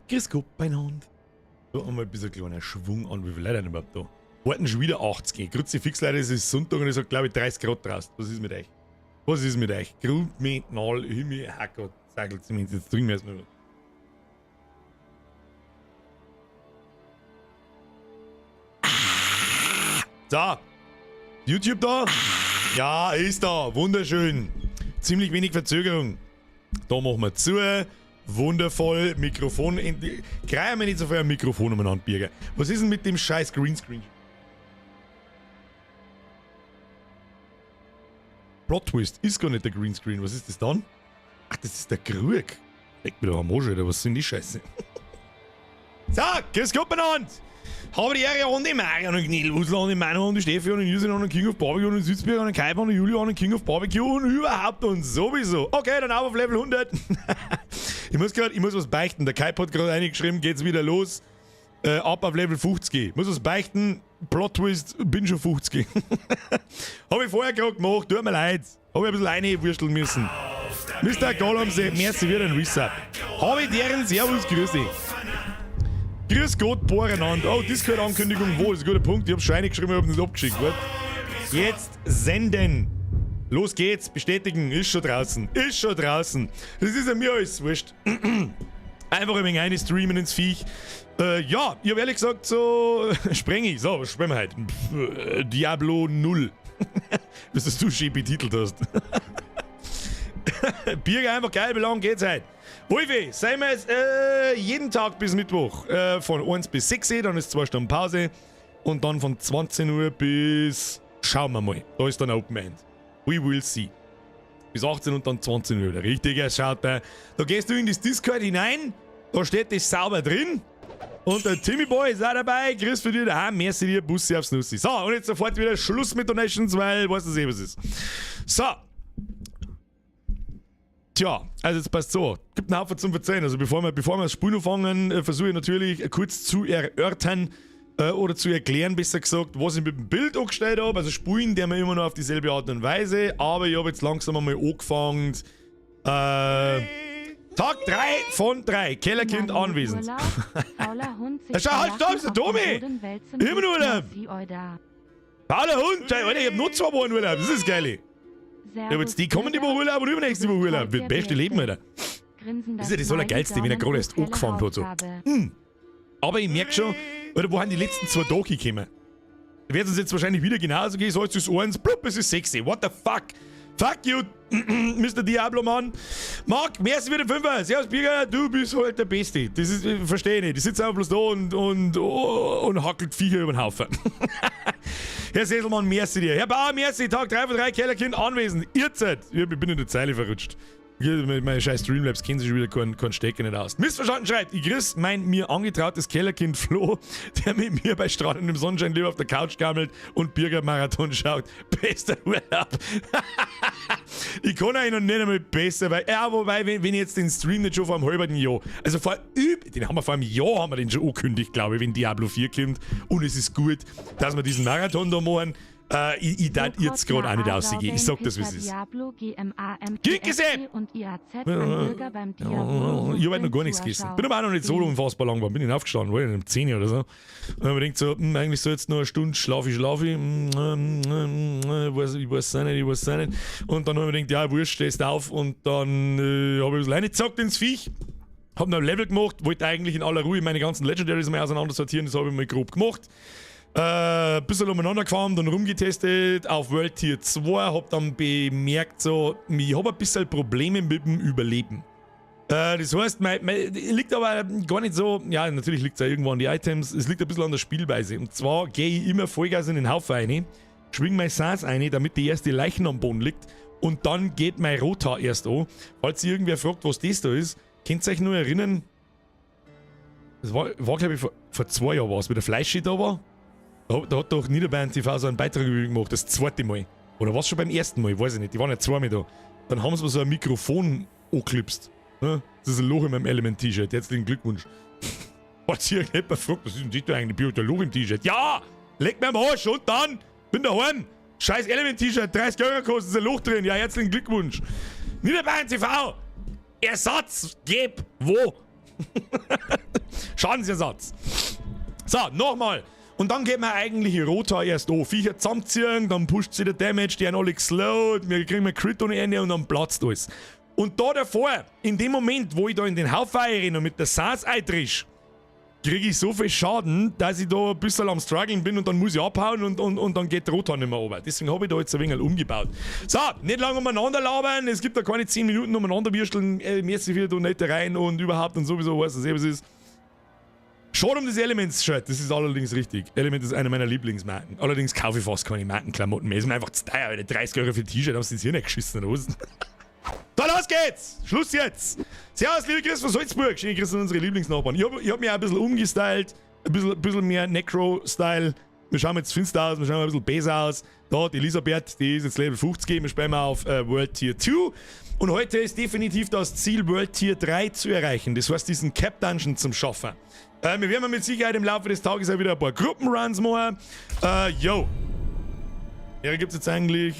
Grüß Gott beieinander. Da haben wir ein bisschen kleiner Schwung an. Wie viele Leute sind überhaupt da? Warten schon wieder 80. Kruzifix, Leute, es ist Sonntag und es hat, glaube ich, 30 Grad draußen. Was ist mit euch? Was ist mit euch? Grundmetnal, Himmel, Hackert, Zagel, Zement. Jetzt trinken wir erstmal was. So. YouTube da? Ja, ist da. Wunderschön. Ziemlich wenig Verzögerung. Da machen wir zu. Wundervoll. Mikrofon. Gleich einmal nicht so viel am Mikrofon umeinander biegen. Was ist denn mit dem scheiß Greenscreen? Plot Twist. Ist gar nicht der Greenscreen. Was ist das dann? Ach, das ist der Krug. Leck mir doch am Arsch, Alter. Was sind die Scheiße? So, grüß Gott benannt. Habe die Ehre an die Marion und Gnilwusel an die Manu und die Steffi und den Justin und den King of Barbecue und den Südsberg und den Kaiber und den Julian und den King of Barbecue und überhaupt und sowieso. Okay, dann auf Level 100. Ich muss grad, ich muss was beichten. Der Kai hat gerade reingeschrieben, geht's wieder los. Ab auf Level 50. Ich muss was beichten. Plot Twist, bin schon 50. Hab ich vorher gerade gemacht, tut mir leid. Hab ich ein bisschen reinwursteln müssen. Mr. Gollum, merci wieder ein Resub. Habe ich deren Servus, grüß dich. Grüß Gott, Bohrenander. Oh, Discord-Ankündigung, wo? Das ist ein guter Punkt. Ich hab schon reingeschrieben, ich hab nicht abgeschickt. Warte. Jetzt senden. Los geht's, bestätigen, ist schon draußen. Ist schon draußen. Das ist ja mir alles wurscht. Einfach ein wenig reinstreamen ins Viech. Ja, ich hab ehrlich gesagt so, spreng ich. So, was spielen wir heute? Diablo 0. Was das du schön betitelt hast. Birger einfach geil, wie lange geht's heute? Wolfi, seien wir jetzt jeden Tag bis Mittwoch von 1 bis 6 Uhr, dann ist 2 Stunden Pause und dann von 20 Uhr bis, schauen wir mal, da ist dann Open End. We will see. Bis 18 und dann 20 Uhr wieder. Richtig, schaut da. Da gehst du in das Discord hinein, da steht das sauber drin. Und der Timmy Boy ist auch dabei. Grüß für dich daheim. Merci dir, Bussi aufs Nussi. So, und jetzt sofort wieder Schluss mit Donations, weil weißt du eh, was ist. So. Tja, also jetzt passt so. Gibt einen Haufen zum Verzeihen. Also bevor wir das Spiel anfangen, versuche ich natürlich kurz zu erörtern oder zu erklären, besser gesagt, was ich mit dem Bild angestellt habe. Also spielen der mir immer noch auf dieselbe Art und Weise, aber ich habe jetzt langsam einmal angefangen. Tag 3 von 3. Kellerkind Mann, anwesend. Urlaub, fauler Hund sich Ja, schau, halt, stopp, ist der auf dem Domi! Boden wälzen, Immer nur Urlaub! Sie euda. Fauler Hund! Alter, ich hab nur 2 Wochen Urlaub, das ist geil. Ja, aber jetzt die kommende Woche Urlaub und übernächste Woche Urlaub. Das beste Leben, Alter. Grinsen Das ist ja das Allergeilste, wenn er gerade erst angefangen hat. So. Aber ich merk schon, Alter, wo haben die letzten 2 Tage gekommen? Da wird es uns jetzt wahrscheinlich wieder genauso gehen. So, jetzt ist 1, blub, es ist 6. What the fuck? Fuck you, Mister Diablo, Mann. Marc, merci für den 5er. Servus, Birger, du bist halt der Beste. Das ist, verstehe ich nicht. Die sitzt einfach bloß da und hackelt Viecher über den Haufen. Herr Sesselmann, merci dir. Herr Bauer, merci. Tag 3 von 3, Kellerkind anwesend. Ihr seid. Ich bin in der Zeile verrutscht. Meine scheiß Streamlabs kennen sich schon wieder keinen Stecker nicht aus. Missverstanden schreibt, ich grüß mein mir angetrautes Kellerkind Flo, der mit mir bei strahlendem Sonnenschein lieber auf der Couch gammelt und Birger-Marathon schaut. Bester Urlaub. Ich kann euch noch nicht einmal besser, weil, ja, wobei, wenn ich jetzt den Stream nicht schon vor einem halben Jahr, also vor üb-, den haben wir vor einem Jahr, haben wir den schon angekündigt, glaube ich, wenn Diablo 4 kommt. Und es ist gut, dass wir diesen Marathon da machen. Ich darf jetzt grad auch nicht rausgehen. Ich sag das, wie es ist. Diablo, G M A M T Geh, S Giuseppe! T und I A Z, ein Bürger beim Ja, Diablo ich hab heute noch gar nichts gegessen. Bin aber auch noch nicht so unfassbar lang geworden. Bin ich aufgestanden, war ich um 10 oder so. Und dann hab ich gedacht so, eigentlich so jetzt noch eine Stunde schlafe ich, schlafe ich. Ich weiß es auch nicht, ich weiß es auch nicht. Und dann hab ich mir gedacht, ja, wurscht, stehst auf. Und dann hab ich ein bisschen reingezockt ins Viech. Hab noch ein Level gemacht, wollte eigentlich in aller Ruhe meine ganzen Legendaries mal auseinander sortieren. Das hab ich mal grob gemacht. Ein bisschen umeinander gefahren, dann rumgetestet auf World Tier 2, hab dann bemerkt, so, ich hab ein bisschen Probleme mit dem Überleben. Das heißt, mein, liegt aber gar nicht so, ja, natürlich liegt's ja irgendwo an die Items, es liegt ein bisschen an der Spielweise. Und zwar geh ich immer Vollgas in den Haufen rein, schwing mein Saas rein, damit die erste Leichen am Boden liegt und dann geht mein Rothaar erst an. Falls sich irgendwer fragt, was das da ist, könnt ihr euch nur erinnern, das war glaub ich, vor 2 Jahren war's, wie der Fleischi da war. Da hat doch Niederbayern TV so einen Beitrag über ihn gemacht, das zweite Mal. Oder war's schon beim ersten Mal, weiß ich nicht, die waren ja zweimal da. Dann haben sie mir so ein Mikrofon angeklipst. Ne? Das ist ein Loch in meinem Element-T-Shirt, herzlichen Glückwunsch. Hat sich irgendjemand gefragt, was ist denn das da eigentlich? Bin ich da ein Loch im T-Shirt? Ja! Leck mir am Arsch und dann bin daheim. Scheiß Element-T-Shirt, 30 Euro kostet, ist ein Loch drin. Ja, herzlichen Glückwunsch. Niederbayern TV! Ersatz! Geb! Wo? Schadensersatz. So, nochmal. Und dann geht man eigentlich Rota erst an. Viecher zusammenziehen, dann pusht sie der Damage, die haben alle geslowt, wir kriegen Crit ohne Ende und dann platzt alles. Und da davor, in dem Moment, wo ich da in den Haufen renne und mit der Saas eintrisch, kriege ich so viel Schaden, dass ich da ein bisschen am Struggeln bin und dann muss ich abhauen und dann geht der Rota nicht mehr runter. Deswegen habe ich da jetzt ein wenig umgebaut. So, nicht lange umeinander labern, es gibt da keine 10 Minuten umeinander würsteln, merci für die Donate rein und überhaupt und sowieso, weißt du, was es ist. Schade um das Elements-Shirt, das ist allerdings richtig. Element ist eine meiner Lieblingsmarken. Allerdings kaufe ich fast keine Markenklamotten mehr. Ist mir einfach zu teuer, Alter. 30 Euro für ein T-Shirt, haben sie das hier nicht geschissen, oder was? Da, los geht's! Schluss jetzt! Servus, liebe Chris von Salzburg. Schöne Grüße an unsere Lieblingsnachbarn. Ich hab mich auch ein bisschen umgestylt. Ein bisschen mehr Necro-Style. Wir schauen jetzt finster aus, wir schauen ein bisschen besser aus. Da, die Elisabeth, die ist jetzt Level 50, wir spielen auf World Tier 2. Und heute ist definitiv das Ziel, World Tier 3 zu erreichen. Das heißt, diesen Cap Dungeon zum Schaffen. Wir werden mit Sicherheit im Laufe des Tages auch wieder ein paar Gruppenruns machen. Yo. Ja, gibt es jetzt eigentlich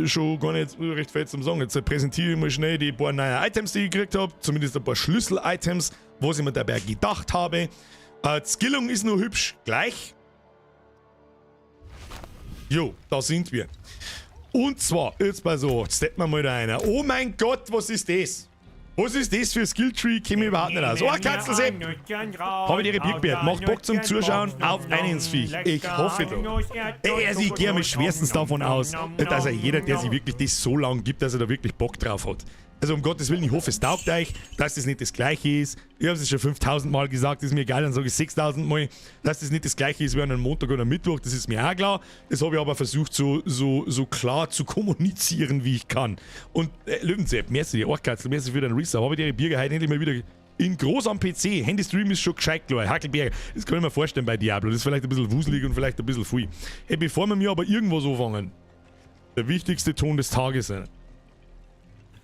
schon gar nicht recht viel zum Sagen. Jetzt präsentiere ich mal schnell die paar neuen Items, die ich gekriegt habe. Zumindest ein paar Schlüssel-Items, was ich mir dabei gedacht habe. Die Skillung ist noch hübsch gleich. Jo, da sind wir. Und zwar, jetzt bei so, jetzt steppen wir mal da einer. Oh mein Gott, was ist das? Was ist das für Skilltree? Käme ich überhaupt nicht aus. Oh, Katzelsepp! Habe ich ihre Birkbert. Macht Bock zum Zuschauen auf einen Viech. Ich hoffe doch. Ey, also ich gehe mir schwerstens davon aus, dass er jeder, der sich wirklich das so lang gibt, dass er da wirklich Bock drauf hat. Also um Gottes Willen, ich hoffe, es taugt euch, dass das nicht das Gleiche ist. Ich habe es schon 5000 Mal gesagt, ist mir egal, dann sage ich 6000 Mal, dass das nicht das Gleiche ist wie an einem Montag oder Mittwoch, das ist mir auch klar. Das habe ich aber versucht, so, so, so klar zu kommunizieren, wie ich kann. Und Löwensepp, merci, Orchkatzel, merci für den Resub. Habe ich die Birger heute endlich mal wieder in groß am PC. Handystream ist schon gescheit klar. Hackelberger, das kann ich mir vorstellen bei Diablo. Das ist vielleicht ein bisschen wuselig und vielleicht ein bisschen viel. Hey, bevor wir mir aber irgendwas anfangen, der wichtigste Ton des Tages.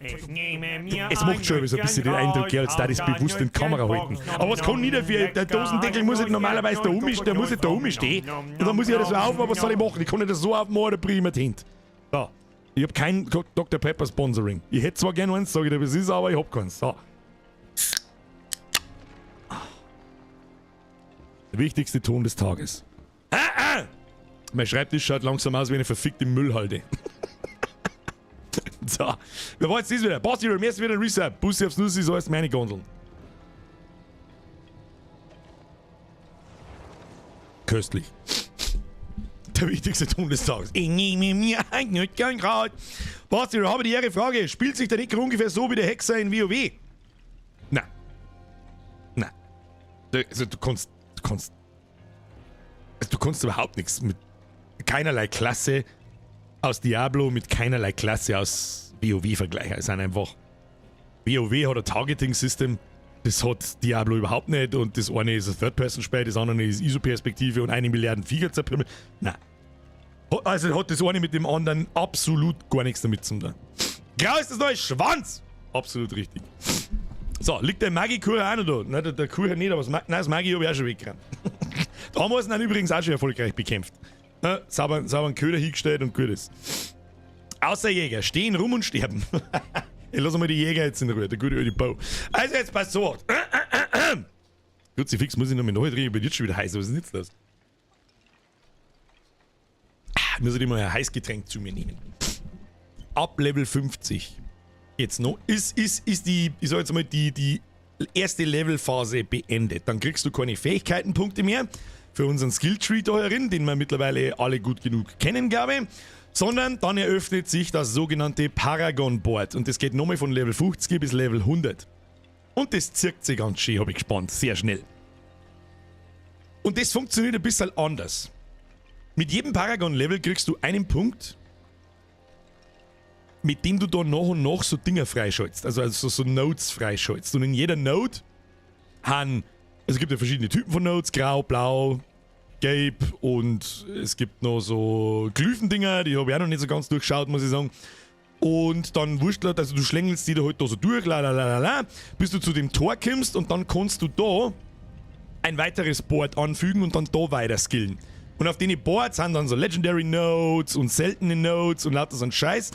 Es macht schon so ein bisschen den Eindruck, als da das bewusst in die Kamera halten. Aber was kann ich dafür? Der Dosendeckel muss halt normalerweise da oben, der muss halt da oben stehen. Und dann muss ich halt so aufmachen, was soll ich machen? Ich kann nicht das so aufmachen, da bringe ich mir die Hände. So. Ich hab kein Dr. Pepper Sponsoring. Ich hätte zwar gerne eins, sage ich dir, was ist, aber ich hab keins. So. Der wichtigste Ton des Tages. Ah, ah! Mein Schreibtisch schaut langsam aus wie eine verfickte Müllhalde. So, wer war jetzt das wieder? Basti, mir ist wieder ein Reset. Bussi aufs Nussi, so heißt meine Gondeln. Köstlich. Der wichtigste Ton des Tages. Ich nehme mir ein Nütgenkraut. Basti, habe die Ehre Frage. Spielt sich der Necro ungefähr so wie der Hexer in WoW? Nein. Nein. Also du kannst überhaupt nichts mit keinerlei Klasse aus Diablo mit keinerlei Klasse aus WoW vergleichen. Es sind einfach. WoW hat ein Targeting-System, das hat Diablo überhaupt nicht und das eine ist ein Third-Person-Spiel, das andere ist ISO-Perspektive und 1 Milliarde Viecher zerprümmeln. Nein. Also hat das eine mit dem anderen absolut gar nichts damit zu tun. Grau ist das neue Schwanz! Absolut richtig. So, liegt der Maggi-Kuchen auch noch da? Nein, der Kuchen nicht, aber das, nein, das Maggi habe ich auch schon weggerannt. Da haben wir es dann übrigens auch schon erfolgreich bekämpft. Ja, sauber, sauber einen Köder hingestellt und gut ist. Außer Jäger, stehen rum und sterben. Ich lass mal die Jäger jetzt in Ruhe, der gute alte Bau. Also jetzt passt so. Kruzifix muss ich noch mal neu drehen, ich bin jetzt schon wieder heiß, was ist denn jetzt los? Ah, muss ich immer ein Heißgetränk zu mir nehmen. Ab Level 50 jetzt noch, ist die, ich sag jetzt mal, die erste Levelphase beendet. Dann kriegst du keine Fähigkeitenpunkte mehr für unseren Skilltree da herin, den wir mittlerweile alle gut genug kennen, glaube ich. Sondern dann eröffnet sich das sogenannte Paragon Board. Und das geht nochmal von Level 50 bis Level 100. Und das zirkt sich ganz schön, habe ich gespannt. Sehr schnell. Und das funktioniert ein bisschen anders. Mit jedem Paragon-Level kriegst du einen Punkt, mit dem du da nach und nach so Dinger freischaltest. Also so Nodes freischaltest. Und in jeder Node haben, also es gibt ja verschiedene Typen von Nodes, grau, blau, gelb und es gibt noch so Glyphendinger, die habe ich auch noch nicht so ganz durchschaut, muss ich sagen. Und dann wurschtelt, also du schlängelst die da halt da so durch, la la la la la, bis du zu dem Tor kommst und dann kannst du da ein weiteres Board anfügen und dann da weiter skillen. Und auf den Boards sind dann so Legendary Nodes und seltene Nodes und lauter so ein Scheiß.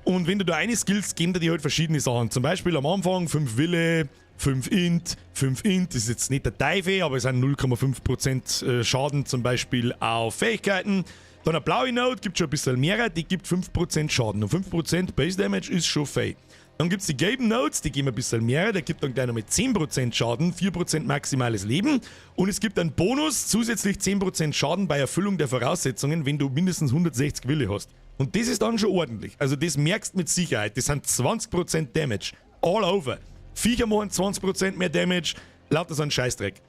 Und wenn du da eine skillst, geben dir die halt verschiedene Sachen. Zum Beispiel am Anfang 5 Wille, 5 Int, 5 Int, das ist jetzt nicht der Teufel, aber es sind 0,5% Schaden zum Beispiel auf Fähigkeiten. Dann eine blaue Node gibt schon ein bisschen mehr, die gibt 5% Schaden. Und 5% Base Damage ist schon fein. Dann gibt es die gelben Nodes, die geben ein bisschen mehr, der gibt dann gleich nochmal 10% Schaden, 4% maximales Leben. Und es gibt einen Bonus, zusätzlich 10% Schaden bei Erfüllung der Voraussetzungen, wenn du mindestens 160 Wille hast. Und das ist dann schon ordentlich. Also das merkst mit Sicherheit. Das sind 20% Damage. All over. Viecher machen 20% mehr Damage, lauter so ein Scheißdreck.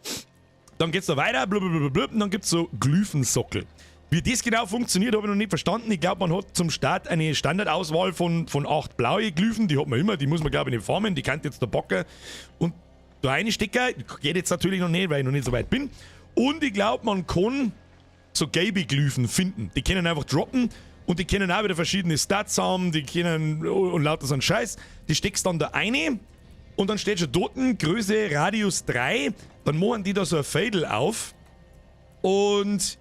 Dann geht's da weiter, blablabla, und dann gibt's so Glyphensockel. Wie das genau funktioniert, habe ich noch nicht verstanden. Ich glaube, man hat zum Start eine Standardauswahl von acht blaue Glyphen, die hat man immer, die muss man, glaube ich, nicht farmen, die kann jetzt der Bocker und da reinstecken. Geht jetzt natürlich noch nicht, weil ich noch nicht so weit bin. Und ich glaube, man kann so gelbe Glyphen finden. Die können einfach droppen und die können auch wieder verschiedene Stats haben, die können und lauter so einen Scheiß. Die steckst dann da eine und dann steht schon dort Größe Radius 3. Dann machen die da so ein Fädel auf und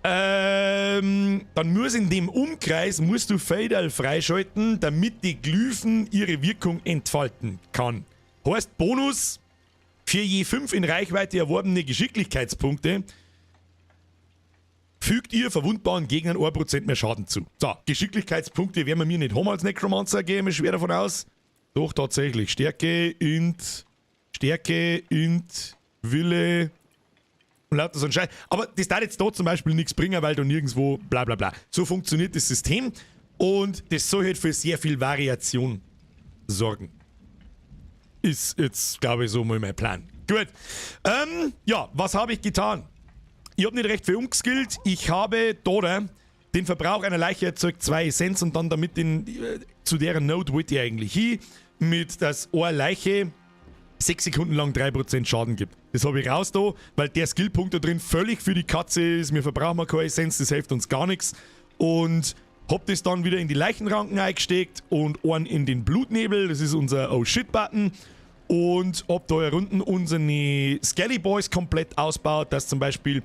dann muss in dem Umkreis musst du Fädel freischalten, damit die Glyphen ihre Wirkung entfalten kann. Heißt Bonus für je 5 in Reichweite erworbene Geschicklichkeitspunkte fügt ihr verwundbaren Gegnern 1% mehr Schaden zu. So, Geschicklichkeitspunkte werden wir mir nicht haben als Necromancer, gehe ich mir schwer davon aus. Doch, tatsächlich. Stärke, Int, Stärke, Int, Wille und lauter so ein Scheiß. Aber das darf jetzt da zum Beispiel nichts bringen, weil du nirgendwo bla bla bla. So funktioniert das System und das soll halt für sehr viel Variation sorgen. Ist jetzt, glaube ich, so mal mein Plan. Gut. Ja, was habe ich getan? Ich habe nicht recht viel umgeskillt. Ich habe da den Verbrauch einer Leiche erzeugt 2 Essenz und dann damit zu deren Node wollte ich eigentlich hin, mit dass eine Leiche 6 Sekunden lang 3% Schaden gibt. Das habe ich raus da, weil der Skillpunkt da drin völlig für die Katze ist. Wir verbrauchen keine Essenz, das hilft uns gar nichts. Und hab das dann wieder in die Leichenranken eingesteckt und einen in den Blutnebel, das ist unser Oh Shit-Button. Und hab da unten unsere Skelly Boys komplett ausbaut, dass zum Beispiel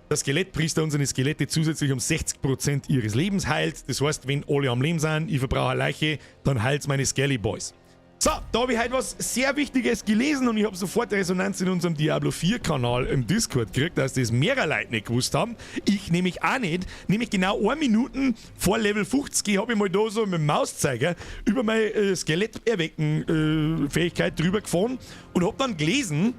der Skelettpriester unsere Skelette zusätzlich um 60% ihres Lebens heilt. Das heißt, wenn alle am Leben sind, ich verbrauche eine Leiche, dann heilt meine Skelly Boys. So, da habe ich heute was sehr Wichtiges gelesen und ich habe sofort Resonanz in unserem Diablo 4 Kanal im Discord gekriegt, dass das mehrere Leute nicht gewusst haben. Ich nämlich auch nicht. Nämlich genau 1 Minuten vor Level 50 habe ich mal da so mit dem Mauszeiger über meine Skeletterwecken-Fähigkeit drüber gefahren und habe dann gelesen,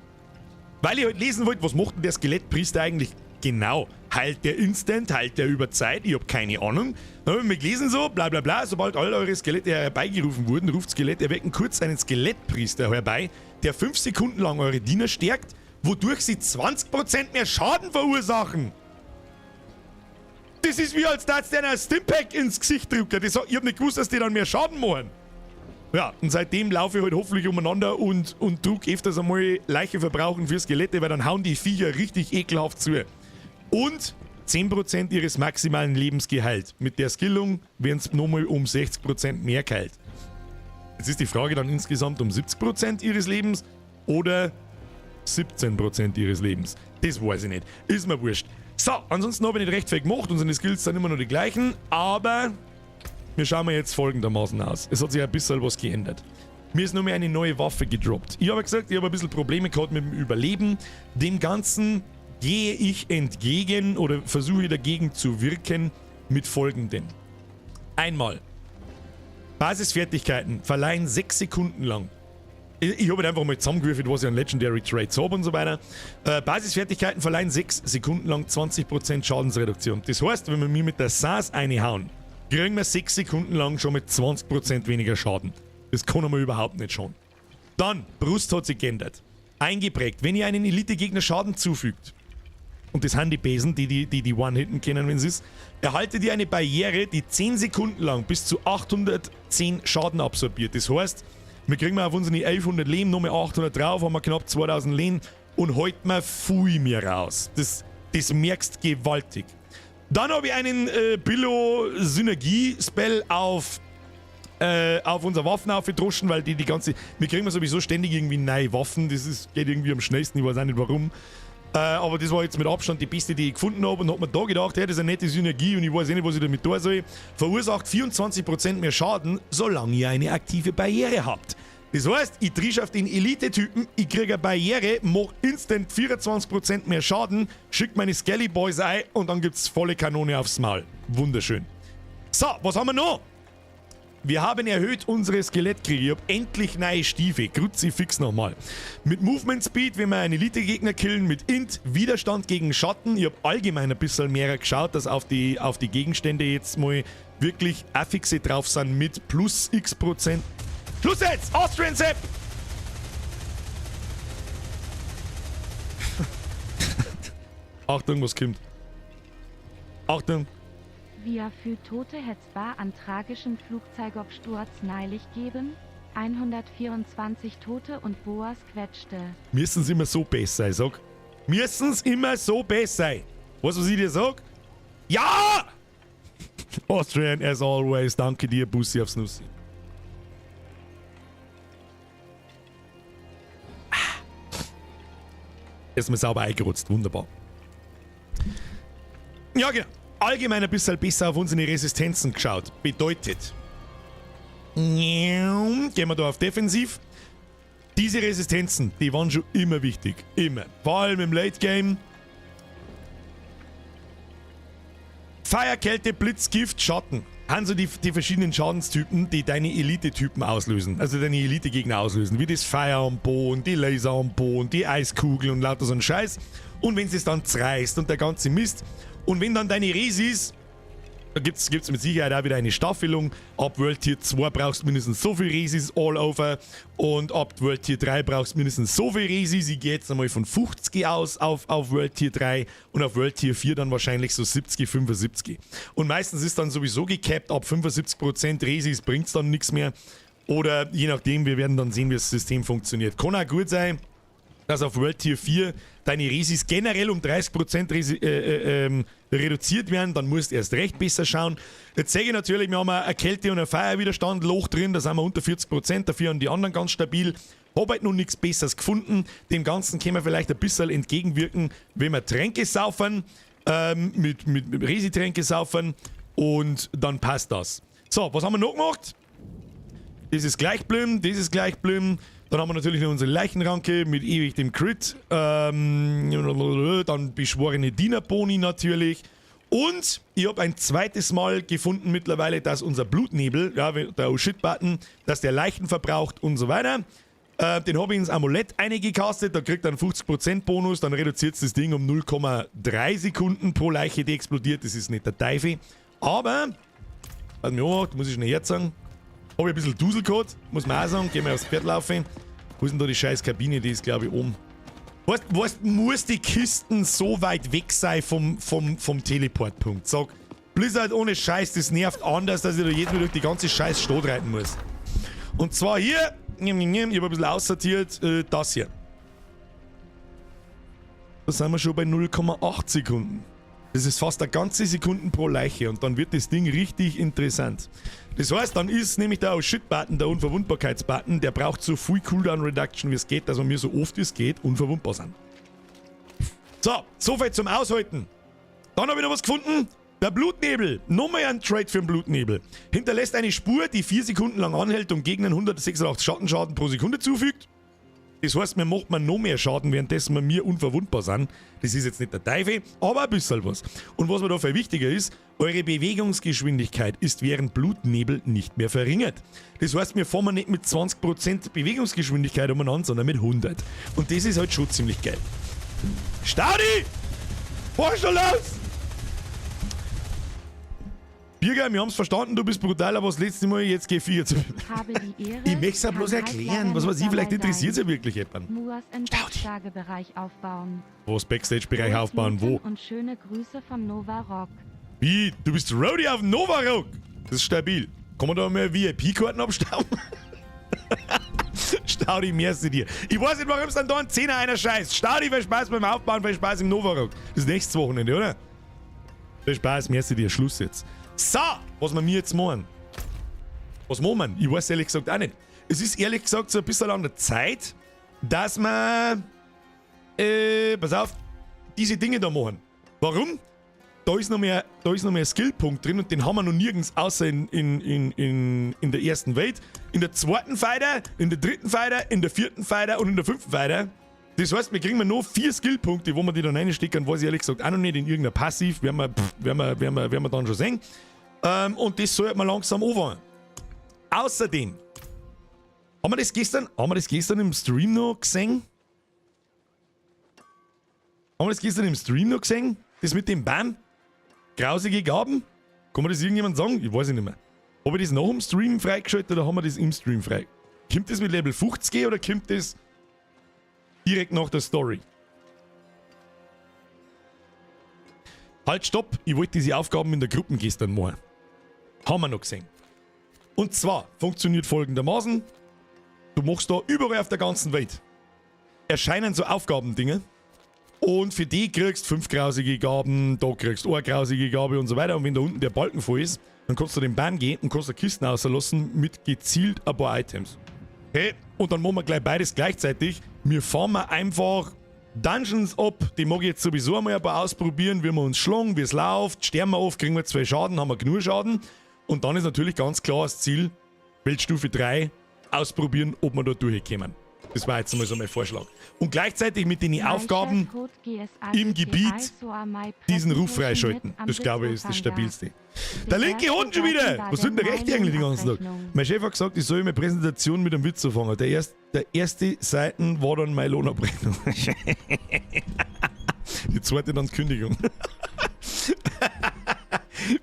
weil ich halt lesen wollte, was macht denn der Skelettpriester eigentlich genau? Heilt der instant, heilt der über Zeit? Ich hab keine Ahnung. Dann habe ich mir gelesen so, bla bla bla, sobald all eure Skelette herbeigerufen wurden, ruft Skelett erwecken kurz einen Skelettpriester herbei, der 5 Sekunden lang eure Diener stärkt, wodurch sie 20% mehr Schaden verursachen. Das ist, wie als würdest der ein Stimpack ins Gesicht drücken. Ich hab nicht gewusst, dass die dann mehr Schaden machen. Ja, und seitdem laufe ich halt hoffentlich umeinander und druck öfters einmal Leiche verbrauchen für Skelette, weil dann hauen die Viecher richtig ekelhaft zu. Und 10% ihres maximalen Lebens geheilt. Mit der Skillung werden es nochmal um 60% mehr geheilt. Jetzt ist die Frage dann insgesamt um 70% ihres Lebens oder 17% ihres Lebens. Das weiß ich nicht. Ist mir wurscht. So, ansonsten habe ich nicht recht viel gemacht. Unsere Skills sind immer noch die gleichen, aber wir schauen mal jetzt folgendermaßen aus. Es hat sich ein bisschen was geändert. Mir ist nur mehr eine neue Waffe gedroppt. Ich habe gesagt, ich habe ein bisschen Probleme gehabt mit dem Überleben. Dem Ganzen gehe ich entgegen oder versuche dagegen zu wirken mit folgendem. Einmal. Basisfertigkeiten verleihen 6 Sekunden lang. Ich habe einfach mal zusammengewürfelt, was ich an Legendary Traits habe und so weiter. Basisfertigkeiten verleihen 6 Sekunden lang 20% Schadensreduktion. Das heißt, wenn wir mir mit der SAS einhauen, kriegen wir 6 Sekunden lang schon mit 20% weniger Schaden. Das kann man überhaupt nicht schon. Dann, Brust hat sich geändert. Eingeprägt, wenn ihr einen Elite-Gegner Schaden zufügt, und das sind die Besen, die One-Hitten können, wenn es ist, erhaltet ihr eine Barriere, die 10 Sekunden lang bis zu 810 Schaden absorbiert. Das heißt, wir kriegen auf unsere 1100 Leben nochmal 800 drauf, haben wir knapp 2000 Leben und halten wir viel mehr raus. Das merkst gewaltig. Dann habe ich einen Billo-Synergie-Spell auf unsere Waffen aufgedroschen, weil die ganze. Wir kriegen sowieso ständig irgendwie neue Waffen. Das geht irgendwie am schnellsten, ich weiß auch nicht, warum. Aber das war jetzt mit Abstand die beste, die ich gefunden habe, und hab mir da gedacht, hey, das ist eine nette Synergie und ich weiß eh nicht, was ich damit tun soll. Verursacht 24% mehr Schaden, solange ihr eine aktive Barriere habt. Das heißt, ich trisch auf den Elite-Typen, ich kriege eine Barriere, mach instant 24% mehr Schaden, schick meine Skelly Boys ein und dann gibt's volle Kanone aufs Maul. Wunderschön. So, was haben wir noch? Wir haben erhöht unsere Skelettkriege. Ich hab endlich neue Stiefel. Kruzifix nochmal. Mit Movement Speed, wenn wir einen Elite-Gegner killen, mit Int, Widerstand gegen Schatten. Ich hab allgemein ein bisschen mehr geschaut, dass auf die Gegenstände jetzt mal wirklich Affixe drauf sind mit plus x Prozent. Schluss jetzt! Austrian Sepp! Achtung, was kommt? Achtung! Wir für Tote hätt's bar an tragischen Flugzeugabsturz neulich geben? 124 Tote und Boas quetschte. Müssen's immer so besser sein, sag. Müssen's immer so besser sein. Weißt du, was ich dir sag? Ja! Austrian as always, danke dir, Bussi aufs Nussi. Erstmal sauber eingerotzt, wunderbar. Ja, genau. Allgemein ein bisschen besser auf unsere Resistenzen geschaut. Bedeutet, gehen wir da auf Defensiv. Diese Resistenzen, die waren schon immer wichtig. Immer. Vor allem im Late Game. Feuer, Kälte, Blitz, Gift, Schatten. Haben so die verschiedenen Schadenstypen, die deine Elite-Typen auslösen. Also deine Elite-Gegner auslösen. Wie das Feuer am Boden, die Laser am Boden, die Eiskugeln und lauter so ein Scheiß. Und wenn es dann zerreißt und der ganze Mist. Und wenn dann deine Resis, da gibt's mit Sicherheit auch wieder eine Staffelung. Ab World Tier 2 brauchst du mindestens so viel Resis all over. Und ab World Tier 3 brauchst du mindestens so viel Resis. Ich gehe jetzt einmal von 50 aus auf World Tier 3 und auf World Tier 4 dann wahrscheinlich so 70, 75. Und meistens ist dann sowieso gecapped, ab 75% Resis bringt's dann nichts mehr. Oder je nachdem, wir werden dann sehen, wie das System funktioniert. Kann auch gut sein, dass auf World Tier 4 deine Resis generell um 30% reduziert werden, dann musst du erst recht besser schauen. Jetzt sehe ich natürlich, wir haben eine Kälte- und ein Feuerwiderstand Loch drin, da sind wir unter 40%, dafür haben die anderen ganz stabil. Hab halt noch nichts Besseres gefunden. Dem Ganzen können wir vielleicht ein bisschen entgegenwirken, wenn wir Tränke saufen, mit Resi-Tränke saufen und dann passt das. So, was haben wir noch gemacht? Das ist gleich geblieben, das ist gleich geblieben. Dann haben wir natürlich noch unsere Leichenranke mit ewig dem Crit. Dann beschworene Dienerboni natürlich. Und ich habe ein zweites Mal gefunden mittlerweile, dass unser Blutnebel, ja, der Oh Shit-Button, dass der Leichen verbraucht und so weiter. Den habe ich ins Amulett eingecastet, da kriegt er einen 50% Bonus, dann reduziert es das Ding um 0,3 Sekunden pro Leiche, die explodiert. Das ist nicht der Teufel. Aber, warte mal, muss ich schnell herzagen. Habe ich ein bisschen Dusel gehabt, muss man auch sagen. Gehen wir aufs Pferd laufen. Wo ist denn da die scheiß Kabine? Die ist, glaube ich, oben. Weißt, muss die Kisten so weit weg sein vom Teleportpunkt? Sag, Blizzard ohne Scheiß, das nervt anders, dass ich da jedes Mal durch die ganze scheiß Stadt reiten muss. Und zwar hier, ich habe ein bisschen aussortiert, das hier. Da sind wir schon bei 0,8 Sekunden. Das ist fast eine ganze Sekunde pro Leiche und dann wird das Ding richtig interessant. Das heißt, dann ist nämlich der Oh Shit-Button, der Unverwundbarkeits-Button, der braucht so viel Cooldown-Reduction, wie es geht, dass wir mir so oft wie es geht unverwundbar sind. So, soweit zum Aushalten. Dann habe ich noch was gefunden. Der Blutnebel. Nochmal ein Trade für den Blutnebel. Hinterlässt eine Spur, die 4 Sekunden lang anhält und Gegnern 186 Schattenschaden pro Sekunde zufügt. Das heißt, mir macht man noch mehr Schaden, währenddessen wir mir unverwundbar sind. Das ist jetzt nicht der Teufel, aber ein bisschen was. Und was mir da viel wichtiger ist, eure Bewegungsgeschwindigkeit ist während Blutnebel nicht mehr verringert. Das heißt, wir fahren nicht mit 20% Bewegungsgeschwindigkeit umeinander, sondern mit 100. Und das ist halt schon ziemlich geil. Staudi! Fahr schon los! Birger, wir haben's verstanden, du bist brutal, aber das letzte Mal, jetzt geh 4 zu. Habe die Ehre, Ich möchte es ja bloß erklären, was weiß ich, vielleicht interessiert es ja wirklich jemanden. Muas im Backstage-Bereich aufbauen. Was Backstage-Bereich aufbauen, wo? Und schöne Grüße vom Nova Rock. Wie? Du bist Roadie auf dem Nova Rock? Das ist stabil. Kann man da mehr VIP-Karten abstauben? Staudi, merci dir. Ich weiß nicht, warum es dann da ein Zehner einer scheißt. Staudi, viel Spaß beim Aufbauen, viel Spaß im Nova Rock. Das ist nächstes Wochenende, oder? Viel Spaß, merci dir. Schluss jetzt. So, was wir mir jetzt machen. Was machen wir? Ich weiß ehrlich gesagt auch nicht. Es ist ehrlich gesagt so ein bisschen an der Zeit, dass wir, pass auf, diese Dinge da machen. Warum? Da ist noch mehr Skillpunkt drin und den haben wir noch nirgends, außer in der ersten Welt. in der zweiten Fighter, in der dritten Fighter, in der vierten Fighter und in der fünften Fighter. Das heißt, wir kriegen noch 4 Skillpunkte, wo wir die dann reinstecken, weiß ich ehrlich gesagt auch noch nicht in irgendeiner Passiv, werden wir dann schon sehen. Und das sollte man langsam anfangen. Außerdem, haben wir das gestern im Stream noch gesehen? Haben wir das gestern im Stream noch gesehen? Das mit dem Bam? Grausige Gaben? Kann man das irgendjemand sagen? Ich weiß es nicht mehr. Habe ich das nach dem Stream freigeschaltet oder haben wir das im Stream frei? Kommt das mit Level 50 oder kommt das direkt nach der Story? Halt, stopp! Ich wollte diese Aufgaben in der Gruppe gestern machen. Haben wir noch gesehen. Und zwar funktioniert folgendermaßen. Du machst da überall auf der ganzen Welt erscheinen so Aufgabendinge. Und für die kriegst du 5 grausige Gaben, da kriegst du eine grausige Gabe und so weiter. Und wenn da unten der Balken voll ist, dann kannst du den Bahn gehen und kannst du Kisten rauslassen mit gezielt ein paar Items. Okay, und dann machen wir gleich beides gleichzeitig. Wir fahren einfach Dungeons ab, die mag ich jetzt sowieso einmal ein paar ausprobieren, wie wir uns schlagen, wie es läuft, sterben wir oft, kriegen wir 2 Schaden, haben wir genug Schaden. Und dann ist natürlich ganz klar das Ziel, Weltstufe 3, ausprobieren, ob wir da durchkommen. Das war jetzt einmal so mein Vorschlag. Und gleichzeitig mit den Aufgaben im Gebiet diesen Ruf freischalten. Das, glaube ich, ist das Stabilste. Der linke Hund schon wieder! Was tut denn der rechte eigentlich den ganzen Tag? Mein Chef hat gesagt, ich soll meine Präsentation mit einem Witz anfangen. Der erste Seiten war dann meine Lohnabrechnung. Die zweite dann die Kündigung.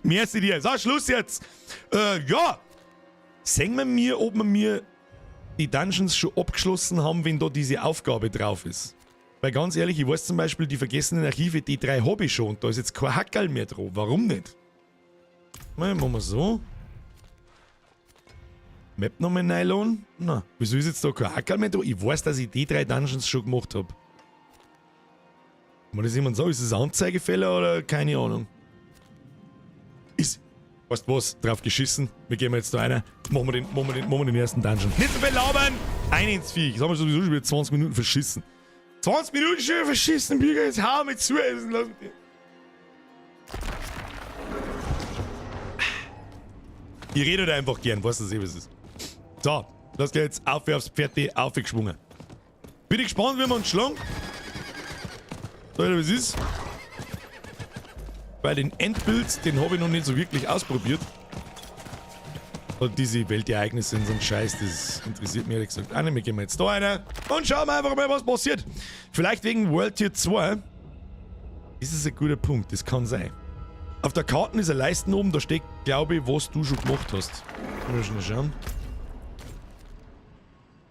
Merci dir. So, Schluss jetzt. Ja. Sehen wir mir, ob wir mir die Dungeons schon abgeschlossen haben, wenn da diese Aufgabe drauf ist. Weil ganz ehrlich, ich weiß zum Beispiel, die vergessenen Archive, die 3 habe ich schon und da ist jetzt kein Hackerl mehr drauf. Warum nicht? Mal, machen wir so. Map nochmal Nylon? Na, wieso ist jetzt da kein Hackerl mehr drauf? Ich weiß, dass ich die 3 Dungeons schon gemacht habe. Kann man das jemand sagen? Ist das ein Anzeigefehler oder keine Ahnung? Ist. Weißt du was? Drauf geschissen. Wir gehen jetzt da rein. Machen wir den ersten Dungeon. Nicht so viel labern! Ein ins Viech. Das haben wir sowieso schon wieder 20 Minuten verschissen. 20 Minuten schon wieder verschissen, Bürger. Jetzt hau mit zu. Lass mich. Ich rede da einfach gern. Weißt du, was es ist. So, los geht's. Auf aufs Pferd, aufgeschwungen. Bin ich gespannt, wie wir uns schlagen. So, was ist? Weil den Endbild, den habe ich noch nicht so wirklich ausprobiert. Und diese Weltereignisse sind so ein Scheiß, das interessiert mich ehrlich gesagt auch nicht. Wir gehen jetzt da rein und schauen wir einfach mal, was passiert. Vielleicht wegen World Tier 2. Das ist ein guter Punkt, das kann sein. Auf der Karte ist eine Leiste oben, da steht, glaube ich, was du schon gemacht hast. Mal schnell schauen.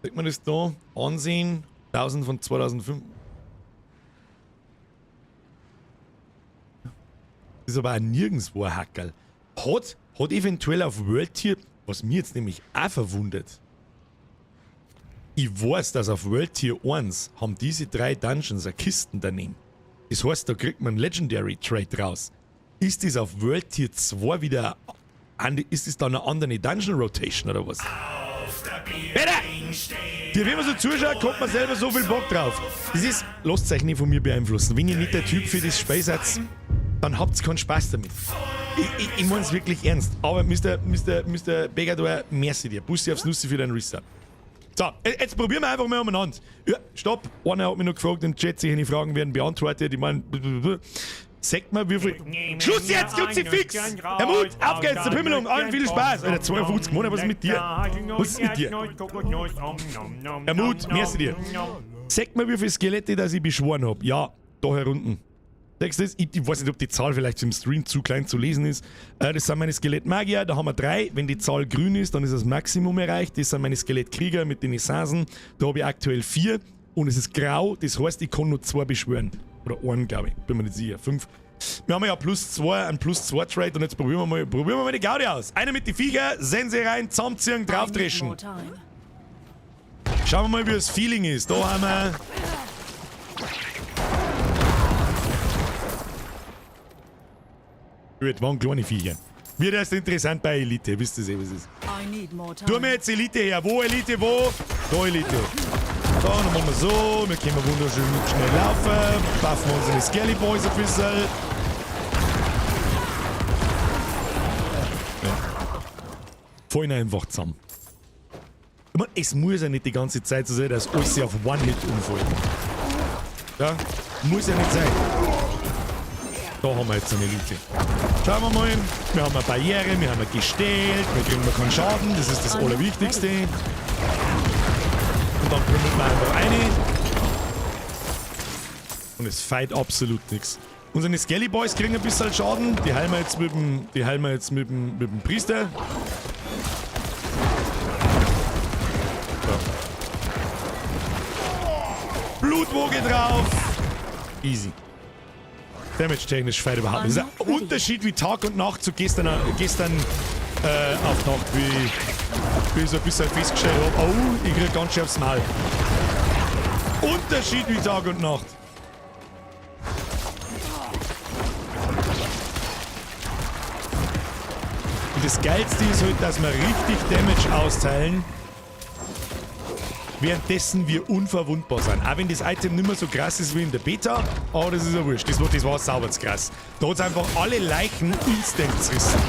Sieht man das da? Ansehen. 1000 von 2005. Ist aber auch nirgendwo ein Hackerl. Hat eventuell auf World Tier, was mir jetzt nämlich auch verwundert. Ich weiß, dass auf World Tier 1 haben diese 3 Dungeons eine Kisten daneben. Das heißt, da kriegt man Legendary Trade raus. Ist das auf World Tier 2 wieder, ist das dann eine andere Dungeon Rotation oder was? Bitte! Dir, wenn man so zuschaut, kommt man selber so viel Bock drauf. Das ist, lasst euch nicht von mir beeinflussen. Wenn ihr nicht der Typ für das Spiel seid, dann habt ihr keinen Spaß damit. Ich meine es wirklich ernst. Aber Mr. Begador, merci dir. Bussi aufs Nussi für deinen Restart. So, jetzt probieren wir einfach mal umeinander. Ja, stopp. Einer hat mich noch gefragt im Chat, sicher die Fragen werden beantwortet. Ich meine, sagt mal, wie viel. Schluss jetzt, Kruzifix! Herr Mut, auf geht's zur Pimmelung. Allen viel Spaß. Alter, 52 Monate, was ist mit dir? Was ist mit dir? Herr Mut, merci dir. Sagt mal, wie viele Skelette, dass ich beschworen hab. Ja, da herunten. Ich weiß nicht, ob die Zahl vielleicht im Stream zu klein zu lesen ist. Das sind meine Skelettmagier, da haben wir 3. Wenn die Zahl grün ist, dann ist das Maximum erreicht. Das sind meine Skelettkrieger mit den Essenzen. Da habe ich aktuell 4 und es ist grau, das heißt, ich kann nur 2 beschwören. Oder einen, glaube ich. Bin mir nicht sicher. 5. Wir haben ja +2, einen +2 Trade und jetzt probieren wir mal die Gaudi aus. Einer mit den Viecher, Sense rein, zusammenziehen, draufdreschen. Schauen wir mal, wie das Feeling ist. Da haben wir. Gut, waren kleine Viecher. Wird erst interessant bei Elite, wisst ihr eh, was es ist. Tu mir jetzt Elite her. Wo Elite, wo? Da Elite. So, dann machen wir so. Wir können wunderschön schnell laufen. Buffen unsere Skelly Boys ein bisschen. Ja. Fallen einfach zusammen. Ich mein, es muss ja nicht die ganze Zeit so sein, dass alles auf One-Hit umfällt. Ja, muss ja nicht sein. Da haben wir jetzt eine Elite. Schauen wir mal. Wir haben eine Barriere, wir haben ein gestellt, wir kriegen keinen Schaden, das ist das Allerwichtigste. Und dann prümelt man einfach rein. Und es feit absolut nichts. Unsere Skelly Boys kriegen ein bisschen Schaden. Die heilen wir jetzt mit dem, die heilen wir jetzt mit dem Priester. So. Blutwoge drauf. Easy. Damage-technisch feit überhaupt nicht. Das ist ein Unterschied wie Tag und Nacht zu gestern auf Nacht, wie ich so ein bisschen festgestellt habe. Oh, ich krieg ganz schön aufs Maul. Unterschied wie Tag und Nacht. Und das Geilste ist halt, dass wir richtig Damage austeilen, währenddessen wir unverwundbar sind. Auch wenn das Item nicht mehr so krass ist wie in der Beta, aber das ist ja wurscht. Das war sauber zu krass. Da hat's einfach alle Leichen instant zerrissen.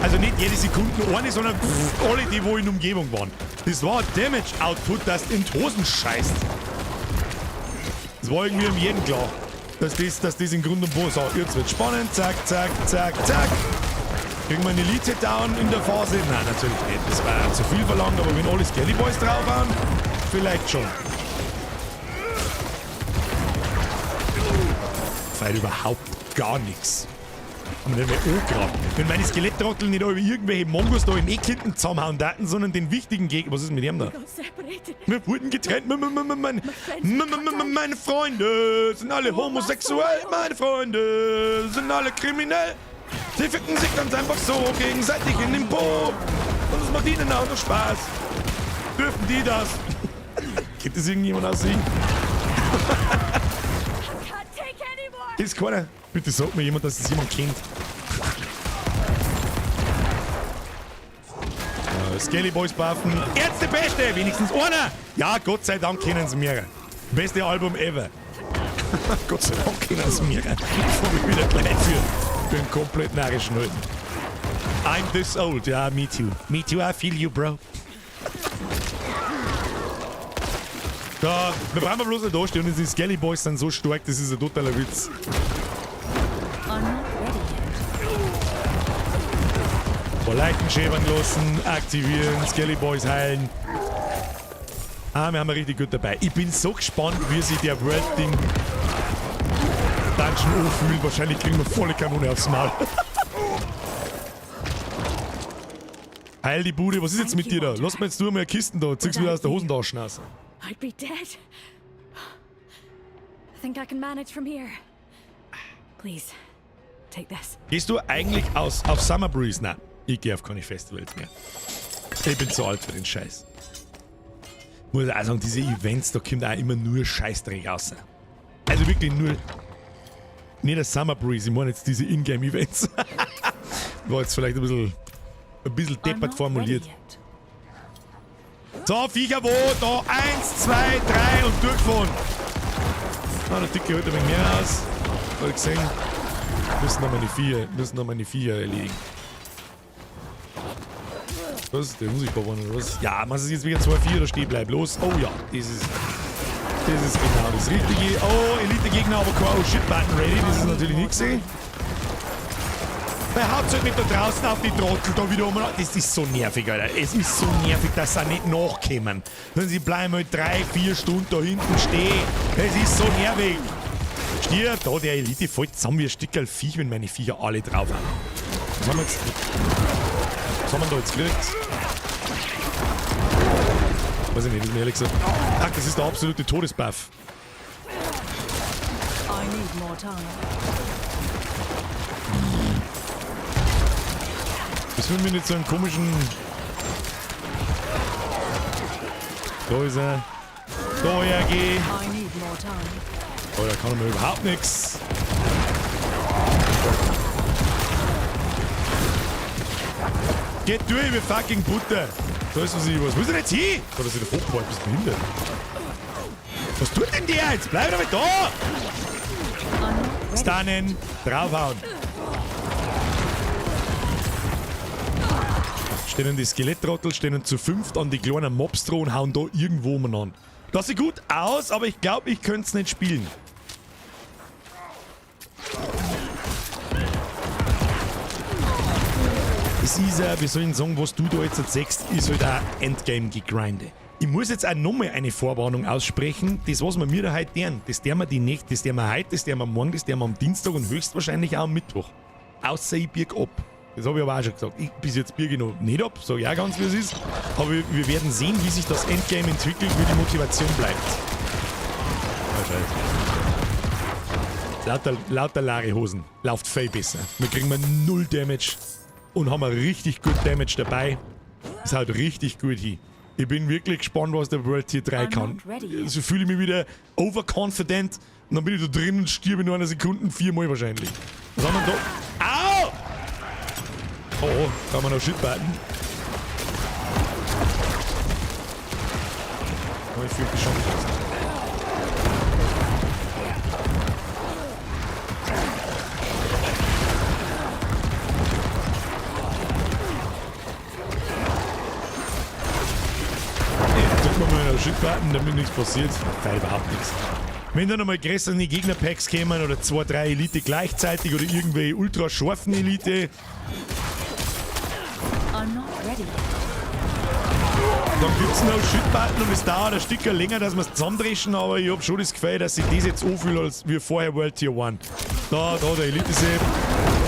Also nicht jede Sekunde eine, sondern alle, die wo in der Umgebung waren. Das war Damage Output, dass du in die Hosen scheißt. Das war irgendwie um jeden klar, dass das in Grund und Boden so. Jetzt wird's spannend. Zack, zack, zack, zack. Kriegen wir eine Elite down in der Phase? Nein, natürlich nicht. Das war zu viel verlangt, aber wenn alle Skelly Boys drauf waren, vielleicht schon. Feiert überhaupt gar nichts. Haben wir nicht mehr angegraben. Wenn meine Skelettrottel nicht irgendwelche Mongos da im Eck hinten zusammenhauen daten, sondern den wichtigen Gegner. Was ist mit dem da? Wir wurden getrennt. Meine Freunde sind alle homosexuell. Meine Freunde sind alle kriminell. Sie ficken sich ganz einfach so gegenseitig in den Po. Und es macht ihnen auch noch Spaß. Dürfen die das? Gibt es irgendjemand aus sich? Ist keiner. Bitte sagt mir jemand, dass es jemand kennt. Skelly Boys buffen. Ärzte Beste! Wenigstens einer! Ja, Gott sei Dank kennen sie mehrere. Beste Album ever. Gott sei Dank kennen sie mehrere. Bevor ich wieder gleich für den komplett narischen Halten. I'm this old. Ja, me too. Me too, I feel you, bro. Da, wir brauchen bloß nicht da stehen und die Skelly Boys sind so stark, das ist ein totaler Witz. Paar Leichen schäbern lassen, aktivieren, Skelly Boys heilen. Ah, wir haben richtig gut dabei. Ich bin so gespannt, wie sich der World-Ding Dungeon anfühlt. Wahrscheinlich kriegen wir volle Kanone aufs Maul. Heil die Bude, was ist jetzt mit dir da? Lass mir jetzt nur mal Kisten da, zieh's wieder aus der Hosentasche raus. I'd be dead. I think I can manage from here. Please, take this. Gehst du eigentlich auf Summer Breeze? Nein, ich gehe auf keine Festivals mehr. Ich bin zu alt für den Scheiß. Muss auch sagen, diese Events, da kommt auch immer nur Scheißdreck raus. Also wirklich nur... Nicht der Summer Breeze, ich meine jetzt diese Ingame-Events. War jetzt vielleicht ein bisschen deppert formuliert. So, Viecher wo? Da, 1, 2, 3 und durchfahren. Na, der Dicke holt ein wenig mehr aus. Hab ich gesehen. Müssen noch meine Viecher erledigen. Was ist der unsichtbar geworden oder was? Ja, man ist jetzt wieder 2, 4, da steh bleib los. Oh ja, das ist genau das Richtige. Oh, Elite-Gegner, aber kein Oh Shit-Button ready. Das ist natürlich nichts. Wer haut halt nicht da draußen auf die Trottel da wieder um? Das ist so nervig, Alter. Es ist so nervig, dass sie nicht nachkommen. Sondern sie bleiben halt 3, 4 Stunden da hinten stehen. Es ist so nervig. Stirb, da der Elite fällt zusammen wie ein Stickerl Viech, wenn meine Viecher alle drauf haben. Was haben wir jetzt? Was haben wir da jetzt gekriegt? Weiß ich nicht, ist mir ehrlich gesagt. Ach, das ist der absolute Todesbuff. I need more time. Das will mir nicht so einen komischen... Da ist er. Da, RG. Oh, da kann er mir überhaupt nichts. Geht durch, wir fucking Butter. Da ist was ich was. Wo ist denn jetzt hin? Da ist der Vogel, bist du behindert. Was tut denn der jetzt? Bleib doch mit da! Stunnen, draufhauen. Stehen die Skelettrottel, stehen zu fünft an die kleinen Mobs dran und hauen da irgendwo umeinander. Das sieht gut aus, aber ich glaube, ich könnte es nicht spielen. Es ist ja, wie soll ich sagen, was du da jetzt sagst, ist halt auch Endgame-Gegrinde. Ich muss jetzt auch nochmal eine Vorwarnung aussprechen. Das, was wir mir da heute tun, das tun wir die nicht, das tun wir heute, das tun wir morgen, das tun wir am Dienstag und höchstwahrscheinlich auch am Mittwoch. Außer ich birg ab. Das habe ich aber auch schon gesagt. Ich, bis jetzt birg ich noch nicht ab, sag ich auch ganz, wie es ist. Aber wir werden sehen, wie sich das Endgame entwickelt, wie die Motivation bleibt. Oh, Scheiße. Lauter leere Hosen. Läuft viel besser. Wir kriegen mal 0 Damage und haben richtig gut Damage dabei. Ist halt richtig gut hin. Ich bin wirklich gespannt, was der World Tier 3 I'm kann. not ready yet. Also fühle ich mich wieder overconfident und dann bin ich da drin und stirbe in einer Sekunde 4-mal wahrscheinlich. Was haben wir da? Au! Oh, kann man noch Shit-Button. Oh, ich fühle mich schon gefasst. Drücken wir mal einen Shit-Button, damit nichts passiert. Nein, überhaupt nichts. Wenn da nochmal größere Gegnerpacks kämen oder 2, 3 Elite gleichzeitig oder irgendwelche ultra scharfen Elite, I'm not ready. dann gibt's noch Shit-Button und es dauert ein Stück länger, dass wir's zusammendreschen, aber ich hab schon das Gefühl, dass sich das jetzt anfühlt, als wie vorher World Tier 1. Da der Elite-Sepp,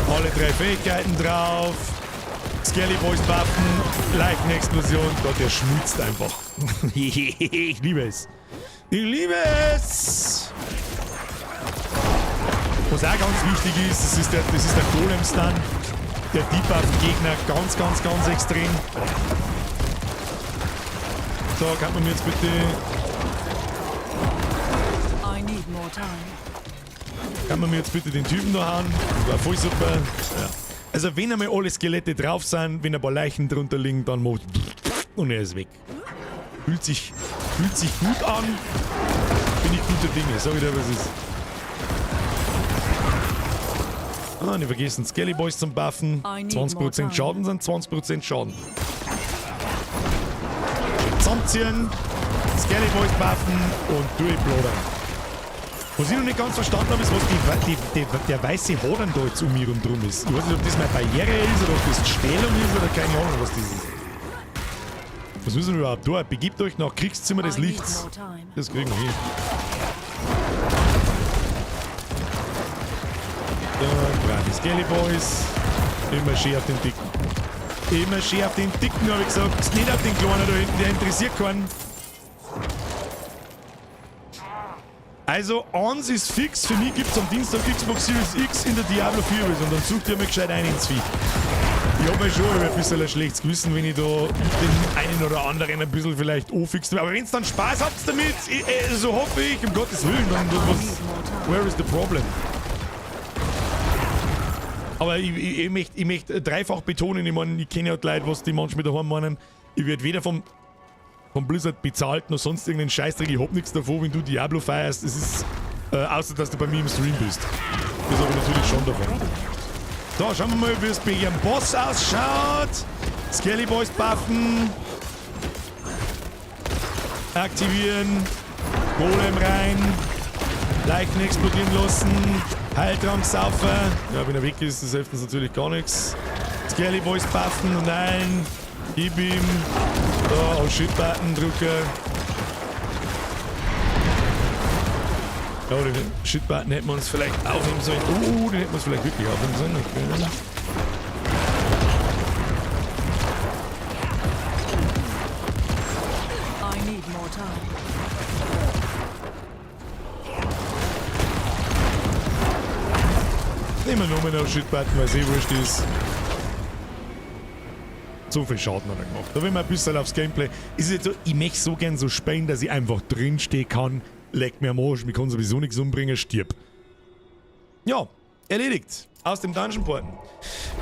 alle 3 Fähigkeiten drauf, Skelly Boys Waffen, Leichenexplosion, da der schmilzt einfach. Ich liebe es. Ich liebe es! Was auch ganz wichtig ist, das ist der Golem-Stun. Der debufft Gegner ganz, ganz, ganz extrem. So, kann man mir jetzt bitte... I need more time. Kann man mir jetzt bitte den Typen da hauen? Das war voll super. Ja. Also wenn einmal alle Skelette drauf sind, wenn ein paar Leichen drunter liegen, dann macht... Und er ist weg. Fühlt sich gut an. Bin ich guter Dinge. Sag ich dir, was ist. Ah, nicht vergessen, Skelly Boys zum Buffen. I need 20% more time. Schaden sind 20% Schaden. Schön zusammenziehen, Skelly Boys buffen und durchplodern. Was ich noch nicht ganz verstanden habe, ist, was der weiße Hodern da jetzt um mich rundherum ist. Ich weiß nicht, ob das meine Barriere ist oder ob das die Stellung ist oder keine Ahnung, was das ist. Was müssen wir überhaupt tun? Begebt euch nach Kriegszimmer des I need Lichts. more time. Das kriegen wir hin. Da, brave Skelly Boys. Immer schön auf den Dicken. Immer schön auf den Dicken, hab ich gesagt. Nicht auf den Kleinen da hinten, der interessiert keinen. Also, eins ist fix. Für mich gibt's am Dienstag Xbox Series X in der Diablo 4 Version. Und dann sucht ihr mir gescheit ein ins Vieh. Ich hab mir schon ein bisschen ein schlechtes Gewissen, wenn ich da den einen oder anderen ein bisschen vielleicht anfixt. Aber wenn's dann Spaß habt damit, so hoffe ich, um Gottes Willen, dann was, where is the problem? Aber ich möcht dreifach betonen, ich mein, ich kenne ja die Leute, was die manchmal daheim meinen. Ich werd weder vom Blizzard bezahlt noch sonst irgendeinen Scheißdreck. Ich hab nichts davon, wenn du Diablo feierst. Es ist, außer dass du bei mir im Stream bist. Das hab ich natürlich schon davon. So, schauen wir mal, wie es bei ihrem Boss ausschaut. Skelly Boys buffen. Aktivieren. Golem rein. Leichen explodieren lassen. Heiltrank saufen. Ja, wenn er weg ist, das hilft uns natürlich gar nichts. Skelly Boys buffen. Nein. Gib ihm. Da, auf Shit-Button drücken. Ja, den Shit-Button hätten wir uns vielleicht aufnehmen sollen. Oh, den hätten wir uns vielleicht wirklich aufnehmen sollen. Okay. I need more time. Nehmen wir nochmal noch Shit-Button, weil es eh wurscht ist. So viel Schaden hat er gemacht. Da will man ein bisschen aufs Gameplay. Ist jetzt so, ich möchte so gern so spielen, dass ich einfach drinstehen kann. Leck mir am Arsch, mich kann sowieso nichts umbringen, stirb. Ja, erledigt. Aus dem Dungeon porten.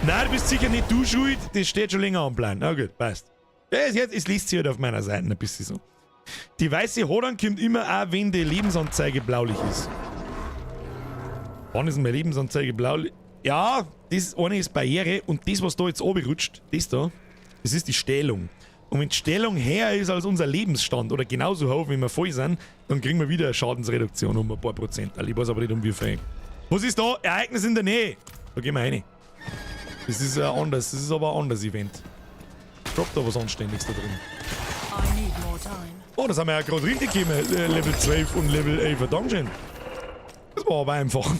Nein, du bist sicher nicht du schuld, das steht schon länger am Plan. Na gut, passt. Ja, es liest sich halt auf meiner Seite ein bisschen so. Die weiße Hodern kommt immer auch, wenn die Lebensanzeige blaulich ist. Wann ist denn meine Lebensanzeige blaulich? Ja, das eine ist Barriere und das, was da jetzt runterrutscht, das da, Das ist die Stellung. Und wenn die Stellung höher ist als unser Lebensstand oder genauso hoch, wie wir voll sind, dann kriegen wir wieder eine Schadensreduktion um ein paar Prozent. Ich weiß aber nicht, um wie viel. Was ist da? Ereignis in der Nähe. Da gehen wir rein. Das ist anders. Das ist aber ein anderes Event. Droppt da was Anständiges da drin. I need more time. Oh, das haben wir ja gerade richtig gegeben. Level 12 und Level 11 Dungeon. Das war aber einfach.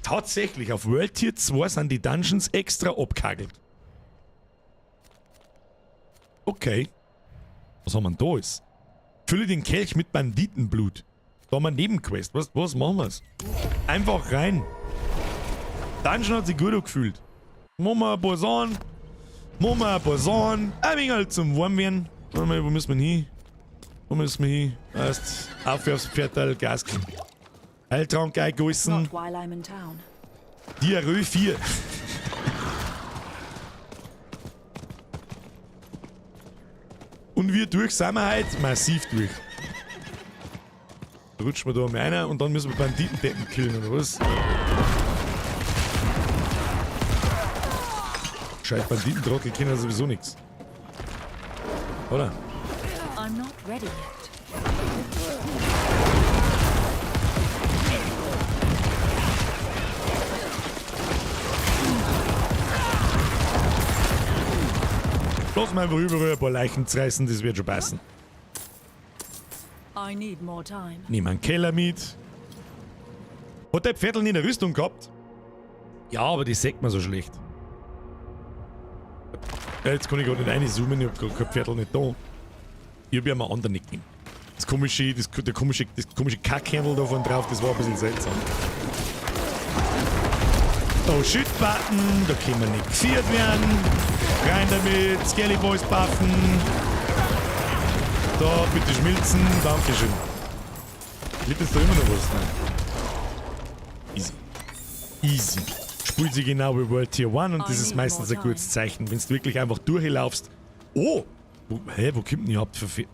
Tatsächlich, auf World Tier 2 sind die Dungeons extra abgehagelt. Okay. Was haben wir denn da ist? Fülle den Kelch mit Banditenblut. Da haben wir eine Nebenquest. Was machen wir's? Einfach rein. Dungeon hat sich gut angefühlt. Machen wir ein paar Sachen. Machen wir ein paar Sachen. Ein wenig halt zum Warmwerden. Warte mal, wo müssen wir hin? Wo müssen wir hin? Erst auf aufs Pferdteil, Gas geben. Heiltrank eingegossen. Not while I'm in town. Diarrhoe 4. Und wir durch sind wir heute massiv durch. Da rutschen wir da mal einer und dann müssen wir Banditendeppen killen, oder was? Scheiß Banditentrottel kennen sowieso nichts. Oder? I'm not ready yet. Lass mal einfach überall ein paar Leichen zerreißen, das wird schon passen. I need more time. Nehmen einen Keller mit. Hat der Pferdl nie eine Rüstung gehabt? Ja, aber die sägt man so schlecht. Ja, jetzt kann ich gerade nicht reinzoomen, ich hab grad kein Pferdl nicht da. Ich hab ja mal anderen nicht gegeben. Das komische, das, der komische, das komische Kackhändel da vorne drauf, das war ein bisschen seltsam. Oh shit, Button, da können wir nicht geviert werden. Rein damit, Skelly Boys buffen. Da, bitte schmilzen, Dankeschön. Liegt jetzt da immer noch was? Nein. Easy. Easy. Spielt sich genau wie World Tier 1 und das ist meistens ein gutes Zeichen, wenn du wirklich einfach durchlaufst. Oh! Wo, hä, wo kommt denn überhaupt für...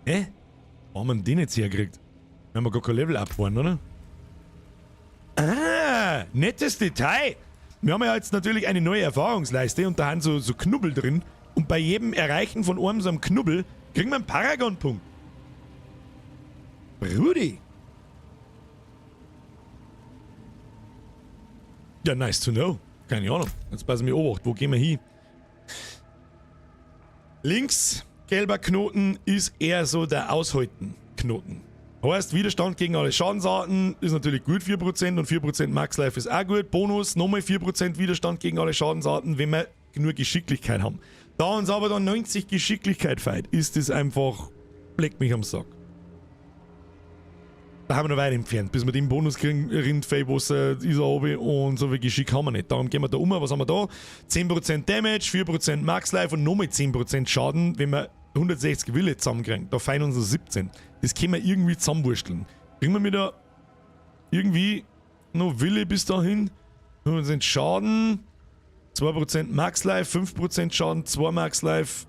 Hä? Wo haben wir denn den jetzt hergekriegt? Wir haben ja gar kein Level up geworden, oder? Ah, nettes Detail. Wir haben ja jetzt natürlich eine neue Erfahrungsleiste und da haben so Knubbel drin. Und bei jedem Erreichen von einem so einem Knubbel kriegen wir einen Paragon-Punkt. Brudi. Ja, nice to know. Keine Ahnung. Jetzt passen wir Obacht. Wo gehen wir hin? Links, gelber Knoten, ist eher so der Aushalten-Knoten. Heißt, Widerstand gegen alle Schadensarten ist natürlich gut, 4% und 4% Max Life ist auch gut. Bonus, nochmal 4% Widerstand gegen alle Schadensarten, wenn wir genug Geschicklichkeit haben. Da uns aber dann 90 Geschicklichkeit fehlt, ist das einfach, leck mich am Sack. Da haben wir noch weit entfernt, bis wir den Bonus kriegen, Rindfellwasser ist oben und so viel Geschick haben wir nicht. Darum gehen wir da um, was haben wir da? 10% Damage, 4% Max Life und nochmal 10% Schaden, wenn wir 160 Wille zusammenkriegen. Da fehlen uns noch 17. Das können wir irgendwie zusammenwursteln. Kriegen wir wieder irgendwie noch Wille bis dahin? 5% Schaden, 2% Max Life, 5% Schaden, 2 Max Life.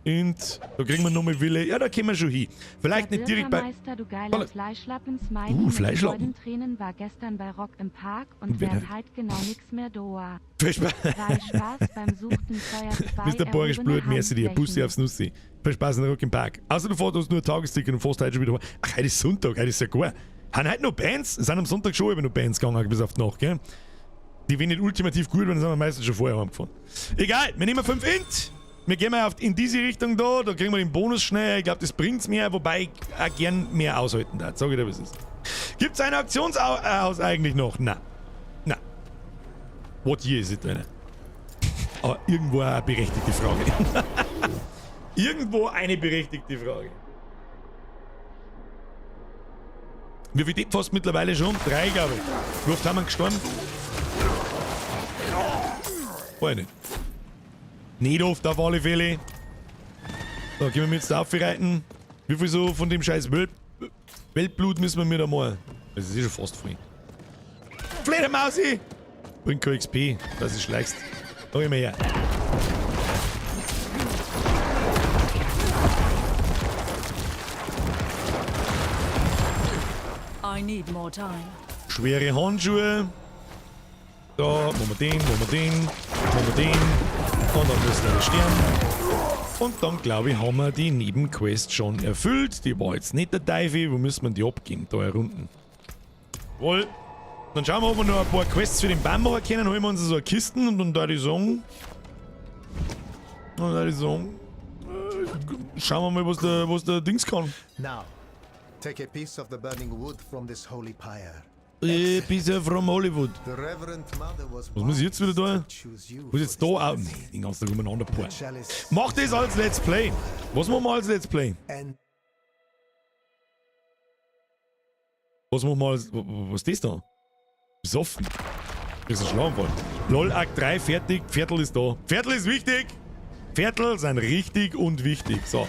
Und da kriegen wir nochmal Wille. Ja, da können wir schon hin. Vielleicht Der nicht direkt bei... Bürgermeister, du geiler Fleischlappen, Smiley mit Fleischlappen. Freudentränen war gestern bei Rock im Park und Wer wer da- halt genau nix mehr doa. Viel Spaß. Weil Spaß beim Suchten Feuer 2 Mr. Boris erhobene Blut, merci dir. Bussi Handflächen. aufs Nussi. Viel Spaß in Rock im Park. Außer du fährst nur ein Tagesticket und fährst heute schon wieder heim. Ach, heute ist Sonntag, heute ist ja gar. Haben heute noch Bands? Es sind am Sonntag schon immer noch Bands gegangen, bis auf die Nacht, gell? Die, wenn nicht ultimativ gut waren, sind wir meistens schon vorher heimgefahren. Egal, wir nehmen 5 Int. Wir gehen mal in diese Richtung da, da kriegen wir den Bonus schnell. Ich glaub, das bringt's mehr, wobei ich auch gern mehr aushalten darf. Sag ich dir, was ist. Gibt's ein Auktionshaus eigentlich noch? Na. Na. What year is it, Alter? Aber irgendwo eine berechtigte Frage. Irgendwo eine berechtigte Frage. Wie viel Depp fast mittlerweile schon? 3, glaube ich. Wie oft haben wir gestorben? Weiß nicht. Nicht oft auf alle Fälle. So, können wir jetzt da aufreiten. Wie viel so von dem scheiß Weltblut müssen wir mir da mal? Das ist eh schon fast voll. Fledermausi! Bringt kein XP, das ist schleichst. Da gehen wir her. I need more time. Schwere Handschuhe. Da, machen wir den, machen wir den, machen wir den. Und dann müssen wir sterben. Und dann, glaube ich, haben wir die Nebenquest schon erfüllt. Die war jetzt nicht der Teufel. Wo müssen wir die abgeben? Da herunten. Wohl. Dann schauen wir, ob wir noch ein paar Quests für den Baum machen können. Holen wir uns so eine Kisten und dann da die sagen. Und da die sagen. Schauen wir mal, was der Dings kann. Now, take a piece of the burning wood from this holy pyre. Piece from Hollywood. The Reverend Mother was Was muss ich jetzt wieder tun? choose you Muss jetzt da for auch. this Nee, task. den ganzen Tag umeinander bohren. Chalice Mach das als Let's Play. Was machen wir als Let's Play? and Was machen wir als. Was ist das da? Besoffen. Das ist ein Schlaganfall. LOL, Akt 3, fertig. Viertel ist da. Viertel ist wichtig. Viertel sind richtig und wichtig. So.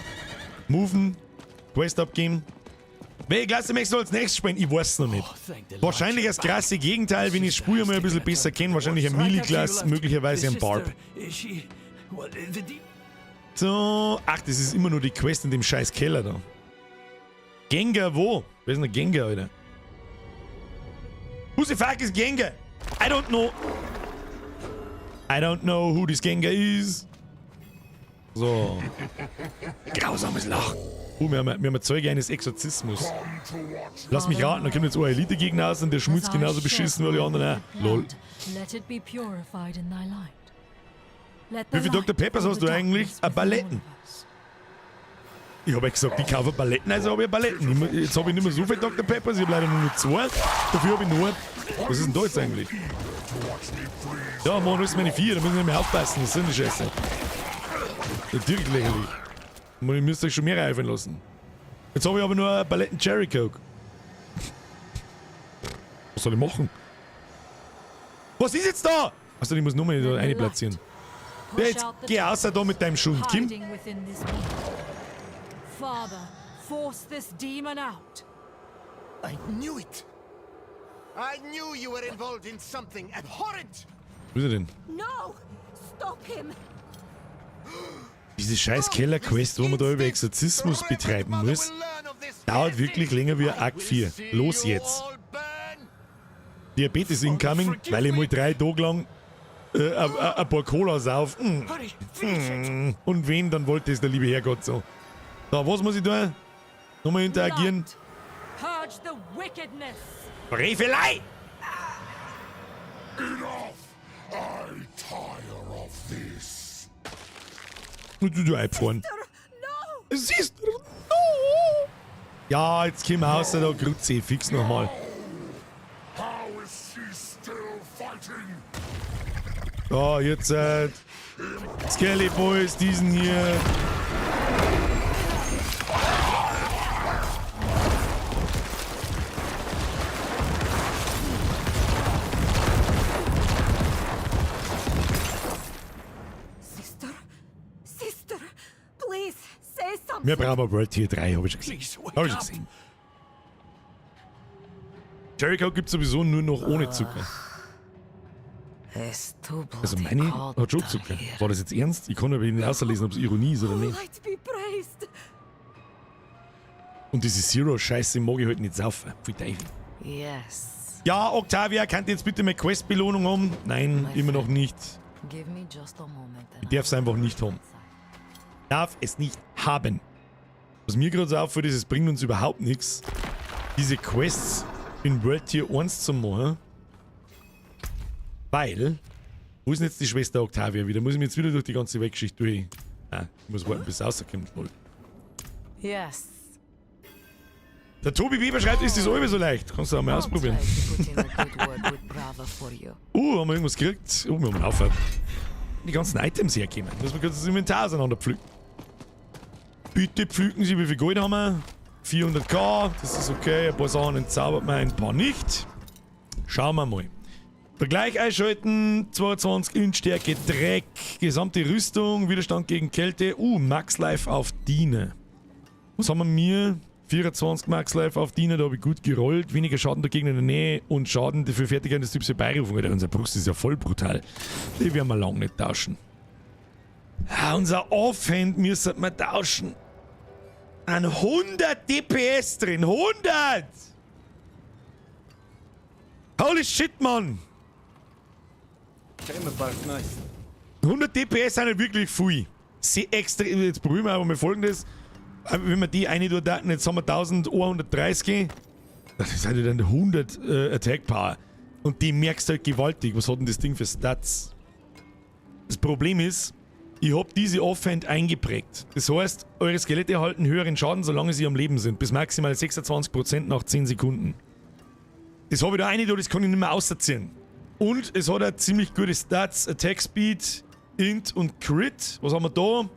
Moven. Quest abgeben. Welche Klasse möchtest du als nächstes spielen? Ich weiß es noch nicht. Wahrscheinlich das krasse Gegenteil, wenn ich das Spiel mal ein bisschen besser kenne. Wahrscheinlich ein Melee-Class, möglicherweise ein Barb. So. Ach, das ist immer nur die Quest in dem scheiß Keller da. Gengar wo? Wer ist denn der Gengar, Alter? Who the fuck is Gengar? I don't know. I don't know who this Gengar is. So. Grausames Lachen. Wir haben ein Zeuge eines Exorzismus. Lass mich raten, da kommt jetzt ein Elite-Gegner aus und der schmutzt genauso beschissen wie alle anderen auch. Lol. Let it be purified in thy light. Let Wie the viel Dr. light Peppers fill hast the du eigentlich? darkness Ein within all Paletten. of us. Ich habe ja gesagt, ich kaufe Paletten, also habe ich Paletten. Jetzt habe ich nicht mehr so viel Dr. Peppers, ich habe leider nur noch zwei. Dafür habe ich nur. Was ist denn da jetzt eigentlich? Ja, Mann, das ist meine 4, da müssen wir mehr aufpassen. Das sind die Scheiße. Natürlich lächerlich. Man, ihr müsst euch schon mehr einfallen lassen. Jetzt habe ich aber nur eine Paletten Cherry Coke. Was soll ich machen? Was ist jetzt da? Achso, ich muss nur mal da eine platzieren. Ja, jetzt geh raus da mit deinem Schund, Kim. Hiding within this people. Father, force this demon out. I knew it! I knew you were involved in something abhorrent! Wo ist er denn? No! Stop him! Diese scheiß Keller-Quest, wo man da über Exorzismus betreiben muss, dauert wirklich länger wie Akt 4. Los jetzt. Diabetes incoming, weil ich mal 3 Tage lang ein paar Cola sauf. Und wen, dann wollte es der liebe Herrgott so. So, was muss ich tun? Nochmal interagieren. Light, purge the wickedness. Frevelei! Enough! I tire of this. Und du einfahren. No! Siehst du? No! Ja, jetzt komm raus, da Grütze, fix nochmal. How is she still fighting? So, jetzt Skelly Boys, diesen hier. Sister? Sister, please, say something. Wir brauchen World Tier 3, hab ich schon gesehen. Please wake Hab ich schon up. gesehen. Cherry Coke gibt's sowieso nur noch ohne Zucker. It's too Also bloody meine cold hat schon down Zucker. here. War das jetzt ernst? Ich kann aber nicht auslesen, ob's Ironie ist oder nicht. Light be praised. Und diese Zero-Scheiße mag ich halt nicht saufen. Pfui Teufel. Yes. Ja, Octavia, kann jetzt bitte meine Quest-Belohnung haben? Nein, My immer noch friend. nicht. Give me just a moment and Ich darf's I will einfach nicht haben. Darf es nicht haben. Was mir gerade so auffällt, ist, es bringt uns überhaupt nichts, diese Quests in World Tier 1 zu machen. Weil, wo ist denn jetzt die Schwester Octavia wieder? Muss ich mir jetzt wieder durch die ganze Weltgeschichte durch? Ah, ich muss warten, bis es rauskommt. Lol. Yes. Der Tobi Weber schreibt, ist das immer so leicht? Kannst du auch mal I'll ausprobieren. try to put in a good word with Brava for you. Haben wir irgendwas gekriegt? Oh, wir haben einen Haufen. Die ganzen Items herkommen. Muss man kurz das Inventar auseinander pflücken. Bitte pflücken Sie, wie viel Gold haben wir? 400k, das ist okay. Ein paar Sachen entzaubert man, ein paar nicht. Schauen wir mal. Vergleich einschalten, 22 Inch Stärke, Dreck, gesamte Rüstung, Widerstand gegen Kälte, Max Life auf Diener. Was haben wir mir? 24 Max Life auf Diener, da hab ich gut gerollt, weniger Schaden dagegen in der Nähe und Schaden für Fertigkeit des Typs Herbeirufung. Alter, unser Brust ist ja voll brutal. Die werden wir lang nicht tauschen. Ah, unser Offhand müssen wir tauschen. An 100 DPS drin, 100! Holy shit, Mann! Came apart nice. 100 DPS sind nicht wirklich viel. Sehr extrem. Jetzt probieren wir aber mal folgendes. Wenn wir die eine tun, jetzt haben wir 1130. Das ist halt dann 100 Attack Power. Und die merkst du halt gewaltig. Was hat denn das Ding für Stats? Das Problem ist, ich hab diese Offhand eingeprägt. Das heißt, eure Skelette erhalten höheren Schaden, solange sie am Leben sind. Bis maximal 26% nach 10 Sekunden. Das habe ich da eine, das kann ich nicht mehr auserziehen. Und es hat auch ziemlich gute Stats, Attack Speed, Int und Crit. Was haben wir da?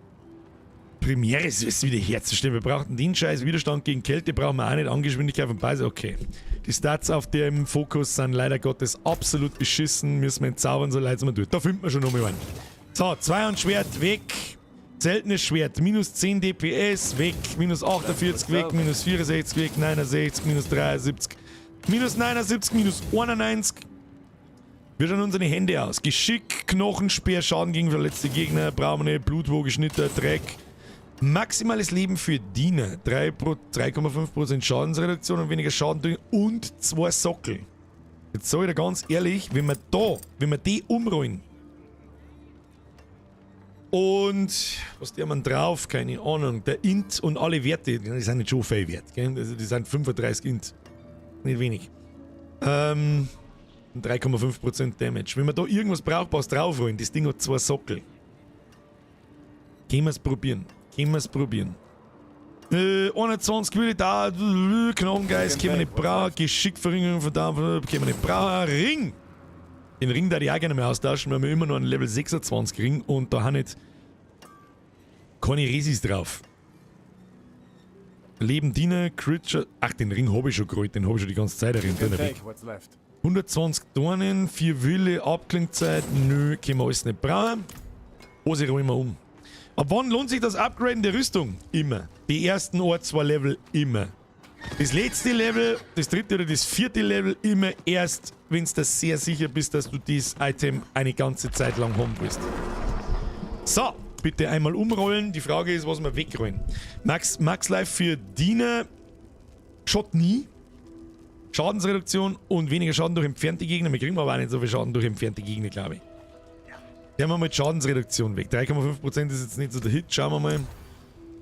Primäres ist wieder herzustellen. Wir brauchten den Scheiß. Widerstand gegen Kälte brauchen wir auch nicht. Angeschwindigkeit von Beise, okay. Die Stats auf dem Fokus sind leider Gottes absolut beschissen. Müssen wir entzaubern, so leid es mir tut. Da findet man schon nochmal einen. So, Zweihandschwert weg. Seltenes Schwert, minus 10 DPS, weg. Minus 48, weg. Minus 64, weg. 69, minus 73. Minus 79, minus 91. Wir schauen unsere Hände aus. Geschick, Knochenspeer, Schaden gegen verletzte Gegner, brauchen wir nicht, Blutwoge, Schnitter, Dreck. Maximales Leben für Diener. 3,5% Schadensreduktion und weniger Schaden durch und 2 Sockel. Jetzt sag ich dir ganz ehrlich, wenn wir die umrollen und was der man drauf, keine Ahnung, der Int und alle Werte, die sind nicht schon viel wert, gell? Also die sind 35 Int. Nicht wenig. 3,5% Damage. Wenn wir da irgendwas Brauchbares draufrollen, das Ding hat 2 Sockel. Gehen wir's probieren. Gehen wir's probieren. 21 Wille da, Knochengeist, können wir nicht brauchen. Geschickverringerung von da, können wir nicht brauchen. Ring! Den Ring da ich auch gerne mehr austauschen, weil wir immer noch einen Level 26 Ring und da haben nicht keine Resis drauf. Leben Diener, Creature. Ach, den Ring habe ich schon geholt, den habe ich schon die ganze Zeit darin. 120 Dornen, 4 Wille, Abklingzeit, nö, können wir alles nicht brauchen. Hose rollen wir um. Ab wann lohnt sich das Upgraden der Rüstung? Immer. Die ersten 1, 2 Level immer. Das letzte Level, das dritte oder das vierte Level immer erst, wenn du das sehr sicher bist, dass du dieses Item eine ganze Zeit lang haben willst. So, bitte einmal umrollen. Die Frage ist, was wir wegrollen. Max Life für Diener schaut nie. Schadensreduktion und weniger Schaden durch entfernte Gegner. Wir kriegen aber auch nicht so viel Schaden durch entfernte Gegner, glaube ich. Die haben wir mal Schadensreduktion weg. 3,5% ist jetzt nicht so der Hit. Schauen wir mal.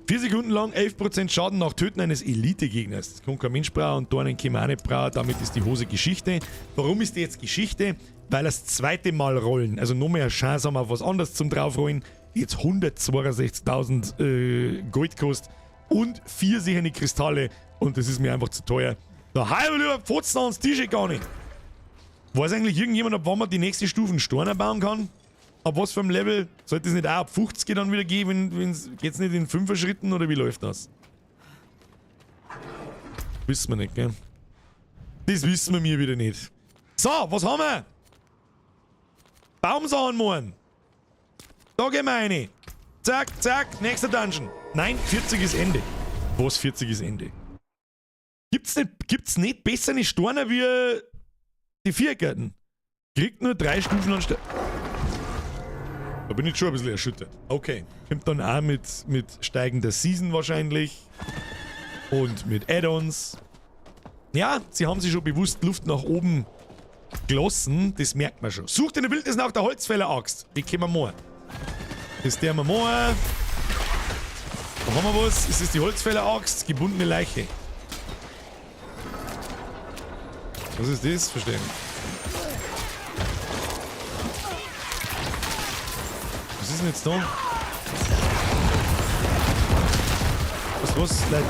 4 Sekunden lang 11% Schaden nach Töten eines Elite-Gegners. Das kommt kein Mensch brauchen und Dornen können wir auch nicht brauchen. Damit ist die Hose Geschichte. Warum ist die jetzt Geschichte? Weil das zweite Mal rollen. Also noch mehr Chance haben wir auf was anderes zum draufrollen. Die jetzt 162.000 Gold kostet. Und 4 sichere Kristalle. Und das ist mir einfach zu teuer. Da hau ich lieber Pfotzen ans Tisch gar nicht. Weiß eigentlich irgendjemand, ab wann man die nächste Stufe einen Storner bauen kann? Ab was für einem Level? Sollte es nicht auch ab 50 dann wieder gehen? Geht's nicht in 5er Schritten oder wie läuft das? Wissen wir nicht, gell? Das wissen wir mir wieder nicht. So, was haben wir? Baumsamen morgen. Da gehen wir rein. Zack, zack, nächster Dungeon. Nein, 40 ist Ende. Was, 40 ist Ende? Gibt's nicht bessere Storner wie die Viergärten? Kriegt nur 3 Stufen anstatt. Da bin ich schon ein bisschen erschüttert. Okay. Kommt dann auch mit steigender Season wahrscheinlich. Und mit Add-ons. Ja, sie haben sich schon bewusst Luft nach oben gelassen. Das merkt man schon. Sucht in der Wildnis nach der Holzfäller-Axt. Die können wir morgen. Das der wir morgen. Da haben wir was. Es ist die Holzfäller-Axt. Gebundene Leiche. Was ist das? Verstehe nicht. Was ist denn jetzt da? Was? Leute,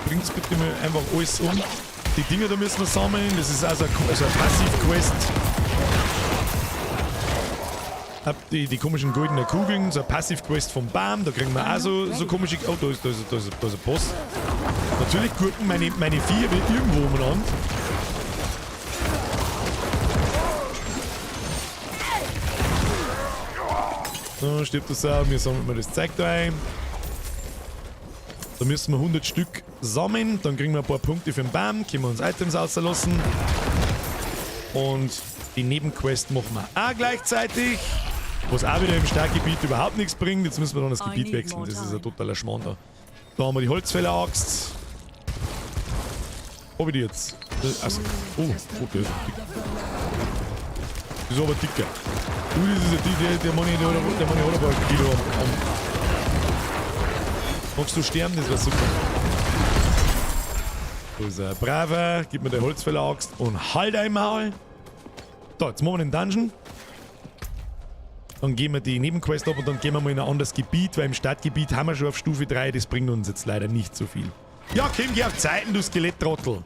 bringt's bitte mal einfach alles um. Die Dinger da müssen wir sammeln. Das ist also eine Passiv-Quest. Hab die komischen goldenen Kugeln, so eine Passiv-Quest vom Baum. Da kriegen wir auch so komische... Oh, da ist ein Boss. Natürlich gurken meine Viecher wieder irgendwo umeinander. So, stirbt das auch. Wir sammeln mal das Zeug da ein. Da müssen wir 100 Stück sammeln. Dann kriegen wir ein paar Punkte für den Baum. Können wir uns Items auslassen. Und die Nebenquest machen wir auch gleichzeitig. Was auch wieder im Startgebiet überhaupt nichts bringt. Jetzt müssen wir dann das Gebiet wechseln. Das ist ein totaler Schmarrn da. Da haben wir die Holzfäller-Axt. Hab ich die jetzt? Also, oh, okay. Das Das ist aber dicker. Du, das ist ein der, der Mann, der, der Mann hat ein paar Kilo am. Magst du sterben? Das wäre super. Da ist er braver, gib mir der Holzfäller-Axt und halt einmal. So, jetzt machen wir den Dungeon. Dann gehen wir die Nebenquest ab und dann gehen wir mal in ein anderes Gebiet, weil im Stadtgebiet haben wir schon auf Stufe 3, das bringt uns jetzt leider nicht so viel. Ja, Kim, geh auf Zeiten, du Skeletttrottel.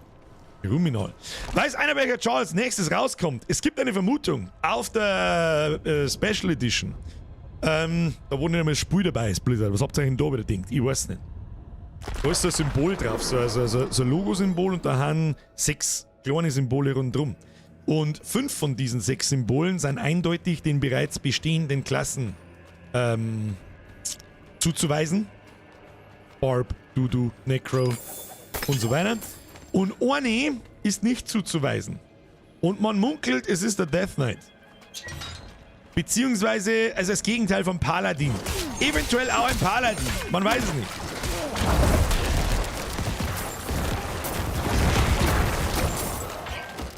Ruminal. Weiß einer, welcher Char als nächstes rauskommt? Es gibt eine Vermutung auf der Special Edition. Da wo nicht einmal das Spiel dabei ist, Blizzard. Was habt ihr eigentlich da wieder gedacht? Ich weiß nicht. Da ist so ein Symbol drauf, so ein Logo-Symbol und da haben 6 kleine Symbole rundherum. Und 5 von diesen 6 Symbolen sind eindeutig den bereits bestehenden Klassen zuzuweisen. Barb, Dudu, Necro und so weiter. Und eine ist nicht zuzuweisen. Und man munkelt, es ist der Death Knight. Beziehungsweise, also das Gegenteil von Paladin. Eventuell auch ein Paladin. Man weiß es nicht.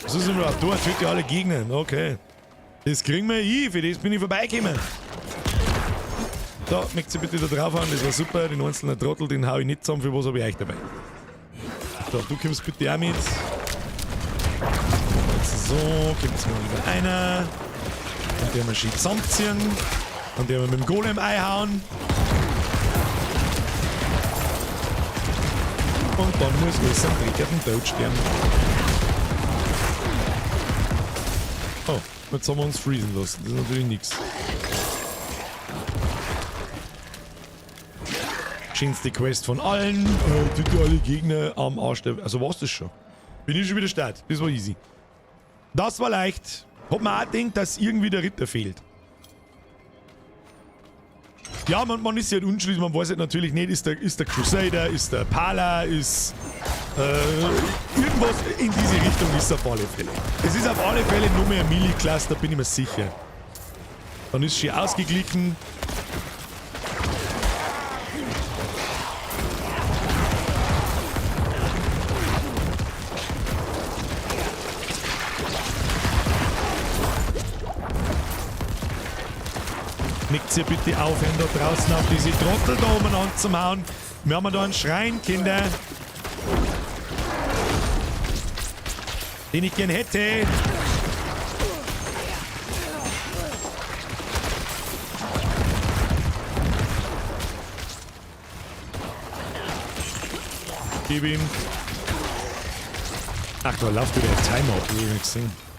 Was ist denn überhaupt da? Töte alle Gegner. Okay. Das kriegen wir hin. Für das bin ich vorbeigekommen. Da, mögt ihr bitte da draufhauen. Das war super. Den einzelnen Trottel, den hau ich nicht zusammen. Für was habe ich euch dabei? So, du kommst bitte auch mit. Jetzt so, kommt mal wieder einer. Und der wir schön zusammenziehen. Und der wir mit dem Golem einhauen. Und dann muss alles am dreckigen Tod sterben. Oh, jetzt haben wir uns freezen lassen. Das ist natürlich nix. Schönste Quest von allen. Töte alle Gegner am Arsch der... Also war's das schon. Bin ich schon wieder start. Das war easy. Das war leicht. Hab mir auch gedacht, dass irgendwie der Ritter fehlt. Ja, man ist ja halt unschlüssig, man weiß halt natürlich nicht, ist der Crusader, ist der Pala, ist... irgendwas in diese Richtung ist auf alle Fälle. Es ist auf alle Fälle nur mehr ein Melee-Class, da bin ich mir sicher. Dann ist schon ausgeglichen. Nickt ihr bitte aufhören, da draußen auf diese Trottel da oben anzuhauen. Wir haben da einen Schrein, Kinder. Den ich gern hätte. Gib ihm. Ach, da läuft wieder ein Timeout. Das hab ich nicht gesehen.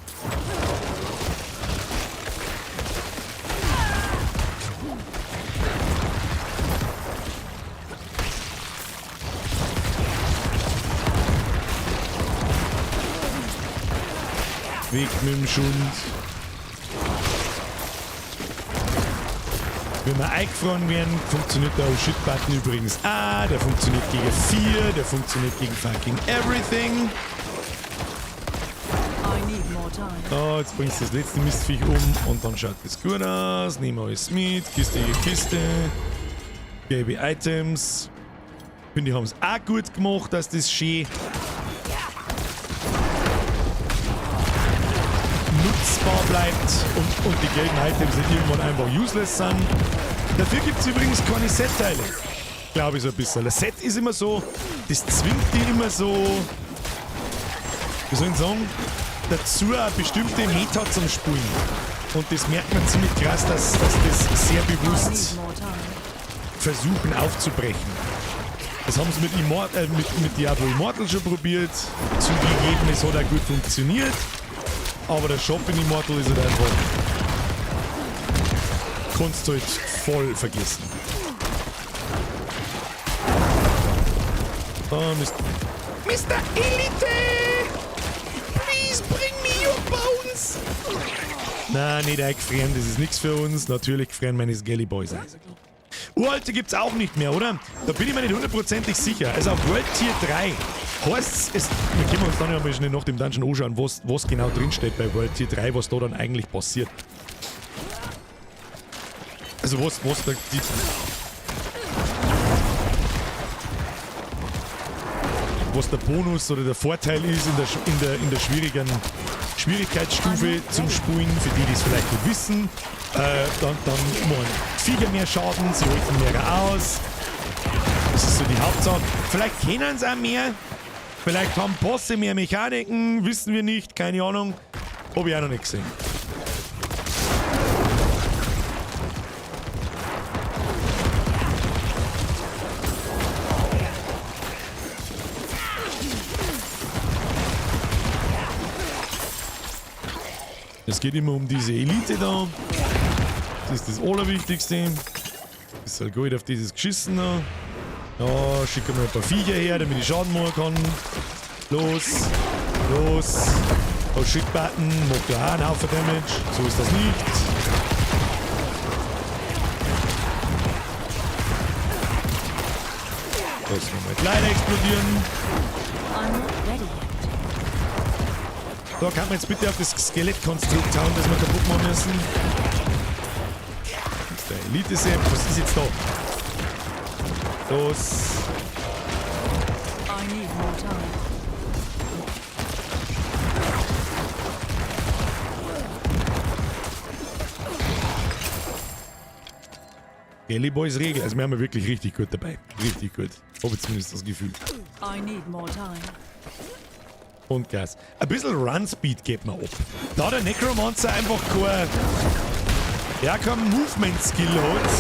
Weg mit dem Schund. Wenn wir eingefroren werden, funktioniert der Oh-Shit-Button übrigens. Ah, der funktioniert gegen 4, der funktioniert gegen fucking everything. Oh, jetzt bringst du das letzte Mistviech um und dann schaut das gut aus. Nehmen wir alles mit. Kiste hier, Kiste. Gelbe Items. Finde ich, haben es auch gut gemacht, dass das schön nutzbar bleibt und die gelben Items nicht irgendwann einfach useless sind. Dafür gibt's übrigens keine Set-Teile. Glaube ich so ein bisschen. Das Set ist immer so, das zwingt die immer so, wie soll ich sagen, dazu eine bestimmte Meta zum Spielen. Und das merkt man ziemlich krass, dass das sehr bewusst versuchen aufzubrechen. Das haben sie mit Diablo Immortal schon probiert. Zugegeben, es hat auch gut funktioniert. Aber der Shop in Immortal ist halt einfach... Kannst du halt voll vergessen. Oh, Mist. Mr. Elite! Please bring me your bones! Na, nicht eingefrieren, das ist nichts für uns. Natürlich gefrieren meine Skelly Boys ein. Uralte gibt's auch nicht mehr, oder? Da bin ich mir nicht hundertprozentig sicher. Also auf World Tier 3 heißt's, es, wir können uns dann ja mal schnell nach dem Dungeon anschauen, was genau drinsteht bei World Tier 3, was da dann eigentlich passiert. Also was da die... Was der Bonus oder der Vorteil ist in der schwierigen Schwierigkeitsstufe zum Spulen, für die, die es vielleicht nicht wissen. Dann machen Viecher mehr Schaden, sie halten mehr aus. Das ist so die Hauptsache. Vielleicht kennen sie auch mehr. Vielleicht haben Bosse mehr Mechaniken, wissen wir nicht, keine Ahnung. Hab ich auch noch nicht gesehen. Es geht immer um diese Elite da. Das ist das Allerwichtigste. Ist halt gut auf dieses Geschissen da. Ja, schicken wir ein paar Viecher her, damit ich Schaden machen kann. Los, los. Oh, Shit-Button, macht ja auch einen Haufen Damage. So ist das nicht. Lassen wir mal die Leiter explodieren. Da kann man jetzt bitte auf das Skelettkonstrukt hauen, das wir kaputt machen müssen. Das ist der Elite-Sepp. Was ist jetzt da? Los. I need more time. Skelly Boys Regel. Also wir haben ja wirklich richtig gut dabei. Richtig gut. Hab ich zumindest das Gefühl. I need more time. Und Gas. Ein bisschen Run-Speed geht mir ab. Da der Necromancer einfach kein Movement-Skill hat,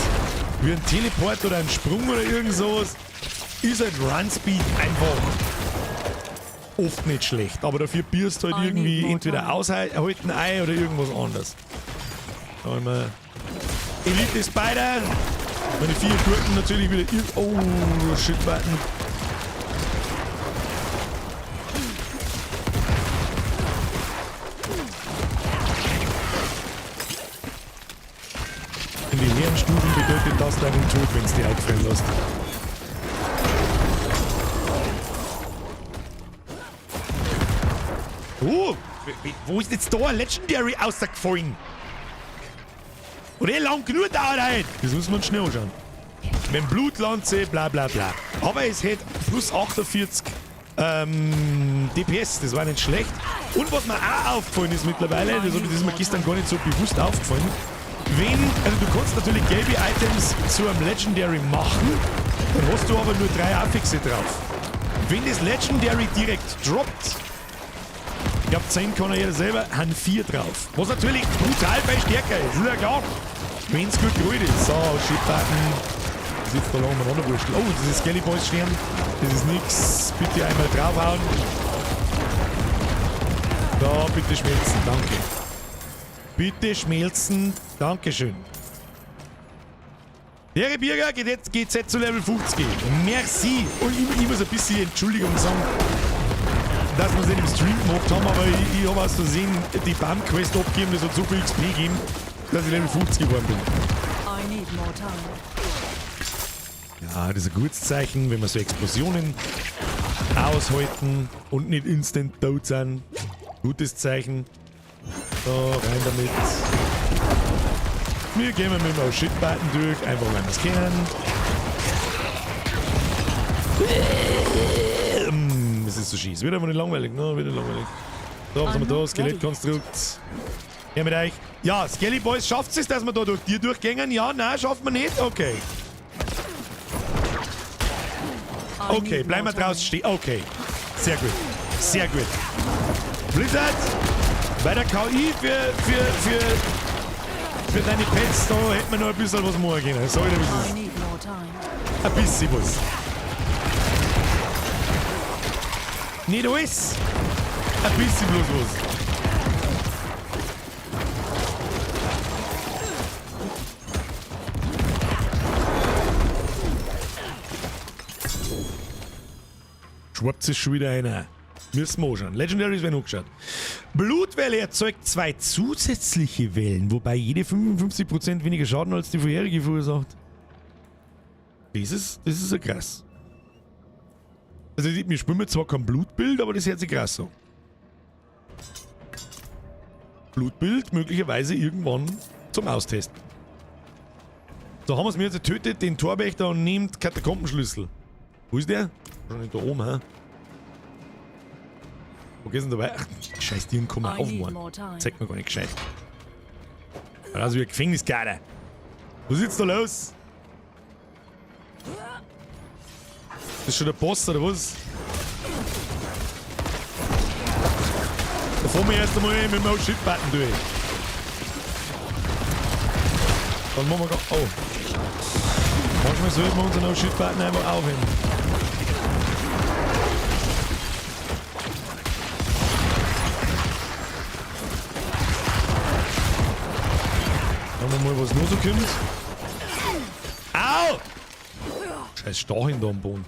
wie ein Teleport oder ein Sprung oder irgend sowas, ist halt Run-Speed einfach oft nicht schlecht. Aber dafür bierst halt I need irgendwie more entweder time. aushalten ein oder irgendwas anderes. Da haben wir Elite Spider. Meine 4 Gurken natürlich wieder. Oh, Shit-Button. In den höheren Stufen bedeutet das deinen Tod, wenn's dir eingefallen lässt. Oh, wo ist jetzt da ein Legendary rausgefallen? Und eh lang genug dauert halt. Das müssen wir uns schnell anschauen. Mit Blutlanze, bla bla bla. Aber es hätte plus 48 DPS, das war nicht schlecht. Und was mir auch aufgefallen ist mittlerweile, das ist mir gestern gar nicht so bewusst aufgefallen, also du kannst natürlich gelbe Items zu einem Legendary machen, dann hast du aber nur 3 Affixe drauf. Wenn das Legendary direkt droppt, ich glaub 10 kann er jeder selber, haben 4 drauf. Was natürlich brutal viel stärker ist, ist ja klar. Wenn's gut gerollt ist. So, Shit-Button. Das ist jetzt da lang umeinander wurschtelt. Oh, das ist Skelly Boys Stern. Das ist nix. Bitte einmal draufhauen. Da, bitte schmelzen. Danke. Bitte schmelzen. Dankeschön. Der Birger geht jetzt GZ zu Level 50. Merci. Und ich muss ein bisschen Entschuldigung sagen, dass wir es nicht im Stream gemacht haben, aber ich habe aus Versehen die BAM-Quest abgegeben, das hat so viel XP gegeben, dass ich Level 50 geworden bin. I need more time. Ja, das ist ein gutes Zeichen, wenn wir so Explosionen aushalten und nicht instant tot sind. Gutes Zeichen. So, rein damit. Wir gehen mit dem Shit-Button durch, einfach weil wir's kennen. Das ist so schön. Es wird einfach nicht langweilig, ne? Wird nicht langweilig. So, was haben wir da? Skelettkonstrukt. Her mit euch. Ja, Skelly Boys, schafft es, dass wir da durch die durchgängen? Ja, nein, schafft man nicht? Okay. Okay, bleiben wir draußen stehen. Okay. Sehr gut. Sehr gut. Blizzard, bei der KI für deine Pets, da hätten wir noch ein bisschen was machen können. Sag ich dir, wie es ist. Ein bisschen was. Nicht alles. Ein bisschen bloß was. Schwappt sich schon wieder einer. Müssen wir anschauen. Legendaries werden angeschaut. Blutwelle erzeugt 2 zusätzliche Wellen, wobei jede 55% weniger Schaden als die vorherige verursacht. Das ist ja krass. Also wir spielen zwar kein Blutbild, aber das hört sich krass an. Blutbild möglicherweise irgendwann zum Austesten. So haben wir es mir jetzt getötet, den Torwächter, und nehmt Katakombenschlüssel. Wo ist der? Wahrscheinlich da oben, hä? Wo geht's denn dabei? Ach, die scheiß Tieren kommen I auf, need Mann. more time. Zeigt mir gar nicht gescheit. Also wie ein Gefängniskader. Was ist jetzt da los? Das ist schon der Boss, oder was? Da fahren wir erst einmal mit dem Oh-Shit-Button durch. Dann machen wir gar. Oh. Manchmal sollten wir unseren Oh-Shit-Button einfach aufheben. Schauen wir mal, was noch so kommt. Au! Scheiß Stacheln da am Boden.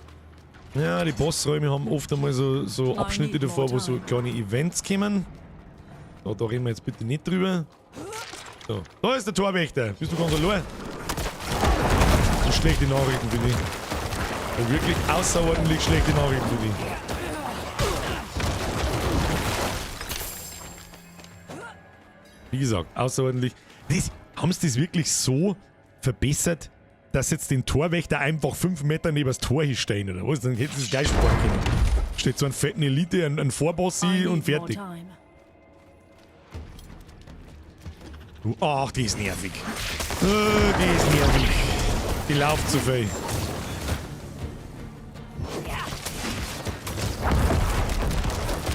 Ja, die Bossräume haben oft einmal so Abschnitte davor, wo so kleine Events kommen. Da reden wir jetzt bitte nicht drüber. So, da ist der Torwächter. Bist du ganz allein? Das sind schlechte Nachrichten für dich. Oh, wirklich außerordentlich schlechte Nachrichten für dich. Wie gesagt, außerordentlich. Haben sie das wirklich so verbessert, dass jetzt den Torwächter einfach 5 Meter neben das Tor hinstellen oder was? Dann hätten sie es gleich sparen können. Steht so ein fetten Elite, ein Vorbossi und fertig. Du, ach, die ist nervig. Die ist nervig. Die läuft zu viel.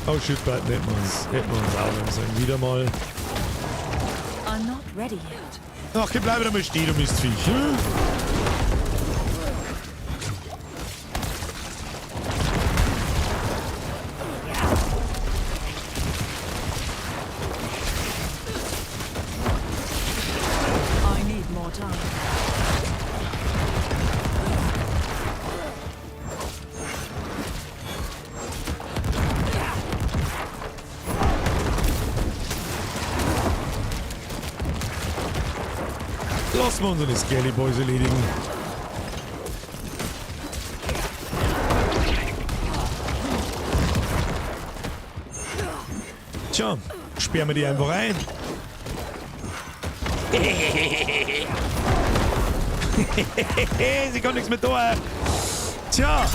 Oh shit, bald hätten wir uns aufnehmen sollen. Wieder mal. I'm not ready yet. Ach, hier bleib wieder mal stehen, du Mistviech. Hm? I need more time. Lassen wir unsere Skelly Boys erledigen. Tja, sperren wir die einfach ein. Sie kann nichts mehr tun. Tja.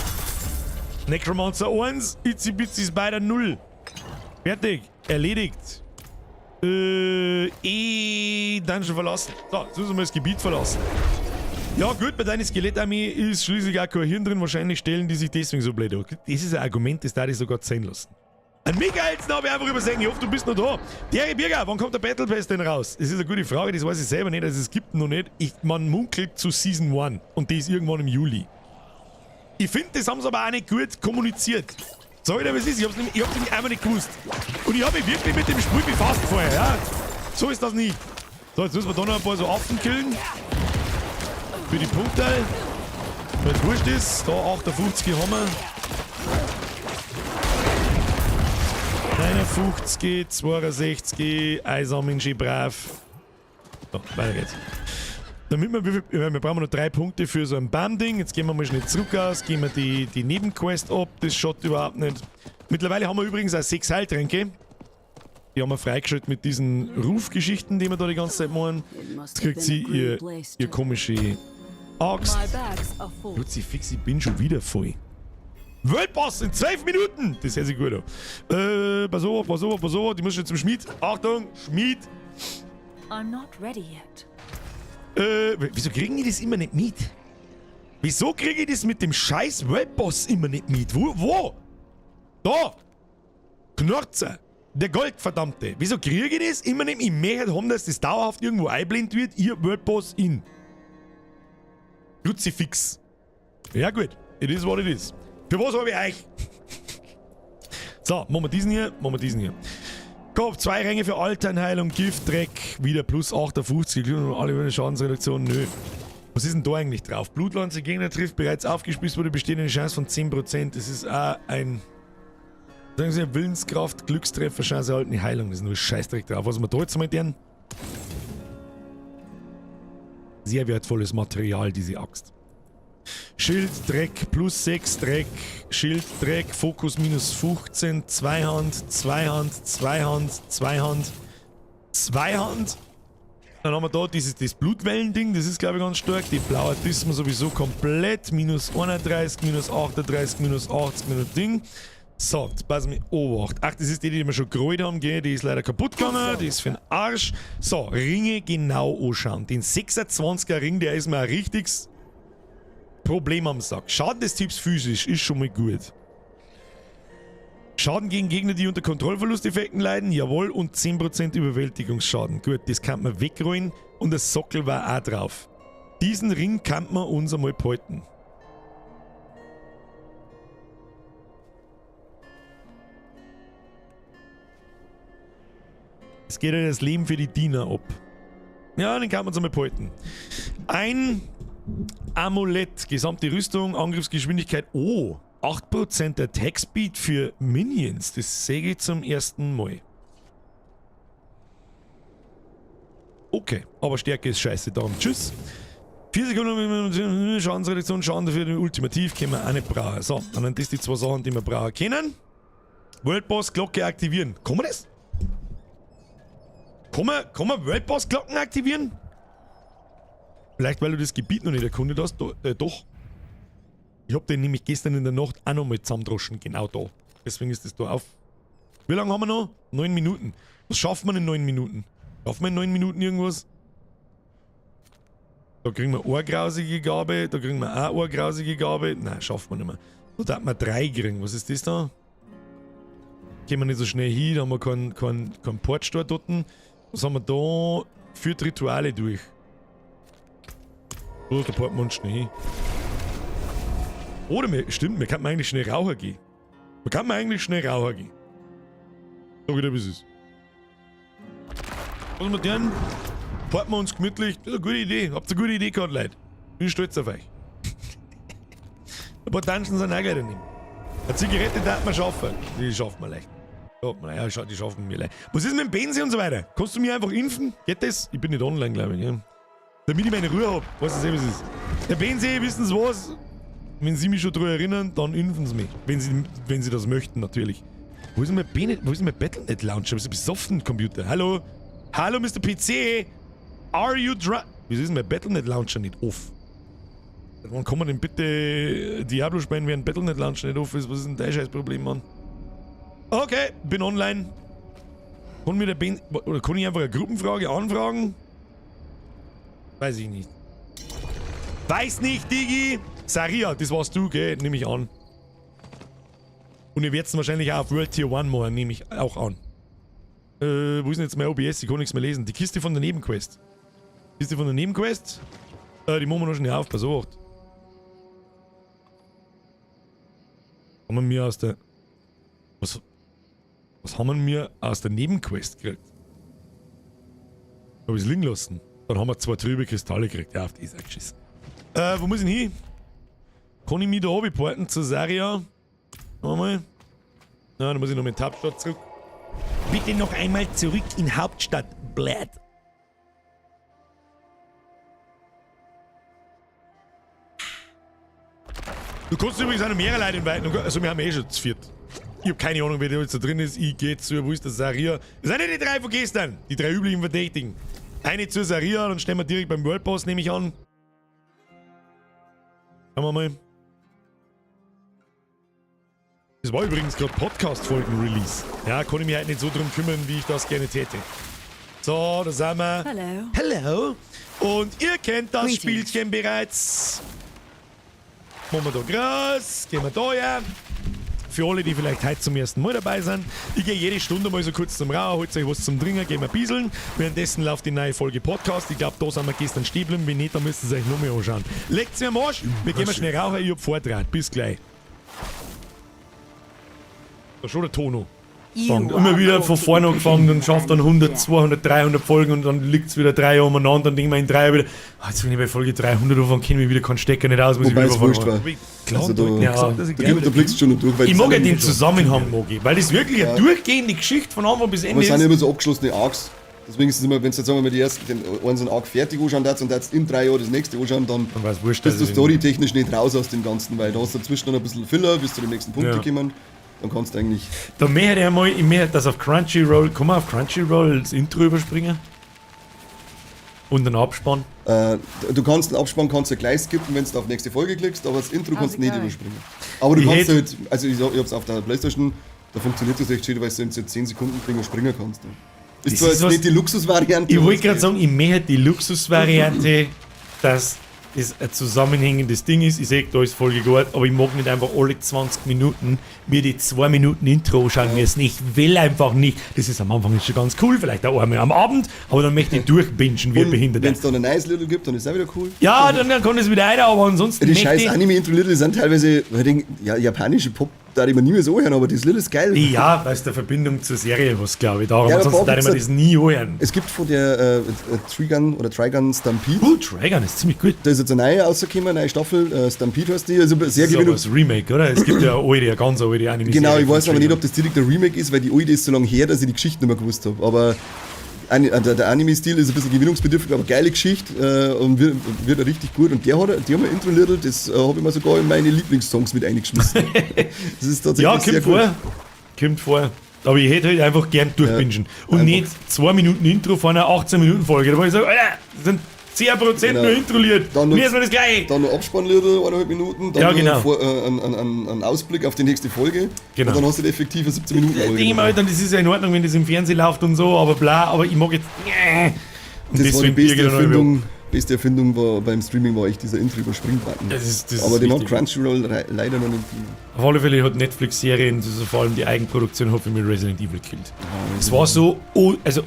Necromancer 1, Itsy Bitsy Spider 0. Fertig. Erledigt. Dungeon verlassen. So, jetzt müssen wir das Gebiet verlassen. Ja gut, bei deiner Skelettarmee ist schließlich auch kein Hirn drin. Wahrscheinlich stellen die sich deswegen so blöd an. Das ist ein Argument, das darf ich sogar zählen lassen. Ein Michaelsen habe ich einfach übersehen. Ich hoffe, du bist noch da. Thierry Birger, wann kommt der Battle Pass denn raus? Das ist eine gute Frage, das weiß ich selber nicht. Also es gibt ihn noch nicht. Man munkelt zu Season 1 und die ist irgendwann im Juli. Ich finde, das haben sie aber auch nicht gut kommuniziert. Sag ich dir, was ist? Ich hab's nämlich einmal nicht gewusst. Und ich hab mich wirklich mit dem Spiel befasst vorher, ja? So ist das nicht. So, jetzt müssen wir da noch ein paar so Affen killen. Für die Punkte. Weil's wurscht ist. Da 58 haben wir. 51, 62, einsammeln, schön brav. So, weiter geht's. Damit wir, wie viel, wir brauchen noch 3 Punkte für so ein BAM-Ding. Jetzt gehen wir mal schnell zurück aus, gehen wir die Nebenquest ab. Das schaut überhaupt nicht. Mittlerweile haben wir übrigens auch 6 Heiltränke. Die haben wir freigeschaltet mit diesen Rufgeschichten, die wir da die ganze Zeit machen. Jetzt kriegt sie ihr komische Axt. Luzi Fix, ich bin schon wieder voll. Worldboss in 12 Minuten! Das hört sich gut an. Pass auf, pass auf, pass auf. Die muss schon zum Schmied. Achtung, Schmied! I'm not ready yet. Wieso kriegen die das immer nicht mit? Wieso kriege ich das mit dem scheiß Worldboss immer nicht mit? Wo? Wo? Da! Knorzer! Der Goldverdammte! Wieso kriege ich das immer nicht mit? Ich möchte haben, dass das dauerhaft irgendwo einblendet wird. Ihr Worldboss in. Kruzifix. Ja gut, it is what it is. Für was hab ich euch? So, machen wir diesen hier, machen wir diesen hier. Kopf, 2 Ränge für Alternheilung, Gift, Dreck, wieder plus 58, Glück und alle Schadensreduktion, nö. Was ist denn da eigentlich drauf? Blutlanze, Gegner trifft, bereits aufgespießt wurde, besteht eine Chance von 10%. Das ist auch ein, sagen Sie, Willenskraft, Glückstreffer, Chance erhalten, Heilung. Das ist nur Scheißdreck drauf. Was haben wir da jetzt mal deren? Sehr wertvolles Material, diese Axt. Schild, Dreck, plus 6, Dreck, Schild, Dreck, Fokus minus 15, Zweihand, Zweihand, Zweihand, Zweihand, Zweihand. Dann haben wir da das Blutwellending, das ist glaube ich ganz stark. Die blaue Dismo sowieso komplett, minus 31, minus 38, minus 80, minus Ding. So, jetzt passen wir Obacht. Ach, das ist die, die wir schon gerollt haben, gell? Die ist leider kaputt gegangen, die ist für den Arsch. So, Ringe genau anschauen. Den 26er Ring, der ist mir ein richtiges Problem am Sack. Schaden des Typs physisch ist schon mal gut. Schaden gegen Gegner, die unter Kontrollverlusteffekten leiden, jawohl, und 10% Überwältigungsschaden. Gut, das kann man wegrollen und der Sockel war auch drauf. Diesen Ring kann man uns einmal behalten. Es geht ja das Leben für die Diener ab. Ja, den kann man uns einmal behalten. Ein Amulett, gesamte Rüstung, Angriffsgeschwindigkeit. Oh, 8% Attack Speed für Minions. Das sehe ich zum ersten Mal. Okay, aber Stärke ist scheiße, darum tschüss. 4 Sekunden Schadensreduktion, Schaden dafür Ultimativ können wir auch nicht brauchen. So, dann sind das die zwei Sachen, die wir brauchen können. World Boss Glocke aktivieren. Kann man das? Kann man World Boss Glocken aktivieren? Vielleicht, weil du das Gebiet noch nicht erkundet hast. Doch. Ich hab den nämlich gestern in der Nacht auch noch mal zusammendroschen. Genau da. Deswegen ist das da auf. Wie lange haben wir noch? 9 Minuten. Was schafft man in 9 Minuten? Schaffen wir in 9 Minuten irgendwas? Da kriegen wir eine grausige Gabe. Da kriegen wir auch eine grausige Gabe. Nein, schaffen wir nicht mehr. Da darf man 3 kriegen. Was ist das da? Gehen wir nicht so schnell hin. Da haben wir keinen Portstore dort. Was haben wir da? Führt Rituale durch. Oh, da porten wir uns schnell hin. Oder wir, stimmt, wir könnten eigentlich schnell rauchen gehen. Wir könnten eigentlich schnell rauchen gehen. Sag ich dir, wie es ist. Was wir denn? Porten wir uns gemütlich. Das ist eine gute Idee. Habt ihr eine gute Idee gehabt, Leute? Bin stolz auf euch. Ein paar Dungeons sind auch gleich daneben. Eine Zigarette darf man schaffen. Die schaffen wir leicht. Ja, die schaffen wir leicht. Was ist mit dem Benzi und so weiter? Kannst du mich einfach impfen? Geht das? Ich bin nicht online, glaube ich. Ja. Damit ich meine Ruhe hab. Weißt du, was es ist? Der Benzi, wissen Sie was? Wenn Sie mich schon daran erinnern, dann impfen Sie mich. Wenn Sie das möchten, natürlich. Wo ist denn mein Battle.net Launcher? Bist du besoffen, Computer? Hallo? Hallo, Mr. PC? Are you drunk? Wieso ist denn mein Battle.net Launcher nicht off? Wann kann man denn bitte Diablo spielen, während Battle.net Launcher nicht off ist? Was ist denn dein scheiß Problem, Mann? Okay, bin online. Kann mir der Ben, oder kann ich einfach eine Gruppenfrage anfragen? Weiß ich nicht. Weiß nicht, Digi! Saria, das warst du, gell? Nehme ich an. Und ihr werdet es wahrscheinlich auch auf World Tier 1 machen, nehme ich auch an. Wo ist denn jetzt mein OBS? Ich kann nichts mehr lesen. Die Kiste von der Nebenquest. Kiste von der Nebenquest? Die machen wir noch schnell auf, pass auf. Haben wir mir aus der... Was haben wir mir aus der Nebenquest gekriegt? Hab ich's liegen lassen. Dann haben wir 2 trübe Kristalle gekriegt. Ja, auf die ist auch geschissen. Wo muss ich denn hin? Kann ich mich da runterporten zu Saria? Schauen wir mal. Na, dann muss ich noch mit Hauptstadt zurück. Bitte noch einmal zurück in Hauptstadt, Blad. Du kannst übrigens auch noch mehrere Leute inviten. Also wir haben eh schon zu viert. Ich hab keine Ahnung, wer da jetzt da drin ist. Ich geh zu, wo ist der Saria? Das sind nicht die 3 von gestern. Die 3 üblichen Verdächtigen. Eine zu Saria, dann stehen wir direkt beim World Boss, nehme ich an. Schauen wir mal. Das war übrigens gerade Podcast-Folgen-Release. Ja, kann ich mich halt nicht so drum kümmern, wie ich das gerne täte. So, da sind wir. Hello. Hello. Und ihr kennt das Greetings. Spielchen bereits. Machen wir da groß, gehen wir da her. Für alle, die vielleicht heute zum ersten Mal dabei sind. Ich gehe jede Stunde mal so kurz zum Rauchen, holt euch was zum Trinken, gehen wir bieseln. Währenddessen läuft die neue Folge Podcast. Ich glaub, da sind wir gestern stehen geblieben. Wenn nicht, dann müsst ihr es euch noch mal anschauen. Leckt's mir am Arsch, wir gehen mal schnell rauchen, ich hab Vortrag. Bis gleich. Da schon der Tono. You Immer are wieder von vorne angefangen und schafft dann 100, 200, 300 Folgen und dann liegt's wieder 3 Jahre umeinander und dann denken wir in 3 Jahren wieder, ah, jetzt bin ich bei Folge 300 anfangen, kenne mich wieder keinen Stecker nicht aus, muss Wobei ich es wieder wurscht war. Klar, Also da, ja, gesagt, dass ich da, gleich da wieder- blickst du schon noch durch. Weil Ich das mag ja sind den nämlich schon- Zusammenhang, mag ich, weil das wirklich eine Ja. durchgehende Geschichte von Anfang bis Aber Ende es sind ist. immer so abgeschlossene Arcs. Deswegen ist es immer, wenn du jetzt sagen wir mal die ersten, den einen so einen Arc fertig anschauen darfst und jetzt in 3 Jahren das nächste anschauen, dann Dann war's wurscht, bist du also storytechnisch nicht raus aus dem Ganzen, weil da hast du dazwischen noch ein bisschen Filler, bis zu dem nächsten Punkt Ja. gekommen. Dann kannst du eigentlich. Da möchte ich einmal, ich möchte das auf Crunchyroll, kann man auf Crunchyroll das Intro überspringen? Und einen Abspann. Du kannst den Abspann kannst du gleich skippen, wenn du auf nächste Folge klickst, aber das Intro kannst du How's it nicht going? überspringen. Aber du Ich kannst hätt- halt, also ich hab's auf der Playstation, da funktioniert das echt schön, weil du in so 10 Sekunden Dinger springen kannst. Ne? Ist Das zwar ist jetzt was- nicht die Luxusvariante. Ich aber wollte es gerade geht. sagen, ich möchte die Luxusvariante, dass es ein zusammenhängendes Ding ist. Ich sehe, da ist Folge gut, aber ich mag nicht einfach alle 20 Minuten mir die 2 Minuten Intro schauen müssen. Ich will einfach nicht. Das ist am Anfang ist schon ganz cool, vielleicht auch einmal am Abend, aber dann möchte ich durchbingen wie ein Und Behinderter. wenn es dann ein neues Little gibt, dann ist es auch wieder cool. Ja, dann kann es wieder einer, aber ansonsten Die möchte scheiß ich... Anime-Intro-Little sind teilweise, weil ich denk, ja, japanische Pop, da ich mir nie mehr so hören, aber das Little ist geil. Ja, weil es der Verbindung zur Serie was, glaube ich, darum. Ja, aber ansonsten braucht darf ich mir es das nie anhören. Es gibt von der Trigun oder Trigun Stampede, Trigun ist ziemlich gut. da ist jetzt eine neue rausgekommen, eine neue Staffel, Stampede heißt die, also sehr Das ist aber gewinnung. das Remake, oder? Es gibt ja eine alte, eine ganz alte Anime. Genau, ich weiß aber nicht, ob das direkt der Remake ist, weil die alte ist so lange her, dass ich die Geschichte nicht mehr gewusst habe. Aber der Anime-Stil ist ein bisschen gewinnungsbedürftig, aber geile Geschichte und wird richtig gut. Und die haben ein Intro Little, das habe ich mir sogar in meine Lieblingssongs mit eingeschmissen. Das ist tatsächlich Ja, sehr kommt gut. vor. Kommt vor. Aber ich hätte halt einfach gern durchbingen. Und einfach. nicht 2 Minuten Intro von einer 18-Minuten-Folge. Da wollte ich sagen, Alter, das sind 10% Genau. nur Intro-Lied. Dann noch- Mir ist mir das gleich. Dann noch Abspannlieder, 1,5 Minuten, dann Ja, noch genau. einen Ausblick auf die nächste Folge. Genau. Und dann hast du effektiv eine 17 Minuten Da Folge. denke ich mir halt dann, das ist ja in Ordnung, wenn das im Fernsehen läuft und so, aber bla, aber ich mag jetzt. Und Das war die deswegen birge beste ich dann Erfindung, beste Erfindung war, beim Streaming war echt dieser Intro-Überspringbutton. Das Aber ist den hat wichtig. Crunchyroll leider noch nicht drin. Auf alle Fälle hat Netflix-Serien, also vor allem die Eigenproduktion, hat für mich Resident Evil gekillt. Es war so, oh, also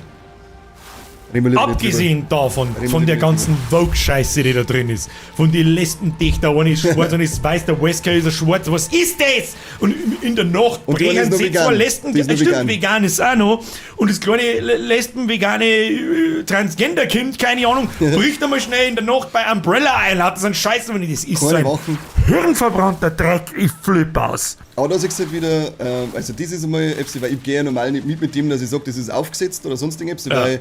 Reden wir lieber nicht abgesehen davon, Reden wir von der lieber nicht ganzen Vogue-Scheiße, die da drin ist, von den Lesben-Dichter, einer ist schwarz, einer ist weiß, der Wesker ist ein schwarz, was ist das? Und in der Nacht Und die eine brechen ist noch sie vegan. zwei Lesben, Die ist noch stimmt, vegan. vegan ist auch noch, und das kleine lesben-vegane Transgender-Kind, keine Ahnung, bricht einmal schnell in der Nacht bei Umbrella ein, hat so einen Scheiß, und das ist so Keine ein Wachen. hirnverbrannter Dreck, ich flipp aus. Aber da siehst du halt wieder, also das ist einmal etwas, weil ich gehe ja normal nicht mit dem, dass ich sage, das ist aufgesetzt oder sonst irgendwas, Ja. weil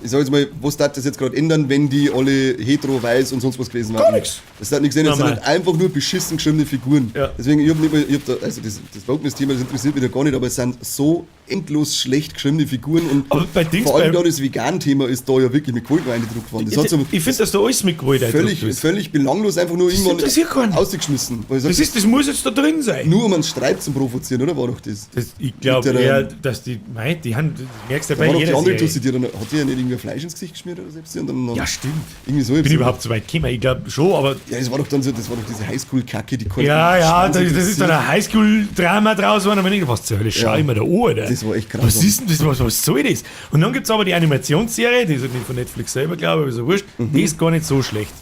ich sag jetzt mal, was darf das jetzt gerade ändern, wenn die alle hetero, weiß und sonst was gewesen waren? Gar nix. Das hat nichts ändern, das sind Normal. halt einfach nur beschissen geschriebene Figuren. Ja. Deswegen, ich hab nicht mal, ich hab da, also das Wokeness-Thema, das interessiert mich da gar nicht, aber es sind so endlos schlecht geschriebene Figuren und Aber bei Dings, vor allem bei- da das Vegan-Thema ist da ja wirklich mit Gewalt eingedruckt worden. Das hat so Ich finde, dass da alles mit Gewalt völlig, eingedruckt ist. völlig belanglos einfach nur irgendwann interessiert keinen. ausgeschmissen. Weil ich sag, Das muss jetzt da drin sein. nur um einen Streit zu provozieren, oder war doch das? Das, ich glaube Mit der- eher, dass die, mei, die haben, das merkst du ja Da bei war doch die jeder andere Serie. Tussi, die dann, hat die ja nicht irgendwie Fleisch ins Gesicht geschmiert oder selbst? Und dann, Ja, stimmt. Irgendwie so. Ich bin überhaupt zu weit gekommen, ich glaube schon, aber Ja, das war doch dann so, das war doch diese Highschool-Kacke, die konnten ja, ja, Schwanz das ist dann interessiert. ein Highschool-Drama draus geworden, aber ich denke, was zur Hölle schau Ja. ich mir da an, Alter? Das war echt Was grausam. ist denn das, was soll das? Und dann gibt es aber die Animationsserie, die ist halt nicht von Netflix selber, glaube ich, aber ist ja wurscht, die ist gar nicht so schlecht.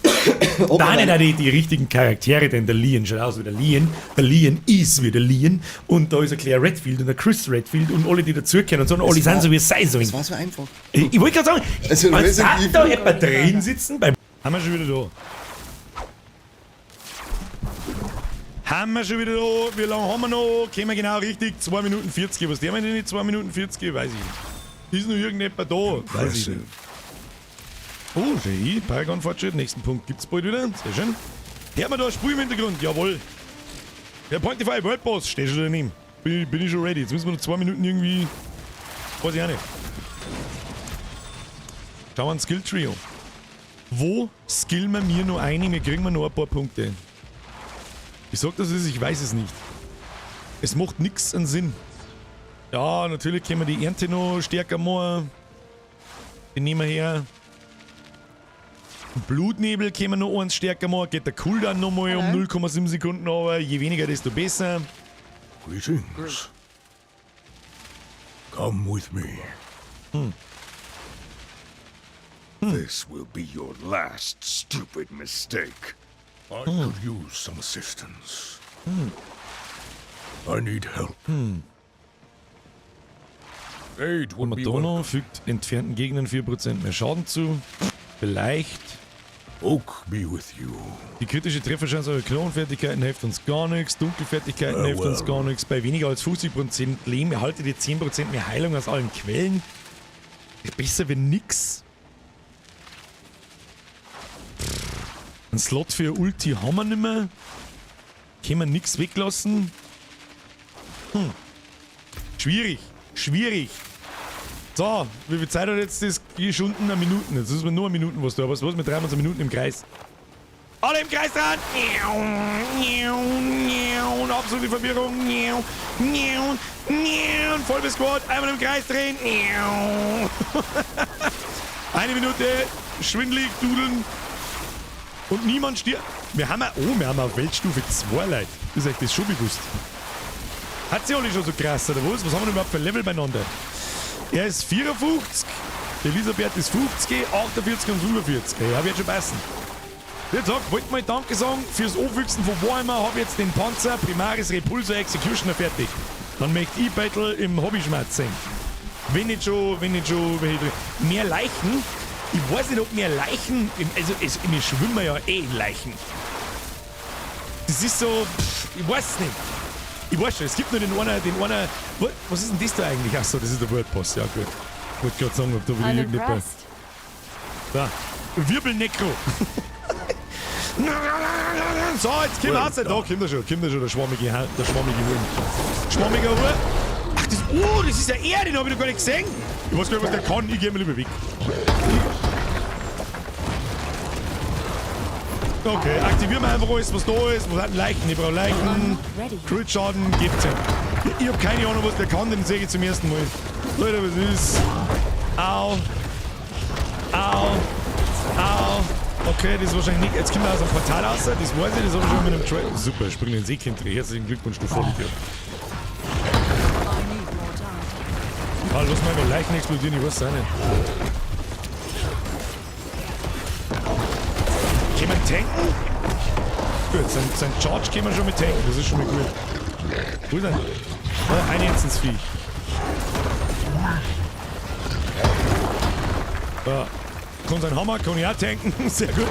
Aber Da nicht nein, auch die richtigen Charaktere, denn der Leon schaut aus wie der Leon, der Leon ist wie der Leon und da ist der Claire Redfield und der Chris Redfield und alle, die dazugehören und so, und alle sind war- so, wie es sein sollen. Das war so einfach. Ich wollte gerade sagen, Also, als Resident da Evil- da jemand drin sitzen beim. Haben wir schon wieder da. Haben wir schon wieder da. Wie lange haben wir noch? Kommen wir genau richtig? 2 Minuten 40. Was der denn in 2 Minuten 40? Weiß ich nicht. Ist noch irgendjemand da? Weiß ich nicht. Oh, schön. Paragon-Fortschritt. Nächsten Punkt gibt's bald wieder. Sehr schön. Hört man da ein Spiel im Hintergrund? Jawohl. Der Pointify World Boss steht schon daneben. Bin ich schon ready. Jetzt müssen wir noch 2 Minuten irgendwie. Weiß ich auch nicht. Schauen wir an Skill Trio. Wo skillen wir mir noch eine? Wir kriegen wir noch ein paar Punkte. Ich sag das ist, ich weiß es nicht. Es macht nix einen Sinn. Ja, natürlich können wir die Ernte noch stärker machen. Die nehmen wir her. Blutnebel können wir noch eins stärker machen. Geht der Cooldown nochmal um 0,7 Sekunden aber je weniger, desto besser. Greetings. Come with me. This will be your last stupid mistake. I could use some assistance. I need help. Aid would be Madonna welcome. fügt entfernten Gegnern 4% mehr Schaden zu. Vielleicht. Oak be with you. Die kritische Trefferchance eurer Klonfertigkeiten hilft uns gar nichts. Dunkelfertigkeiten hilft uns Well. gar nichts. Bei weniger als 50% Leben erhaltet ihr 10% mehr Heilung aus allen Quellen. Besser wie nix. Ein Slot für Ulti haben wir nicht mehr. Können wir nix weglassen. Schwierig. Schwierig. So, wie viel Zeit hat jetzt das geschunden? Eine Minuten. Jetzt ist mir nur eine Minute was da. Was, was? Wir drehen uns eine Minuten im Kreis. Alle im Kreis dran! Absolute Verwirrung. Voll Squad. Einmal im Kreis drehen. Eine Minute. Schwindelig, dudeln. Und niemand stirbt. Wir haben ja, oh, wir haben auf Weltstufe 2, Leute. Ist euch das schon bewusst? Hat sie alle schon so krass, oder was? Was haben wir denn überhaupt für Level beieinander? Er ist 54, Elisabeth ist 50, 48 und 45. Ja, wird schon passen. Wie gesagt, wollte mal Danke sagen fürs Anfüchsen von Warhammer. Hab jetzt den Panzer Primaris Repulsor Executioner fertig. Dann möchte ich Battle im Hobbyschmerz sehen. Wenn nicht schon, wenn nicht schon, wenn nicht mehr Leichen. Ich weiß nicht, ob mehr Leichen, also es, wir schwimmen ja eh in Leichen. Das ist so, pff, ich weiß nicht. Ich weiß schon, es gibt nur den einen, was ist denn das da eigentlich? Achso, das ist der World Boss, ja gut. Ich wollte gerade sagen, ob da wieder irgendetwas. Da, Wirbelnekro. So, jetzt kommt er raus. Da kommt er schon, der schwammige Wurm. Schwammiger Wurm. Ach, das, oh, das ist ja er, den hab ich noch gar nicht gesehen. Ich weiß gar nicht, was der kann, ich geh mal lieber weg. Okay, aktivieren wir einfach alles, was da ist. Was hat Leichen? Ich brauche Leichen. Crit-Schaden gibt's ja. Ich hab keine Ahnung, was der kann, den sehe ich zum ersten Mal. Leute, was ist? Au. Au. Au. Okay, das ist wahrscheinlich nicht. Jetzt kommt er aus dem Portal raus. Das weiß ich, das habe ich schon mit einem Trail. Super, spring in den Seekind. Herzlichen Glückwunsch, du Vollidiot. Ah, lass mal über Leichen explodieren, ich weiß es auch nicht. Kann man tanken? Gut, sein Charge kann man schon mit tanken, das ist schon mal gut. Wo ist er? Ah, ein einzelnes Viech. Ja. Kann sein Hammer, kann ich auch tanken, sehr gut.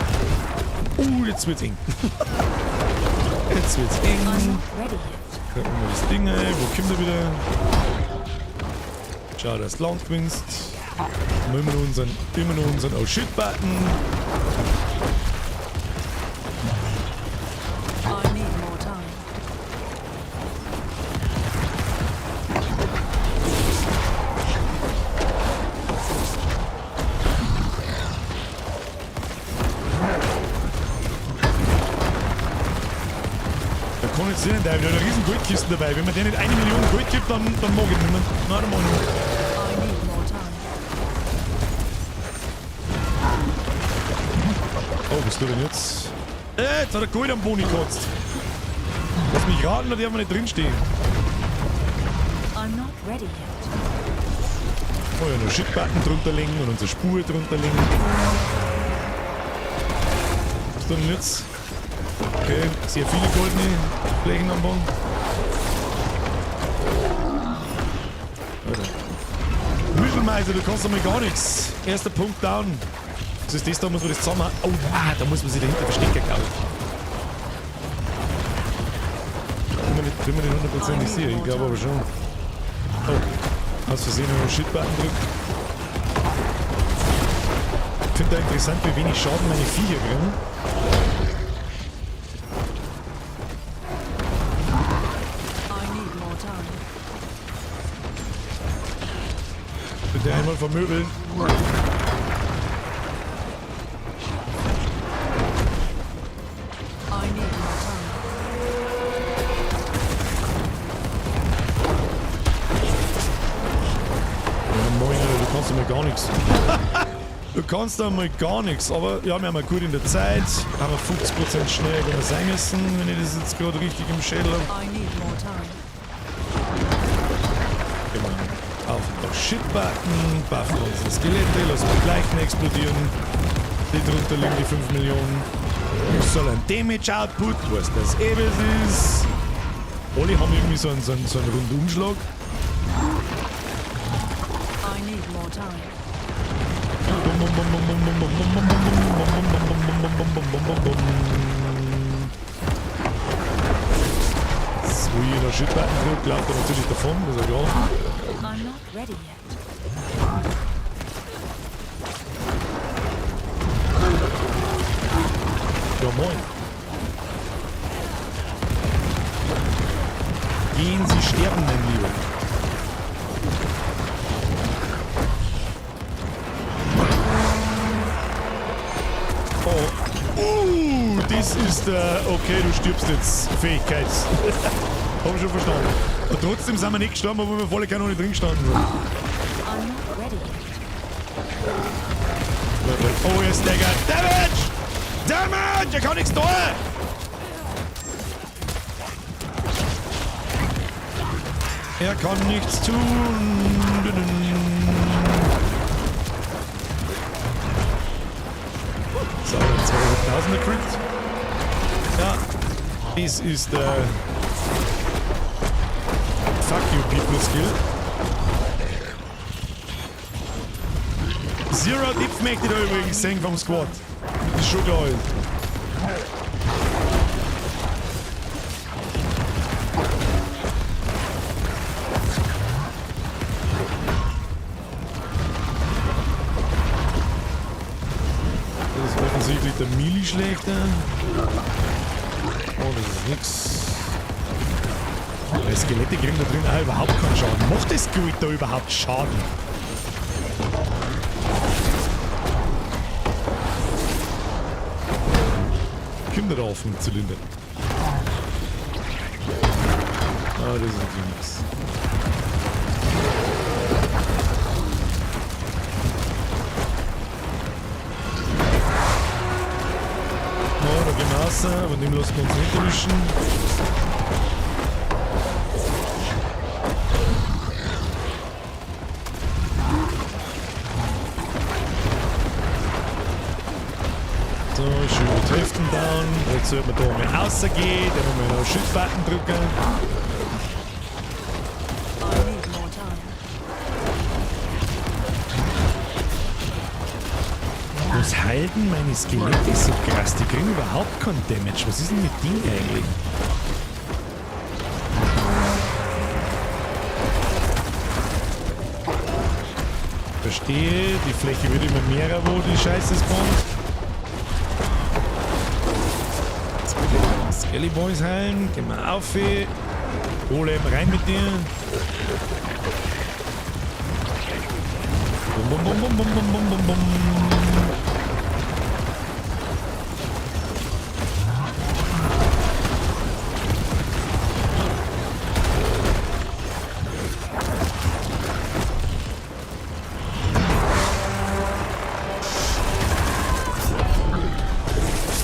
Jetzt wird's eng. Jetzt wird's eng. Gucken wir das Ding ein. Wo kommt er wieder? Schau, dass du Land gewinnst. Immer noch unseren Oh Shit-Button. Da kann jetzt nicht, der hat eine riesen Goldkiste dabei. Wenn man der nicht 1 Million Gold gibt, dann mag ich nicht mehr. Nein, dann mag ich nicht mehr. Oh, was tut denn jetzt? Jetzt hat er Gold am Boni gekotzt. Lass mich raten, da darf man nicht drinstehen. Oh ja, noch Shit-Button drunter legen und unsere Spur drunter legen. Was tut denn jetzt? Okay, sehr viele goldene Flächen am Boden. Mischelmeiser, du kannst einmal gar nichts. Erster Punkt down. Was ist das da? Muss man das zusammen... Oh, ah, da muss man sich dahinter verstecken, glaube ich. Bin mir nicht hundertprozentig sicher, ich glaube aber schon. Oh, aus Versehen noch einen Shit-Button drückt. Ich finde da interessant, wie wenig Schaden meine Viecher kriegen. Bitte einmal vermöbeln. Ja, moin, du kannst mal gar nichts. Du kannst da mal gar nichts, aber ja, wir haben ja gut in der Zeit. Haben wir 50% schneller, wenn wir sein müssen, wenn ich das jetzt gerade richtig im Schädel habe. Genau. Auf den Shit-Button, buffen unsere Skelette, lassen wir Leichen explodieren. Die drunter liegen die 5 Millionen. Ich soll ein Damage-Output, was das eben ist. Alle haben irgendwie so einen Rundumschlag. So, jeder Shit-Button drückt, läuft er natürlich davon, ist ja klar. I'm not ready yet. Ja, moin. Gehen Sie sterben, mein Lieber. Das ist der, okay, du stirbst jetzt, Fähigkeit. Hab ich schon verstanden. Und trotzdem sind wir nicht gestorben, obwohl wir volle Kanone drin gestanden sind. I'm not ready yet. Oh, er staggert. Damage! Damage! Er kann nichts tun! Er kann nichts tun. So, 200.000 gekriegt. Ja, das ist der Fuck you people Skill. Zero Depth möchte ich da übrigens sehen vom Squad. Das ist schon klar. Das ist offensichtlich der Melee-Schlechter. Oh, das ist nix. Die Skelette kriegen da drin auch überhaupt keinen Schaden. Macht das Squid da überhaupt Schaden? Kommt da auf dem Zylinder. Ah, das ist natürlich nix. No, da gehen wir raus, von dem lassen wir uns nicht erwischen. So, schön die Hälften down. Jetzt sollte man da mal rausgehen, dann muss man noch Shift-Button drücken. I need more time. Was halten meine Skelette so krass? Die kriegen überhaupt keinen Damage. Was ist denn mit denen eigentlich? Verstehe, die Fläche wird immer mehr, wo die Scheiße spawnt. Jetzt bitte Skelly Boys heilen. Gehen wir auf. Golem rein mit dir. Bum, bum, bum, bum, bum, bum, bum, bum, bum.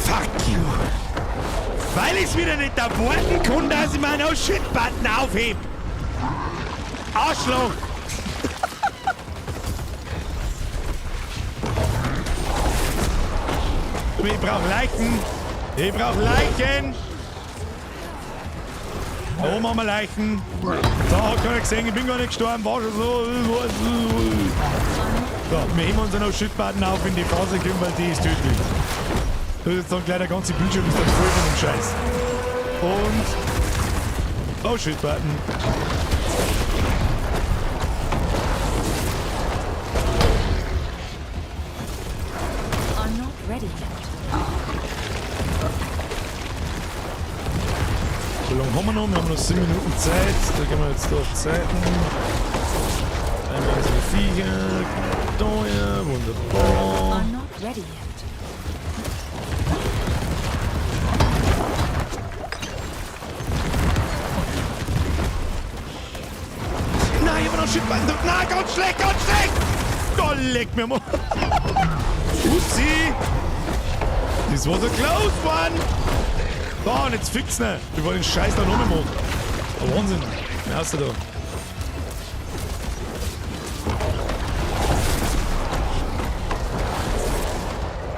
Fuck you. Weil ich's wieder nicht erwarten kann, dass ich meinen Oh-Shit-Button aufheb. Arschloch! Ich brauch Leichen! Ich brauch Leichen! Da oben haben wir Leichen. Da hat keiner gesehen, ich bin gar nicht gestorben, war schon so. So, wir heben uns einen Oh-Shit-Button auf, wenn die Phase kommt, weil die ist tödlich. Das ist jetzt dann gleich der ganze Bildschirm ist dann voll von dem Scheiß. Und Oh Shit-Button. I'm not ready yet. So lange haben wir noch? Wir haben noch 7 Minuten Zeit. Da gehen wir jetzt da auf Zeiten. Einmal unsere Viecher. Da, ja, wunderbar. I'm not ready yet. Nein, ich hab noch Shit-Button gedrückt. Nein, ganz schlecht, ganz schlecht! Da leck mir mal. Upsi! This was a close one! Da, und jetzt fix ne! Wir wollen den Scheiß da noch mehr machen. Oh, Wahnsinn! Wer ist da?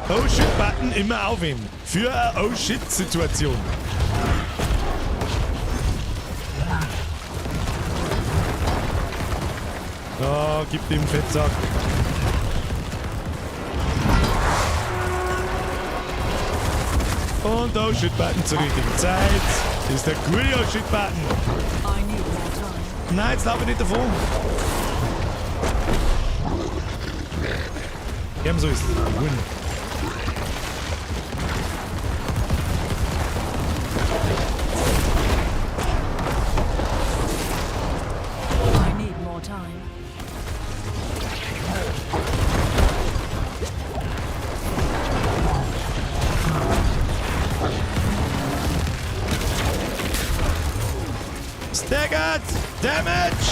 Oh Shit-Button immer aufheben. Für eine Oh Shit-Situation. Ja, gib dem Fettsack. Und Oh Shit-Button zur richtigen Zeit. Das ist der gute Oh Shit-Button. Nein, jetzt laufe ich nicht davon. Ja, so ist es. Win. I need more time. 100 Damage!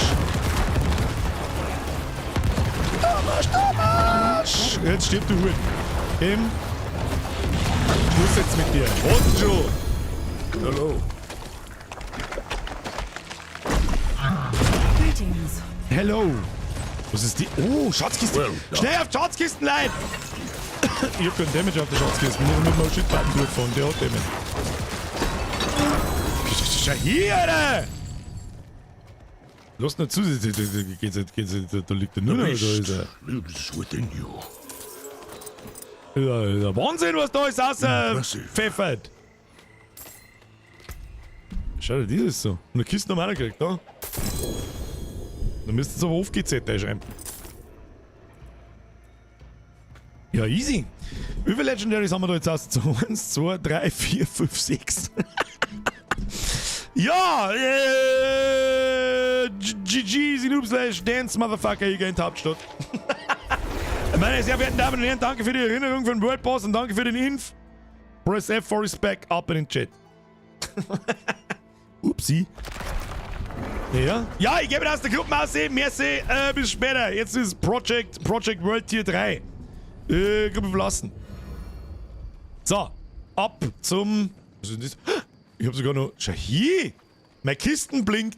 Damage, Damage! Jetzt stirbt du Huren. Im Schluss jetzt mit dir. Was schon? Hello. Greetings. Hello. Was ist die? Oh, Schatzkiste. Well done. Schnell auf die Schatzkisten, Leute! Ich hab keinen Damage auf der Schatzkiste. Muss ich mit meinem Shit-Button durchfahren. Der hat Damage. Schau hier, Alter! Lass nur zu, da liegt der The nur noch. Da ist beast er. lives within you. Ja, ja, Wahnsinn, was da ist Impressive. pfeffert. Schau dir dieses so. Und eine Kiste haben wir auch noch gekriegt, da. Da müssten sie aber auf GZ einschreiben. Ja, easy. Wie viele Legendaries haben wir da jetzt aus? 1, 2, 3, 4, 5, 6. Ja, GG, Noob slash Dance, Motherfucker, hier in die Hauptstadt. Meine sehr verehrten Damen und Herren, danke für die Erinnerung für den World Boss und danke für den Inf. Press F for respect, up in den Chat. Upsi. Ja. Ja, ich gebe aus der Gruppe aus. Merci, bis später. Jetzt ist Project World Tier 3. Gruppe verlassen. So, ab zum... Was ist denn das? Ich hab sogar noch... Schau hier! Meine Kisten blinkt.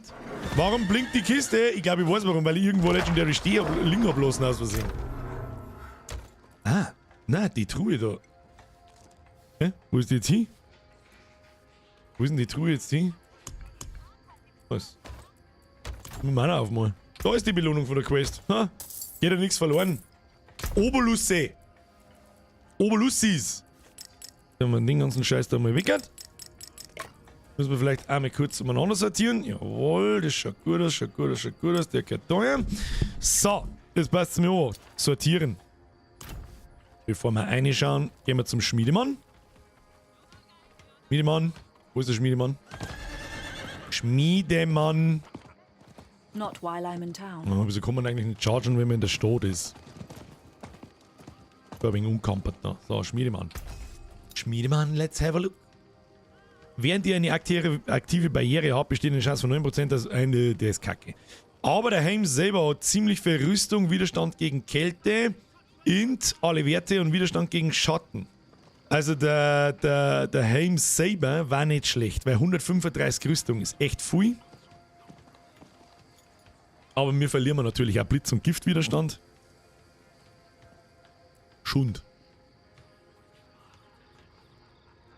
Warum blinkt die Kiste? Ich glaube, ich weiß warum, weil ich irgendwo Legendary stehe, liegen hab lassen aus Versehen. Ah, na, die Truhe da. Hä? Wo ist die jetzt hin? Wo ist denn die Truhe jetzt hin? Was? Mit meiner aufmachen. Da ist die Belohnung von der Quest. Ha? Geht ja nichts verloren. Obolusse. Obolussis. Dann haben wir den ganzen Scheiß da mal weggehört. Müssen wir vielleicht einmal kurz umeinander sortieren. Jawohl, das schaut gut aus, schaut gut aus, schaut gut aus. Der gehört da her. So, das passt mir an. Sortieren. Bevor wir reinschauen, gehen wir zum Schmiedemann. Schmiedemann. Wo ist der Schmiedemann? Schmiedemann. Not while I'm in town. Oh, wieso kann man eigentlich nicht chargen, wenn man in der Stadt ist? Da bin ich umkampert noch. So, Schmiedemann. Schmiedemann, let's have a look. Während ihr eine aktive Barriere habt, besteht eine Chance von 9%, dass eine, der ist kacke. Aber der Helm selber hat ziemlich viel Rüstung, Widerstand gegen Kälte, Int, alle Werte und Widerstand gegen Schatten. Also der Helm selber war nicht schlecht, weil 135 Rüstung ist echt viel. Aber wir verlieren natürlich auch Blitz- und Giftwiderstand. Schund.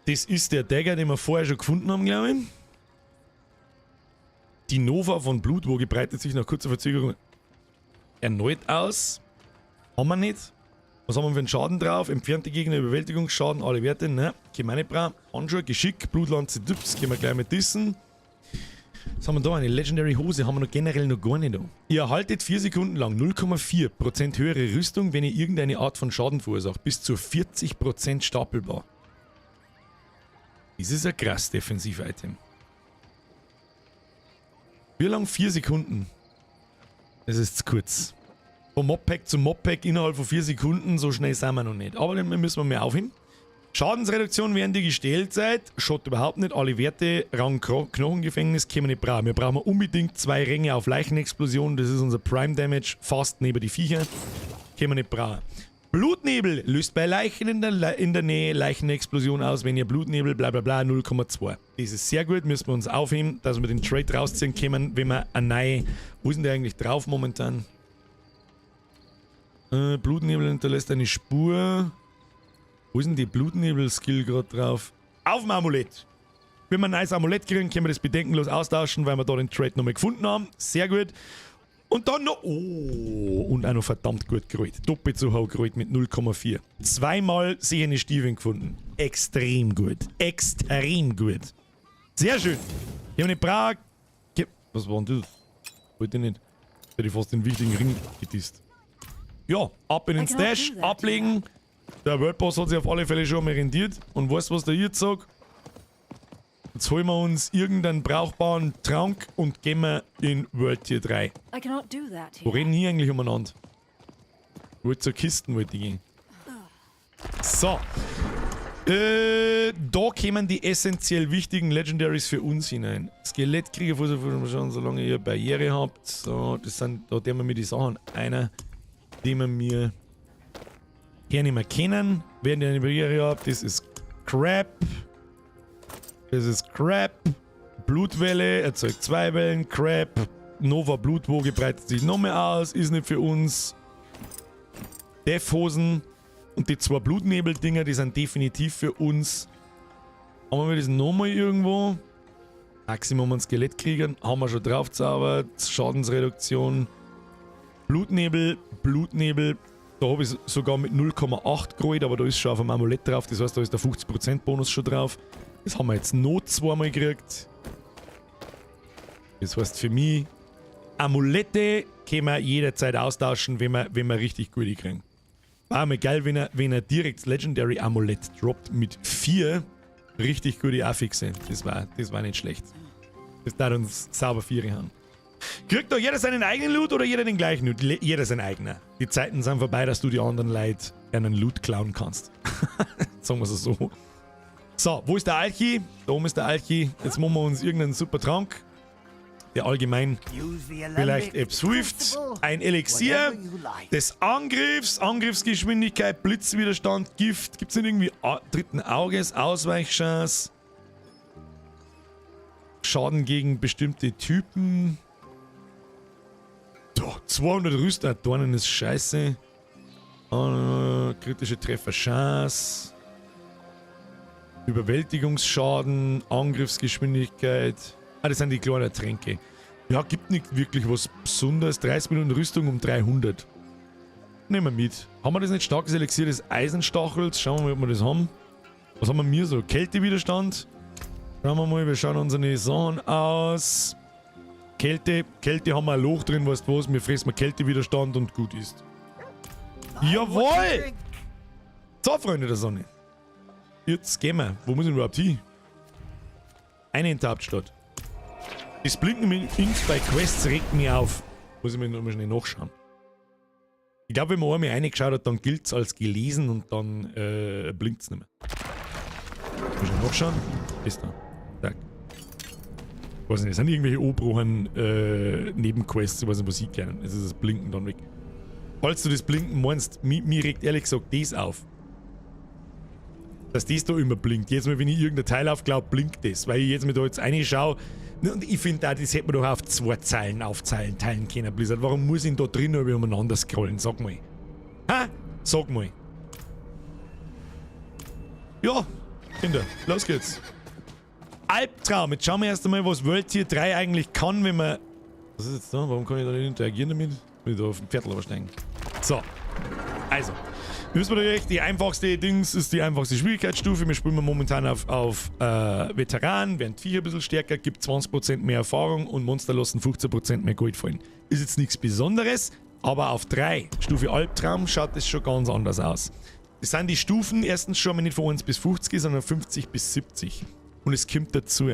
Das ist der Dagger, den wir vorher schon gefunden haben, glaube ich. Die Nova von Blutwoge breitet sich nach kurzer Verzögerung erneut aus. Haben wir nicht. Was haben wir für einen Schaden drauf? Entfernte Gegner, Überwältigungsschaden, alle Werte. Ne, können wir nicht brauchen. Handschuhe, Geschick, Blutlanze, Dyps, können wir gleich mit dissen. Was haben wir da? Eine Legendary Hose haben wir noch generell noch gar nicht da. Ihr erhaltet 4 Sekunden lang 0,4% höhere Rüstung, wenn ihr irgendeine Art von Schaden verursacht. Bis zu 40% stapelbar. Das ist ein krass Defensiv-Item. Wie lang? 4 Sekunden. Das ist zu kurz. Vom Mobpack zum Mobpack innerhalb von 4 Sekunden, so schnell sind wir noch nicht. Aber dann müssen wir mehr aufheben. Schadensreduktion, während ihr gestellt seid, schaut überhaupt nicht. Alle Werte, Rang Knochengefängnis, können wir nicht brauchen. Wir brauchen unbedingt 2 Ränge auf Leichenexplosion. Das ist unser Prime Damage, fast neben die Viecher. Können wir nicht brauchen. Blutnebel löst bei Leichen in der Nähe Leichenexplosion aus, wenn ihr Blutnebel bla bla bla 0,2. Das ist sehr gut, müssen wir uns aufheben, dass wir den Trade rausziehen können, wenn wir eine neue... Wo ist denn der eigentlich drauf momentan? Blutnebel hinterlässt eine Spur. Wo ist denn die Blutnebel-Skill gerade drauf? Auf dem Amulett! Wenn wir ein neues Amulett kriegen, können wir das bedenkenlos austauschen, weil wir da den Trade nochmal gefunden haben. Sehr gut. Und dann noch... Oh, und auch noch verdammt gut gerollt. Doppelt so hoch gerollt mit 0,4. Zweimal sehende Stiefel gefunden. Extrem gut. Extrem gut. Sehr schön. Ich habe eine Prag. Was war denn das? Wollte ich nicht. Hätte ich fast den wichtigen Ring gedisst. Ja, ab in den I cannot Stash, do that. ablegen. Der World Boss hat sich auf alle Fälle schon mal rendiert. Und weißt du, was der jetzt sagt? Jetzt holen wir uns irgendeinen brauchbaren Trank und gehen wir in World Tier 3. I cannot do that Wo here. reden die eigentlich umeinander? Wollte zur Kisten wollte ich gehen. So. Da kämen die essentiell wichtigen Legendaries für uns hinein. Skelettkrieger, schon, solange ihr Barriere habt. So, das sind, da tun wir mir die Sachen einer, die wir mir hier nicht mehr kennen. Während ihr eine Barriere habt, das ist Crap. Das ist Crap. Blutwelle erzeugt zwei Wellen. Crap. Nova Blutwoge breitet sich noch mehr aus. Ist nicht für uns. Def-Hosen und die zwei Blutnebel-Dinger, die sind definitiv für uns. Haben wir das nochmal irgendwo? Maximum an Skelettkriegern haben wir schon drauf zaubert. Schadensreduktion. Blutnebel, Blutnebel. Da habe ich sogar mit 0,8 geholt, aber da ist schon auf dem Amulett drauf. Das heißt, da ist der 50% Bonus schon drauf. Das haben wir jetzt noch zweimal gekriegt. Das heißt für mich, Amulette können wir jederzeit austauschen, wenn wir richtig gute kriegen. War mal geil, wenn er direkt das Legendary Amulett droppt mit vier richtig gute Affixe. Das war nicht schlecht. Das tat uns sauber vier haben. Kriegt doch jeder seinen eigenen Loot oder jeder den gleichen Loot? Jeder sein eigener. Die Zeiten sind vorbei, dass du die anderen Leute einen Loot klauen kannst. Sagen wir es so. So, wo ist der Alchi? Da oben ist der Alchi. Jetzt machen wir uns irgendeinen super Trank, der allgemein vielleicht etwas hilft. Ein Elixier des Angriffs, Angriffsgeschwindigkeit, Blitzwiderstand, Gift. Gibt es denn irgendwie dritten Auges, Ausweichchance? Schaden gegen bestimmte Typen. Doch, 200 Rüstung, Dornen ist scheiße. Kritische Treffer Chance. Überwältigungsschaden, Angriffsgeschwindigkeit. Ah, das sind die kleinen Tränke. Ja, gibt nicht wirklich was Besonderes. 30 Minuten Rüstung um 300. Nehmen wir mit. Haben wir das nicht, starkes Elixier des Eisenstachels? Schauen wir mal, ob wir das haben. Was haben wir mir so? Kältewiderstand. Schauen wir mal, wir schauen unsere Sachen aus. Kälte, Kälte haben wir ein Loch drin, weißt du was? Wir fressen mal Kältewiderstand und gut ist. Jawohl! So, Freunde der Sonne. Jetzt gehen wir. Wo muss ich denn überhaupt hin? Eine in der Hauptstadt. Das Blinken mit Inks bei Quests regt mich auf. Muss ich mir nochmal schnell nachschauen. Ich glaube, wenn man einmal reingeschaut hat, dann gilt es als gelesen und dann blinkt es nicht mehr. Muss ich nachschauen? Ist da. Zack. Weiß nicht, es sind irgendwelche oberen Nebenquests, ich weiß nicht, was ich kenne. Es ist das Blinken dann weg. Falls du das Blinken meinst, mir regt ehrlich gesagt das auf. Dass das da immer blinkt. Jedes Mal, wenn ich irgendein Teil aufklappe, blinkt das. Weil ich jetzt mir da jetzt reinschaue. Und ich finde auch, das hätte man doch auf zwei Zeilen aufzeilen teilen können, Blizzard. Warum muss ich denn da drin über umeinander scrollen? Sag mal. Ha? Sag mal. Ja, Kinder, los geht's. Albtraum. Jetzt schauen wir erst einmal, was World Tier 3 eigentlich kann, wenn man. Was ist jetzt da? Warum kann ich da nicht interagieren damit? Will ich da auf den Pferdl übersteigen? So. Also. Wir wissen natürlich, die einfachste Dings ist die einfachste Schwierigkeitsstufe. Wir spielen momentan auf Veteran, werden Viecher ein bisschen stärker, gibt 20% mehr Erfahrung und Monster lassen 15% mehr Gold fallen. Ist jetzt nichts Besonderes, aber auf 3, Stufe Albtraum, schaut das schon ganz anders aus. Das sind die Stufen erstens schon mal nicht von 1 bis 50, sondern 50 bis 70. Und es kommt dazu: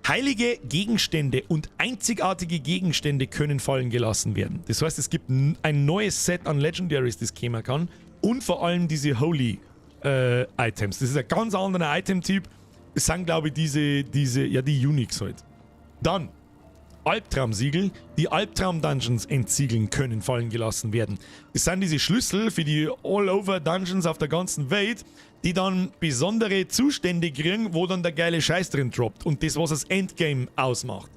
Heilige Gegenstände und einzigartige Gegenstände können fallen gelassen werden. Das heißt, es gibt ein neues Set an Legendaries, das kommen kann. Und vor allem diese Holy Items. Das ist ein ganz anderer Item-Typ. Es sind, glaube ich, diese, ja, die Uniques halt. Dann Albtraumsiegel. Die Albtraum-Dungeons entsiegeln können fallen gelassen werden. Das sind diese Schlüssel für die All-Over-Dungeons auf der ganzen Welt, die dann besondere Zustände kriegen, wo dann der geile Scheiß drin droppt und das, was das Endgame ausmacht.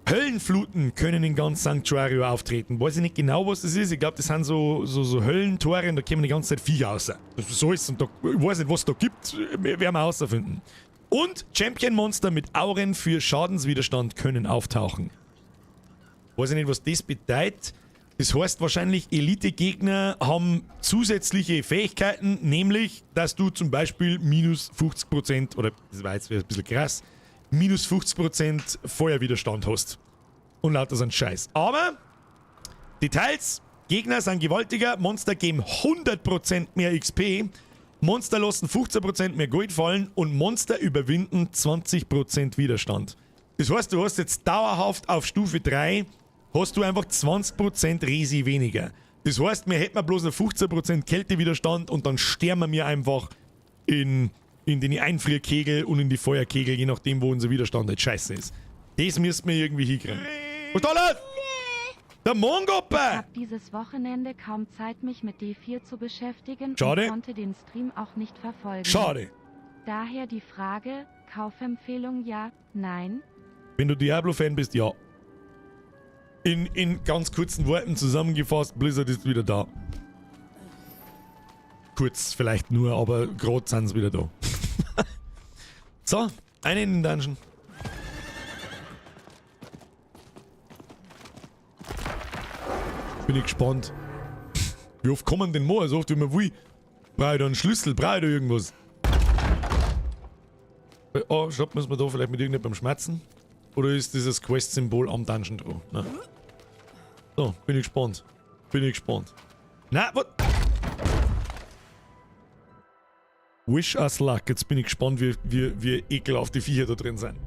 Höllenfluten können in ganz Sanctuario auftreten. Weiß ich nicht genau, was das ist. Ich glaube, das sind so Höllentore und da kommen die ganze Zeit Viecher raus. Das so ist und da, ich weiß nicht, was es da gibt, werden wir herausfinden. Und Champion-Monster mit Auren für Schadenswiderstand können auftauchen. Weiß ich nicht, was das bedeutet. Das heißt wahrscheinlich, Elite-Gegner haben zusätzliche Fähigkeiten, nämlich, dass du zum Beispiel minus 50%, oder das war jetzt ein bisschen krass, minus 50% Feuerwiderstand hast. Und lauter so ein Scheiß. Aber Details: Gegner sind gewaltiger, Monster geben 100% mehr XP, Monster lassen 15% mehr Gold fallen und Monster überwinden 20% Widerstand. Das heißt, du hast jetzt dauerhaft auf Stufe 3 hast du einfach 20% Resi weniger. Das heißt, wir hätten bloß noch 15% Kältewiderstand und dann sterben wir einfach in den Einfrierkegel und in die Feuerkegel, je nachdem, wo unser Widerstand halt scheiße ist. Das müssten wir irgendwie hinkriegen. Was ist da los? Der Mongoppe! Ich hab dieses Wochenende kaum Zeit, mich mit D4 zu beschäftigen. Schade. Und konnte den Stream auch nicht verfolgen. Schade. Daher die Frage, Kaufempfehlung ja, nein? Wenn du Diablo-Fan bist, ja. In ganz kurzen Worten zusammengefasst, Blizzard ist wieder da. Kurz vielleicht nur, aber gerade sind sie wieder da. So, einen in den Dungeon. Bin ich gespannt. Wie oft kommen denn mal? So oft wie man will. Brauche ich da einen Schlüssel? Brauche ich da irgendwas? Oh, stopp, müssen wir da vielleicht mit irgendjemandem schmerzen? Oder ist dieses Quest-Symbol am Dungeon dran? Nein. So, bin ich gespannt. Bin ich gespannt. Na, what? Wish us luck. Jetzt bin ich gespannt, wie ekelhaft die Viecher da drin sind.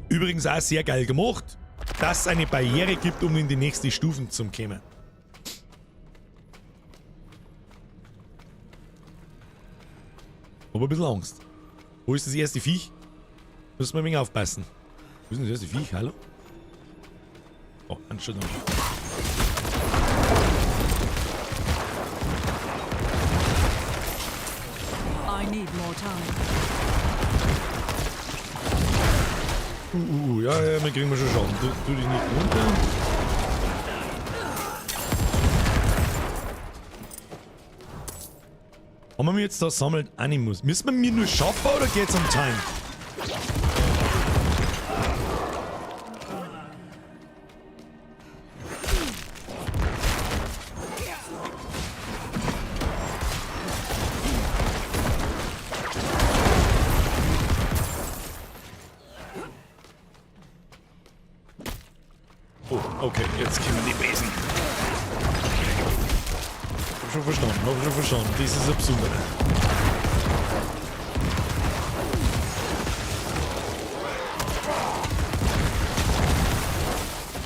Übrigens auch sehr geil gemacht, dass es eine Barriere gibt, um in die nächste Stufen zu kommen. Hab ein bisschen Angst. Wo ist das erste Viech? Müssen wir ein wenig aufpassen. Wo ist denn das erste Viech? Hallo? Oh, Entschuldigung. I need more time. Ja, ja, wir kriegen wir schon Schaden. Tu dich nicht runter. Haben wir jetzt da sammelt Animus? Müssen wir mir nur schaffen oder geht's um Time? Oh, okay, jetzt kommen die Besen. Hab schon verstanden, hab schon verstanden. Das ist ein besonderer.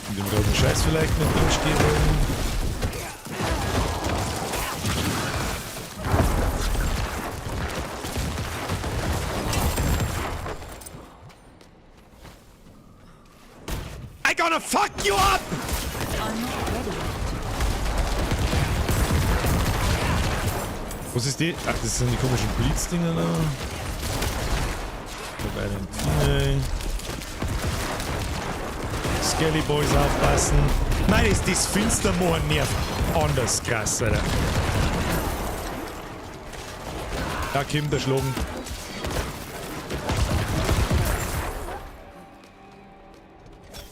Mit dem roten Scheiß vielleicht mit drin stehen wollen. I gonna fuck you up! I'm not ready yet. Was ist die? Ach, das sind die komischen Blitzdinger da. Valentina. Skelly Boys aufpassen. Nein, ist das Finstermoor nervt anders krass, Alter. Da kommt der Schlagen.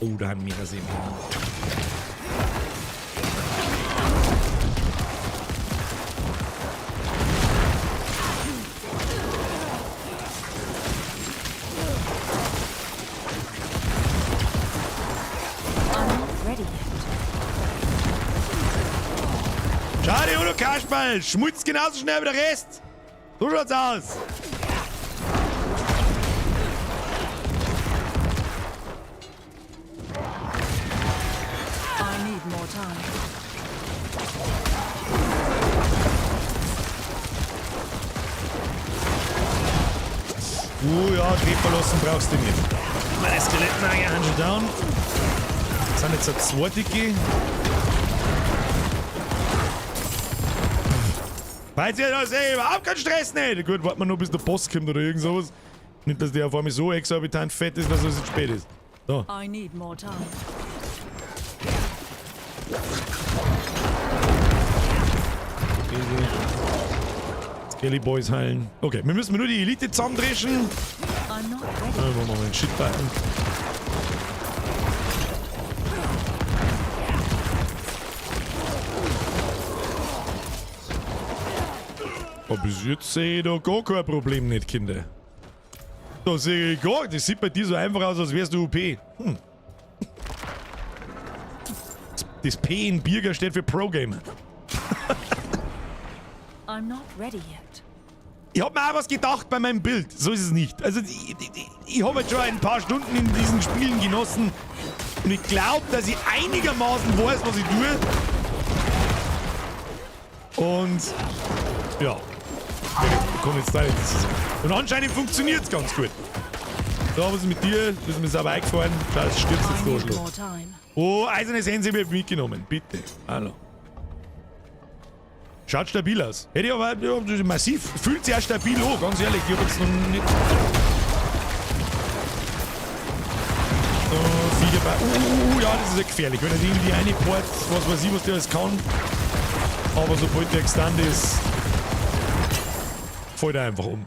Oh, da haben wir das eben. Schade, Udo Kasperl! Schmutzt genauso schnell wie der Rest! So schaut's aus! I need more time. Ja, Treffer lassen brauchst du nicht. Meine Skelettmagier haben schon down. Das sind jetzt eine zweite. Falls ihr das ey, überhaupt keinen Stress nicht. Gut, warten wir nur, bis der Boss kommt oder irgend sowas. Nicht, dass der auf einmal so exorbitant fett ist, dass es jetzt spät ist. So. I need more time. Skelly Boys heilen. Okay, wir müssen nur die Elite zusammendreschen. I'm not ready. Machen wir mal einen Shit-Button. Aber bis jetzt sehe ich da gar kein Problem nicht, Kinder. Da sehe ich gar, das sieht bei dir so einfach aus, als wärst du OP. Das P in Birger steht für Pro-Gamer. I'm not ready yet. Ich hab mir auch was gedacht bei meinem Bild. So ist es nicht. Also, ich hab jetzt schon ein paar Stunden in diesen Spielen genossen. Und ich glaub, dass ich einigermaßen weiß, was ich tue. Und ja, wir kommen jetzt da nicht zusammen. Und anscheinend funktioniert es ganz gut. So, was ist mit dir? Du bist mir sauber eingefahren. Scheiße, stirbst jetzt I du, need Arschloch. more time. Oh, eiserne Sense wird mitgenommen. Bitte. Hallo. Schaut stabil aus. Hätte ich aber ja, massiv. Fühlt sich auch stabil an, ganz ehrlich. Ich hab jetzt noch nicht. So, Viecher bei. Ja, das ist ja gefährlich. Wenn er die irgendwie reinbohrt, was weiß ich, was der alles kann. Aber sobald der gestunt ist, fällt er einfach um.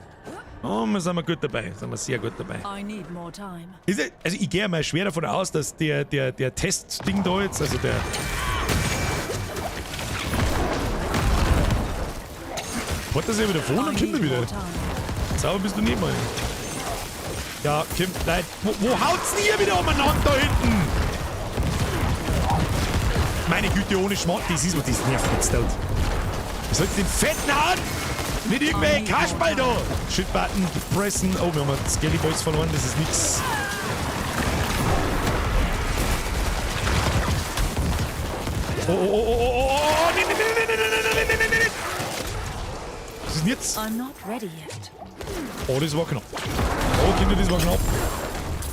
Oh, wir sind wir gut dabei. Sind wir sehr gut dabei. I need more time. Ist ja, also ich gehe mal schwer davon aus, dass der Testding da jetzt, also der... Hat das ja wieder vor und I kommt er need wieder. more time. Sauber bist du nicht mal. Ja, Kim, nein. Wo haut's denn hier wieder umeinander da hinten? Meine Güte, ohne Schmarrn. Das ist, was das nervt jetzt dort. Was sollst du den fetten hauen? Nicht irgendwelche Kasperl da. Shit-Button, pressen. Oh, wir haben Skelly Boys verloren. Das ist nix. Oh, oh, oh, oh, oh, oh, oh, nee, nee, nee, nee, nee, nee, nee, nee, nee, nee. Was ist denn jetzt? I'm not ready yet. Oh, das war knapp. Oh, Kinder, das war knapp.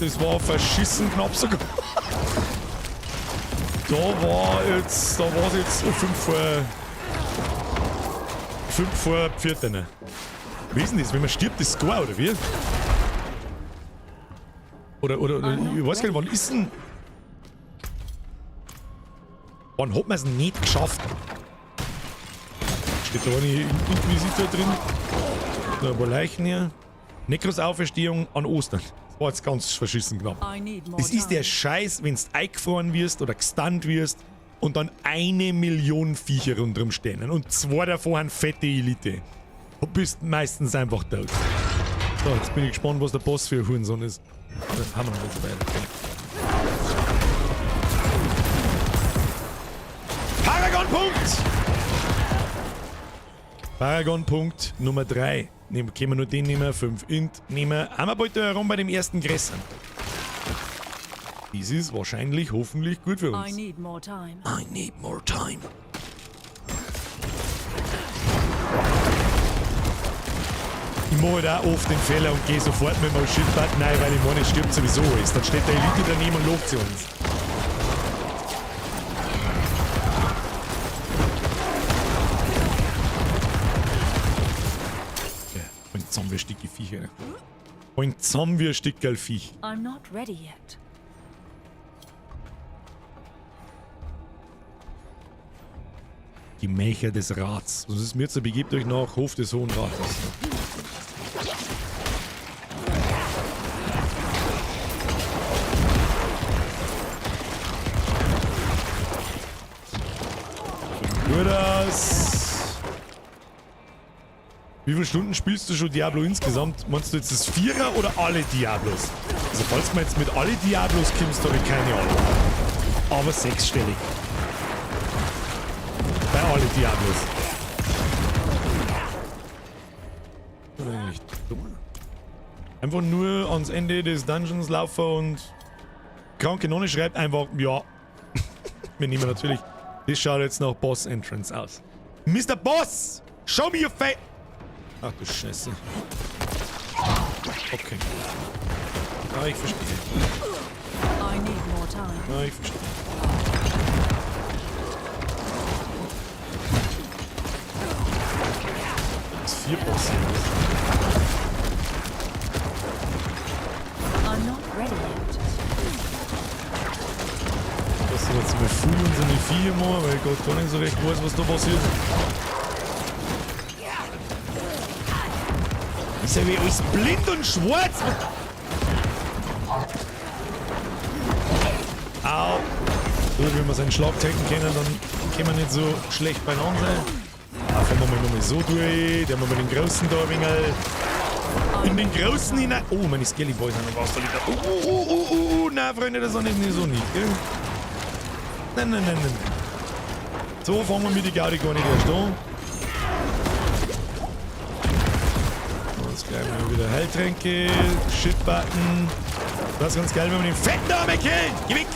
Das war verschissen knapp sogar. Da war jetzt, da war es jetzt um 5 vor 4. Ne? Wie ist denn das? Wenn man stirbt, ist Score, oder wie? Oder, ich weiß gar nicht, wann ist denn... Wann hat man es nicht geschafft? Steht da eine Inquisitor drin? Da ein paar Leichen hier. Nekros Auferstehung an Ostern. Das war jetzt ganz verschissen knapp. Das ist der Scheiß, wenn du eingefroren wirst oder gestunt wirst und dann 1 Million Viecher rundherum stehen. Und 2 davon haben fette Elite. Du bist meistens einfach tot. So, jetzt bin ich gespannt, was der Boss für ein Hurensohn ist. Dann haben wir noch nicht so weit. Paragon-Punkt! Paragon-Punkt Nummer 3. Nehmen, können wir nur den nehmen, 5 Int nehmen. Haben wir bald herum bei dem ersten Gräsern. Dies ist wahrscheinlich, hoffentlich gut für uns. I need more time. I need more time. Ich mache halt auch oft den Fehler und gehe sofort mit meinem Shit-Button rein, weil ich meine, es stirbt sowieso alles. Dann steht der Elite daneben und lobt sie uns. Ja, und zusammen wir Sticke Viecher. Und zusammen wir Stickerl Viech. I'm not ready yet. Gemächer des Rats. Was ist mir jetzt? Begebt euch nach Hof des Hohen Rates. Gut aus. Wie viele Stunden spielst du schon Diablo insgesamt? Meinst du jetzt das Vierer oder alle Diablos? Also falls du jetzt mit alle Diablos kommst, habe ich keine Ahnung. Aber sechsstellig. Bei alle Diablos. Das ist eigentlich dumm. Einfach nur ans Ende des Dungeons laufen und kranke Nonne schreibt einfach, ja. Wir nehmen natürlich. Das schaut jetzt nach Boss Entrance aus. Mr. Boss! Show me your face! Ach du Scheiße. Okay. Ah, ich verstehe. I need more time. Ah, ich verstehe. Das ist 4 Bosse. I'm not ready yet. Das sind jetzt mal früh unsere Viecher machen, weil ich gerade gar nicht so recht weiß, was da passiert. Ist ja wie alles blind und schwarz. Au. So, wenn wir seinen Schlag tanken können, dann können wir nicht so schlecht beieinander sein. Ah, fahren wir mal nochmal so durch. Der haben wir mal den Großen da ein wenig in den Großen hinein. Oh, meine Skelly Boys haben noch was da liegt. Oh, oh, oh, oh, oh. Nein, Freunde, das ist nicht so nicht, gell? Nein, nein, nein, nein. So fangen wir mit die Gaudi gar nicht erst an. Jetzt gleich mal wieder Heiltränke, Shit-Button. Das ist ganz geil, wenn man den fetten Arme killt. Geh weg!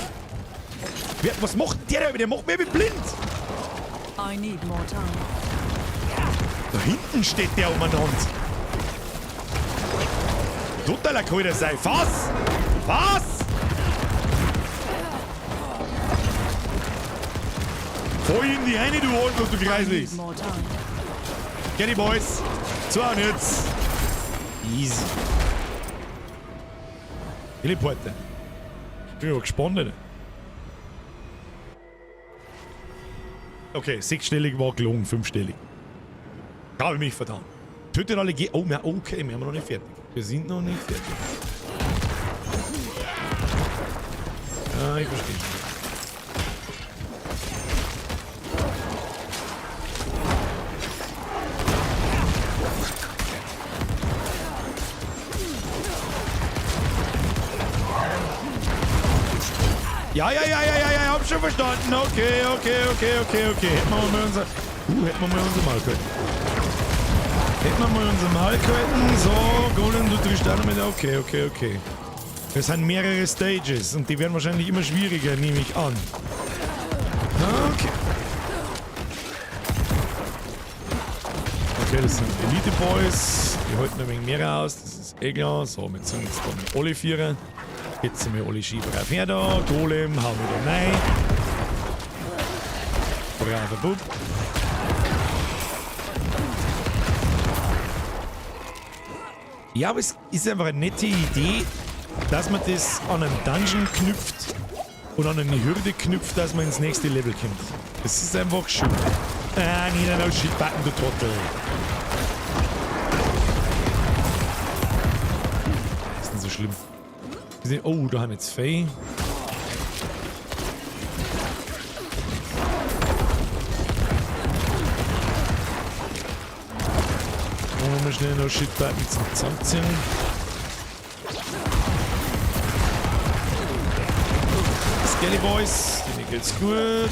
Was macht der da? Der macht mich blind! I need more time. Da hinten steht der umeinander. Totaler Kalter sei. Was? Was? Voll in die eine, du Arschloch, du Kreislichs. Get die Boys. So, und jetzt. Easy. Teleporter. Ich bin aber gespannt, Alter. Okay, sechsstellig war gelogen, fünfstellig. Habe ich mich vertan. Tötet alle Ge... Oh, okay, wir haben noch nicht fertig. Wir sind noch nicht fertig. Ah, ich verstehe schon. Ja, ja, ja, ja, ja, ja, hab schon verstanden. Okay, okay, okay, okay, okay. Hätten wir mal unser... hätten wir mal unser Maul gehalten. Hätten wir mal unser Maul gehalten. So, Golem, du triffst auch noch mit. Okay, okay, okay. Es sind mehrere Stages und die werden wahrscheinlich immer schwieriger, nehme ich an. Okay. Okay, das sind Elite Boys. Die halten ein wenig mehr aus, das ist eh klar. So, wir ziehen jetzt da mit alle Vierer. Jetzt sind wir alle Schieber auf her da. Golem, hauen wir da rein. Braver Bub. Ja, aber es ist einfach eine nette Idee, dass man das an einen Dungeon knüpft und an eine Hürde knüpft, dass man ins nächste Level kommt. Das ist einfach schön. Ah, nee, no shit, Button, du Trottel. Das ist nicht so schlimm. Oh, da haben wir jetzt Fee. Wollen wir schnell noch Shit-Button zum Zusammenziehen. Skelly Boys, denen geht's gut.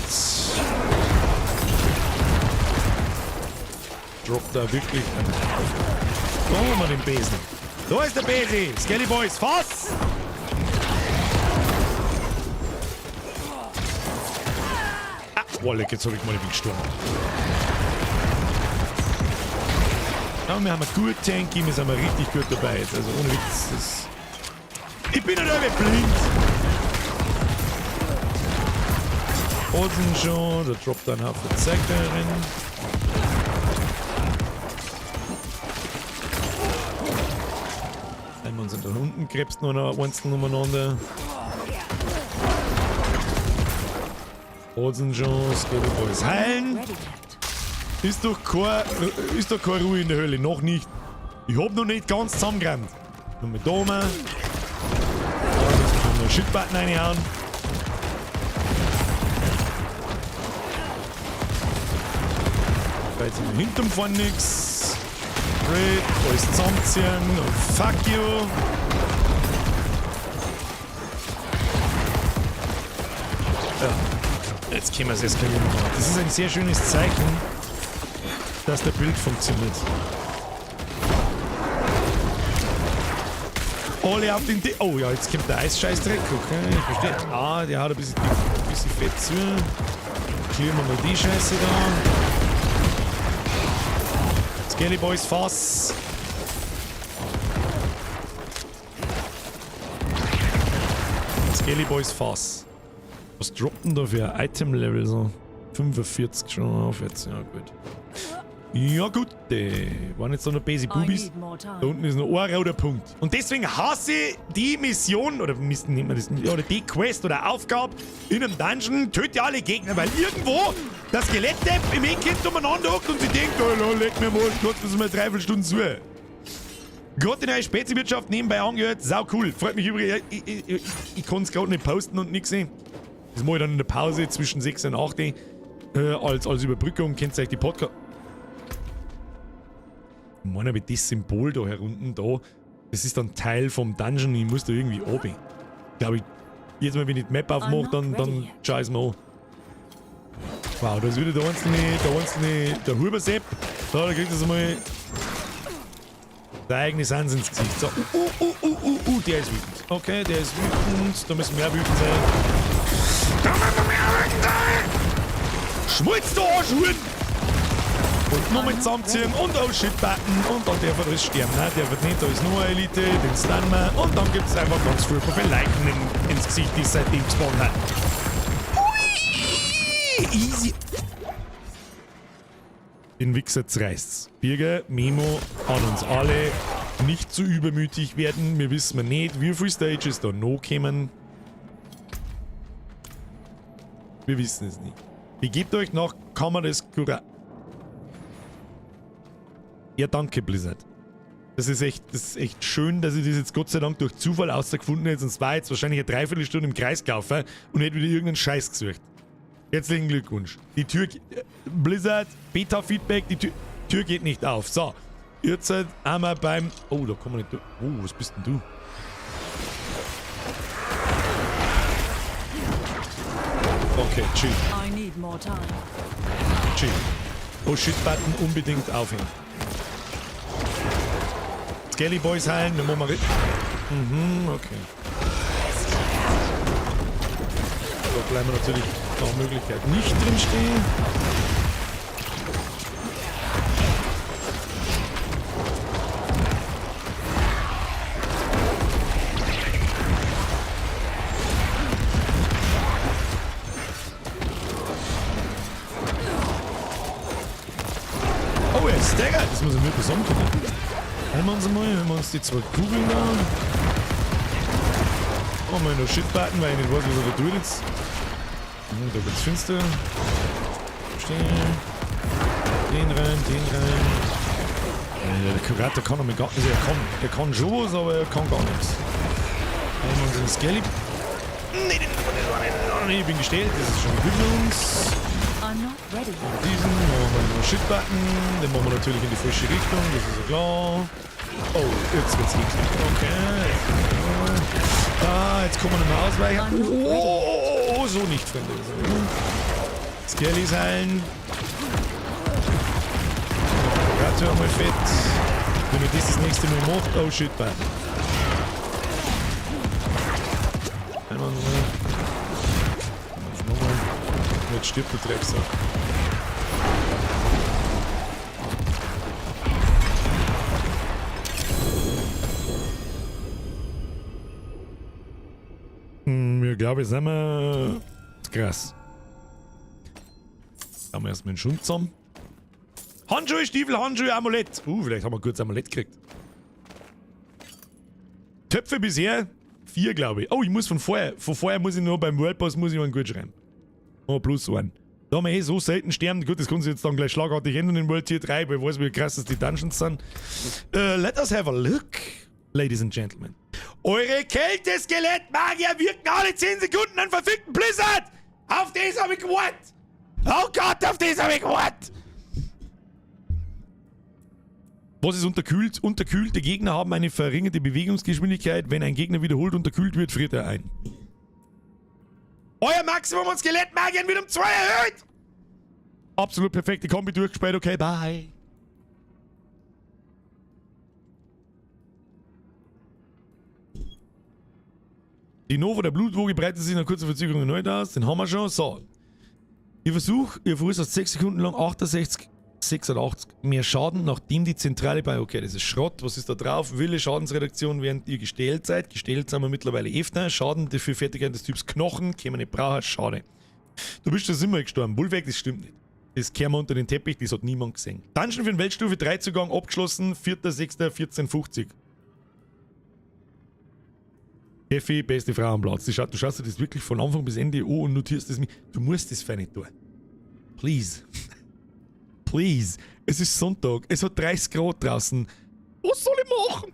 Droppt da wirklich einen Haufen. Da haben wir den Besen. Da ist der Besen! Skelly Boys, fass! Ah, boah, leck, jetzt hab ich mal den gestorben. Ja, wir haben ein gut Tanky, wir sind mal richtig gut dabei jetzt. Also ohne Witz, das... Ich bin nicht irgendwie blind! Olsen schon, da droppt ein Haufen Zeug da drin. Einmal sind da unten krebst noch einzeln umeinander. Olsen schon, Skelly Boys heilen. Ist doch keine Ruhe in der Hölle, noch nicht. Ich hab noch nicht ganz zusammengerannt. Nur mit da mal. Da müssen wir noch Shitbutton reinhauen. Jetzt hinterm fahren nix. Red, alles zusammenziehen und fuck you. Ja. Jetzt können wir es eskalieren. Das ist ein sehr schönes Zeichen, dass der Build funktioniert. Alle auf den Oh ja, jetzt kommt der Eisscheißdreck. Okay, ich verstehe. Ah, der hat ein bisschen Fett zu. Clearen wir mal die Scheiße da. Skelly Boys Fass. Skelly Boys Fass. Was droppt denn da für ein Item-Level so? 45 schon auf jetzt. Ja, gut. Ja, gut. Waren jetzt da noch Basic Boobies? Da unten ist noch ein roter Punkt. Und deswegen hasse ich die Mission, oder nennt man das, oder die Quest oder Aufgabe in einem Dungeon, töte alle Gegner, weil irgendwo das Skelett-Depp im Eckkind umeinander hockt und sie denkt, oh, leck mir mal, kurz müssen wir 3/4 Stunden zu. Gerade die neue Speziwirtschaft nebenbei angehört, sau cool. Freut mich übrigens, ich kann es gerade nicht posten und nix sehen. Das mache ich dann in der Pause zwischen 6 und 8 als Überbrückung, kennt ihr euch die Podcast. Ich meine, aber das Symbol da herunten, da, das ist dann Teil vom Dungeon, ich muss da irgendwie runter. Glaube ich, jedes Mal, wenn ich die Map aufmache, dann schau ich's mir an. Wow, da ist wieder der einzelne, der Hubersepp. Da kriegt das mal der eigene Sans ins Gesicht. So, der ist wütend. Okay, der ist wütend, da müssen mehr wütend sein. Da müssen mehr wütend sein! Schmutz, du Arschhuren! Und nochmal zusammenziehen und oh shit Button und dann darf er alles sterben. Nein, der wird nicht, da ist nur eine Elite, den stunnen wir und dann gibt es einfach ganz furchtbar viele Leichen ins Gesicht, die seitdem gespawnt haben. Hui! Easy. Den Wichser zerreißt's. Birger, Memo an uns alle. Nicht zu übermütig werden. Wir wissen nicht, wie viele Stages da noch kommen. Wir wissen es nicht. Begebt euch nach Kammer des Kura. Ja, danke, Blizzard. Das ist echt schön, dass ich das jetzt Gott sei Dank durch Zufall rausgefunden hätte. Sonst war ich jetzt wahrscheinlich eine Dreiviertelstunde im Kreis gelaufen und hätte wieder irgendeinen Scheiß gesucht. Herzlichen Glückwunsch. Die Tür... Blizzard, Beta-Feedback, die Tür geht nicht auf. So, jetzt einmal beim... Oh, da kommen wir nicht durch. Oh, was bist denn du? Okay, chill. I need more time. Chill. Oh shit-Button unbedingt aufhängen. Skelly Boys heilen, dann machen wir... Mhm, okay. Da bleiben wir natürlich nach Möglichkeit nicht drin stehen. Oh, er ist staggert. Das muss ich mir zusammenkommen. Heilen wir uns einmal, wenn wir uns die zwei Kugeln da. Oh, mal noch Shit-Button, weil ich nicht weiß, was er da tut jetzt. Da wird's finster. Stehen. Den rein, den rein. Der Kurator kann noch gar nichts. Also er kann schon was, aber er kann gar nichts. Heilen wir uns den Skelly. Nee, nee, ich bin gestellt. Das ist schon gut für uns. Diesen machen wir noch Shit-Button. Den machen wir natürlich in die falsche Richtung, das ist ja klar. Oh, jetzt wird's eklig. Okay. Ah, jetzt kommen wir nicht mehr ausweichen. Oh, oh, oh, so nicht, Freunde. Skellys heilen. Kurator einmal fett. Wenn ich das nächste Mal macht, oh shit, Button. Einmal nochmal. Nochmal. Jetzt stirbt der Drecksack. Ich glaube, jetzt sind wir krass. Da haben wir erstmal den Schund zusammen. Handschuhe, Stiefel, Handschuhe, Amulett. Vielleicht haben wir kurz Amulett gekriegt. Töpfe bisher 4, glaube ich. Oh, ich muss von vorher. Von vorher muss ich nur beim World Boss muss ich einen gut schreiben. Oh, plus 1. Da haben wir eh so selten sterben. Gut, das kann sich jetzt dann gleich schlagartig ändern in World Tier 3, weil ich weiß, wie krass das die Dungeons sind. Let us have a look, ladies and gentlemen. Eure Kälte-Skelett-Magier wirken alle 10 Sekunden an verfickten Blizzard! Auf das hab ich gewartet! Oh Gott, auf das hab ich gewartet! Was ist unterkühlt? Unterkühlte Gegner haben eine verringerte Bewegungsgeschwindigkeit. Wenn ein Gegner wiederholt unterkühlt wird, friert er ein. Euer Maximum an Skelettmagiern wird um 2 erhöht! Absolut perfekte Kombi durchgespielt. Okay, bye. Die Nova der Blutwoge breitet sich nach kurzer Verzögerung erneut aus. Den haben wir schon. So. Ihr Versuch, ihr verursacht 6 Sekunden lang 68, 86 mehr Schaden, nachdem die Zentrale bei... Okay, das ist Schrott. Was ist da drauf? Wille Schadensreduktion, während ihr gestellt seid. Gestellt sind wir mittlerweile öfter. Schaden dafür Fertigkeit des Typs Knochen. Kämen nicht brauchen. Schade. Du bist schon immer gestorben. Bullwerk, das stimmt nicht. Das kehren wir unter den Teppich, das hat niemand gesehen. Dungeon für den Weltstufe 3 Zugang abgeschlossen. 4.6.1450. Effi, beste Frau am Platz. Du schaust dir das wirklich von Anfang bis Ende an und notierst das mit. Du musst das fein nicht tun. Please. Please. Es ist Sonntag. Es hat 30 Grad draußen. Was soll ich machen?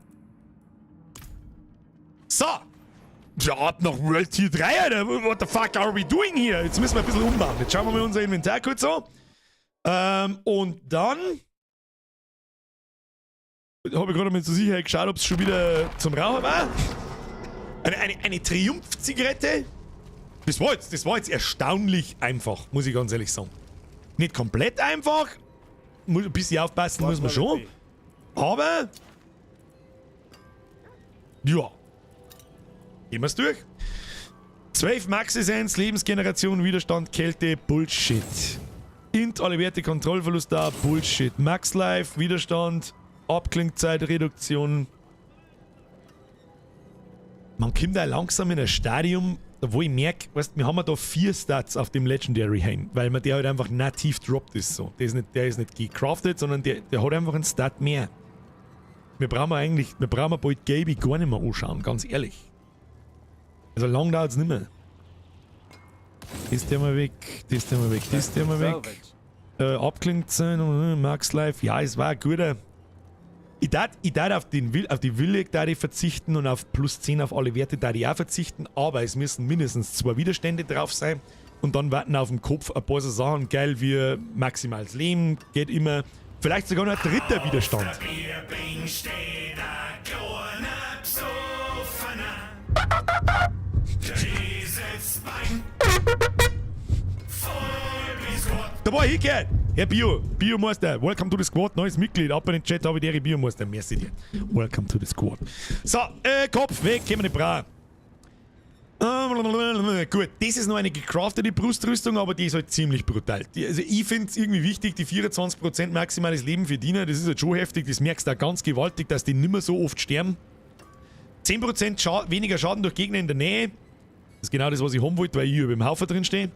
So. Ja, ab nach World Tier 3, Alter. What the fuck are we doing here? Jetzt müssen wir ein bisschen umbauen. Jetzt schauen wir mal unser Inventar kurz an. Und dann habe ich gerade mal zur Sicherheit geschaut, ob es schon wieder zum Rauchen war. Eine Triumph-Zigarette? Das war jetzt erstaunlich einfach, muss ich ganz ehrlich sagen. Nicht komplett einfach. Ein bisschen aufpassen muss man schon. Aber... Ja. Gehen wir's durch. 12 Max-Essenz, Lebensgeneration, Widerstand, Kälte, Bullshit. Int, alle Werte, Kontrollverlust da, Bullshit. Max Life, Widerstand, Abklingzeitreduktion. Man kommt da langsam in ein Stadium, wo ich merke, weißt, wir haben ja da vier Stats auf dem Legendary Hein, weil man der halt einfach nativ droppt ist so. Der ist nicht gecraftet, sondern der hat einfach einen Stat mehr. Wir brauchen bald Gaby gar nicht mehr anschauen, ganz ehrlich. Also lang dauert's nicht mehr. Das Thema weg, das Thema weg, das Thema weg. Abklingzeit, Max Life, ja, es war ein guter. Ich tät auf die Wille tät ich verzichten und auf plus 10 auf alle Werte tät ich auch verzichten, aber es müssen mindestens zwei Widerstände drauf sein und dann warten auf dem Kopf ein paar so Sachen geil wie maximales Leben, geht immer. Vielleicht sogar noch ein dritter Widerstand. Auf der Bierbink steht ein kleiner Besoffener. Der dieses Bein voll bis Gott. Da war ich hingehört. Herr Bio, Biomeister, welcome to the squad, neues Mitglied. Ab in den Chat habe ich die Biomeister. Merci dir. Welcome to the squad. So, Kopf weg, können wir nicht brauchen. Gut, das ist noch eine gecraftete Brustrüstung, aber die ist halt ziemlich brutal. Also ich finde es irgendwie wichtig, die 24% maximales Leben für Diener, das ist halt schon heftig, das merkst du auch ganz gewaltig, dass die nimmer so oft sterben. 10% Scha weniger Schaden durch Gegner in der Nähe. Das ist genau das, was ich haben wollte, weil ich über dem Haufen drin stehe.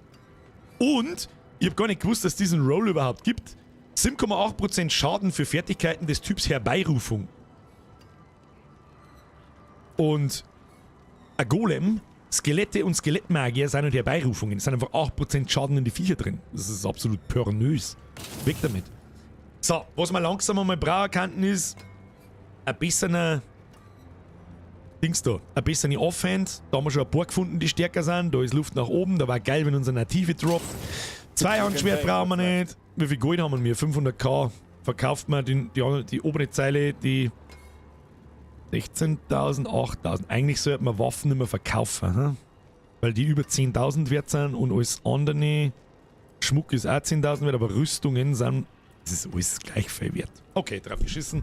Und ich habe gar nicht gewusst, dass es diesen Roll überhaupt gibt. 7,8% Schaden für Fertigkeiten des Typs Herbeirufung. Und ein Golem, Skelette und Skelettmagier sind halt Herbeirufungen. Es sind einfach 8% Schaden in die Viecher drin. Das ist absolut pornös. Weg damit. So, was wir langsam einmal brauchen könnten, ist ein besserer Dings da. Ein bessere Offhand. Da haben wir schon ein paar gefunden, die stärker sind. Da ist Luft nach oben. Da war geil, wenn unser Native droppt. Zweihandschwert brauchen wir nicht. Wie viel Gold haben wir? 500K. Verkauft man die obere Zeile, die 16.000, 8.000. Eigentlich sollte man Waffen nicht mehr verkaufen, hm? Weil die über 10.000 wert sind und alles andere. Schmuck ist auch 10.000 wert, aber Rüstungen sind. Das ist alles gleich viel wert. Okay, drauf geschissen.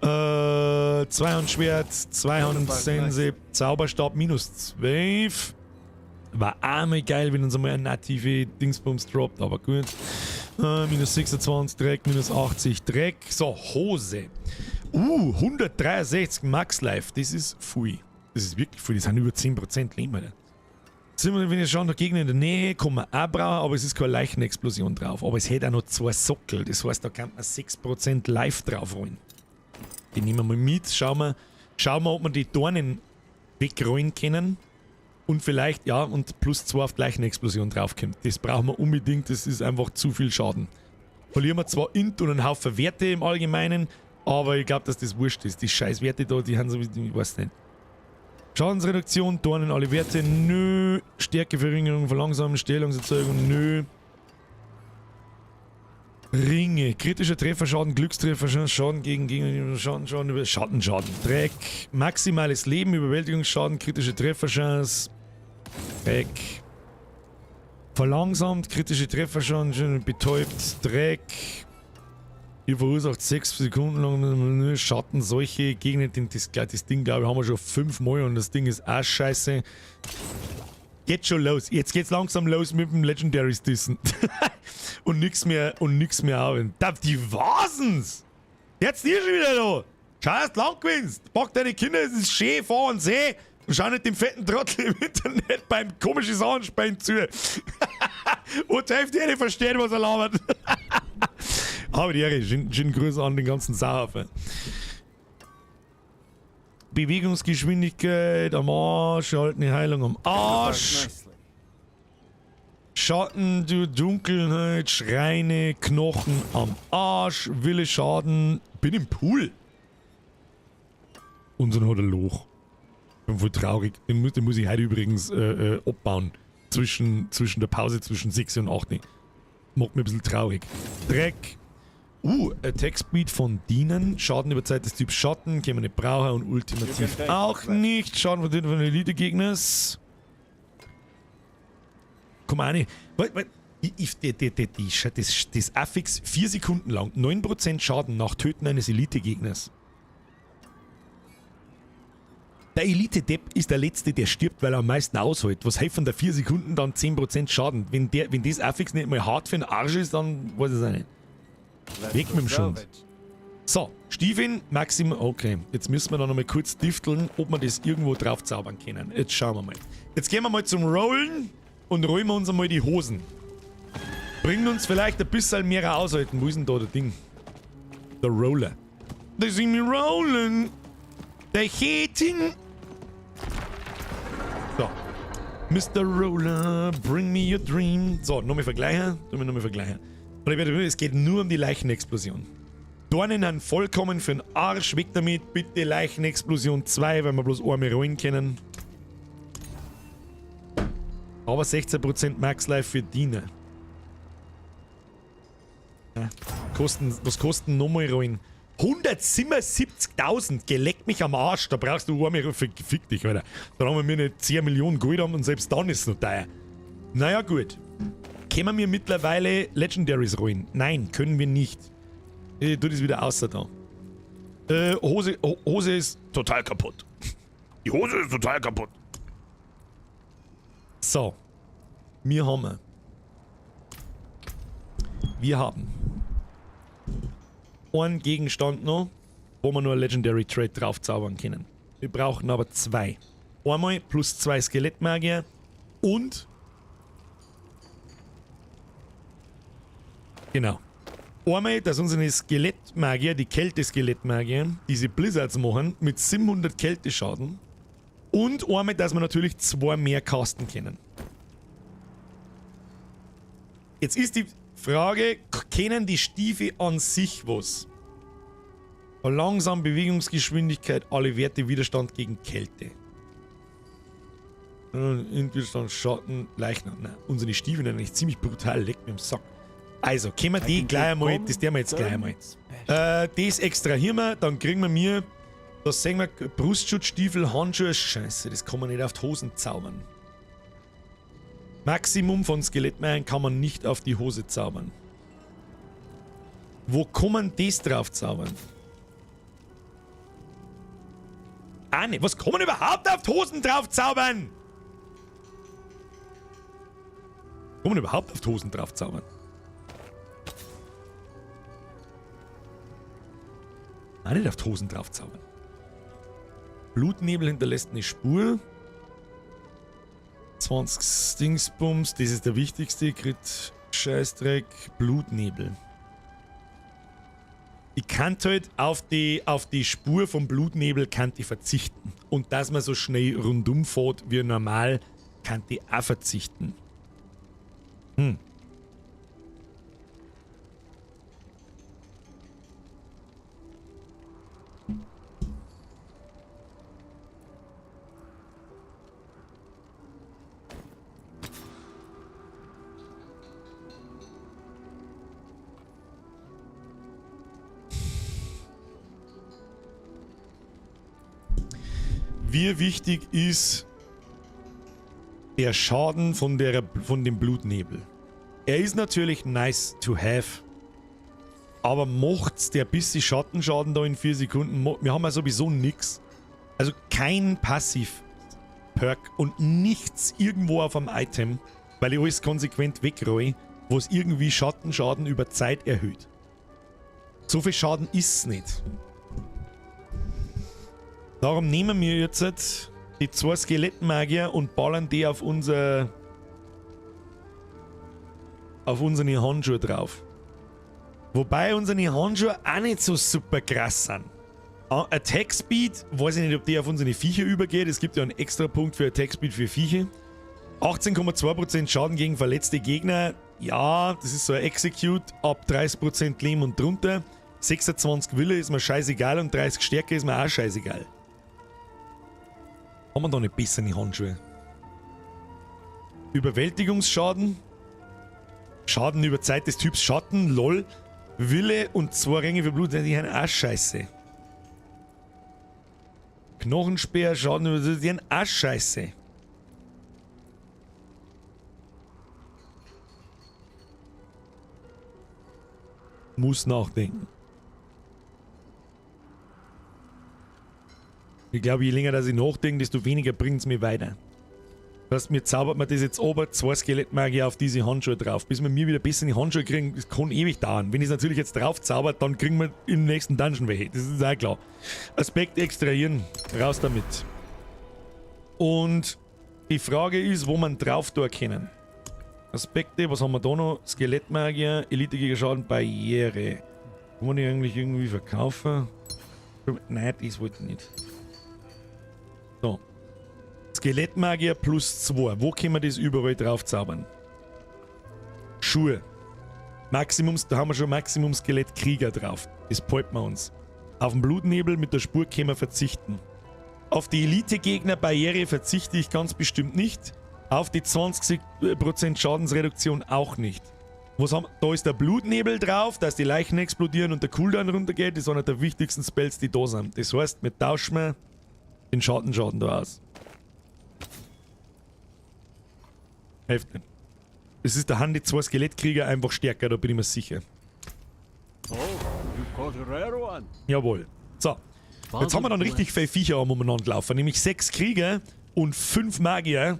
Zweihandschwert, Zweihand-Sense, Zauberstab minus 12. War einmal geil, wenn uns einmal ein native Dingsbums droppt, aber gut. Minus 26 Dreck, minus 80 Dreck. So, Hose. 163 Max Life. Das ist viel. Das ist wirklich viel. Das sind über 10% Leben, Alter. Sind wir, wenn ich schon noch Gegner in der Nähe, kann man auch brauchen, aber es ist keine Leichenexplosion drauf. Aber es hätte auch noch zwei Sockel. Das heißt, da kann man 6% Life draufrollen. Die nehmen wir mal mit. Schauen wir, ob wir die Dornen wegrollen können. Und vielleicht, ja, und plus 2 auf die Leichenexplosion draufkommt. Das brauchen wir unbedingt, das ist einfach zu viel Schaden. Verlieren wir zwar Int und einen Haufen Werte im Allgemeinen, aber ich glaube, dass das wurscht ist. Die scheiß Werte da, die haben so, ich weiß nicht. Schadensreduktion, Dornen, alle Werte, nö. Stärkeverringerung, Verlangsamung, Stellungserzeugung, nö. Ringe, kritischer Trefferschaden, Glückstrefferschaden, Schaden gegen Gegner, Schaden, Schaden, über Schaden, Schaden, Dreck, maximales Leben, Überwältigungsschaden, kritische Trefferchance, Dreck, verlangsamt, kritische Trefferchance, betäubt, Dreck, hier verursacht 6 Sekunden lang Schatten, solche Gegner, das Ding, glaube ich, haben wir schon fünfmal und das Ding ist auch scheiße. Geht schon los. Jetzt geht's langsam los mit dem Legendaries Dissen. Und nix mehr auf. Die Wasens! Jetzt hier schon wieder da! Schau, dass du lang gewinnst! Pack deine Kinder, es ist schön, fahr an See und schau nicht dem fetten Trottel im Internet beim komischen Sachen zu. Und die Hälfte nicht verstehen, was er labert. Aber die Ehre, schönen Gruß an den ganzen Sauhaufen. Bewegungsgeschwindigkeit am Arsch, erhaltene Heilung am Arsch. Schatten, du Dunkelheit, Schreine, Knochen am Arsch, Wille Schaden. Bin im Pool. Unseren hat ein Loch. Bin voll traurig. Den muss ich heute übrigens abbauen. Zwischen der Pause zwischen 6 und 8. Macht mir ein bisschen traurig. Dreck. Attack Speed von Dienern. Schaden über Zeit des Typs Schatten. Können wir nicht brauchen. Und ultimativ auch nicht. Schaden von von Elite-Gegners. Komm auch nicht. Wait, wait. Ich, ich, die, die, die, die, das Affix 4 Sekunden lang. 9% Schaden nach Töten eines Elite-Gegners. Der Elite-Depp ist der Letzte, der stirbt, weil er am meisten aushält. Was helfen da 4 Sekunden dann 10% Schaden? Wenn das Affix nicht mal hart für den Arsch ist, dann weiß ich es auch nicht. Weg mit dem Schund. So, Stiefel, Maxim, okay. Jetzt müssen wir da nochmal kurz tifteln, ob wir das irgendwo drauf zaubern können. Jetzt schauen wir mal. Jetzt gehen wir mal zum Rollen und rollen wir uns einmal die Hosen. Bringt uns vielleicht ein bisschen mehr aushalten. Wo ist denn da der Ding? Der Roller. They see me rolling. They hating. So. Mr. Roller, bring me your dream. So, nochmal vergleichen. Nochmal vergleichen. Und ich werde, es geht nur um die Leichenexplosion. Dornen sind vollkommen für den Arsch. Weg damit. Bitte Leichenexplosion 2, weil wir bloß einmal rollen können. Aber 16% Max Life für Diener. Ja. Was kosten nochmal rollen? 177.000, geleckt mich am Arsch, da brauchst du einmal, fick dich, Alter. Da haben wir nicht 10 Millionen Gold haben und selbst dann ist es noch teuer. Naja, gut. Können wir mittlerweile Legendaries rollen? Nein, können wir nicht. Ich tu das wieder außer da. Hose ist total kaputt. Die Hose ist total kaputt. So. Wir haben. Wir haben einen Gegenstand noch, wo wir nur Legendary Trade drauf zaubern können. Wir brauchen aber 2. Einmal plus 2 Skelettmagier und genau. Einmal, dass unsere Skelettmagier, die Kälte-Skelettmagier, diese Blizzards machen mit 700 Kälteschaden. Und einmal, dass wir natürlich 2 mehr casten können. Jetzt ist die Frage, kennen die Stiefel an sich was? Langsam Bewegungsgeschwindigkeit, alle Werte, Widerstand gegen Kälte. Widerstand, Schatten, Leichnam. Nein, unsere Stiefel sind eigentlich ziemlich brutal, leckt mir im Sack. Also, können wir die gleich einmal, das tun wir jetzt gleich einmal. Das extrahieren wir, dann kriegen wir mir, da sehen wir Brustschutzstiefel, Handschuhe, scheiße, das kann man nicht auf die Hosen zaubern. Maximum von Skelettmeiern kann man nicht auf die Hose zaubern. Wo kann man das drauf zaubern? Ah ne, was kann man überhaupt auf die Hosen drauf zaubern? Kann man überhaupt auf die Hosen drauf zaubern? Auch nicht auf die Hosen drauf zaubern. Blutnebel hinterlässt eine Spur. 20 Dingsbums, das ist der wichtigste. Crit, Scheißdreck, Blutnebel. Ich kann halt auf die Spur vom Blutnebel kann ich verzichten. Und dass man so schnell rundum fährt wie normal, kann ich auch verzichten. Wie wichtig ist der Schaden von dem Blutnebel? Er ist natürlich nice to have, aber macht's der bisschen Schattenschaden da in 4 Sekunden? Wir haben ja sowieso nix. Also kein Passiv-Perk und nichts irgendwo auf einem Item, weil ich alles konsequent wegroll, was irgendwie Schattenschaden über Zeit erhöht. So viel Schaden ist's nicht. Darum nehmen wir jetzt die 2 Skelettmagier und ballern die auf unsere Handschuhe drauf. Wobei unsere Handschuhe auch nicht so super krass sind. Attack Speed, weiß ich nicht, ob die auf unsere Viecher übergeht. Es gibt ja einen extra Punkt für Attack Speed für Viecher. 18,2% Schaden gegen verletzte Gegner. Ja, das ist so ein Execute ab 30% Leben und drunter. 26 Wille ist mir scheißegal und 30 Stärke ist mir auch scheißegal. Haben wir da nicht bessere Handschuhe? Überwältigungsschaden. Schaden über Zeit des Typs Schatten, lol. Wille und 2 Ränge für Blut, die sind auch scheiße. Knochenspeer, Schaden über Zeit, die sind auch scheiße. Muss nachdenken. Ich glaube, je länger dass ich nachdenke, desto weniger bringt es mir weiter. Das heißt, mir zaubert man das jetzt ober, 2 Skelettmagier auf diese Handschuhe drauf. Bis wir mir wieder besser in die Handschuhe kriegen, das kann ewig dauern. Wenn ich es natürlich jetzt drauf zaubert, dann kriegen wir im nächsten Dungeon welche. Das ist auch klar. Aspekt extrahieren, raus damit. Und die Frage ist, wo man drauf tun können. Aspekte, was haben wir da noch? Skelettmagier, Elite gegen Schaden, Barriere. Kann man die eigentlich irgendwie verkaufen? Nein, das wollte ich nicht. So. Skelettmagier plus 2. Wo können wir das überall drauf zaubern? Schuhe. Maximums, da haben wir schon Maximum Skelettkrieger drauf. Das behalten wir uns. Auf den Blutnebel mit der Spur können wir verzichten. Auf die Elite-Gegner Barriere verzichte ich ganz bestimmt nicht. Auf die 20% Schadensreduktion auch nicht. Was haben, da ist der Blutnebel drauf, dass die Leichen explodieren und der Cooldown runtergeht. Das ist einer der wichtigsten Spells, die da sind. Das heißt, wir tauschen den Schaden da aus. Hälfte. Es ist der Hand die 2 Skelettkrieger einfach stärker, da bin ich mir sicher. Oh, you caught a rare one. Jawohl. So. Jetzt haben wir dann richtig viele Viecher am umeinander laufen. Nämlich 6 Krieger und 5 Magier.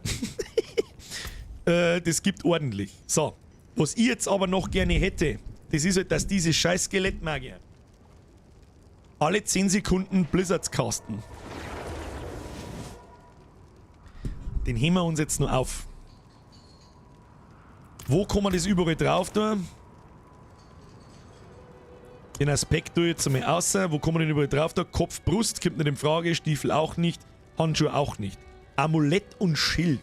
Das gibt ordentlich. So. Was ich jetzt aber noch gerne hätte, das ist halt, dass diese scheiß Skelettmagier alle 10 Sekunden Blizzards casten. Den heben wir uns jetzt nur auf. Wo kann man das überall drauf tun? Den Aspekt tue ich jetzt einmal außer. Wo kann man den überall drauf tun? Kopf, Brust kommt nicht in Frage, Stiefel auch nicht, Handschuhe auch nicht. Amulett und Schild.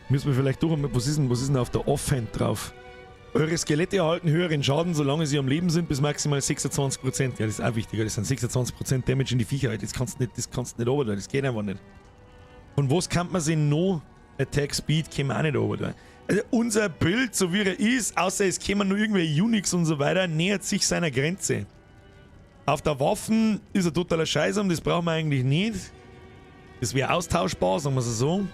Müssen wir vielleicht durch. Was ist denn auf der Offhand drauf? Eure Skelette erhalten höheren Schaden, solange sie am Leben sind, bis maximal 26%. Ja, das ist auch wichtiger. Das sind 26% Damage in die Viecher. Das kannst du nicht, das kannst du nicht runter. Das geht einfach nicht. Von was kann man sich noch? Attack Speed können wir auch nicht runter. Also unser Bild, so wie er ist, außer es kämen nur irgendwelche Uniques und so weiter, nähert sich seiner Grenze. Auf der Waffen ist er totaler Scheiß und das brauchen wir eigentlich nicht. Das wäre austauschbar, sagen wir es so.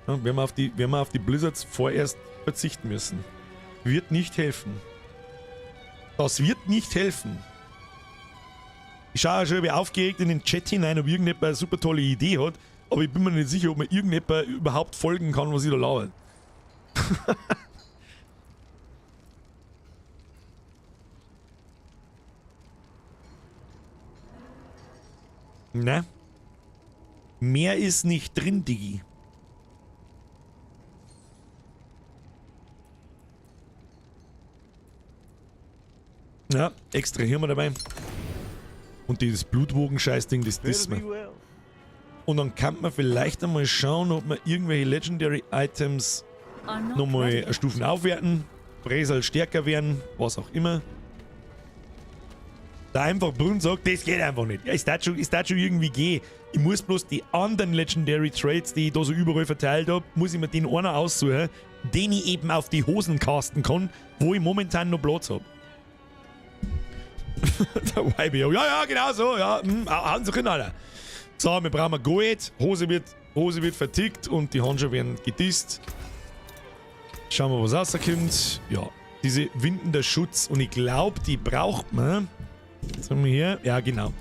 Ja, werden wir auf die Blizzards vorerst verzichten müssen. Wird nicht helfen. Das wird nicht helfen. Ich schaue ja schon wie aufgeregt in den Chat hinein, ob irgendjemand eine super tolle Idee hat, aber ich bin mir nicht sicher, ob mir irgendjemand überhaupt folgen kann, was ich da laber. Na? Mehr ist nicht drin, Digi. Ja, extra hier mal dabei. Und dieses Blutwogen-Scheißding, das dissen wir. Und dann kann man vielleicht einmal schauen, ob man irgendwelche Legendary Items nochmal Stufen aufwerten, Bresal stärker werden, was auch immer. Da einfach Brunn sagt, das geht einfach nicht. Ja, ist das schon irgendwie gehen. Ich muss bloß die anderen Legendary Trades, die ich da so überall verteilt hab, muss ich mir den einer aussuchen, den ich eben auf die Hosen casten kann, wo ich momentan noch Platz hab. Der YBO. Ja, ja, genau so. Ja, hauen Sie hin, Alter. So, wir brauchen Gold. Hose wird vertickt und die Handschuhe werden gedisst. Schauen wir, was rauskommt. Ja, diese windender Schutz. Und ich glaube, die braucht man. Was haben wir hier? Ja, genau.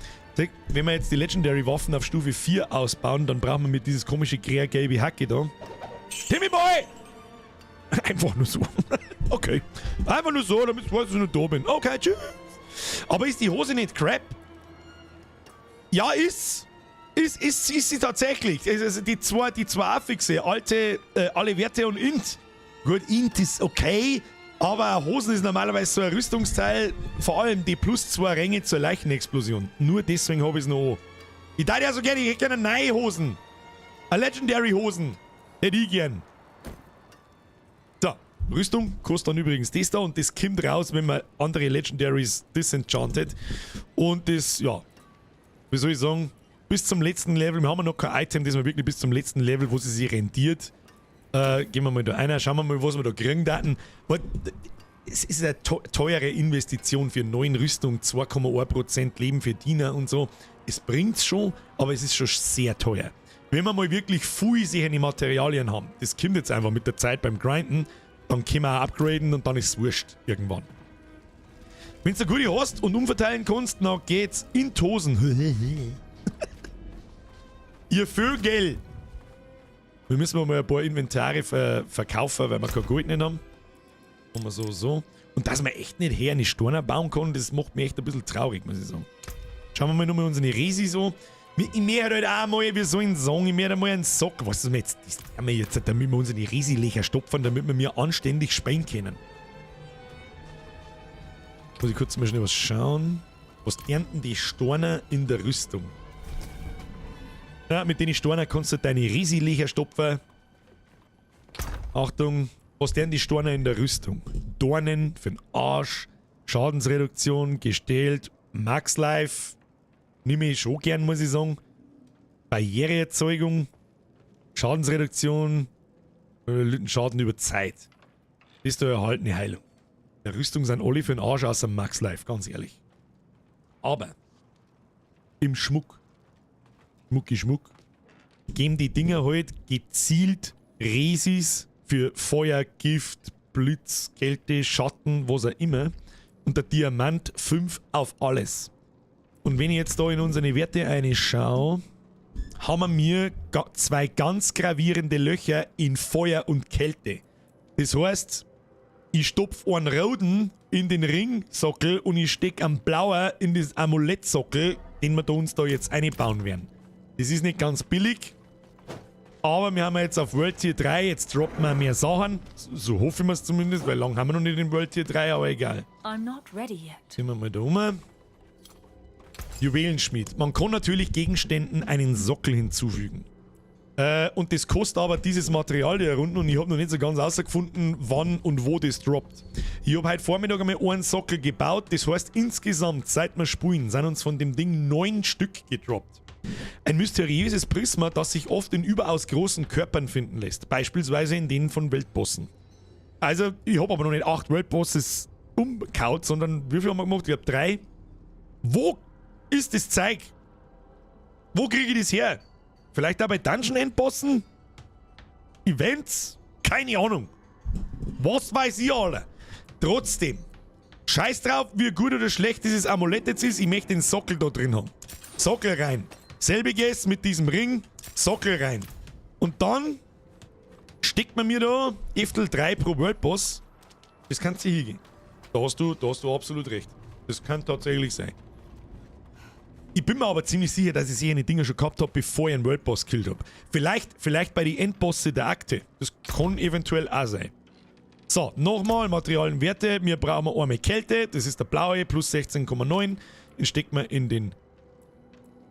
Wenn wir jetzt die Legendary Waffen auf Stufe 4 ausbauen, dann brauchen wir mit dieses komische gelbe Hacke da. Timmy Boy! Einfach nur so. Okay. Einfach nur so, damit ich weiß, dass ich noch da bin. Okay, tschüss. Aber ist die Hose nicht crap? Ja, ist. Ist sie tatsächlich. Also die zwei Affixe, alte, alle Werte und Int. Gut, Int ist okay, aber Hosen ist normalerweise so ein Rüstungsteil, vor allem die plus 2 Ränge zur Leichenexplosion. Nur deswegen habe ich es noch an. Ich dachte ja so gerne, ich hätte gerne neue Hosen. Eine Legendary Hosen. Hätte ich gern. So, Rüstung kostet dann übrigens das da und das kommt raus, wenn man andere Legendaries disenchantet. Und das, ja, wie soll ich sagen, bis zum letzten Level, wir haben ja noch kein Item, das wir wirklich bis zum letzten Level, wo sie sich rentiert. Gehen wir mal da rein, schauen wir mal, was wir da kriegen. Daten. Es ist eine teure Investition für 9 Rüstung, 2,1% Leben für Diener und so. Es bringt's schon, aber es ist schon sehr teuer. Wenn wir mal wirklich viel solche Materialien haben, das kommt jetzt einfach mit der Zeit beim Grinden, Dann können wir auch upgraden und dann ist es wurscht irgendwann. Wenn du eine gute hast und umverteilen kannst, dann geht's in die Hosen. Ihr Vögel! Wir müssen mal ein paar Inventare verkaufen, weil wir kein Gold nicht haben. Machen wir so, so. Und dass man echt nicht her eine Steine bauen kann, das macht mich echt ein bisschen traurig, muss ich sagen. Schauen wir mal nochmal unsere Resis an. Ich möchte halt auch mal, wir sollen sagen, ich möchte mal einen Sack. Was ist denn jetzt? Das tun wir jetzt, damit wir unsere Resi-Löcher stopfen, damit wir mir anständig spielen können. Muss ich kurz mal schnell was schauen. Was ernten die Steine in der Rüstung? Ja, mit den Steinen kannst du deine Resi-Löcher stopfen. Achtung, was ernten die Steine in der Rüstung? Dornen für den Arsch, Schadensreduktion, gestellt, Max Life, nehme ich schon gern, muss ich sagen. Barriereerzeugung, Schadensreduktion, Schaden über Zeit. Das ist der erhaltene Heilung. Der Rüstung sind alle für den Arsch außer Max Life, ganz ehrlich. Aber im Schmuck, Schmucki Schmuck, geben die Dinger halt gezielt Resis für Feuer, Gift, Blitz, Kälte, Schatten, was auch immer. Und der Diamant 5 auf alles. Und wenn ich jetzt da in unsere Werte reinschaue, haben wir zwei ganz gravierende Löcher in Feuer und Kälte. Das heißt, ich stopf einen roten in den Ringsockel und ich steck einen blauen in das Amulettsockel, den wir da uns da jetzt einbauen werden. Das ist nicht ganz billig, aber wir haben ja jetzt auf World Tier 3, jetzt droppen wir mehr Sachen. So hoffen wir es zumindest, weil lang haben wir noch nicht in World Tier 3, aber egal. I'm not ready yet. Sind wir mal da rum. Juwelenschmied. Man kann natürlich Gegenständen einen Sockel hinzufügen. Und das kostet aber dieses Material hier unten und ich habe noch nicht so ganz herausgefunden, wann und wo das droppt. Ich habe heute Vormittag einmal einen Sockel gebaut, das heißt insgesamt, seit wir spielen, sind uns von dem Ding 9 Stück gedroppt. Ein mysteriöses Prisma, das sich oft in überaus großen Körpern finden lässt, beispielsweise in denen von Weltbossen. Also, ich habe aber noch nicht 8 Weltbosses umgehauen, sondern wie viel haben wir gemacht? Ich habe 3. Wo ist das Zeug? Wo kriege ich das her? Vielleicht auch bei Dungeon-Endbossen? Events? Keine Ahnung. Was weiß ich alle? Trotzdem, scheiß drauf, wie gut oder schlecht dieses Amulett jetzt ist, ich möchte den Sockel da drin haben. Sockel rein. Selbiges mit diesem Ring, Sockel rein. Und dann steckt man mir da Eftel 3 pro World Boss. Das kannst du hingehen. Da hast du absolut recht. Das kann tatsächlich sein. Ich bin mir aber ziemlich sicher, dass ich solche Dinger schon gehabt habe, bevor ich einen World Boss gekillt habe. Vielleicht bei den Endbosse der Akte. Das kann eventuell auch sein. So, nochmal Materialien, Werte. Wir brauchen einmal Kälte. Das ist der blaue, plus 16,9. Den stecken wir in den...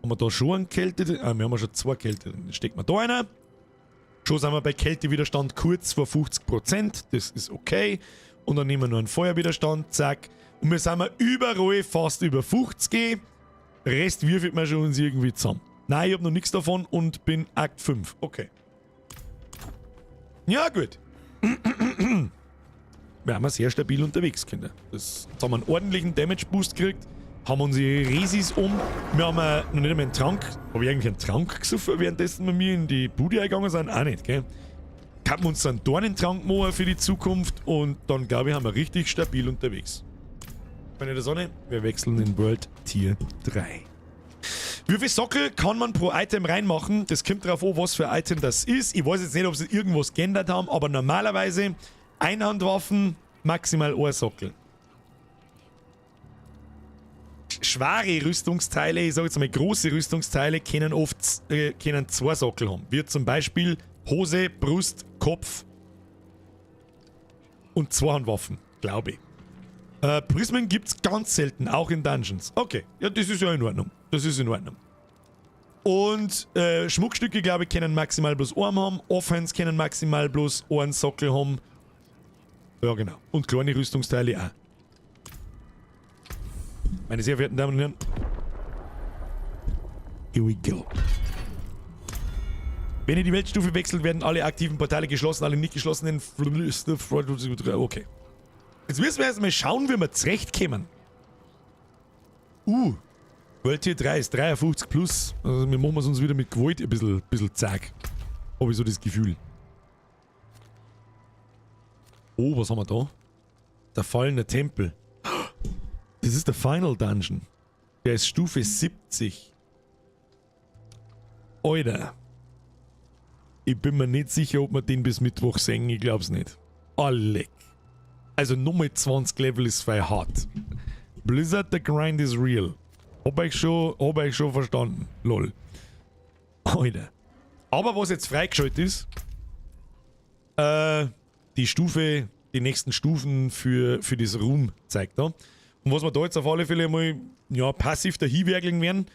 Haben wir da schon einen Kälte? Ah, wir haben ja schon 2 Kälte. Den stecken wir da rein. Schon sind wir bei Kältewiderstand kurz vor 50%. Das ist okay. Und dann nehmen wir noch einen Feuerwiderstand. Zack. Und wir sind überall fast über 50. Rest würfelt man schon uns irgendwie zusammen. Nein, ich hab noch nichts davon und bin Akt 5. Okay. Ja, gut. Wir haben sehr stabil unterwegs, Kinder. Das, jetzt haben wir einen ordentlichen Damage Boost gekriegt. Haben unsere Resis um. Wir haben noch nicht einmal einen Trank. Hab ich eigentlich einen Trank gesoffen, währenddessen wir mir in die Bude eingegangen sind? Auch nicht, gell? Kann man uns einen Dornentrank machen für die Zukunft und dann, glaube ich, haben wir richtig stabil unterwegs. Meine der Sonne, wir wechseln in World Tier 3. Wie viel Sockel kann man pro Item reinmachen? Das kommt drauf an, was für ein Item das ist. Ich weiß jetzt nicht, ob sie irgendwas geändert haben, aber normalerweise Einhandwaffen, maximal ein Sockel. Schwere Rüstungsteile, ich sag jetzt mal große Rüstungsteile, können oft 2 Sockel haben. Wie zum Beispiel Hose, Brust, Kopf und 2 Handwaffen, glaube ich. Prismen gibt's ganz selten, auch in Dungeons. Okay, ja, das ist ja in Ordnung. Das ist in Ordnung. Und Schmuckstücke, glaube ich, können maximal bloß einen haben. Offhänds können maximal bloß einen Sockel haben. Ja, genau. Und kleine Rüstungsteile auch. Meine sehr verehrten Damen und Herren. Here we go. Wenn ihr die Weltstufe wechselt, werden alle aktiven Portale geschlossen, alle nicht geschlossenen... Okay. Jetzt müssen wir erstmal schauen, wie wir zurechtkommen. World Tier 3 ist 53 plus. Also wir machen es uns wieder mit Gewalt ein bisschen zack. Hab ich so das Gefühl. Oh, was haben wir da? Der fallene Tempel. Das ist der Final Dungeon. Der ist Stufe 70. Alter. Ich bin mir nicht sicher, ob wir den bis Mittwoch sehen. Ich glaub's nicht. Oh, leck. Also nochmal 20 Level ist fei hart. Blizzard, the grind is real. Hab ich schon verstanden. Lol. Alter. Aber was jetzt freigeschaltet ist, die Stufe, die nächsten Stufen für das Room zeigt da. Und was wir da jetzt auf alle Fälle mal, ja, passiv dahinwerkeln werden,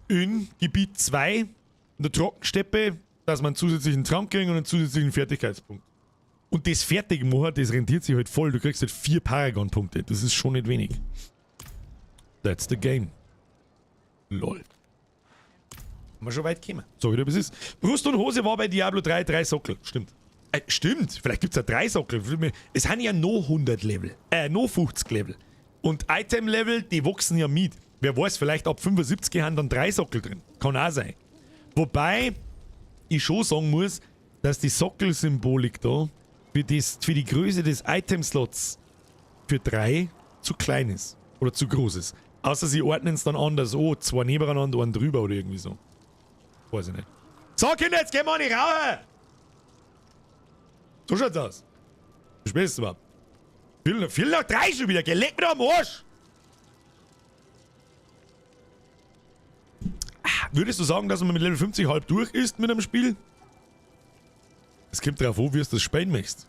in Gebiet 2, in der Trockensteppe, dass man einen zusätzlichen Trank kriegen und einen zusätzlichen Fertigkeitspunkt. Und das fertig machen, das rentiert sich halt voll. Du kriegst halt 4 Paragon-Punkte. Das ist schon nicht wenig. That's the game. Lol. Haben wir schon weit gekommen. So wie das ist. Brust und Hose war bei Diablo 3 drei Sockel. Stimmt. Stimmt. Vielleicht gibt es ja drei Sockel. Es sind ja noch 100 Level. Noch 50 Level. Und Item-Level, die wachsen ja mit. Wer weiß, vielleicht ab 75 haben dann drei Sockel drin. Kann auch sein. Wobei ich schon sagen muss, dass die Sockelsymbolik da für die Größe des Item-Slots für drei zu klein ist. Oder zu groß ist. Außer sie ordnen es dann anders. Oh, zwei nebeneinander, einen drüber oder irgendwie so. Weiß ich nicht. So, Kinder, jetzt gehen wir an die Rauche! So schaut's aus. Wie spät ist es überhaupt? 3:15 schon wieder. Geh, leck mir doch am Arsch! Ah, würdest du sagen, dass man mit Level 50 halb durch ist mit einem Spiel? Es kommt drauf an, wie du das spielen möchtest.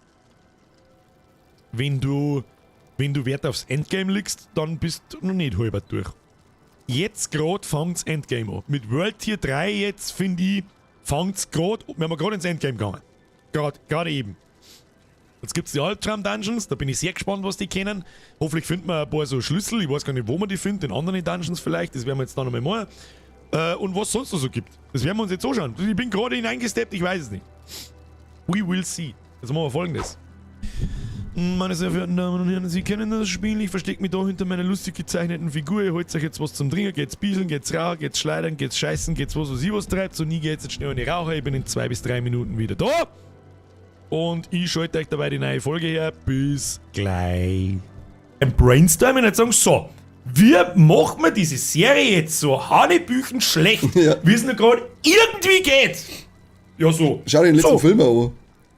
Wenn du Wert aufs Endgame legst, dann bist du noch nicht halber durch. Jetzt gerade fängt's Endgame an. Mit World Tier 3 jetzt, finde ich, fängt's grad, wir haben gerade ins Endgame gegangen. Gerade eben. Jetzt gibt's die Albtraum-Dungeons, da bin ich sehr gespannt, was die kennen. Hoffentlich finden wir ein paar so Schlüssel, ich weiß gar nicht, wo man die findet, in anderen Dungeons vielleicht, das werden wir jetzt dann nochmal machen. Und was es sonst noch so gibt. Das werden wir uns jetzt anschauen. Ich bin gerade hineingesteppt, ich weiß es nicht. We will see. Jetzt machen wir Folgendes. Meine sehr verehrten Damen und Herren, Sie kennen das Spiel. Ich verstecke mich da hinter meiner lustig gezeichneten Figur. Ihr holt euch jetzt was zum Trinken, geht's bieseln, geht's rauchen, geht's schleudern, geht's scheißen, geht's was, was ich was treibt. So nie geht's jetzt schnell in die Raucher. Ich bin in 2 bis 3 Minuten wieder da. Und ich schalte euch dabei die neue Folge her. Bis gleich. Ein Brainstorming und sagen, so, wie machen wir diese Serie jetzt so hanebüchen schlecht, wie es nur gerade irgendwie geht? Ja, so. Schau dir den letzten So. Film an.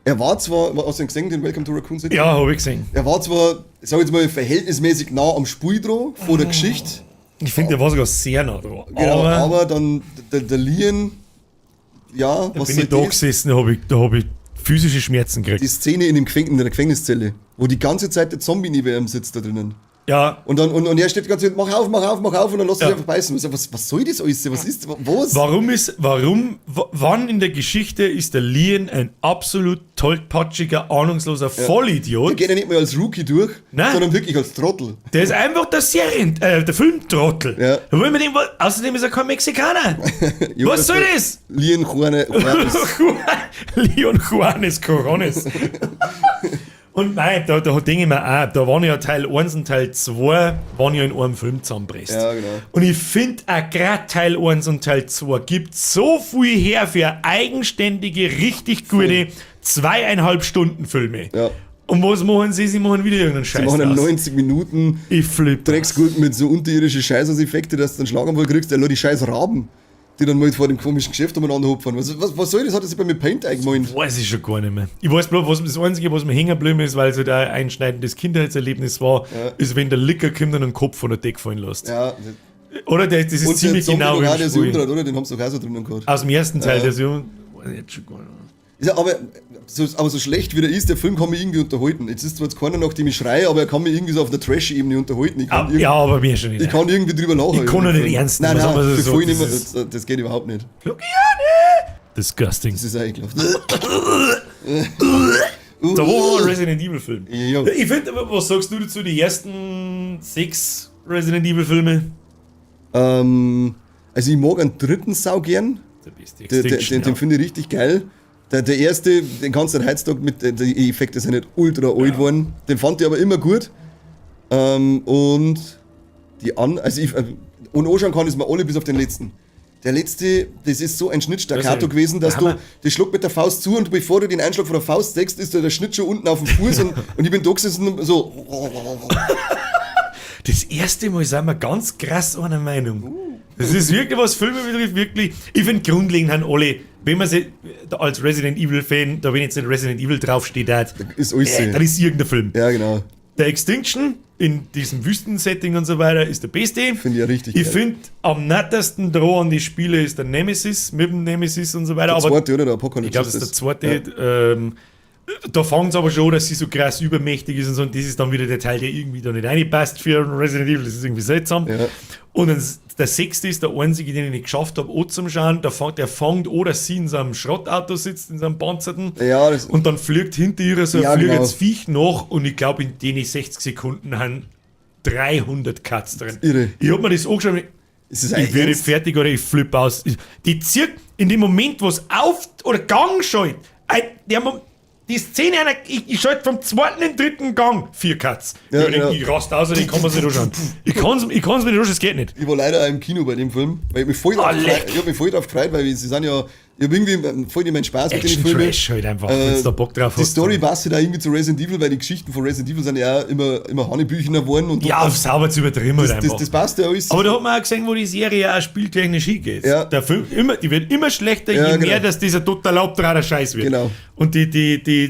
Er war zwar, hast du ihn gesehen, den Welcome to Raccoon City? Ja, habe ich gesehen. Er war zwar, sag ich jetzt mal, verhältnismäßig nah am Spiel dran, vor der Geschichte. Ich finde, der war sogar sehr nah dran. Genau, aber dann der Leon, ja, Da was bin soll ich da das? gesessen, da hab ich physische Schmerzen gekriegt. Die Szene in der Gefängniszelle, wo die ganze Zeit der Zombie neben ihm sitzt da drinnen. Und dann, und er steht die ganze Zeit, mach auf, mach auf, mach auf, und dann lässt er sich einfach beißen. Ich sag, was soll das alles? Was ist, was? Warum ist, warum, wann in der Geschichte ist der Leon ein absolut tollpatschiger, ahnungsloser Vollidiot? Der geht ja nicht mehr als Rookie durch, Nein. sondern wirklich als Trottel. Der ist einfach der Filmtrottel. Ja. Da wollen wir den, außerdem ist er kein Mexikaner. Ja, Was soll das? Leon Juane, Juarez. Leon Juanes Corones. Und nein, da denke ich mir auch, da waren ja Teil 1 und Teil 2 waren ja in einem Film zusammenpresst. Ja, genau. Und ich finde auch gerade Teil 1 und Teil 2 gibt so viel her für eigenständige, richtig gute 2,5 Stunden Filme. Ja. Und was machen sie? Sie machen wieder irgendeinen Sie Scheiß machen dann draus. 90 Minuten Ich flipp. Drecksgurken mit so unterirdischen Scheißeffekte, dass du einen Schlaganfall kriegst, der nur die scheiß Raben, die dann mal vor dem komischen Geschäft umeinander hupfen. Was soll das? Hat er sich bei mir Paint eingemalt? Weiß ich schon gar nicht mehr. Ich weiß bloß, was das Einzige, was mir hängen geblieben ist, weil es halt auch ein einschneidendes Kindheitserlebnis war, ist, wenn der Licker kommt und einen Kopf von der Decke fallen lässt. Ja. Oder der, das ist Und ziemlich der Zombie genau noch auch, im der sich Spiel. umdreht, oder? Den haben sie doch auch so drinnen gehabt. Aus dem ersten Teil, Ja. der sich um. Weiß ich jetzt schon gar nicht mehr. Ist ja, aber so schlecht wie der ist, der Film kann mich irgendwie unterhalten. Jetzt ist zwar jetzt keiner, nach dem ich schreie, aber er kann mich irgendwie so auf der Trash-Ebene unterhalten. Ich kann, Ah, ja, aber mir schon nicht. Ich kann irgendwie drüber lachen. Ich kann über doch den nicht Film. ernst Nein, nehmen, nein, was soll man das, so nicht mehr, das ist- das geht überhaupt nicht. Disgusting. Das ist ja ekelhaft. Da war ein Resident Evil Film. Ja. Ich finde, aber, was sagst du dazu, die ersten sechs Resident Evil Filme? Also ich mag einen dritten sau gern. Der beste Den, Extinction, den ja. finde ich richtig geil. Der erste, den kannst du heutzutage mit, die Effekte sind nicht ultra alt geworden. Den fand ich aber immer gut. Und die an, also ich, und anschauen kann ich es mir alle bis auf den letzten. Der letzte, das ist so ein Schnittstaccato Das ist- gewesen, dass da du, haben das schluckt mit der Faust zu und bevor du den Einschlag von der Faust deckst, ist da der Schnitt schon unten auf dem Fuß und ich bin da gesessen und so. Das erste Mal sind wir ganz krass einer Meinung. Das ist wirklich, was Filme betrifft, wirklich. Ich finde grundlegend haben alle, wenn man sie als Resident Evil Fan, da wenn jetzt nicht Resident Evil draufsteht, hat, Ist alles. dann ist irgendein Film. Ja, genau. Der Extinction in diesem Wüstensetting und so weiter ist der beste. Finde ich ja richtig Ich geil. finde, am nettesten dran an die Spiele ist der Nemesis, mit dem Nemesis und so weiter. Der aber zweite, oder? Der Apocalypse. ich glaube, das ist der zweite. Da fängt es aber schon an, dass sie so krass übermächtig ist und so. Und das ist dann wieder der Teil, der irgendwie da nicht reinpasst für Resident Evil. Das ist irgendwie seltsam. Ja. Und dann der sechste ist der einzige, den ich nicht geschafft habe, auch zum Schauen. Der fängt an, dass sie in so einem Schrottauto sitzt, in so einem panzerten. Ja, das- Und dann fliegt hinter ihr so ein Ja, genau. fliegendes Viech nach. Und ich glaube, in den 60 Sekunden haben 300 Cuts drin. Irre. Ich hab mir das angeschaut. Ist das Ich werde ernst? fertig oder ich flippe aus. Die zirkt in dem Moment, wo es auf oder Gang schaltet, die Szene, einer, ich schalte vom zweiten in den dritten Gang 4 Cuts. Ja, ich, denk, genau. ich raste aus und ich kann mir's nicht anschauen. Ich kann's mir nicht anschauen, es geht nicht. Ich war leider auch im Kino bei dem Film, weil ich mich voll drauf Ah, gefreut, leck. ich hab mich voll drauf gefreut, weil sie sind ja, ich hab irgendwie voll nicht meinen Spaß mit den Action Filmen. Trash halt einfach, wenn's da Bock drauf Die hast, Story dann- passt ja da irgendwie zu Resident Evil, weil die Geschichten von Resident Evil sind ja auch immer Hanebüchener geworden und Ja, sauber zu übertrieben halt das, einfach. das passt ja alles. Aber da hat man auch gesehen, wo die Serie auch spieltechnisch hingeht. Ja. Der Film immer, die wird immer schlechter, Ja, je genau. mehr, dass dieser total abtrader Scheiß wird. Genau. Und die,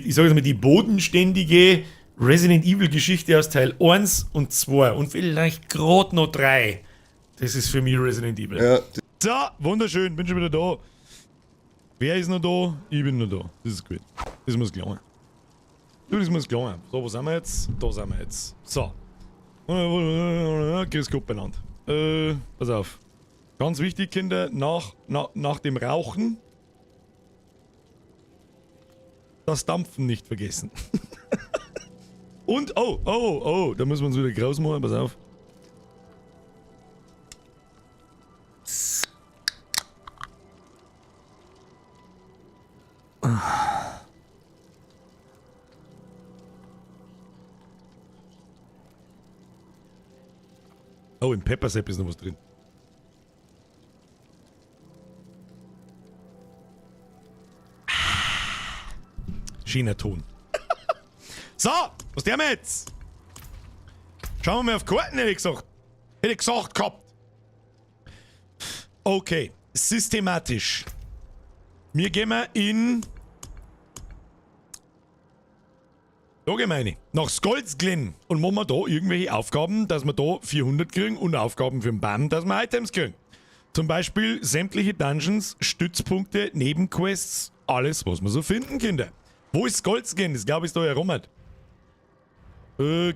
ich sag jetzt mal, die bodenständige Resident Evil Geschichte aus Teil 1 und 2 und vielleicht gerade noch 3. Das ist für mich Resident Evil. Ja. So, wunderschön, bin schon wieder da. Wer ist noch da? Ich bin noch da. Das ist gut. Das muss gelangen. Du, das muss gelangen. So, wo sind wir jetzt? Da sind wir jetzt. So. Grüß Gott benannt. Pass auf. Ganz wichtig, Kinder, nach dem Rauchen das Dampfen nicht vergessen. Und, oh, da müssen wir uns wieder groß machen, pass auf. Oh, im Pepper-Sepp ist noch was drin. Schöner Ton. So, was tun wir jetzt? Schauen wir mal auf Karten, hätte ich gesagt. Hätte ich gesagt gehabt. Okay, systematisch. Wir gehen mal in... Da gehen wir rein. Nach Skolzglen. Und machen wir da irgendwelche Aufgaben, dass wir da 400 kriegen und Aufgaben für den BAM, dass wir Items kriegen. Zum Beispiel sämtliche Dungeons, Stützpunkte, Nebenquests, alles, was wir so finden, Kinder. Wo ist Skolzglen? Das glaube ich ist da herum.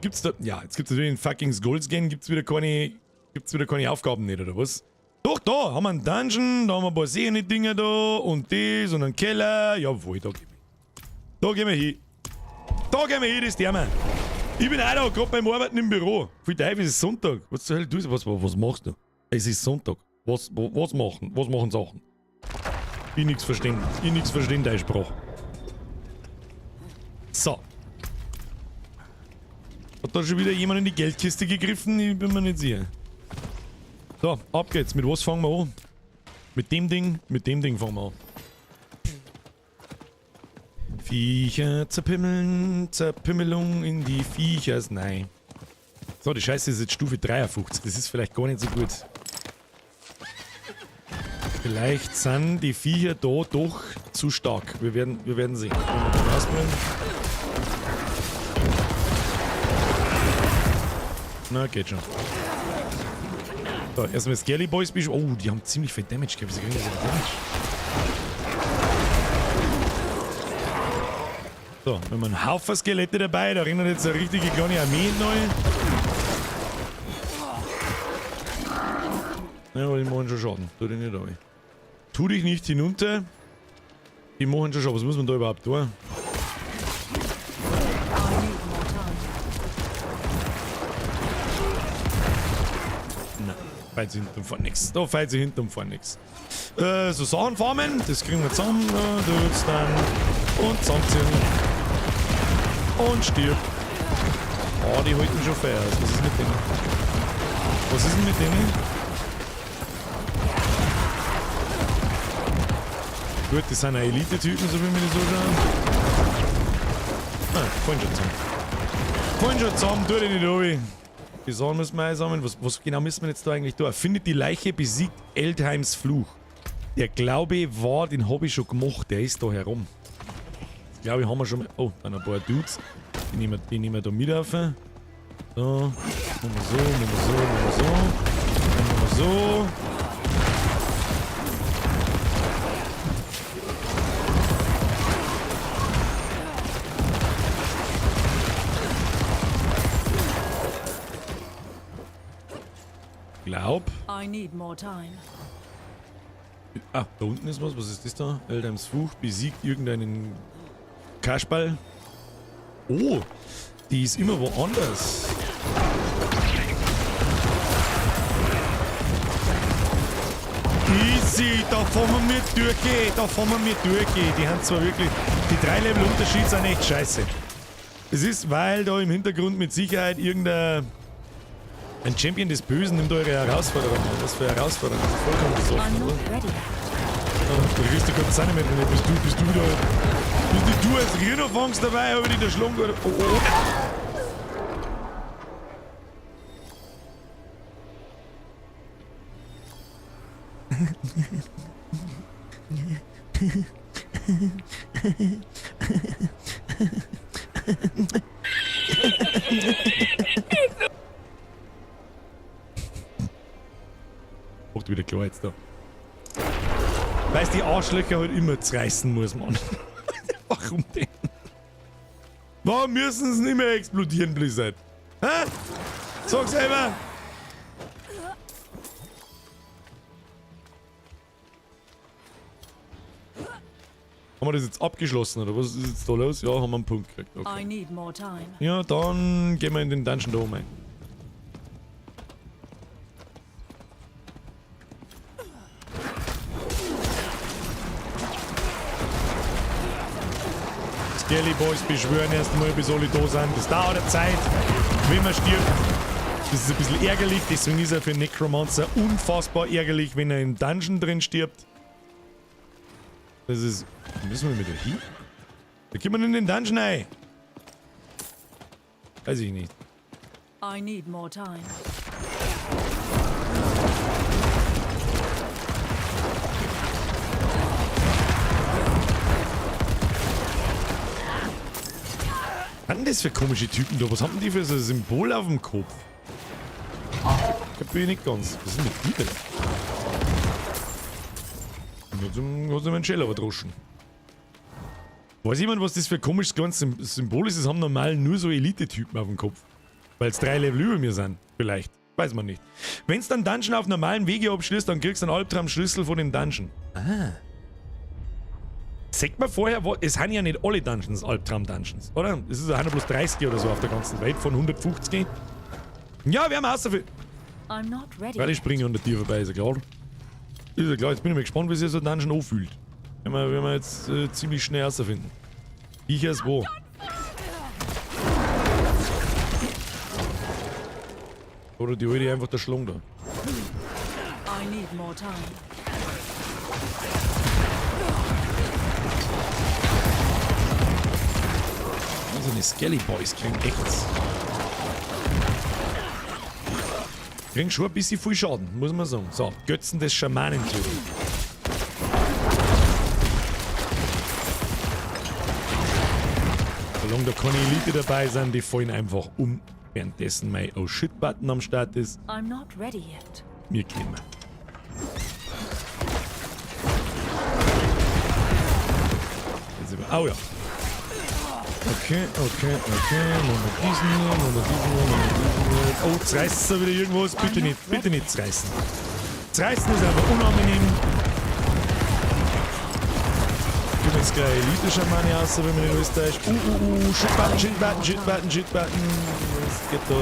Gibt's da... Ja, jetzt gibt's natürlich in fucking Skolzglen, gibt's wieder keine Aufgaben nicht, oder was? Doch, da haben wir einen Dungeon, da haben wir ein paar Sehne-Dinger da und das und einen Keller. Jawohl, da gehen wir. Da gehen wir hin. Da gehen wir hin, das tun wir. Ich bin auch da, gerade beim Arbeiten im Büro. Viel Teufel, es ist Sonntag. Was zur Hölle tust du? Was machst du? Es ist Sonntag. Was machen? Was machen Sachen? Ich nix verstehen. Ich nix verstehen, deine Sprache. So. Hat da schon wieder jemand in die Geldkiste gegriffen? Ich bin mir nicht sicher. So, ab geht's. Mit was fangen wir an? Mit dem Ding? Mit dem Ding fangen wir an. Viecher zerpimmeln, Zerpimmelung in die Viechers, nein. So, die Scheiße ist jetzt Stufe 53, das ist vielleicht gar nicht so gut. Vielleicht sind die Viecher da doch zu stark. Wir werden sehen. Na, geht schon. So, erstmal Skelly Boys. Oh, die haben ziemlich viel Damage gehabt. Wieso kriegen die so viel Damage? So, wir haben einen Haufen Skelette dabei. Da rennen jetzt eine richtige kleine Armee neu. Ja, aber die machen schon Schaden. Tu dich nicht rein. Tu dich nicht hinunter. Die machen schon Schaden. Was muss man da überhaupt tun? Nein, fällt sie hinten und vorne nix. Da fällt sie hinten und vorne nix. So Sachen farmen, das kriegen wir zusammen. Das dann. Und zusammenziehen. Und stirb. Oh, die halten schon fair aus. Was ist mit denen? Was ist denn mit denen? Gut, das sind auch Elite-Typen, so wie wir das anschauen. Ah, fallen schon zusammen. Fallen schon zusammen, tu dich nicht runter. Die Sachen müssen wir einsammeln. Was genau müssen wir jetzt da eigentlich tun? Findet die Leiche, besiegt Eldheims Fluch. Der Glaube war, den hab ich schon gemacht, der ist da herum. Das glaube ich haben wir schon mal. Oh, dann ein paar Dudes. Die nehmen wir da mit auf. So, machen wir so, machen wir so, machen wir so. Machen wir so. Glaub. I need more time. Ah, da unten ist was. Was ist das da? Eldheims Fluch besiegt irgendeinen Kasperl. Oh, die ist immer woanders. Easy, da fahren wir mit durch, da fahren wir mit durch. Die haben zwar wirklich, die 3 Level Unterschied sind echt scheiße. Es ist, weil da im Hintergrund mit Sicherheit irgendein ein Champion des Bösen nimmt eure Herausforderung an. Was für Herausforderung? Das ist vollkommen besoffen, oder? Der Christi kommt auch nicht mehr drin. Bist du wieder. Bist nicht du als Rhinofangs dabei, hab ich dich da schlagen oder? Oh, oh, oh. Macht wieder klar jetzt da. Weil es die Arschlöcher halt immer zerreißen muss, Mann. Warum denn? Warum müssen sie nicht mehr explodieren, Blizzard? Hä? Sag selber! Haben wir das jetzt abgeschlossen, oder was ist jetzt da los? Ja, haben wir einen Punkt gekriegt. Okay. I need more time. Ja, dann gehen wir in den Dungeon da oben rein. Skelly Boys beschwören erstmal, bis alle da sind. Das dauert eine Zeit, wenn man stirbt. Das ist ein bisschen ärgerlich, deswegen ist er für Necromancer unfassbar ärgerlich, wenn er im Dungeon drin stirbt. Das ist... Müssen wir mit da hin? Da kommen wir in den Dungeon rein. Weiß ich nicht. I need more time. Was sind das für komische Typen da? Was haben die für so ein Symbol auf dem Kopf? Kapier ich nicht ganz. Was ist denn mit dir denn? Hat sie mir einen Scheller verdroschen. Weiß jemand, was das für ein komisches kleines Symbol ist? Das haben normal nur so Elite-Typen auf dem Kopf. Weil es 3 Level über mir sind. Vielleicht. Weiß man nicht. Wenn's dann Dungeon auf normalen Wege abschließt, dann kriegst du einen Albtraumschlüssel von dem Dungeon. Ah. Sagt man vorher, es sind ja nicht alle Dungeons Albtraum-Dungeons, oder? Es ist ja bloß 30 oder so auf der ganzen Welt von 150. Ja, wir haben außer viel. I'm not ready. Weil ich springe an der Tür vorbei, ist ja klar. Ist ja klar, jetzt bin ich mal gespannt, wie sich so ein Dungeon anfühlt. Werden wir jetzt ziemlich schnell herausfinden. Ich erst wo. Oder die alte einfach der Schlung da. I need more time. Also die Skelly Boys kriegen echt. Kriegen schon ein bisschen viel Schaden, muss man sagen. So, Götzen des Schamanen töten. Solange da keine Elite dabei sind, die fallen einfach um, währenddessen mein Oh Shit-Button am Start ist. I'm not ready yet. Mir gehen wir. Oh ja. Okay, okay, okay. Machen wir diesen hier, machen wir diesen hier, machen wir diesen hier. Oh, zerreißt da wieder irgendwas? Bitte nicht zerreißen. Zerreißen ist einfach unangenehm. Gehen wir jetzt gleich Elite-Schamane raus, wenn man nicht alles täuscht. Shit-Button, Shit-Button, Shit-Button, Shit-Button. Das geht da.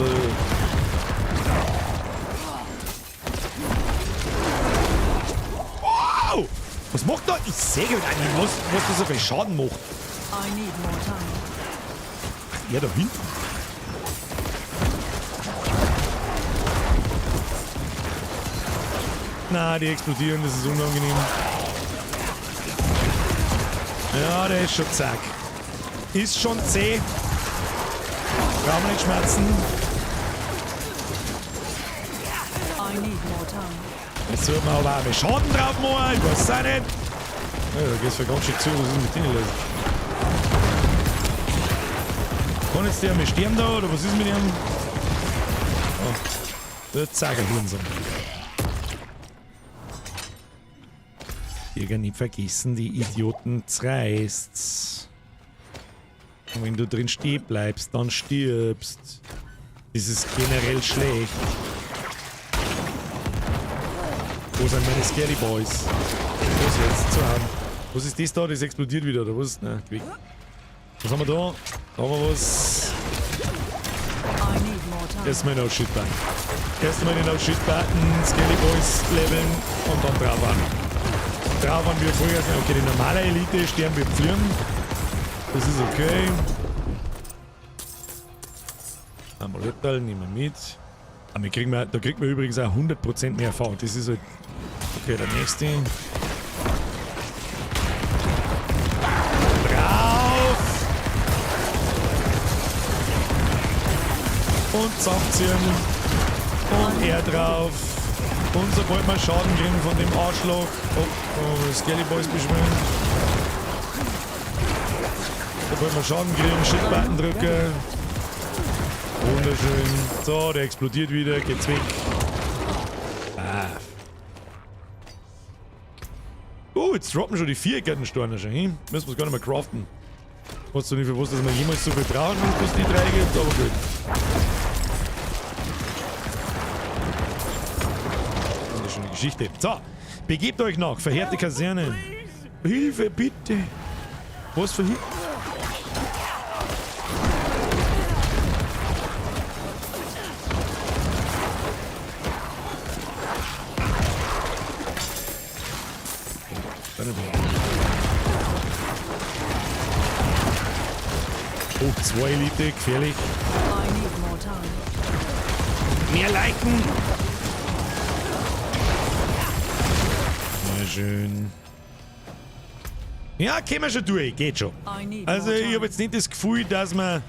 Wow! Was macht da? Ich sehe gar nicht, was das so viel Schaden macht. I need more time. Ach, er da hinten. Na, die explodieren, das ist unangenehm. Ja, der ist schon zack. Ist schon zäh. Brauchen wir nicht schmerzen. I need more time. Jetzt sollten wir aber auch mehr Schaden drauf machen. Ich weiß auch nicht. Ja, da geht's ja ganz schön zu. Was ist mit denen los? Kann jetzt der mal sterben da oder was ist mit ihm? Oh, der Zagerhurensohn. Jäger nicht vergessen, die Idioten zerreißt's. Und wenn du drin stehen bleibst, dann stirbst. Das ist generell schlecht. Wo sind meine Scary Boys? Was jetzt zu haben? Was ist das da? Das explodiert wieder, oder was? Nein, weg. Was haben wir da? Da haben wir was. I need more time. Erstmal no shit button. Erstmal den no shit button, Skelly Boys leveln und dann drauf an. Drauf an wir Vollgas. Okay, die normale Elite sterben wir pflieren. Das ist okay. Amulettal nehmen wir mit. Aber wir kriegen wir, da kriegt man übrigens auch 100% mehr Erfahrung. Das ist halt. Okay, der nächste. Drauf! Und zusammenziehen. Und er drauf. Und sobald wir Schaden kriegen von dem Arschloch. Oh, oh, Skelly Boys beschwören. Sobald wir Schaden kriegen, Shit-Button drücken. Wunderschön. So, der explodiert wieder, geht's weg. Ah. Oh, jetzt droppen schon die viereckigen Steine schon hin. Müssen wir es gar nicht mehr craften. Weißt du nicht, für was, dass wir jemals so viel brauchen, wenn es die drei gibt, aber gut. Wunderschöne Geschichte. So, begebt euch nach verheerte Kaserne. Hilfe, bitte. Was für Hilfe? Oh, 2 Elite, gefährlich. I need more time. Mehr Leichen! Sehr schön. Ja, kämen wir schon durch, geht schon. I need Also more ich time. hab jetzt nicht das Gefühl, dass wir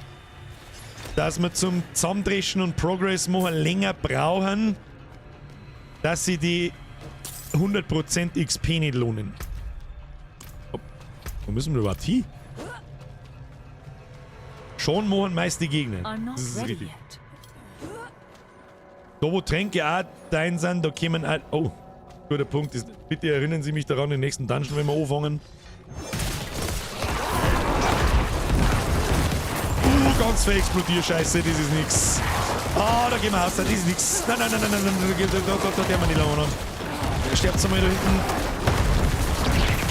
zum Zusammendreschen und Progress machen länger brauchen, dass sie die 100% XP nicht lohnen. Hopp. Wo müssen wir überhaupt hin? Schon machen meist die Gegner. I'm not Das ist ready richtig. yet. Da wo Tränke auch dein sind, da kämen auch... Oh, guter Punkt. Ist, bitte erinnern Sie mich daran, den nächsten Dungeon, wenn wir anfangen. Ganz viel Explodierscheiße, das ist nix. Ah, da gehen wir raus, das ist nix. Nein, nein, nein, nein, nein, nein, da, da, da, da, der wir nicht lange an. Sterbt einmal da hinten.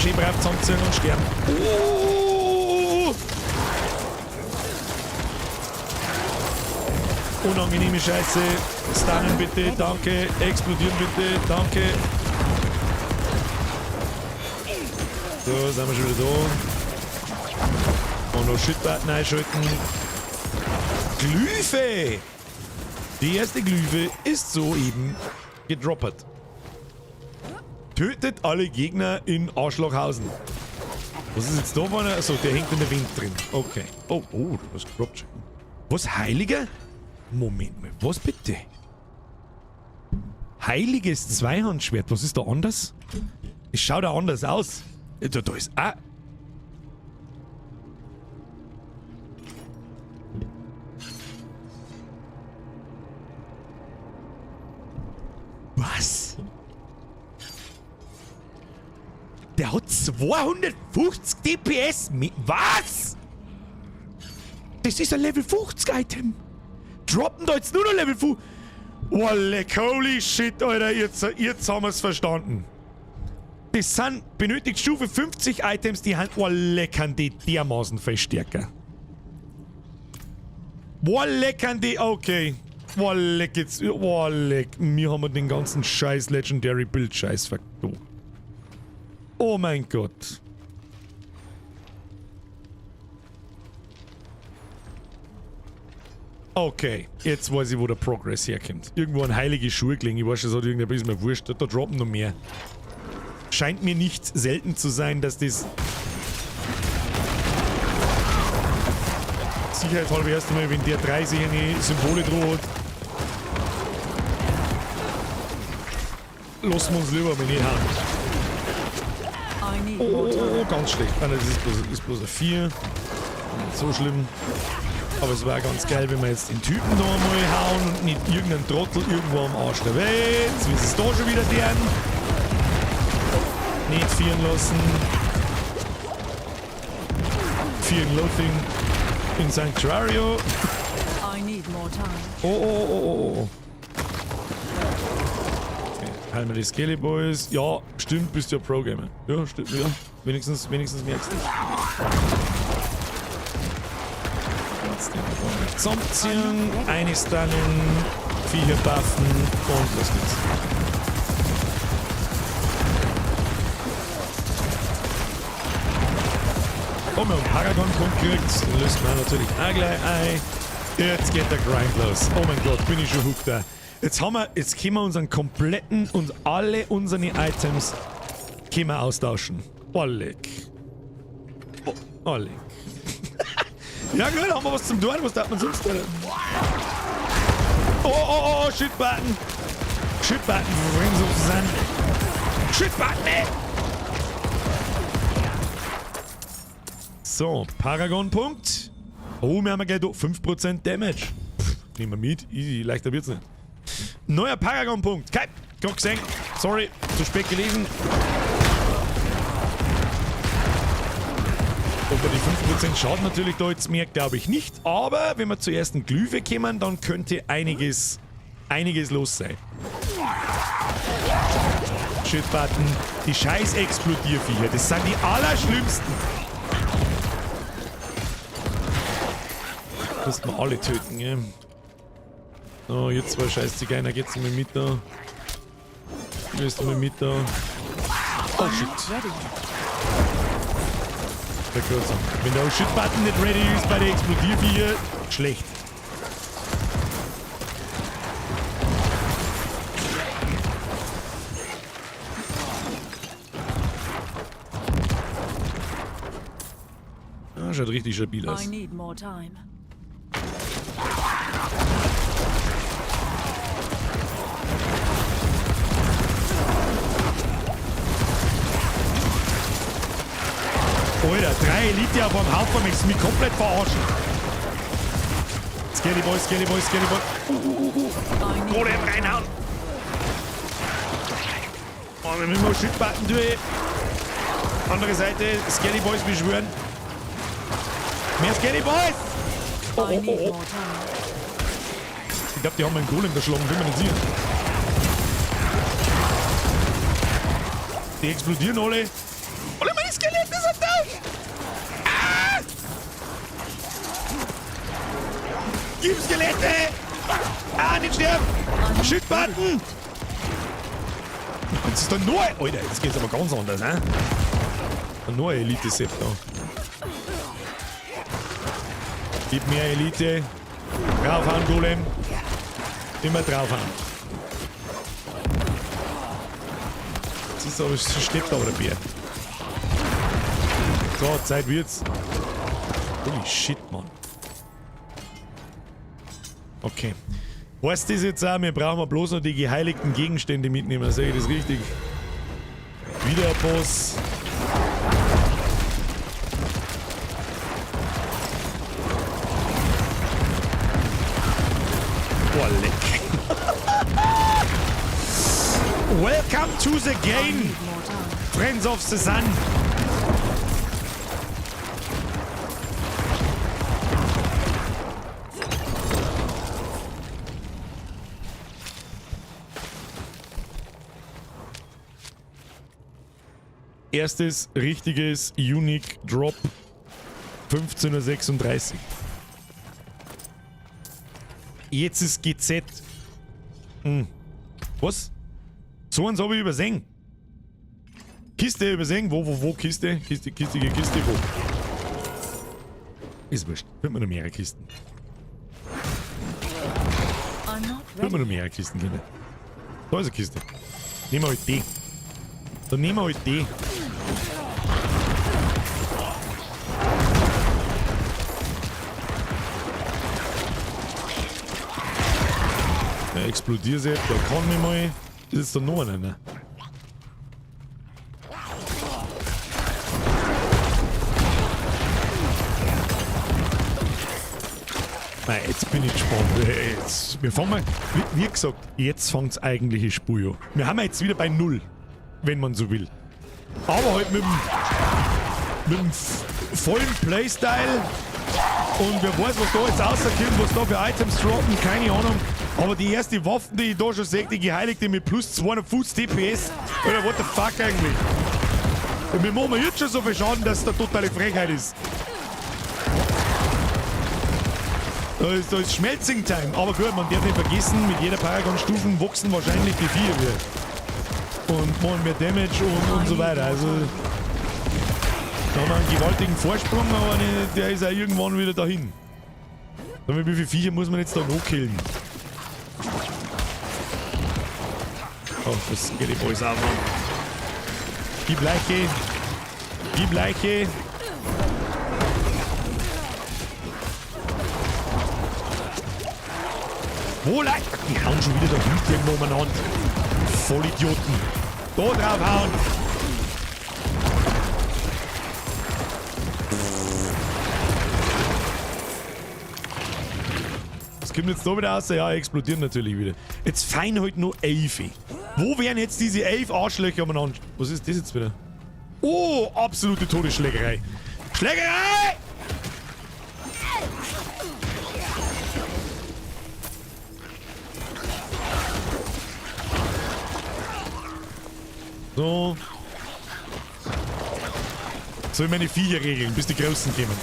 Schön brav zusammenziehen und sterben. Oh! Unangenehme Scheiße. Stunnen bitte, danke. Explodieren bitte, danke. So, sind wir schon wieder da. Und noch Shit-Button einschalten. Glyphe! Die erste Glyphe ist soeben gedroppert. Tötet alle Gegner in Arschlochhausen. Was ist jetzt da vorne? Achso, der hängt in der Wind drin. Okay. Oh, oh, was gedroppt schon. Was, Heiliger? Moment mal, was bitte? Heiliges Zweihandschwert, was ist da anders? Es schaut da anders aus. Da, da ist... Ah. Was? Der hat 250 DPS mit... Was? Das ist ein Level 50 Item. Droppen da jetzt nur noch Level 50. Oh, leck, holy shit, Alter. Jetzt haben wir's verstanden. Das sind benötigt Stufe 50 Items, die haben... Oh, leckern die dermaßen viel stärker. Oh, leckern die... Okay. Oh, leck jetzt... Oh, leck. Mir haben wir den ganzen scheiß Legendary Build Scheiß verkauft. Oh mein Gott. Okay, jetzt weiß ich, wo der Progress herkommt. Irgendwo ein heilige Schuhe gelegen. Ich weiß schon, es hat irgendein bisschen mehr wurscht. Da droppen noch mehr. Scheint mir nicht selten zu sein, dass das sicherheitshalber erst einmal, wenn der 3 seine Symbole droht. Lassen wir uns lieber mal nicht hauen. Oh, oh, oh, ganz schlecht. Nein, das ist bloß eine 4. Nicht so schlimm. Aber es wäre ganz geil, wenn wir jetzt den Typen noch einmal hauen und nicht irgendeinen Trottel irgendwo am Arsch der Welt. Wie ist es da schon wieder deren? Nicht vieren lassen. Vieren Lothing in Sanctuario. I need more time. Oh, oh, oh, oh, oh. Okay, heilen wir die Skelly Boys. Ja, stimmt, bist ja Pro-Gamer. Ja, stimmt, ja. Wenigstens merkst du. Jetzt den da zusammenziehen, eine stunnen, Viecher buffen und los geht's. Oh, wir haben Paragon-Punkt gekriegt, den lösen wir natürlich auch gleich ein. Jetzt geht der Grind los. Oh mein Gott, bin ich schon hooked da. Jetzt können wir unseren kompletten und alle unsere Items können wir austauschen. Oleg. Oleg. Ja gut, haben wir was zum tun? Was darf man sonst tun? Oh, oh, oh, Shit-Button! Shit-Button, Friends of the Sun. Shit-Button, ey! So, Paragon-Punkt. Oh, wir haben ja gleich da 5% Damage. Pff, nehmen wir mit. Easy, leichter wird's nicht. Neuer Paragon-Punkt. Kai, gerade gesehen. Sorry, zu spät gelesen. Ob wir die 5% Schaden natürlich da jetzt merkt, glaube ich nicht. Aber wenn wir zur ersten Glyphe kommen, dann könnte einiges los sein. Shit-Button. Die scheiß Explodierviecher. Das sind die allerschlimmsten. Müssen wir alle töten, gell? So, jetzt zwei scheiß Zigeuner, geht's mal mit da. Gehst du mal mit da. Oh shit. Wenn der Shit-Button nicht ready ist bei der Explodierviecher, schlecht. Ah, schaut richtig stabil aus. I need more time. Alter, 3 Elite auf einem Haufen, möchtest du mich komplett verarschen. Skelly Boy, Skelly Boy, Skelly Boy. Golem reinhauen. Oh, wir müssen mal Shit-Button durch. Andere Seite, Skelly Boys beschwören. Mehr Skelly Boys! Oh, oh, oh, oh. Ich glaube, die haben einen Golem erschlagen, bin mir nicht sicher. Die explodieren alle. Alle meine Skelette sind da! Ah! Gib Skelette! Ah, nicht sterben! Shit-Button! Jetzt ist da nur... Alter, jetzt geht's aber ganz anders, ne? Ein neuer Elite-Sepp da. Gib mir Elite. Draufhauen, Golem. Immer draufhauen. Jetzt ist aber, es steppt aber der Bär. So, Zeit wird's. Holy shit, Mann. Okay. Heißt das jetzt auch, wir brauchen bloß noch die geheiligten Gegenstände mitnehmen. Sehe ich das richtig? Wieder ein Boss. Boah, leck. Welcome to the game, Friends of the Sun. Erstes richtiges Unique Drop 15:36 Uhr. Jetzt ist GZ. Hm. Was? So eins habe ich übersehen. Kiste übersehen. Wo, Kiste? Kiste, Kiste, Kiste, wo? Ist wurscht. Finden wir noch mehrere Kisten. Finden wir noch mehrere Kisten, Kinder. Da ist eine Kiste. Nehmen wir halt die. Dann nehmen wir halt die. Explodiersepp, der kann mich mal. Das ist der noch einer, ne? Nein, jetzt bin ich gespannt. Jetzt, wir fangen mal, wie gesagt, jetzt fängt's eigentliche Spiel an. Wir haben ja jetzt wieder bei 0, wenn man so will. Aber halt mit dem vollen Playstyle. Und wer weiß, was da jetzt rauskommt, was da für Items droppen, keine Ahnung. Aber die erste Waffe, die ich da schon sehe, die Geheiligte mit plus 250 DPS. Alter, what the fuck eigentlich? Und wir machen jetzt schon so viel Schaden, dass es eine totale Frechheit ist. Da ist Schmelzing Time. Aber gut, man darf nicht vergessen, mit jeder Paragon-Stufen wachsen wahrscheinlich die Viecher wieder. Und machen mehr Damage und so weiter. Also, da haben wir einen gewaltigen Vorsprung, aber der ist auch irgendwann wieder dahin. Damit, wie viele Viecher muss man jetzt da noch killen? Oh, das geht die Boys auf, Mann. Gib Leiche. Gib Leiche. Wo Leiche? Die hauen schon wieder da hinten irgendwo umeinander. Vollidioten. Da drauf hauen. Was kommt jetzt da wieder raus? Ja, explodieren natürlich wieder. Jetzt fein halt nur 11. Wo wären jetzt diese 11 Arschlöcher umeinander? Was ist das jetzt wieder? Oh, absolute Todesschlägerei. Schlägerei! So. Soll ich meine Viecher regeln, bis die Großen kommen?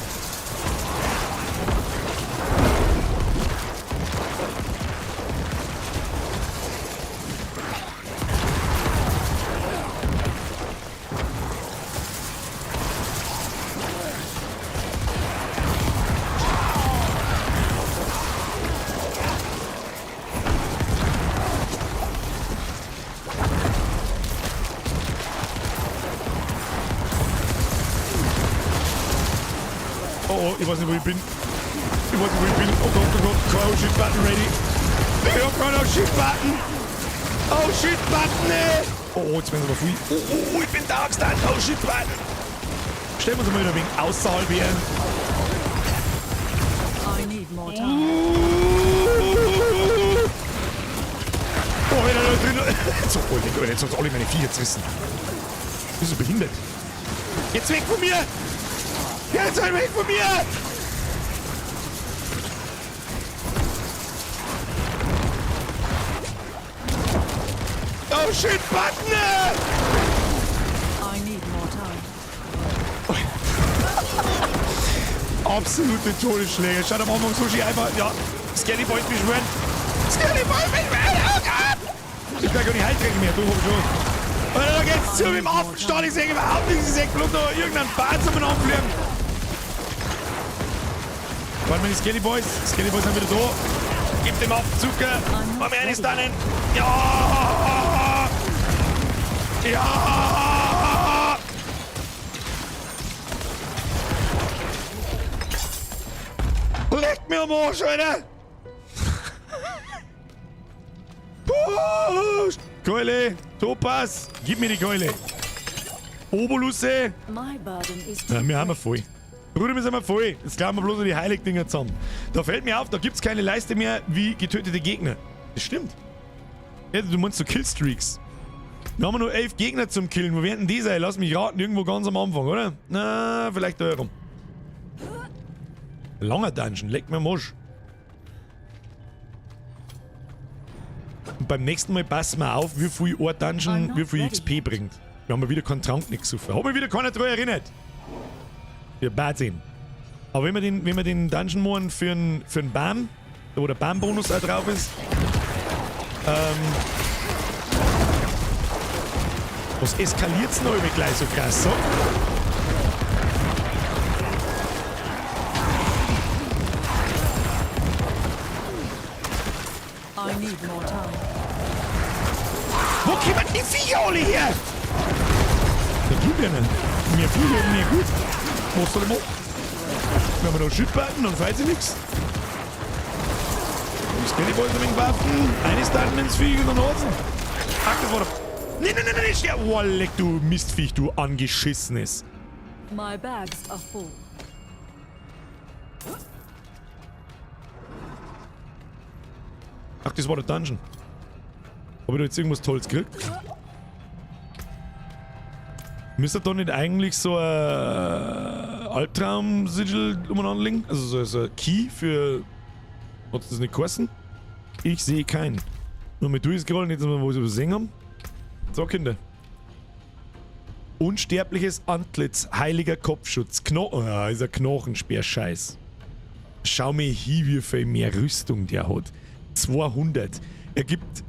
Oh, oh, ich weiß nicht, wo ich bin. Ich weiß nicht, wo ich bin. Oh Gott, oh Gott. Oh shit, Button ready. Ich hab gerade oh shit, Button. Oh shit, Button, ey. Oh, oh, jetzt werden sie aber viel. Oh, oh, oh, ich bin da gestanden. Oh shit, Button. Stellen wir uns mal wieder ein wenig außerhalb hier. I need more time. Oh, wieder da drin. So, oh, jetzt haben sie alle meine Viecher zerrissen. Bist du behindert? Jetzt weg von mir! Jetzt halt weg von mir! Oh shit, Button! I need more time. Absolute Todesschläge. Schaut am Anfang so schön einfach. Ja, Skelly Boys beschwören. Skelly Boys beschwören! Oh Gott! Ich kann gar nicht heiltrinken mehr, du hab schon. Alter, da geht's zu mit dem Affenstall. Ich seh überhaupt nichts. Ich seh bloß noch irgendeinen Bart zum Anfliegen. Warte mal, die Skelly Boys. Skelly Boys sind wieder da. Gib dem Affen Zucker. Mach mir eine Stunnen. Ja! Ja! Leck mir am Arsch, Alter! Puh! Keule! Topaz! Gib mir die Keule! Obolusse! Ja, wir haben voll. Bruder, wir sind mal voll. Jetzt klauen wir bloß noch die Heiligdinger zusammen. Da fällt mir auf, da gibt's keine Leiste mehr wie getötete Gegner. Das stimmt. Ja, du meinst so Killstreaks. Da haben wir nur 11 Gegner zum Killen. Wo werden denn die sein? Lass mich raten, irgendwo ganz am Anfang, oder? Na, vielleicht da herum. Langer Dungeon, leck mir am Arsch. Und beim nächsten Mal passen wir auf, wie viel ein Dungeon, wie viel XP bringt. Wir haben ja wieder keinen Trank nicht gesoffen. Hab mich wieder keiner dran erinnert. Wir Wahnsinn. Aber wenn wir den Dungeon machen für einen Bam, wo der Bam-Bonus auch drauf ist, was eskaliert's noch immer gleich so krass, so? I need more time. Wo kommen die Viecher alle her? Da gibt ja nicht. Mehr Viecher und mehr gut. Was soll ich machen? Wenn wir da Schildpadden, dann freut sich nichts. Skelly Boys ein wenig waffen. Eine starten ins Viech und dann Hosen. Ach, das war doch. Nee, nee, nee, nee, nee, oh, leck, du Mistviech, du angeschissenes. My bags are full. Ach, das war der Dungeon. Hab ich da jetzt irgendwas Tolles gekriegt? Müsste da nicht eigentlich so ein Albtraum-Sigil umeinander liegen? Also so ein Key für... Hat das nicht geheißen? Ich sehe keinen. Nur mit durchscrollen, jetzt mal, wo sie übersehen haben. So, Kinder. Unsterbliches Antlitz, heiliger Kopfschutz, Knochen. Ah, ist ein Knochenspeer-Scheiß. Schau mir hier, wie viel mehr Rüstung der hat. 200. Er gibt...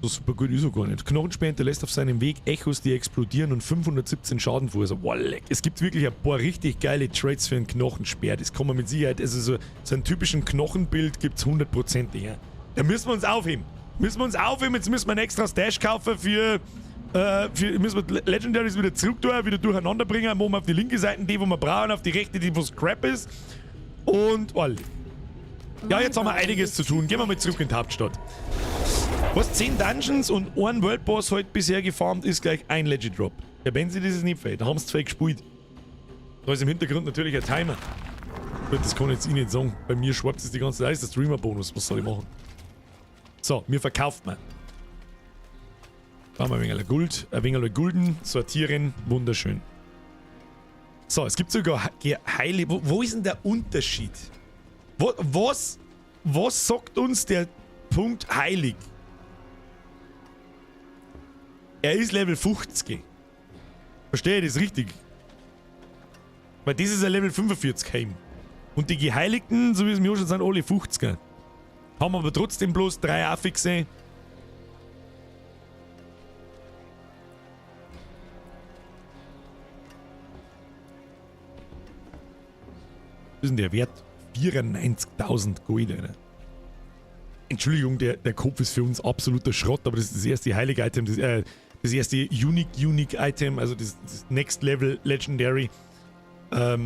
So super gut ist er gar nicht. Knochenspeer hinterlässt auf seinem Weg Echos, die explodieren und 517 Schaden verursachen. Boah, leck. Es gibt wirklich ein paar richtig geile Traits für einen Knochenspeer. Das kann man mit Sicherheit... Also so einen typischen Knochenbild gibt's hundertprozentig. Ja. Da müssen wir uns aufheben. Müssen wir uns aufheben. Jetzt müssen wir einen extra Stash kaufen für müssen wir Legendaries wieder zurück tun, wieder durcheinander bringen. Machen wir auf die linke Seite die, wo wir brauchen, auf die rechte, die, wo Scrap ist. Und, oh, ja, jetzt haben wir einiges zu tun. Gehen wir mal zurück in die Hauptstadt. Was? 10 Dungeons und ein World Boss heute bisher gefarmt ist gleich ein Legit Drop. Ja, wenn sie das ist nicht fehlt, da haben sie zu viel gespielt. Da ist im Hintergrund natürlich ein Timer. Gut, das kann jetzt ich nicht sagen. Bei mir schwappt es die ganze Zeit. Das ist der Streamer-Bonus. Was soll ich machen? So, mir verkauft man. Brauchen wir ein wenig Gold, ein wenig Gulden, sortieren, wunderschön. So, es gibt sogar Heile. Wo ist denn der Unterschied? Was sagt uns der Punkt heilig? Er ist Level 50. Verstehe ich das richtig? Weil das ist ein Level 45 Heim. Und die Geheiligten, so wie es mir schon sind, alle 50er. Haben aber trotzdem bloß 3 Affixe. Was ist denn der Wert? 94.000 Gold, Alter. Entschuldigung, der Kopf ist für uns absoluter Schrott, aber das ist das erste heilige Item, das erste Unique Item, also das Next Level Legendary. Ja.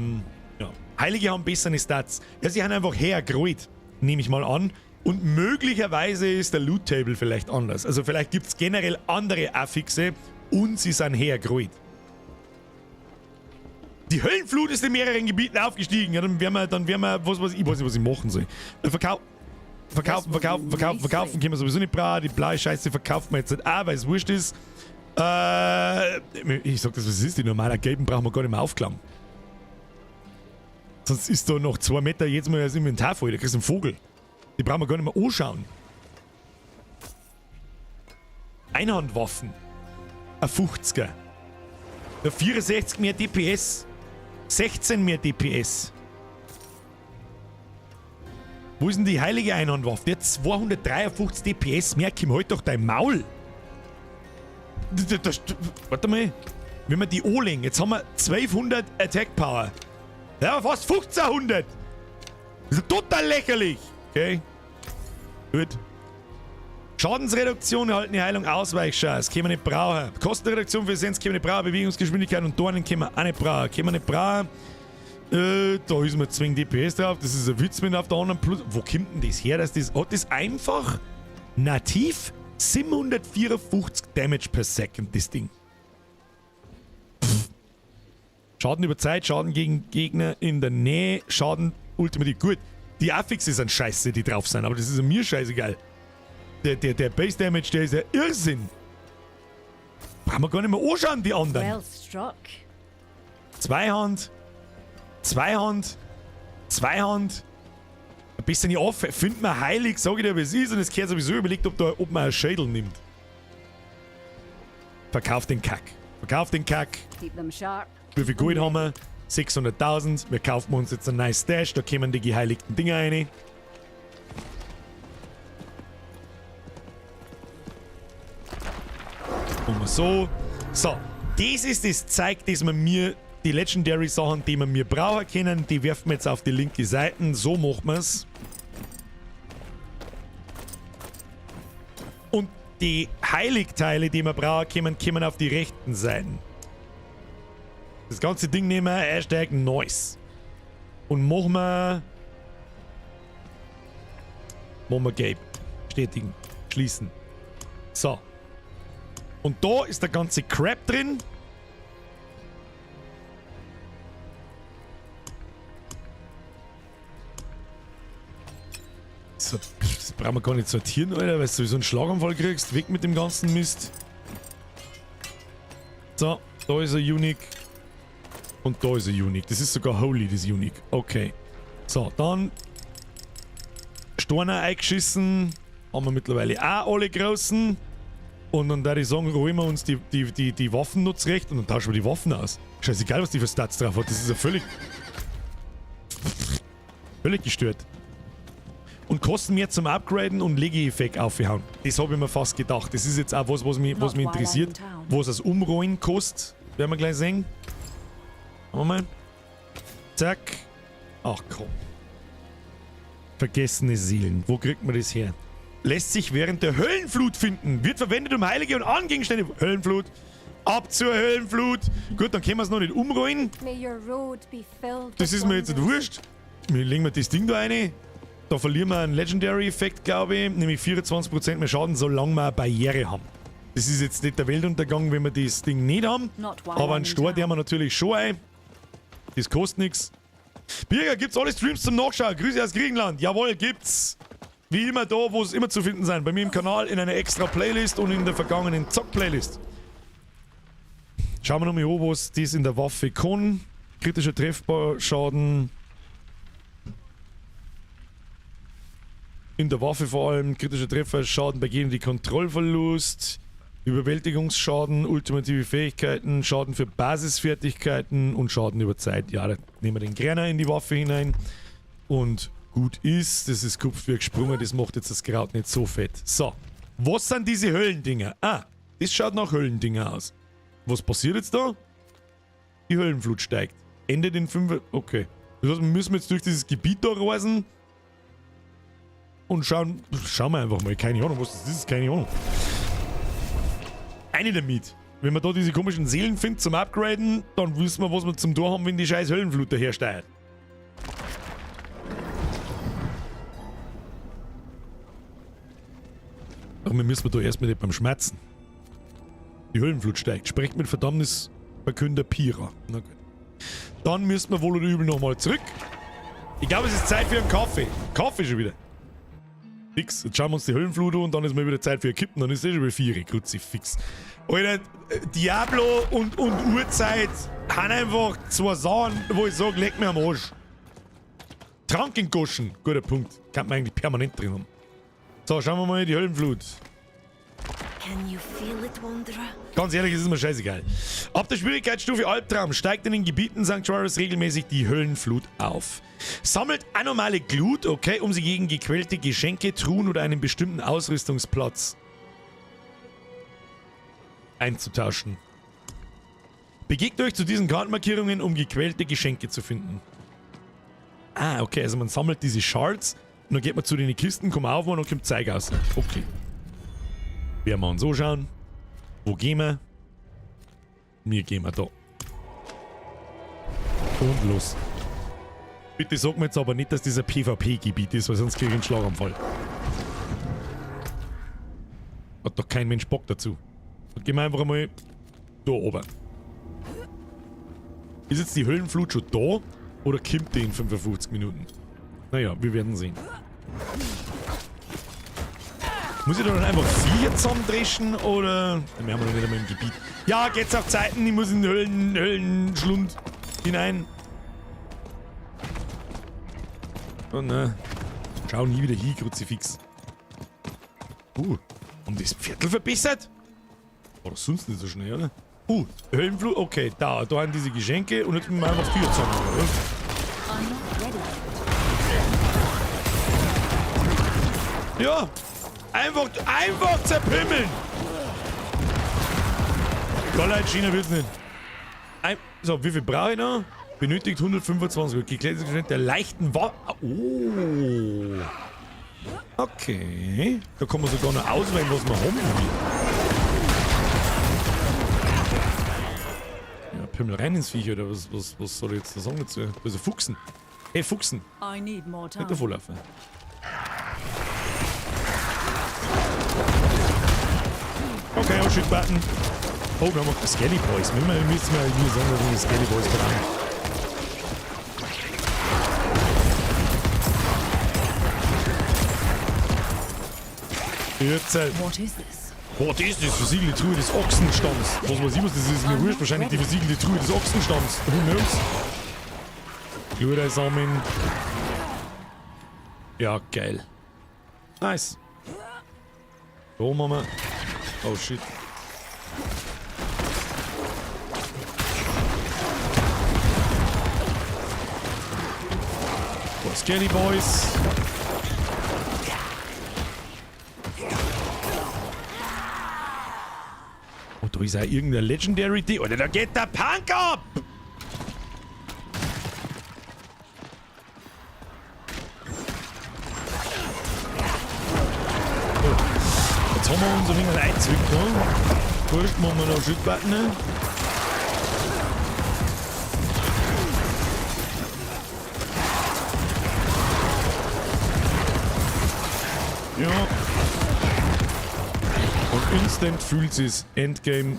Heilige haben bessere Stats. Ja, sie haben einfach hergerollt, nehme ich mal an. Und möglicherweise ist der Loot Table vielleicht anders. Also vielleicht gibt es generell andere Affixe und sie sind hergerollt. Die Höllenflut ist in mehreren Gebieten aufgestiegen. Ja, dann werden wir, was weiß ich, weiß nicht, was ich machen soll. Verkaufen, verkaufen, verkaufen, verkaufen, können wir sowieso nicht brauchen. Die blaue Scheiße verkaufen wir jetzt nicht auch, weil es wurscht ist. Ich sag das, was ist? Die normalen gelben brauchen wir gar nicht mehr aufklammern. Sonst ist da noch 2 Meter jedes Mal das Inventar voll. Da kriegst du einen Vogel. Die brauchen wir gar nicht mehr anschauen. Einhandwaffen. Ein 50er. Ein 64 mehr DPS. 16 mehr DPS. Wo ist denn die heilige Einhandwaffe? Der hat 253 DPS mehr. Kim, halt doch dein Maul. Warte mal. Wenn wir die anlegen, jetzt haben wir 1200 Attack Power. Ja, fast 1500. Das ist total lächerlich. Okay. Gut. Schadensreduktion, erhaltene Heilung, Ausweichscheiß. Können wir nicht brauchen. Kostenreduktion für Essenz können wir nicht brauchen. Bewegungsgeschwindigkeit und Dornen können wir auch nicht brauchen. Können wir nicht brauchen. Da ist mir zwingend DPS drauf. Das ist ein Witz mit auf der anderen Plus. Wo kommt denn das her, dass das... Hat das einfach nativ 754 Damage per Second, das Ding. Pff. Schaden über Zeit, Schaden gegen Gegner in der Nähe, Schaden ultimativ. Gut, die Affixe sind scheiße, die drauf sind, aber das ist mir scheißegal. Der Base Damage, der ist ja Irrsinn. Brauchen wir gar nicht mehr anschauen, die anderen. Well struck. Zweihand. Zweihand. Zweihand. Ein bisschen off. Finden wir heilig, sag ich dir, wie es ist. Und es gehört sowieso überlegt, ob man einen Schädel nimmt. Verkauf den Kack. Verkauf den Kack. Keep them sharp. Wie viel Gold haben wir? 600.000. Wir kaufen uns jetzt ein nice Stash. Da kommen die geheiligten Dinger rein. Und so. So. Das ist das Zeug, das man mir, die Legendary Sachen, die man mir brauchen können, die werfen wir jetzt auf die linke Seite. So macht man's. Und die Heiligteile, die wir brauchen können, kommen auf die rechten Seiten. Das ganze Ding nehmen wir, Hashtag Nice. Und machen wir Machen wir gelb. Bestätigen. Schließen. So. Und da ist der ganze Crap drin. So, das brauchen wir gar nicht sortieren, Alter, weil du sowieso einen Schlaganfall kriegst. Weg mit dem ganzen Mist. So, da ist er Unique. Und da ist er Unique. Das ist sogar Holy, das Unique. Okay. So, dann Storner eingeschissen. Haben wir mittlerweile auch alle großen. Und dann würde ich sagen, holen wir uns die Waffen noch zurecht und dann tauschen wir die Waffen aus. Scheißegal, was die für Stats drauf hat. Das ist ja völlig... völlig gestört. Und kosten mehr zum Upgraden und Legi-Effekt aufgehauen. Das habe ich mir fast gedacht. Das ist jetzt auch was, was mich interessiert. Was das Umrollen kostet, werden wir gleich sehen. Schauen wir mal. Zack. Ach komm. Vergessene Seelen. Wo kriegt man das her? Lässt sich während der Höllenflut finden. Wird verwendet, um Heilige und Angegenstände... Höllenflut. Ab zur Höllenflut. Gut, dann können wir es noch nicht umrollen. Das ist mir jetzt nicht wurscht. Wir legen wir das Ding da rein. Da verlieren wir einen Legendary-Effekt, glaube ich. Nämlich 24% mehr Schaden, solange wir eine Barriere haben. Das ist jetzt nicht der Weltuntergang, wenn wir das Ding nicht haben. Aber einen Stor, den haben wir natürlich schon ein. Das kostet nichts. Birger, gibt's alle Streams zum Nachschauen? Grüße aus Griechenland. Jawohl, gibt's. Wie immer da, wo es immer zu finden sein. Bei mir im Kanal, in einer extra Playlist und in der vergangenen Zock-Playlist. Schauen wir nochmal an, was das in der Waffe kann. Kritischer Treffbarschaden. In der Waffe vor allem. Kritischer Trefferschaden bei Gegnern, die Kontrollverlust. Überwältigungsschaden, ultimative Fähigkeiten, Schaden für Basisfertigkeiten und Schaden über Zeit. Ja, da nehmen wir den Grenner in die Waffe hinein. Und gut ist, das ist Kupfwerk gesprungen, das macht jetzt das Kraut nicht so fett. So, was sind diese Höllendinger? Ah, das schaut nach Höllendinger aus. Was passiert jetzt da? Die Höllenflut steigt. Endet in 5... Okay. Das heißt, wir müssen jetzt durch dieses Gebiet da reisen. Und schauen... Schauen wir einfach mal. Keine Ahnung, was das ist. Keine Ahnung. Eine damit. Wenn man da diese komischen Seelen findet zum Upgraden, dann wissen wir, was wir zum Tor haben, wenn die scheiß Höllenflut dahersteigt. Aber wir müssen da erstmal nicht beim Schmerzen. Die Höllenflut steigt. Sprecht mit Verdammnisverkünder Pira. Na gut. Dann müssen wir wohl oder übel nochmal zurück. Ich glaube, es ist Zeit für einen Kaffee. Kaffee schon wieder. Fix. Jetzt schauen wir uns die Höllenflut an und dann ist mal wieder Zeit für Kippen. Dann ist eh schon wieder 4. Kruzifix. Alter, Diablo und Uhrzeit haben einfach zwei Sachen, wo ich sage, leck mir am Arsch. Trank in Goschen. Guter Punkt. Kann man eigentlich permanent drin haben. So, schauen wir mal die Höllenflut. Can you feel it, Wanderer? Ganz ehrlich, es ist mir scheißegal. Ab der Schwierigkeitsstufe Albtraum steigt in den Gebieten Sanctuaries regelmäßig die Höllenflut auf. Sammelt anomale Glut, okay, um sie gegen gequälte Geschenke, Truhen oder einen bestimmten Ausrüstungsplatz einzutauschen. Begegt euch zu diesen Kartenmarkierungen, um gequälte Geschenke zu finden. Ah, okay, also man sammelt diese Shards und dann geht man zu den Kisten, kommt auf und dann kommt Zeug raus. Okay. Werden wir uns so schauen. Wo gehen wir? Wir gehen wir da. Und los. Bitte sag mir jetzt aber nicht, dass das ein PvP-Gebiet ist, weil sonst krieg ich einen Schlaganfall. Hat doch kein Mensch Bock dazu. Dann gehen wir einfach einmal da oben. Ist jetzt die Höllenflut schon da? Oder kommt die in 55 Minuten? Naja, wir werden sehen. Muss ich da dann einfach Viecher zusammendreschen oder... Wir haben noch nicht einmal im Gebiet. Ja, geht's auf Zeiten, ich muss in den Höllenschlund hinein. Oh nein. Schau nie wieder hin, Kruzifix. Haben das Viertel verbessert? Oder sonst nicht so schnell, oder? Höllenflut, okay, da haben diese Geschenke und jetzt müssen wir einfach Viecher zusammen, oder? Ja! Einfach zerpimmeln! Gollheit, China wird's nicht. So, wie viel brauche ich noch? Benötigt 125. Geklärtes Geschenk der leichten Waffe. Oh. Okay. Da kann man sogar noch auswählen, was man haben will. Ja, Pimmel rein ins Viech, oder was soll ich jetzt da sagen dazu? Also Fuchsen. Hey, Fuchsen. I need more time. Nicht davonlaufen. Okay, oh shit, Button. Oh, wir haben auch Skelly Boys. Wir müssen mal hier sagen, dass wir die Skelly Boys brauchen. What is this? What is this? Versiegelte Truhe des Ochsenstamms. Was weiß ich, was das ist? Mir wurscht. Wahrscheinlich die versiegelte Truhe des Ochsenstamms. Who knows? Glursamen. Ja, geil. Nice. So machen wir. Oh shit. Oh, Skelly Boys. Oh, da ist auch irgendein Legendary D. Alter, da geht der Punk ab! Oh. Jetzt haben wir uns ein wenig eingezwickt, ne? Wurscht, machen wir noch Shit-Button. Ja. Und instant fühlt sich Endgame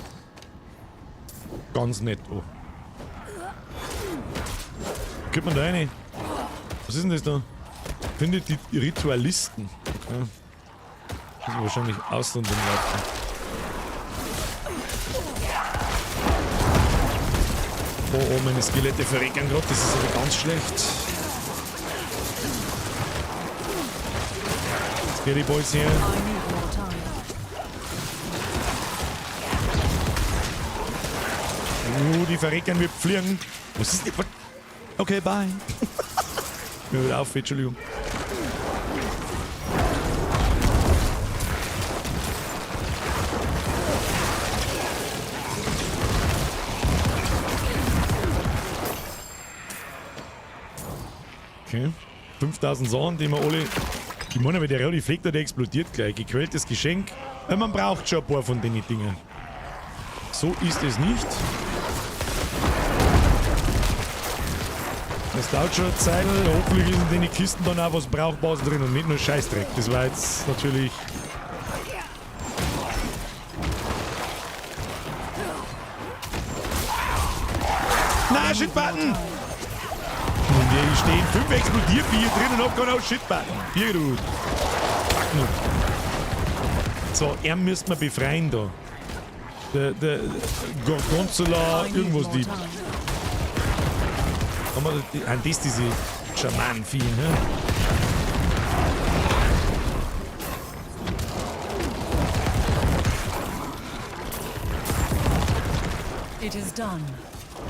ganz nett an. Geht man da rein? Was ist denn das da? Findet die Ritualisten. Okay. Das ist wahrscheinlich außen rumlaufen. Oh, oh, meine Skelette verrecken gerade. Das ist aber ganz schlecht. Skelly Boys hier. Die verrecken wir fliegen. Was ist denn? What? Okay, bye. Mir wieder auf, Entschuldigung. Okay. 5000 Sachen, die wir alle. Ich meine, aber der Rudi Fleck, der explodiert gleich. Gequältes Geschenk. Ja, man braucht schon ein paar von den Dingen. So ist es nicht. Das dauert schon eine Zeit. Hoffentlich ist in den Kisten dann auch was Brauchbares drin und nicht nur Scheißdreck. Das war jetzt natürlich. Na, Shit-Button! Und hier stehen 5 Explodierbier drin und hab keinen Shit-Button. Hier, du. Fuck nur. So, er müsste man befreien da. Der Gorgonzola, irgendwas die. Haben wir die, sind das diese Schamanenvieh, ne? It is done.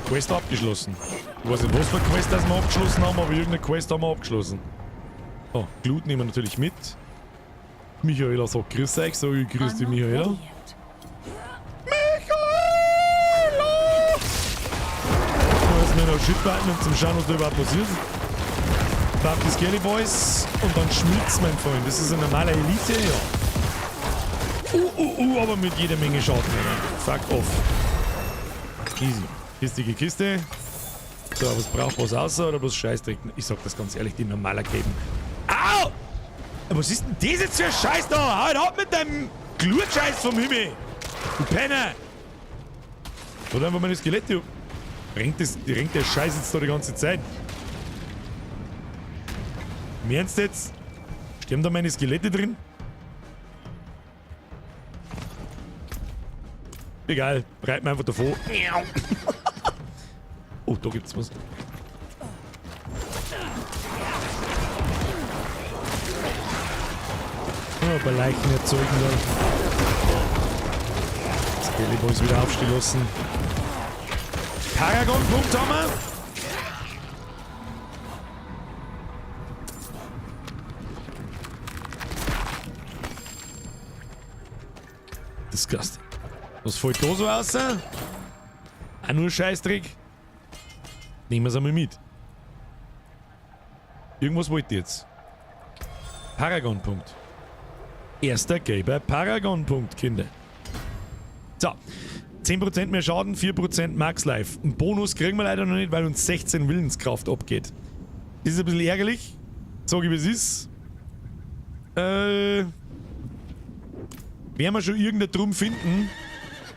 Quest abgeschlossen. Ich weiß nicht, was für eine Quest das wir abgeschlossen haben, aber irgendeine Quest haben wir abgeschlossen. Oh, Glut nehmen wir natürlich mit. Michaela sagt grüß euch, sag ich grüß dich, Michaela. Michaela! Da ist mir noch Shit-Button, um zum schauen, was da überhaupt passiert. Pump die Skelly Boys und dann schmilzt, mein Freund. Das ist eine normale Elite, ja. Aber mit jeder Menge Schaden. Oder? Fuck off. Easy. Kistige Kiste. So, was braucht was außer oder bloß Scheißdreck? Ich sag das ganz ehrlich, die normaler geben. Au! Was ist denn das jetzt für ein Scheiß da? Halt ab mit deinem Glutscheiß vom Himmel! Du Penner! Oder einfach meine Skelette. Rennt der Scheiß jetzt da die ganze Zeit? Im Ernst jetzt? Sterben da meine Skelette drin? Egal, reit mir einfach davor. Oh, da gibt's was. Oh, ein paar Leichen erzeugen da. Skelly Boys wieder aufstehen lassen. Paragon-Punkt haben wir. Disgusting. Was fällt da so raus? Auch nur Scheißdreck. Nehmen wir es einmal mit. Irgendwas wollt ihr jetzt. Paragon-Punkt. Erster gelber Paragon-Punkt, Kinder. So. 10% mehr Schaden, 4% Max Life. Einen Bonus kriegen wir leider noch nicht, weil uns 16 Willenskraft abgeht. Das ist ein bisschen ärgerlich. Sag ich, wie es ist. Werden wir schon irgendeinen Drum finden,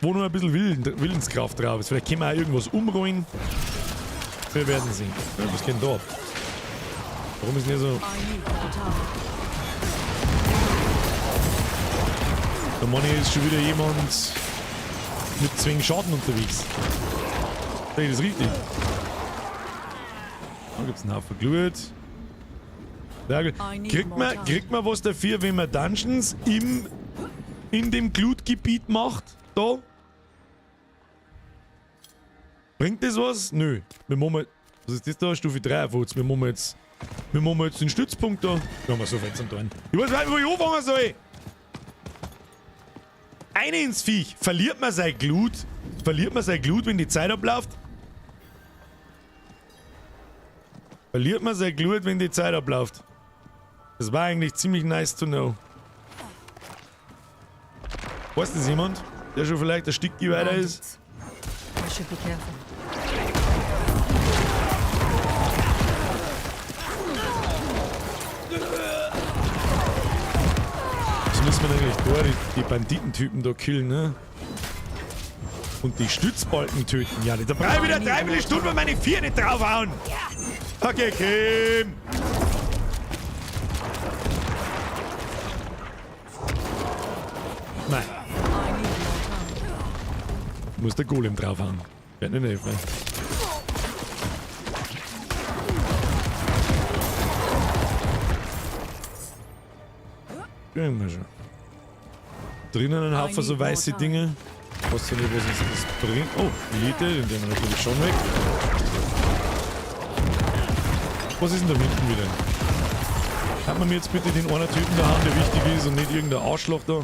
wo noch ein bisschen Willenskraft drauf ist. Vielleicht können wir auch irgendwas umrollen. Wir werden sehen. Ja, was geht denn da ab? Warum ist denn hier so... Der Mann hier ist schon wieder jemand mit zwingen Schaden unterwegs. Sehe ich das richtig? Da gibt's einen Haufen Glut. Sehr gut. Kriegt man was dafür, wenn man Dungeons in dem Glutgebiet macht? Da? Bringt das was? Nö. Wir machen, was ist das da? Stufe 3 auf uns. Wir machen jetzt den Stützpunkt da. Wir haben so viel zum Tun. Ich weiß nicht, wo ich anfangen soll. Eine ins Viech. Verliert man sein Glut? Verliert man sein Glut, wenn die Zeit abläuft? Verliert man sein Glut, wenn die Zeit abläuft? Das war eigentlich ziemlich nice to know. Weiß das jemand, der schon vielleicht ein Stück weiter ist? I should be careful. Das müssen wir eigentlich da, die Banditentypen da killen, ne? Und die Stützbalken töten. Ja, da brauche ich wieder 3 Stunden, weil meine 4 nicht draufhauen. Okay, Kim. Nein. Muss der Golem draufhauen. Wird nicht helfen. Kriegen wir schon. Drinnen ein Haufen so weiße Dinge. Ich weiß nicht, was uns das bringt. Oh, Elite, den nehmen wir natürlich schon weg. Was ist denn da hinten wieder? Hat man mir jetzt bitte den einen Typen da haben, der wichtig ist und nicht irgendein Arschloch da?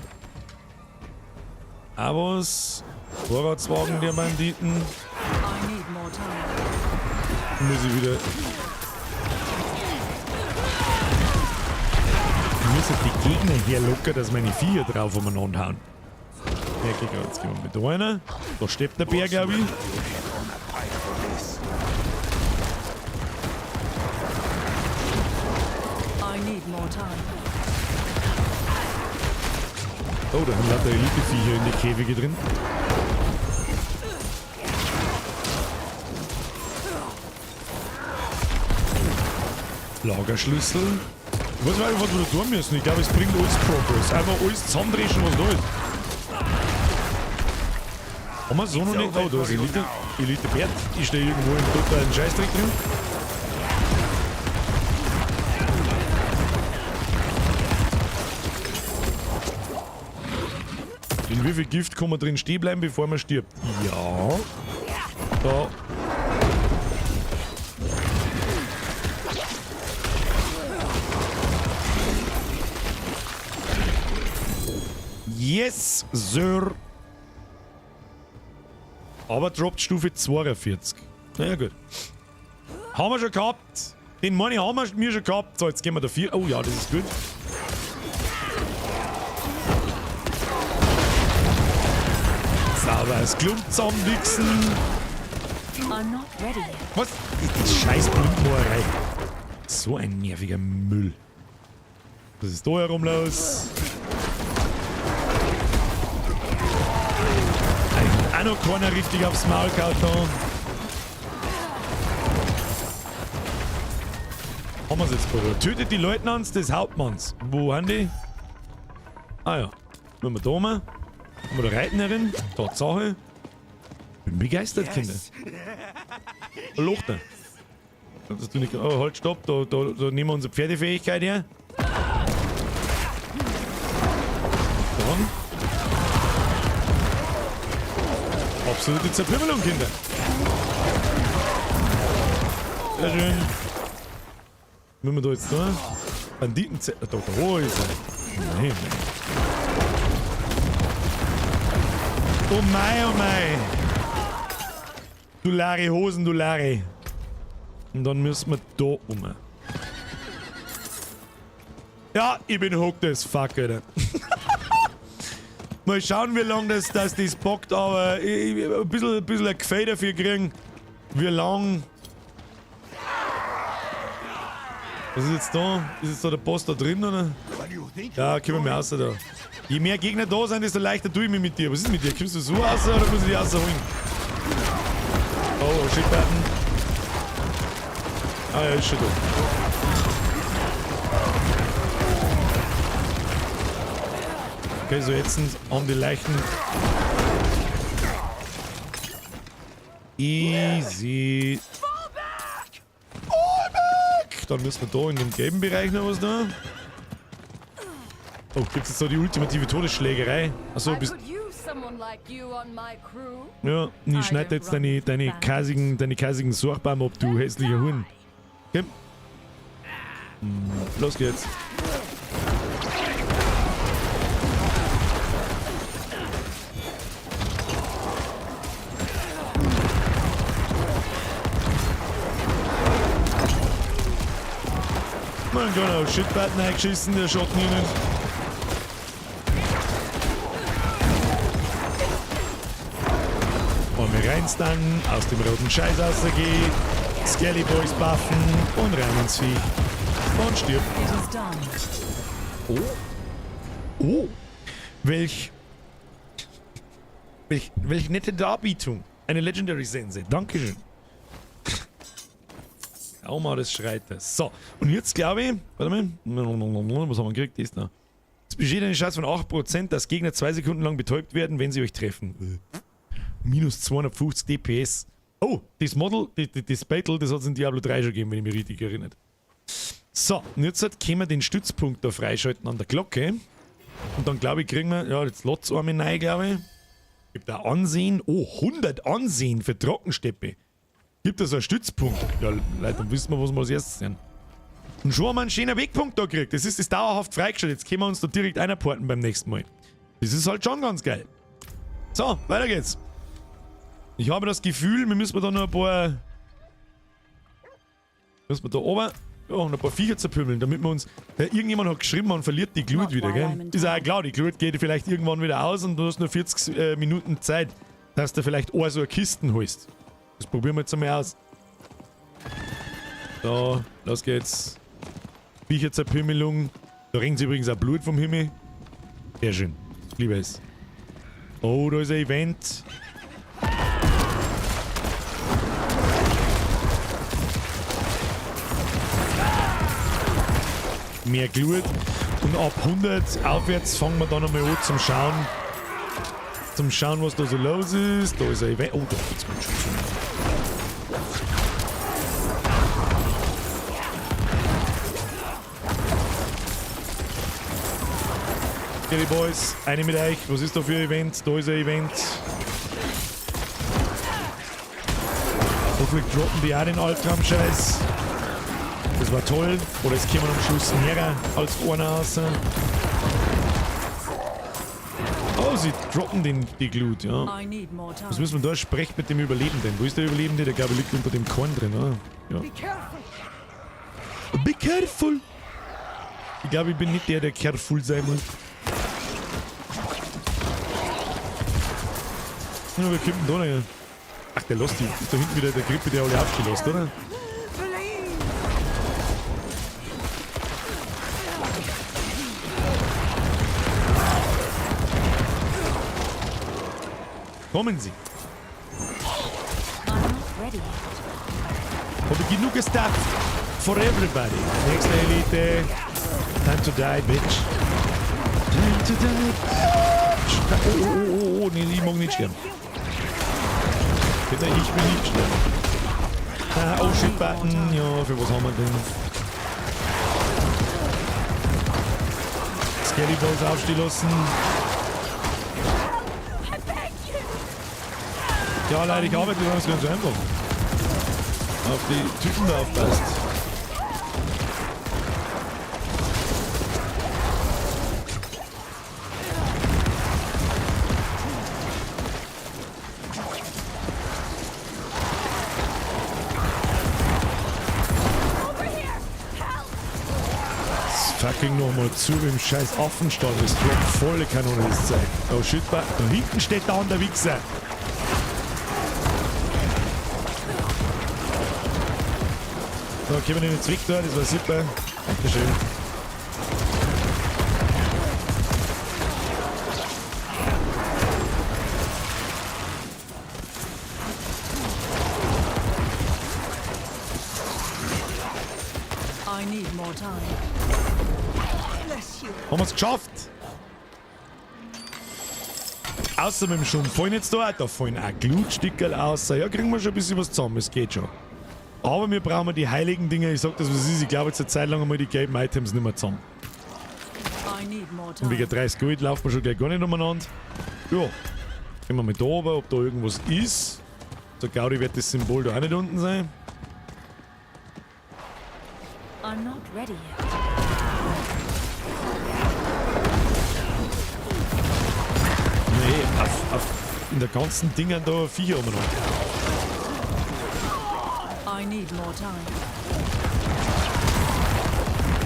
Aber was? Vorratswagen der Banditen. Muss ich wieder... Ich muss jetzt die Gegner herlocken, dass meine Viecher drauf umeinander hauen. Okay, jetzt gehen wir mit da rein. Da steppt der Bär, glaube ich. Oh, da haben lauter Elite-Viecher in die Käfige drin. Lagerschlüssel. Ich weiß nicht, was wir da tun müssen. Ich glaube, es bringt alles Progress. Einfach alles zusammendrehen, was da ist. Haben wir so noch nicht? Oh, da ist Elite. Elite Bert. Ich stehe irgendwo im totalen Scheißdreck drin. In wie viel Gift kann man drin stehen bleiben, bevor man stirbt? Ja. Da. Yes, Sir. Aber droppt Stufe 42. Naja, gut. Haben wir schon gehabt. Den Money haben wir schon gehabt. So, jetzt gehen wir da 4. Oh ja, das ist gut. Sauber, das Klump zusammenwichsen. Was? Die scheiß Blutmoorerei. So ein nerviger Müll. Was ist da herum los? Auch noch keiner richtig aufs Maul gehauen da. Haben wir's jetzt gerade. Tötet die Leutnants des Hauptmanns. Wo sind die? Ah ja. Wollen wir da mal? Haben wir da Reiterin? Tatsache. Bin begeistert, Kinder. Loch da. Das du nicht. Oh, halt, stopp. Da nehmen wir unsere Pferdefähigkeit her. Dann. Absolute Zerpümmelung, Kinder. Sehr schön. Müssen wir da jetzt da? Banditen. Da, da ist er. Nein, nein. Oh mei, oh mei. Du Lari Hosen, du Lari. Und dann müssen wir da um. Ja, ich bin hooked as fuck, Alter. Mal schauen, wie lange das bockt, aber ich ein bisschen ein Gefühl dafür kriegen, wie lang. Was ist jetzt da? Ist jetzt da der Boss da drin, oder? Ja, kommen wir raus da. Je mehr Gegner da sind, desto leichter tue ich mich mit dir. Was ist mit dir? Kommst du so raus oder muss ich dich rausholen? Oh, shit, Button. Ah ja, ist schon da. Okay, so jetzt sind an die leichten. Easy. Fall back! Dann müssen wir da in dem gelben Bereich noch was da. Oh, gibt's jetzt da die ultimative Todesschlägerei? Achso, bist. Ja, ich schneide jetzt deine kasigen Sorgbaum ab, du hässlicher Huhn. Okay. Los geht's. Man kann auch Shitbutton eingeschissen, der schaut nie nicht. Und wir reinstangen, aus dem roten Scheiß rausgehen, Skelly Boys buffen und rein ins Viech. Und stirb. Oh. Oh. Welch nette Darbietung. Eine Legendary Sense. Dankeschön. Auma des Schreiters. So, und jetzt glaube ich, warte mal, was haben wir gekriegt? Das da. Es besteht eine Chance von 8%, dass Gegner 2 Sekunden lang betäubt werden, wenn sie euch treffen. Minus 250 DPS. Oh, das Model, das Battle, das hat es in Diablo 3 schon gegeben, wenn ich mich richtig erinnere. So, und jetzt können wir den Stützpunkt da freischalten an der Glocke. Und dann glaube ich, kriegen wir, ja, jetzt Lots einmal rein, glaube ich. Gibt da Ansehen. Oh, 100 Ansehen für Trockensteppe. Gibt es einen Stützpunkt? Ja, Leute, dann wissen wir, was wir als erstes sehen. Und schon haben wir einen schönen Wegpunkt da gekriegt. Das ist das dauerhaft freigeschaltet. Jetzt können wir uns da direkt einporten beim nächsten Mal. Das ist halt schon ganz geil. So, weiter geht's. Ich habe das Gefühl, wir müssen da noch ein paar... Müssen wir da oben... Ja, noch ein paar Viecher zerpümmeln, damit wir uns... Ja, irgendjemand hat geschrieben, man verliert die Glut wieder, gell? Ist auch klar, die Glut geht vielleicht irgendwann wieder aus und du hast nur 40 Minuten Zeit, dass du vielleicht auch so eine Kisten holst. Das probieren wir jetzt einmal aus. So, los geht's. Viecherzerpümmelung. Da regnet übrigens auch Blut vom Himmel. Sehr schön. Ich liebe es. Oh, da ist ein Event. Mehr Glut. Und ab 100 aufwärts fangen wir dann nochmal an zum Schauen. Zum Schauen, was da so los ist. Da ist ein Event. Oh, da geht's ganz schön zu. Okay, die Boys, eine mit euch. Was ist da für ein Event? Da ist ein Event. Hoffentlich droppen die auch den Albtraum-Scheiß. Das war toll. Oder es kämen am Schluss mehr als einer raus. Oh, sie droppen die Glut, ja. Was müssen wir da? Sprecht mit dem Überlebenden. Wo ist der Überlebende? Der, glaube ich, liegt unter dem Korn drin, oder? Ja. Be careful. Be careful! Ich glaube, ich bin nicht der, der careful sein muss. Ja, wir kippen da noch. Ach, der lässt die. Ist da hinten wieder der Grippe, der alle aufgelost, oder? Kommen Sie. Habe ich genug Stuff for everybody. Nächste Elite. Time to die, bitch. Time to die, bitch. Oh, oh, oh, oh, nee, ich mag nicht sterben. Bitte, ich will nicht sterben. Ah, oh, shit, Button. Ja, für was haben wir denn? Skelly Balls aufstehen lassen. Ja, leider, ich arbeite übrigens ganz einfach. Auf die Typen da aufpasst. Das fucking nochmal zu im scheiß Affenstall. Das klopft volle Kanone das Zeug. Oh shit, da hinten steht da der Wichser. So, können wir den jetzt weg da, das war super. Dankeschön. time. Bless you. Haben wir's geschafft? Außer mit dem Schum fallen jetzt da auch, da fallen auch Glutstickerl aus. Ja, kriegen wir schon ein bisschen was zusammen, es geht schon. Aber wir brauchen die heiligen Dinger, ich sag das, was ist, ich glaube jetzt eine Zeit lang einmal die gelben Items nicht mehr zusammen. I need more Und wegen time. 30 Gold laufen wir schon gleich gar nicht umeinander. Ja, gehen wir mal da runter, ob da irgendwas ist. Der Gaudi wird das Symbol da auch nicht unten sein. I'm not ready yet. Nee, in der ganzen Dingern da Viecher umeinander. I need more time.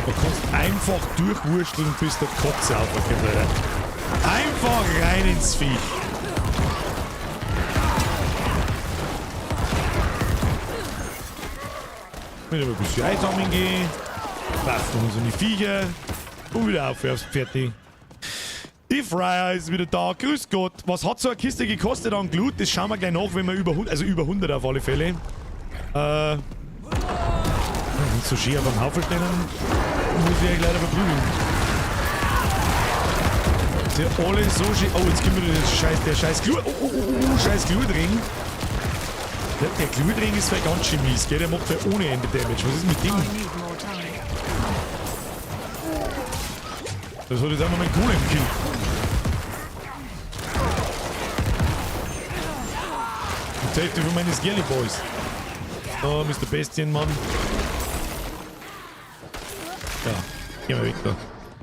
Du kannst einfach durchwursteln, bis der Kotze aufkommt, Alter. Einfach rein ins Viech. Mit ein bisschen Eis gehen. Waffen uns um die Viecher. Und wieder auf aufs Pferd. Die Fryer ist wieder da. Grüß Gott. Was hat so eine Kiste gekostet an Glut? Das schauen wir gleich nach, wenn wir über 100, also über 100 auf alle Fälle. So schön auf dem Haufen stehen, muss ich euch leider verprügeln. Die alle so schön. Oh, jetzt kommt wieder der scheiß Glut. Oh, oh, oh, oh, scheiß Glutring. Der Glutring ist vielleicht ganz schön mies, gell? Der macht ja ohne Ende Damage. Was ist mit dem? Das hat jetzt einfach mein Golem gekillt. Und die Hälfte von meinen Skelly Boys. Oh, Mr. Bestien, Mann. Ja, geh mal weg da.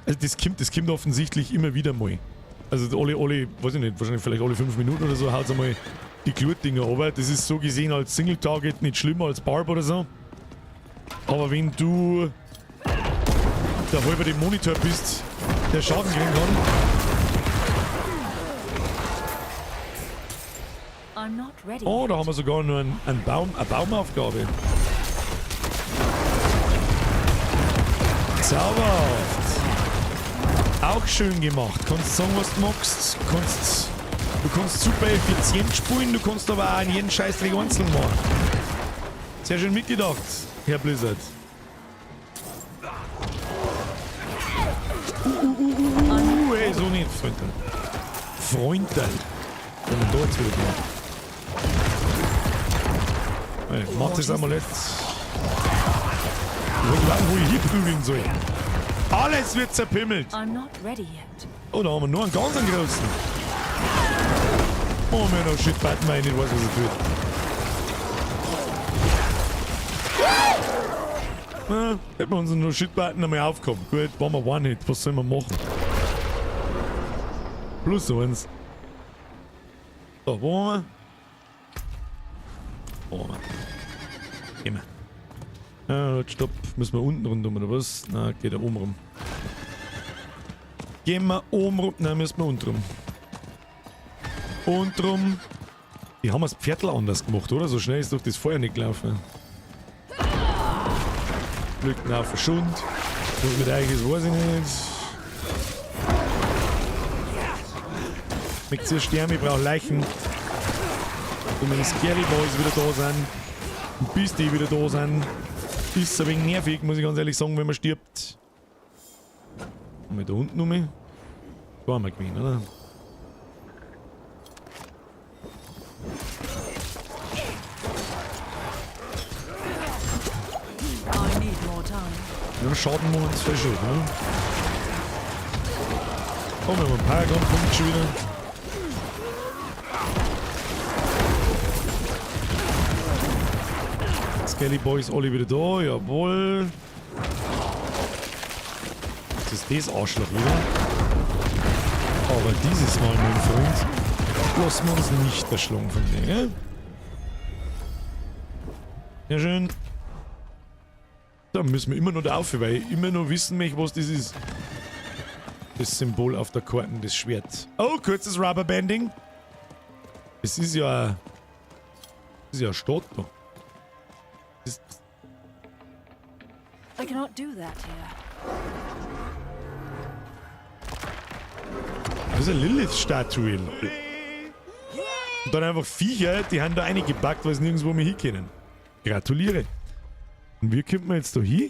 Also das kommt offensichtlich immer wieder mal. Also alle, weiß ich nicht, wahrscheinlich vielleicht alle 5 Minuten oder so haut's einmal die Glutdinger runter. Das ist so gesehen als Single-Target nicht schlimmer als Barb oder so. Aber wenn du da halber dem Monitor bist, der Schaden kriegen kann. I'm not ready Oh, da yet. haben wir sogar nur eine Baumaufgabe. Zauberhaft. Auch schön gemacht. Kannst sagen, was du magst. Du kannst super effizient spielen, du kannst aber auch in jeden Scheißdreck einzeln machen. Sehr schön mitgedacht, Herr Blizzard. Hey, so nicht, Freundel. Freundel. Und da jetzt wieder gemacht. Hey, mach das Amulett. Ich weiß nicht, wo ich hinprügeln soll. Alles wird zerpimmelt. I'm not ready yet. Oh, da haben wir nur einen ganz großen. Oh, mir noch Shit, Batman, ich weiß, was er tut. Na, hätten wir uns noch Shit-Button einmal aufgehoben. Gut, waren wir One-Hit. Was sollen wir machen? Plus eins. So, wo waren wir? Wo waren wir? Gehen wir. Ah, stopp. Müssen wir unten rundum oder was? Na, geht da oben rum. Gehen wir oben rum. Nein, müssen wir unten rum. Und rum. Die haben das Pferdl anders gemacht, oder? So schnell ist doch das Feuer nicht gelaufen. Glück auf Schund. Was mit euch ist, weiß ich nicht. Mit ihr sterben, ich brauche Leichen. Und wenn die Scary Boys wieder da sind, und bis die wieder da sind, ist es ein wenig nervig, muss ich ganz ehrlich sagen, wenn man stirbt. Und wir da unten um. Da haben wir gewesen, oder? Ja, Schaden machen uns voll schon, ne? Oh, wir haben einen Paragon-Punkt schon wieder. Skelly Boys alle wieder da, jawohl. Das ist das Arschloch wieder. Aber dieses Mal, mein Freund, lassen wir uns nicht erschlagen von dir, gell? Ja, schön. Da müssen wir immer noch da auf, weil ich immer noch wissen möchte, was das ist. Das Symbol auf der Karte, das Schwert. Oh, kurzes Rubberbanding. Es ist ja... Das ist ja Stadt da. Das I cannot do that here. Das ist eine Lilith-Statue. Und dann einfach Viecher, die haben da reingepackt, weil sie nirgendwo mehr hinkommen. Gratuliere. Und wie kommt man jetzt da hin?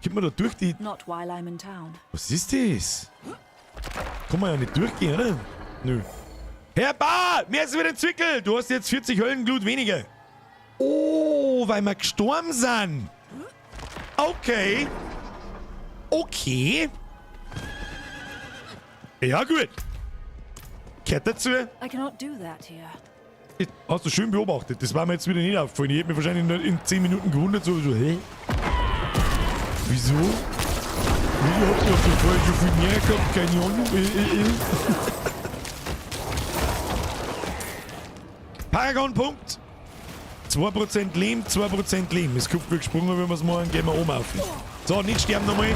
Kommt man da durch die... Not while I'm in town. Was ist das? Kann man ja nicht durchgehen, oder? Nö. Herr Bar, mir ist wieder ein Zwickel. Du hast jetzt 40 Höllenglut weniger. Oh, weil wir gestorben sind. Okay. Okay. Ja, gut. Gehört dazu. I cannot do that here. Das hast du schön beobachtet. Das war mir jetzt wieder nicht aufgefallen. Ich hätte mich wahrscheinlich nur in 10 Minuten gewundert, so, so hä? Wieso? Ich hab ja vorher schon viel mehr gehabt, keine Ahnung. Paragon-Punkt. 2% Leben, 2% Leben. Es kommt wie gesprungen, wenn wir es machen, gehen wir oben auf. So, nicht sterben nochmal.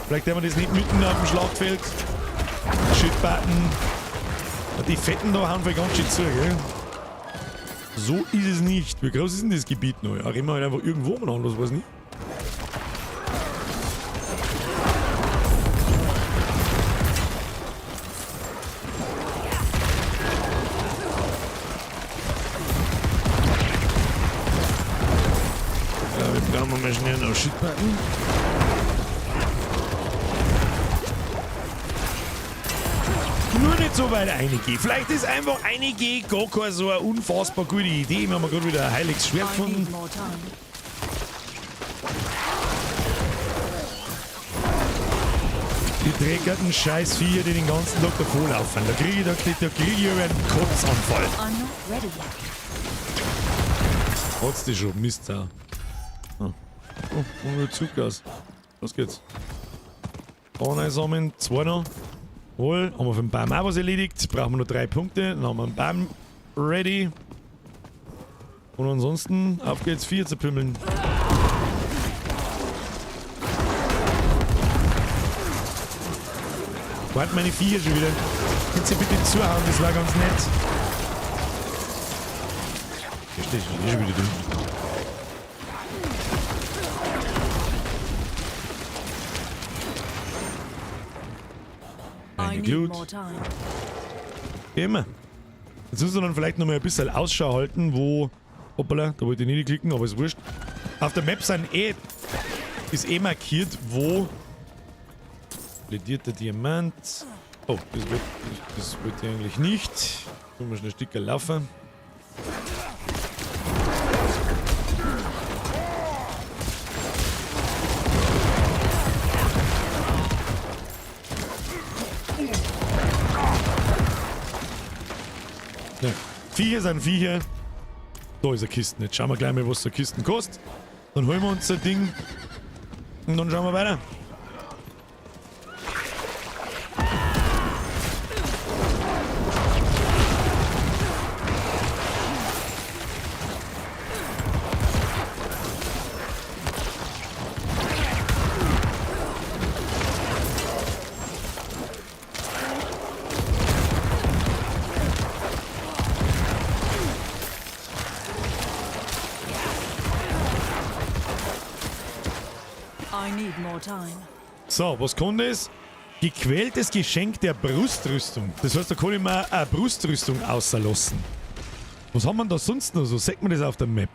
Vielleicht haben wir das nicht mitten auf dem Schlachtfeld. Shit-Button. Die Fetten da hauen wir ganz schön zu, gell? So ist es nicht. Wie groß ist denn das Gebiet noch? Ja, rennen wir halt einfach irgendwo umeinander, das weiß ich nicht. Ja, wir brauchen mal schnell noch Shit-Button. Nur nicht so weit reingehen. Vielleicht ist einfach reingehen gar keine so eine unfassbar gute Idee. Wir haben gerade wieder ein heiliges Schwert gefunden. Die dreckerten Scheißviecher, die den ganzen Tag davonlaufen. Da kriege ich, da krieg ich einen Kotzanfall. Hat's die schon, Mist auch. Oh, oh, und wieder zurück aus. Los geht's. Da einsammeln, zwei noch. Wohl, haben wir für den Baum auch was erledigt. Brauchen wir nur 3 Punkte. Dann haben wir den Baum ready. Und ansonsten, auf geht's, 4 zu pümmeln. Wart meine Viecher schon wieder. Könnt ihr bitte zuhauen, das war ganz nett. Hier steht schon wieder drin. Eine Glut. Immer. Jetzt müssen wir dann vielleicht noch mal ein bisschen Ausschau halten, wo... Hoppala, da wollte ich nicht klicken, aber ist wurscht. Auf der Map sind eh... Ist eh markiert, wo... Ledierter Diamant. Oh, das wird eigentlich nicht. Tun wir schnell ein Stück laufen. Ja. Viecher sind Viecher. Da ist eine Kiste. Jetzt schauen wir gleich mal, was so eine Kiste kostet. Dann holen wir uns das Ding. Und dann schauen wir weiter. So, was kann das? Gequältes Geschenk der Brustrüstung. Das heißt, da kann ich mir eine Brustrüstung auslassen. Was haben wir da sonst noch so? Sieht man das auf der Map?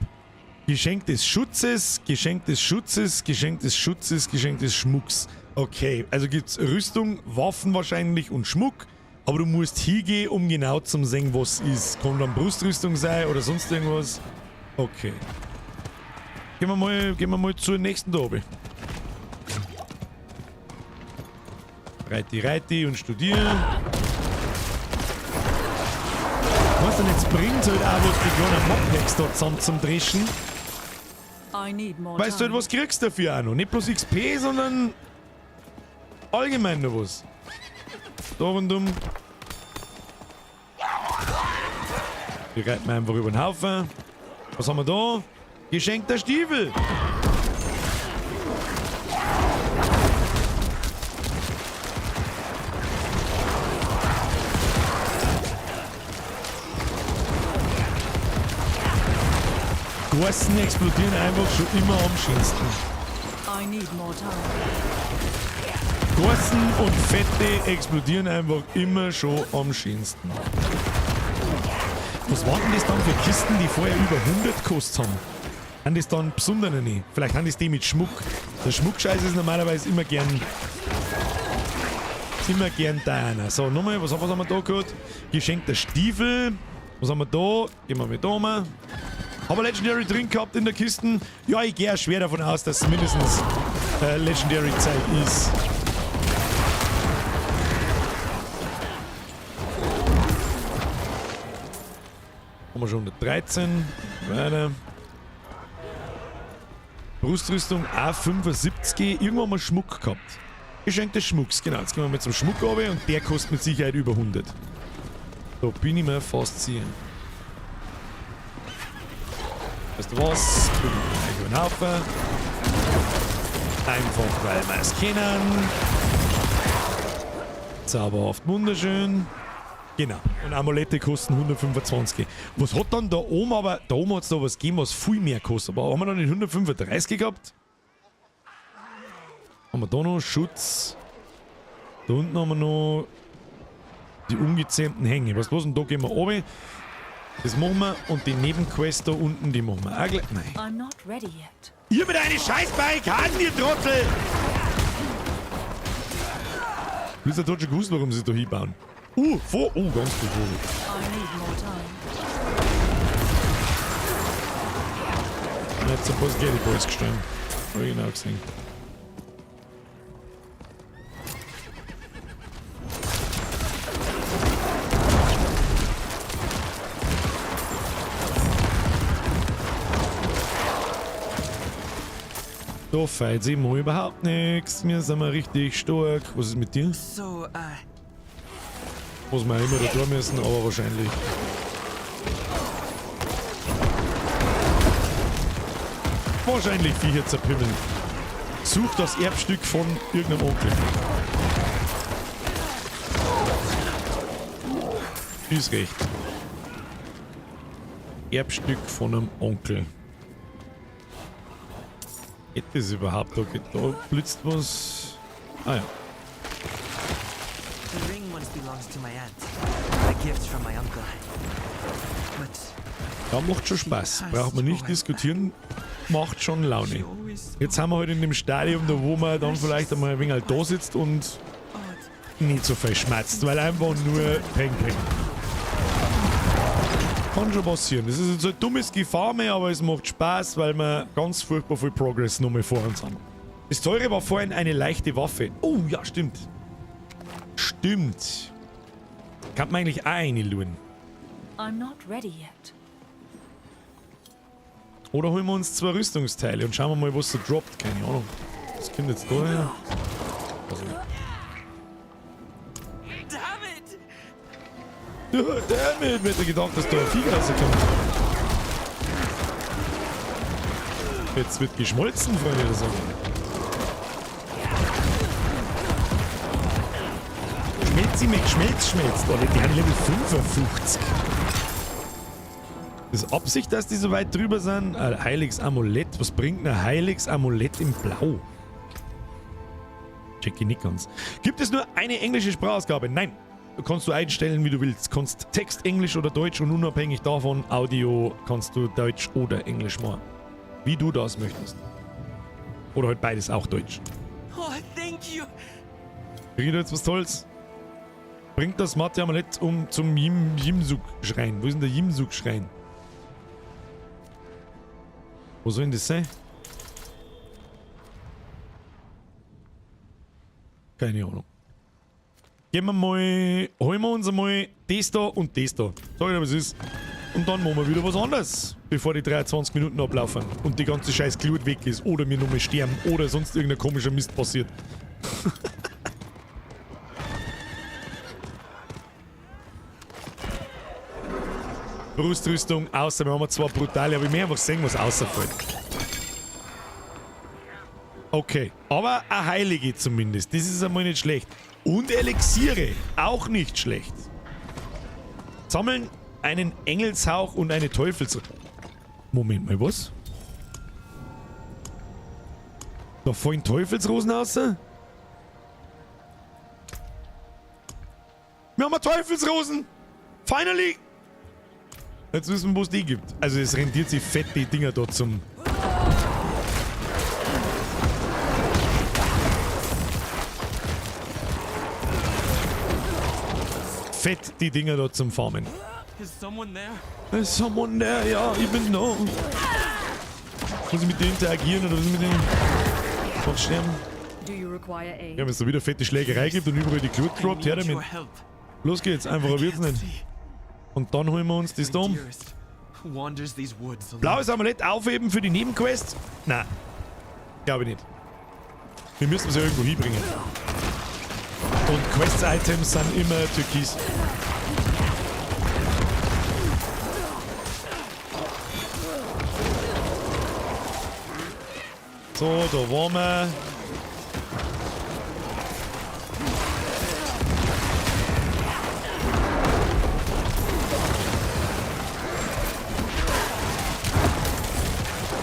Geschenk des Schutzes, Geschenk des Schutzes, Geschenk des Schutzes, Geschenk des Schmucks. Okay, also gibt's Rüstung, Waffen wahrscheinlich und Schmuck. Aber du musst hingehen, um genau zu sehen, was ist. Kann dann Brustrüstung sein oder sonst irgendwas. Okay. Gehen wir mal zur nächsten da oben. Reiti, reiti und studieren. Was denn jetzt bringt halt auch was, die kleinen Mobpacks da zusammen zum Dreschen. Weißt du halt, was kriegst du dafür auch noch? Nicht bloß XP, sondern allgemein noch was. Da rundum. Die reiten wir einfach über den Haufen. Was haben wir da? Geschenkter Stiefel. Gorsen explodieren einfach schon immer am schönsten. Gorsen und Fette explodieren einfach immer schon am schönsten. Was waren denn das dann für Kisten, die vorher über 100 gekostet haben? Haben das dann besondere nicht? Vielleicht haben das die mit Schmuck. Der Schmuckscheiß ist normalerweise immer gern deiner. So, nochmal, was haben wir da gehabt? Geschenkter Stiefel. Was haben wir da? Gehen wir mit da um. Haben wir Legendary drin gehabt in der Kiste? Ja, ich gehe schwer davon aus, dass es mindestens Legendary Zeug ist. Haben wir schon 113. Weiter. Brustrüstung A75. Irgendwo haben wir Schmuck gehabt. Geschenkte Schmucks, genau. Jetzt gehen wir mal zum Schmuck runter und der kostet mit Sicherheit über 100. Da bin ich mir fast sicher. Weißt du was? Bin ich über den Haufen. Einfach, weil wir es kennen. Zauberhaft, wunderschön. Genau. Und Amulette kosten 125. Was hat dann da oben aber... Da oben hat es da was gegeben, was viel mehr kostet. Aber haben wir dann nicht 135 gehabt? Haben wir da noch Schutz? Da unten haben wir noch die ungezähmten Hänge. Weißt du was? Und da gehen wir runter. Das machen wir. Und die Nebenquest da unten, die machen wir auch gleich. Nein. I'm not ready yet. Ihr mit einer scheiß Barrikaden, ihr Trottel! Blizzard hat schon gewusst, warum sie da hinbauen. Vor. Oh, ganz gut. Jetzt sind bloß die Boys gestorben. Hab ich genau gesehen. Da fällt sich mal überhaupt nichts. Wir sind mal richtig stark. Was ist mit dir? So, Muss man immer da tun müssen, aber wahrscheinlich. Wahrscheinlich Viecher zerpimmeln. Such das Erbstück von irgendeinem Onkel. Ist recht. Erbstück von einem Onkel. Geht das überhaupt? Da geht, da blitzt was. Ah ja. The ring once belongs to my aunt. A gift from my uncle. But Ja, macht schon Spaß. Braucht man nicht diskutieren. Macht schon Laune. Jetzt sind wir halt in dem Stadium, da wo man dann vielleicht einmal ein wenig halt da sitzt und nicht so viel schmatzt, weil einfach nur Peng Peng. Kann schon passieren. Das ist jetzt ein dummes Gefarme, aber es macht Spaß, weil wir ganz furchtbar viel Progress nochmal vor uns haben. Das Teure war vorhin eine leichte Waffe. Oh, ja, stimmt. Stimmt. Kann man eigentlich auch eine luren. I'm not ready yet. Oder holen wir uns 2 Rüstungsteile und schauen wir mal, was so droppt. Keine Ahnung. Was kommt jetzt da her? Also. Damn it! Damn it! Mir hätte gedacht, dass da ein Vieh rauskommt. Jetzt wird geschmolzen, Freunde der Sonne. Schmelzi mit Schmelz schmelzt. Oh, die haben Level 55. Ist Absicht, dass die so weit drüber sind? Ein heiliges Amulett. Was bringt ein heiliges Amulett in Blau? Check ich nicht ganz. Gibt es nur eine englische Sprachausgabe? Nein. Du kannst du einstellen, wie du willst. Kannst Text Englisch oder Deutsch und unabhängig davon Audio kannst du Deutsch oder Englisch machen. Wie du das möchtest. Oder halt beides auch Deutsch. Oh, thank you. Krieg ich da jetzt was Tolles? Bringt das Mathe Amulett zum Yimsuk-Schrein. Wo ist denn der Yimsuk-Schrein? Wo soll denn das sein? Keine Ahnung. Gehen wir mal, holen wir uns einmal das da und das da. Sag ich dir, was es ist. Und dann machen wir wieder was anderes, bevor die 23 Minuten ablaufen und die ganze scheiß Glut weg ist oder wir nochmal sterben oder sonst irgendein komischer Mist passiert. Brustrüstung, außer wir haben zwar brutale, aber ich möchte einfach sehen, was außerfällt. Okay, aber eine Heilige zumindest, das ist einmal nicht schlecht. Und Elixiere, auch nicht schlecht. Sammeln einen Engelshauch und eine Teufels... Moment mal, was? Da fallen Teufelsrosen raus? Wir haben Teufelsrosen! Finally! Jetzt wissen wir, wo es die gibt. Also es rentiert sich fett, die Dinger da zum Fett die Dinger da zum Farmen. Is someone there? Is someone there? Ja, ich bin da. Muss ich mit denen interagieren oder was ist mit denen? Sonst sterben? Do you require aid? Ja, wenn es da wieder fette Schlägerei gibt und überall die Glut droppt, her damit. Los geht's, einfacher wird's nicht. Und dann holen wir uns das da. Wanders these woods alone. Blaues Amulett aufheben für die Nebenquest? Nein. Glaube ich nicht. Wir müssen es ja irgendwo hinbringen. Und Quest-Items sind immer türkis. So, da waren wir.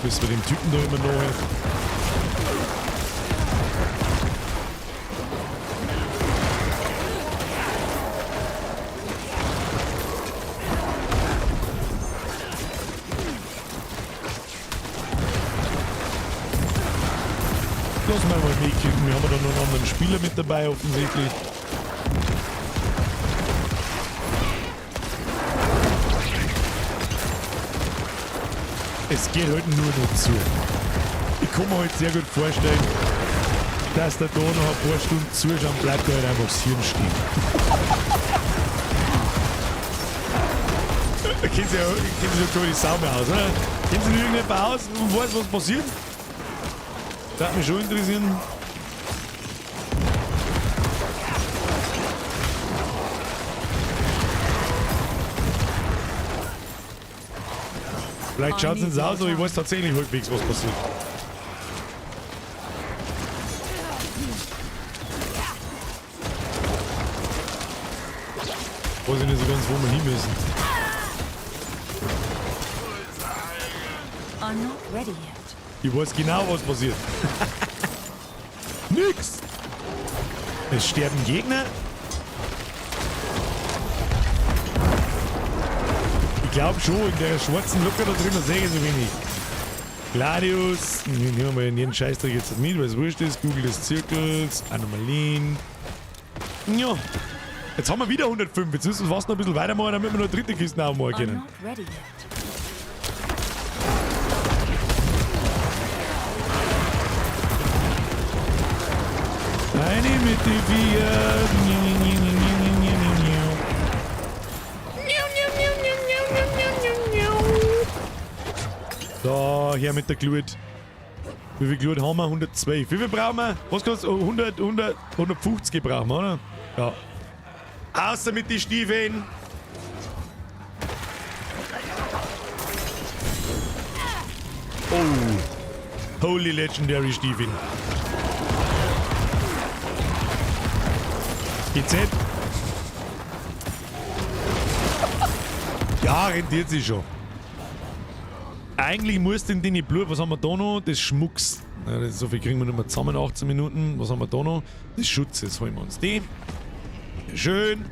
Müssen wir dem Typen da immer noch. Lass mal mitkriegen. Wir haben da noch einen anderen Spieler mit dabei, offensichtlich. Es geht halt nur noch zu. Ich kann mir halt sehr gut vorstellen, dass der da noch ein paar Stunden zuschauen bleibt, da halt einfach das Hirn stehen. Da kennt sich ja keine Sau mehr aus, oder? Kennt sich irgendjemand aus und weiß, was passiert? Das würde mich schon interessieren. Vielleicht schaut es uns aus, aber ich weiß tatsächlich halbwegs, was passiert. Weiß ich nicht so ganz, wo wir hin müssen. I'm not ready yet. Ich weiß genau, was passiert. Nix! Es sterben Gegner. Ich glaube schon, in der schwarzen Lücke da drin, da sehe ich so wenig. Gladius, nehmen wir mal jeden Scheißdreck jetzt mit, weil es wurscht ist. Google des Zirkels, Anomalien. Ja. Jetzt haben wir wieder 105. Jetzt müssen wir fast noch ein bisschen weitermachen, damit wir noch eine dritte Kiste aufmachen können. Eine mit den vier. So, her mit der Glut. Wie viel Glut haben wir? 112. Wie viel brauchen wir? Was kostet? 100, 100, 150 brauchen wir, oder? Ja. Außer mit den Stiefeln. Oh. Holy Legendary Stiefeln. GZ. Ja, rentiert sich schon. Eigentlich muss denn die Blut, was haben wir da noch? Das Schmucks. Ja, das, so viel kriegen wir nicht mehr zusammen, 18 Minuten. Was haben wir da noch? Das Schutzes holen wir uns die. Schön.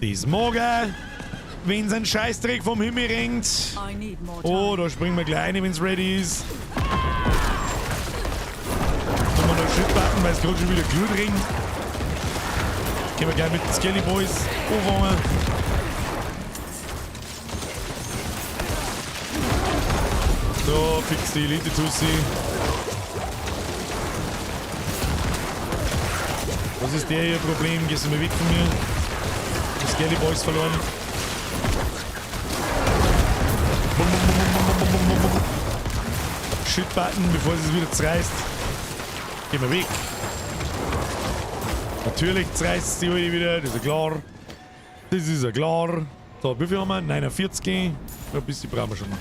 Das mag. Wenn es ein Scheißdreck vom Himmel ringt. Oh, da springen wir gleich rein, wenn es ready ist. Haben wir noch Shit-Button, weil es gerade schon wieder Glut ringt. Gehen wir gleich mit den Skelly Boys anfangen. So, fix die Elite-Tussi. Was ist der hier Problem? Gehst du mal weg von mir? Die Skelly Boys verloren. Bum, bum, bum, bum, bum, bum, bum, bum. Shit-Button, bevor es wieder zerreißt. Gehen wir weg. Natürlich zerreißt sie heute wieder, das ist ja klar. Das ist ja klar. So, wie viel haben wir? 49. Ja, ein bisschen brauchen wir schon noch.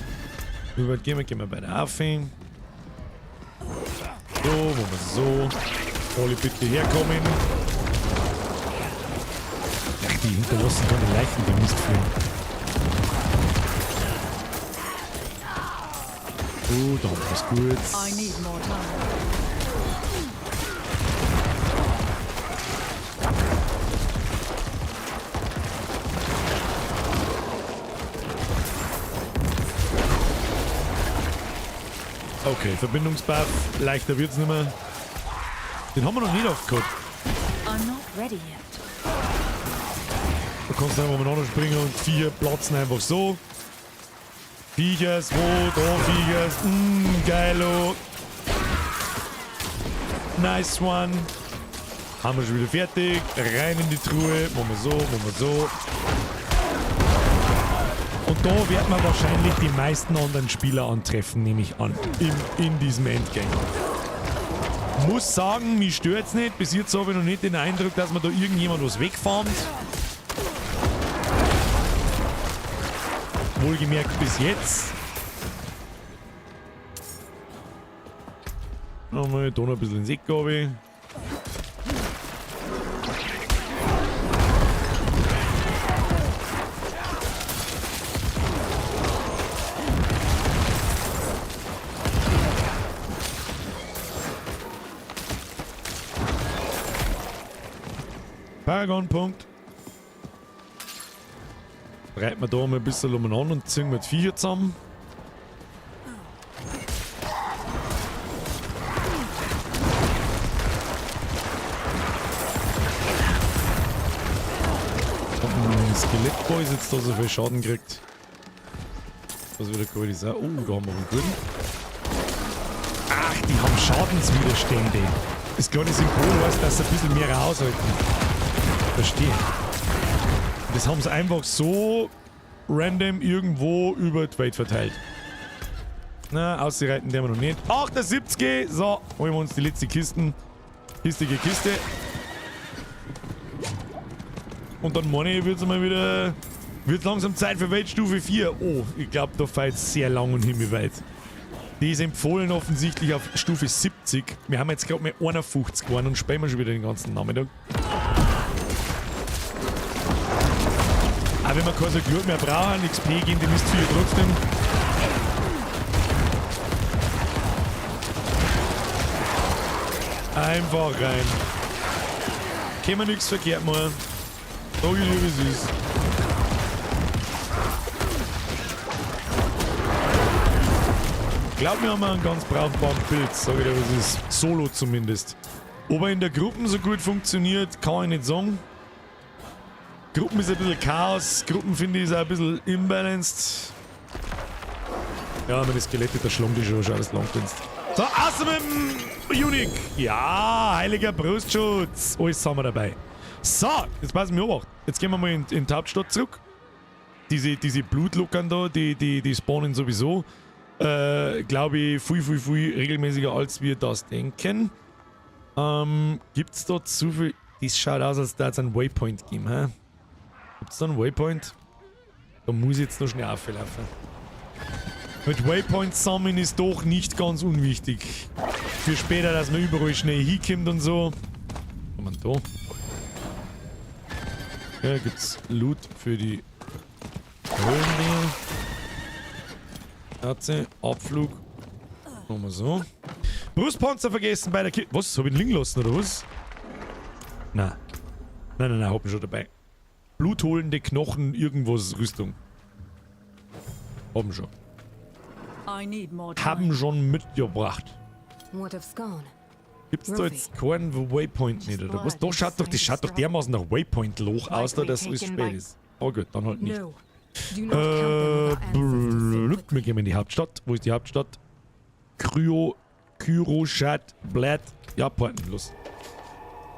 Wie weit gehen wir? Gehen wir beide auf. So, machen wir so. Alle bitte herkommen. Ach, die hinterlassen keine Leichen, die Mistfliegen. So, da haben wir was Gutes. I need more time. Okay, Verbindungsbuff. Leichter wird's nicht mehr. Den haben wir noch nicht aufgehabt. I'm not ready yet. kannst du einfach umeinander springen und vier platzen einfach so. Viechers, wo, da Viechers, geilo. Nice one. Haben wir schon wieder fertig. Rein in die Truhe. Machen wir so, machen wir so. Und da wird man wahrscheinlich die meisten anderen Spieler antreffen, nehme ich an. In diesem Endgame. Muss sagen, mich stört's nicht. Bis jetzt habe ich noch nicht den Eindruck, dass man da irgendjemand was wegfarmt. Wohlgemerkt bis jetzt. Nochmal da noch ein bisschen ins Eck runter. Paragon-Punkt. Reiten wir da mal ein bisschen umeinander und ziehen wir die Viecher zusammen. Und Skelettboys jetzt da so viel Schaden kriegt. Was wieder cool ist. Oh, da haben wir einen guten. Ach, die haben Schadenswiderstände. Das kleine Symbol heißt, dass sie ein bisschen mehr aushalten. Verstehe. Das haben sie einfach so random irgendwo über die Welt verteilt. Na, ausreiten der wir noch nicht. 78! So, holen wir uns die letzte Kisten. Kistige Kiste. Und dann meine ich, wird's mal wieder... Wird langsam Zeit für Weltstufe 4. Oh, ich glaube, da fällt es sehr lang und himmelweit. Die ist empfohlen offensichtlich auf Stufe 70. Wir haben jetzt gerade mal 51 geworden und spielen wir schon wieder den ganzen Nachmittag. Auch wenn wir kein so Glut mehr brauchen, XP geben die Mistviecher trotzdem. Einfach rein. Können wir nichts verkehrt machen. So wie es ist. Ich glaube, wir haben einen ganz brauchbaren Bild, sag ich dir, was ist. Solo zumindest. Ob er in der Gruppe so gut funktioniert, kann ich nicht sagen. Gruppen ist ein bisschen Chaos, Gruppen finde ich ist auch ein bisschen imbalanced. Ja, meine Skelette, da schlagen die schon, alles lang kannst. So, außer mit dem Unique. Ja, heiliger Brustschutz. Alles haben wir dabei. So, jetzt passen wir auf. Jetzt gehen wir mal in die Hauptstadt zurück. Diese Blutlockern da, die spawnen sowieso. Glaube ich, viel, viel, viel regelmäßiger, als wir das denken. Gibt's da zu viel? Das schaut aus, als da es einen Waypoint geben, hä? Gibt's da einen Waypoint? Da muss ich jetzt noch schnell auflaufen. Mit Waypoints sammeln ist doch nicht ganz unwichtig. Für später, dass man überall schnell hinkommt und so. Was haben wir da? Ja, gibt's Loot für die Höhlen. Herze, Abflug. Machen wir so. Brustpanzer vergessen bei der Kiste. Was? Hab ich ihn liegen lassen oder was? Nein. Nein, nein, nein, hab ihn schon dabei. Blutholende Knochen, irgendwas, Rüstung. Haben schon. Haben schon mitgebracht. Gibt's da jetzt keinen Waypoint nicht, oder was? Doch, schaut doch, das schaut doch dermaßen nach Waypoint-Loch aus, da dass alles spät ist. Oh gut, dann halt nicht. Wir gehen in die Hauptstadt. Wo ist die Hauptstadt? Kyroschat, Blatt. Ja, Porten, los.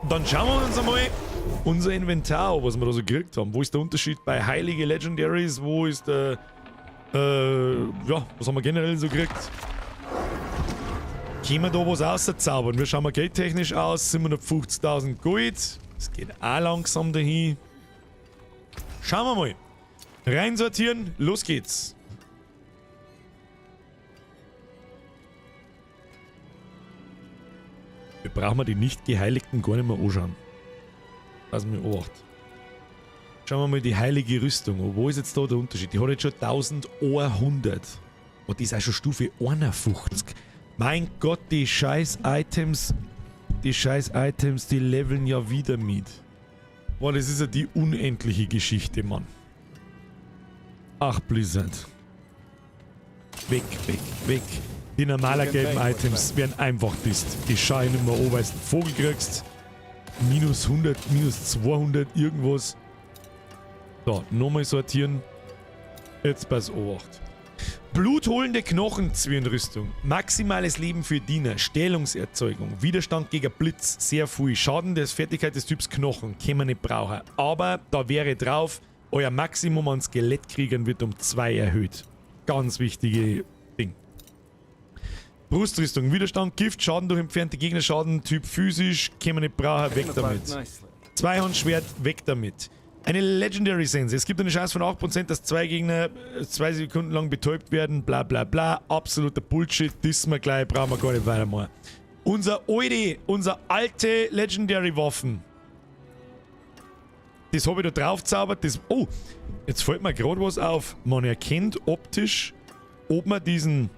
Dann schauen wir uns einmal unser Inventar an, was wir da so gekriegt haben. Wo ist der Unterschied bei Heilige Legendaries? Wo ist der... ja, was haben wir generell so gekriegt? Können wir da was rauszaubern? Wir schauen mal geldtechnisch aus. 750.000 Gold. Das geht auch langsam dahin. Schauen wir mal. Reinsortieren, los geht's. Wir brauchen die nicht geheiligten gar nicht mehr anschauen. Lass mich obacht. Schauen wir mal die heilige Rüstung. Wo ist jetzt da der Unterschied? Die hat jetzt schon 1100. Und die ist auch schon Stufe 51. Mein Gott, die scheiß Items, die leveln ja wieder mit. Boah, das ist ja die unendliche Geschichte, Mann. Ach, Blizzard. Weg, weg, weg. Die normalen gelben Items werden einfach disst. Die schauen nicht mehr an, weil du einen Vogel kriegst. Minus 100, minus 200, irgendwas. So, nochmal sortieren. Jetzt pass Obacht. Blutholende Knochenzwirnrüstung. Maximales Leben für Diener. Stellungserzeugung. Widerstand gegen Blitz. Sehr viel. Schaden des Fertigkeit des Typs Knochen. Können wir nicht brauchen. Aber da wäre drauf, euer Maximum an Skelettkriegern wird um 2 erhöht. Ganz wichtige Ding. Brustrüstung. Widerstand, Gift, Schaden durch entfernte Gegner, Schaden, Typ physisch. Können wir nicht brauchen. Weg damit. Zweihandschwert, weg damit. Eine Legendary Sense. Es gibt eine Chance von 8%, dass 2 Gegner 2 Sekunden lang betäubt werden. Bla bla bla. Absoluter Bullshit. Das wir gleich, brauchen wir gar nicht weitermachen. Unser alte Legendary Waffen. Das habe ich da drauf gezaubert. Das, oh, jetzt fällt mir gerade was auf. Man erkennt optisch, ob man diesen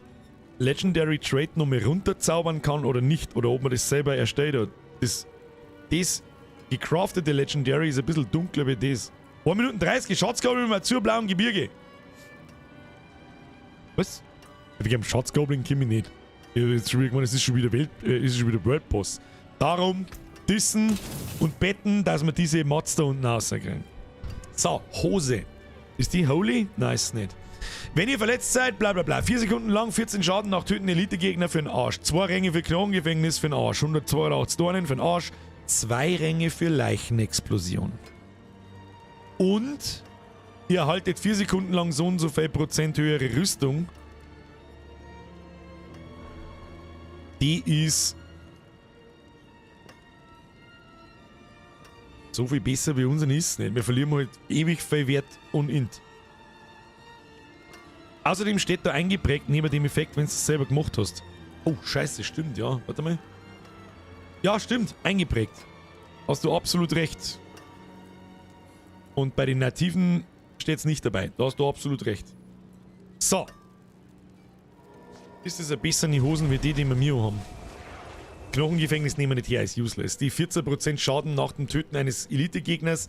Legendary Trait nochmal runterzaubern kann oder nicht. Oder ob man das selber erstellt hat. Das gecraftete Legendary ist ein bisschen dunkler wie das. 1 Minute 30, Schatzgoblin im Azurblauen Gebirge. Was? Wegen dem Schatzgoblin komme ich nicht. Jetzt schon wieder, es ist schon wieder Welt, ist schon wieder World Boss. Darum dissen und betten, dass wir diese Mods da unten rauskriegen. So, Hose. Ist die holy? Nein, ist nicht. Wenn ihr verletzt seid, bla bla bla. 4 Sekunden lang, 14 Schaden nach Töten Elite-Gegner für den Arsch. 2 Ränge für Knochengefängnis für den Arsch. 182 Dornen für den Arsch. 2 Ränge für Leichenexplosion. Und ihr erhaltet 4 Sekunden lang so und so viel Prozent höhere Rüstung. Die ist so viel besser wie unseren ist nicht. Wir verlieren halt ewig viel Wert und Int. Außerdem steht da eingeprägt neben dem Effekt, wenn du es selber gemacht hast. Oh, scheiße, stimmt, ja. Warte mal. Ja, stimmt, eingeprägt. Hast du absolut recht. Und bei den Nativen steht's nicht dabei. Da hast du absolut recht. So. Ist das eine bessere Hosen wie die, die wir mir haben? Knochengefängnis nehmen wir nicht her, ist useless. Die 14% Schaden nach dem Töten eines Elite-Gegners.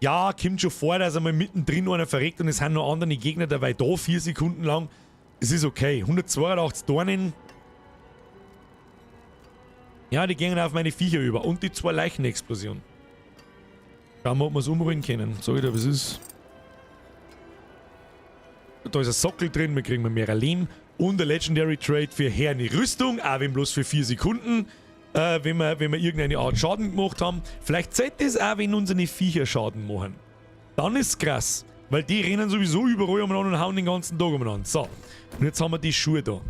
Ja, kommt schon vor, dass einmal mittendrin einer verreckt und es sind noch andere Gegner dabei da 4 Sekunden lang. Es ist okay. 182 Dornen. Ja, die gehen auf meine Viecher über. Und die 2 Leichenexplosionen. Schauen wir, ob wir es umrollen können. Sag ich dir, was ist. Da ist ein Sockel drin, wir kriegen mehr Lehm. Und der Legendary Trade für Herne Rüstung, auch wenn bloß für 4 Sekunden. Wenn wir irgendeine Art Schaden gemacht haben. Vielleicht zählt das auch, wenn unsere Viecher Schaden machen. Dann ist es krass. Weil die rennen sowieso überall umeinander und hauen den ganzen Tag umeinander. So, und jetzt haben wir die Schuhe da.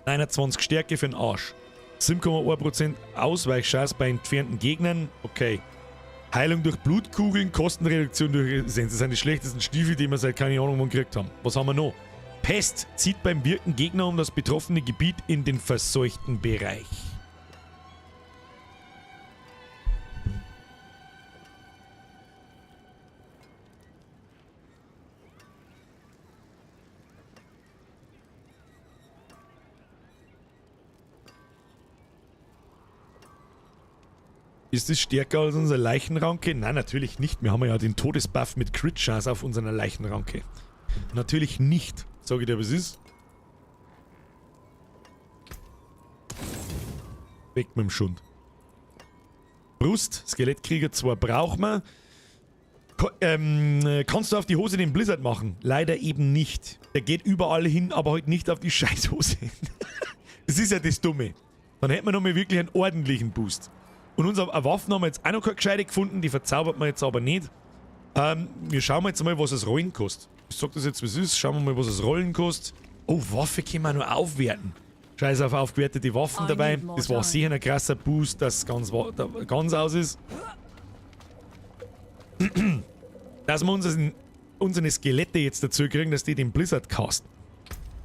29 Stärke für den Arsch. 7,1% Ausweichchance bei entfernten Gegnern. Okay. Heilung durch Blutkugeln, Kostenreduktion durch Resistenz. Das sind die schlechtesten Stiefel, die wir seit keine Ahnung wann gekriegt haben. Was haben wir noch? Pest zieht beim Wirken Gegner um das betroffene Gebiet in den verseuchten Bereich. Ist das stärker als unsere Leichenranke? Nein, natürlich nicht. Wir haben ja den Todesbuff mit Crit-Chance auf unserer Leichenranke. Natürlich nicht. Sag ich dir, was ist? Weg mit dem Schund. Brust, Skelettkrieger 2 brauchen wir. Kannst du auf die Hose den Blizzard machen? Leider eben nicht. Der geht überall hin, aber halt nicht auf die Scheißhose. Das ist ja das Dumme. Dann hätten wir nochmal wirklich einen ordentlichen Boost. Und unsere Waffen haben wir jetzt auch noch keine gescheite gefunden, die verzaubert man jetzt aber nicht. Wir schauen jetzt mal, was es Rollen kostet. Ich sag das jetzt, wie es ist. Schauen wir mal, was es Rollen kostet. Oh, Waffe können wir noch aufwerten. Scheiß auf aufgewertete Waffen dabei. Das war sicher ein krasser Boost, dass es ganz, ganz aus ist. Dass wir unsere Skelette jetzt dazu kriegen, dass die den Blizzard casten.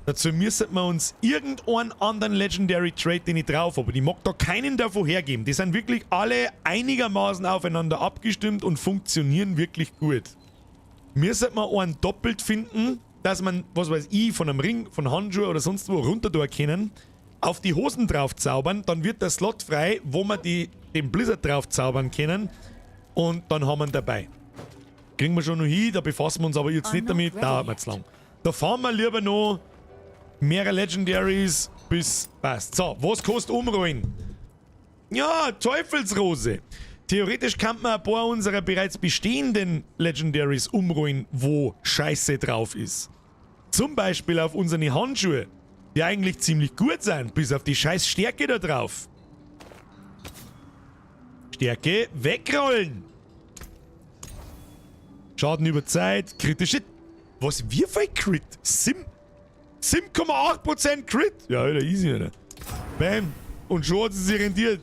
Dazu müssen wir uns irgendeinen anderen Legendary Trait, den ich drauf habe. Ich mag da keinen davon hergeben. Die sind wirklich alle einigermaßen aufeinander abgestimmt und funktionieren wirklich gut. Müssen wir einen doppelt finden, dass man, was weiß ich, von einem Ring, von Handschuhen oder sonst wo runter tun können, auf die Hosen drauf zaubern, dann wird der Slot frei, wo wir den Blizzard drauf zaubern können und dann haben wir ihn dabei. Kriegen wir schon noch hin, da befassen wir uns aber jetzt nicht damit, dauert mir zu lang. Da fahren wir lieber noch mehrere Legendaries, bis passt. So, was kostet umrollen? Ja, Teufelsrose. Theoretisch kann man ein paar unserer bereits bestehenden Legendaries umrollen, wo Scheiße drauf ist. Zum Beispiel auf unsere Handschuhe, die eigentlich ziemlich gut sind, bis auf die scheiß Stärke da drauf. Stärke wegrollen. Schaden über Zeit, kritische... Was, wie viel Crit? 7,8% Crit? Ja, Alter, easy, Alter. Bam. Und schon hat sie sich rentiert.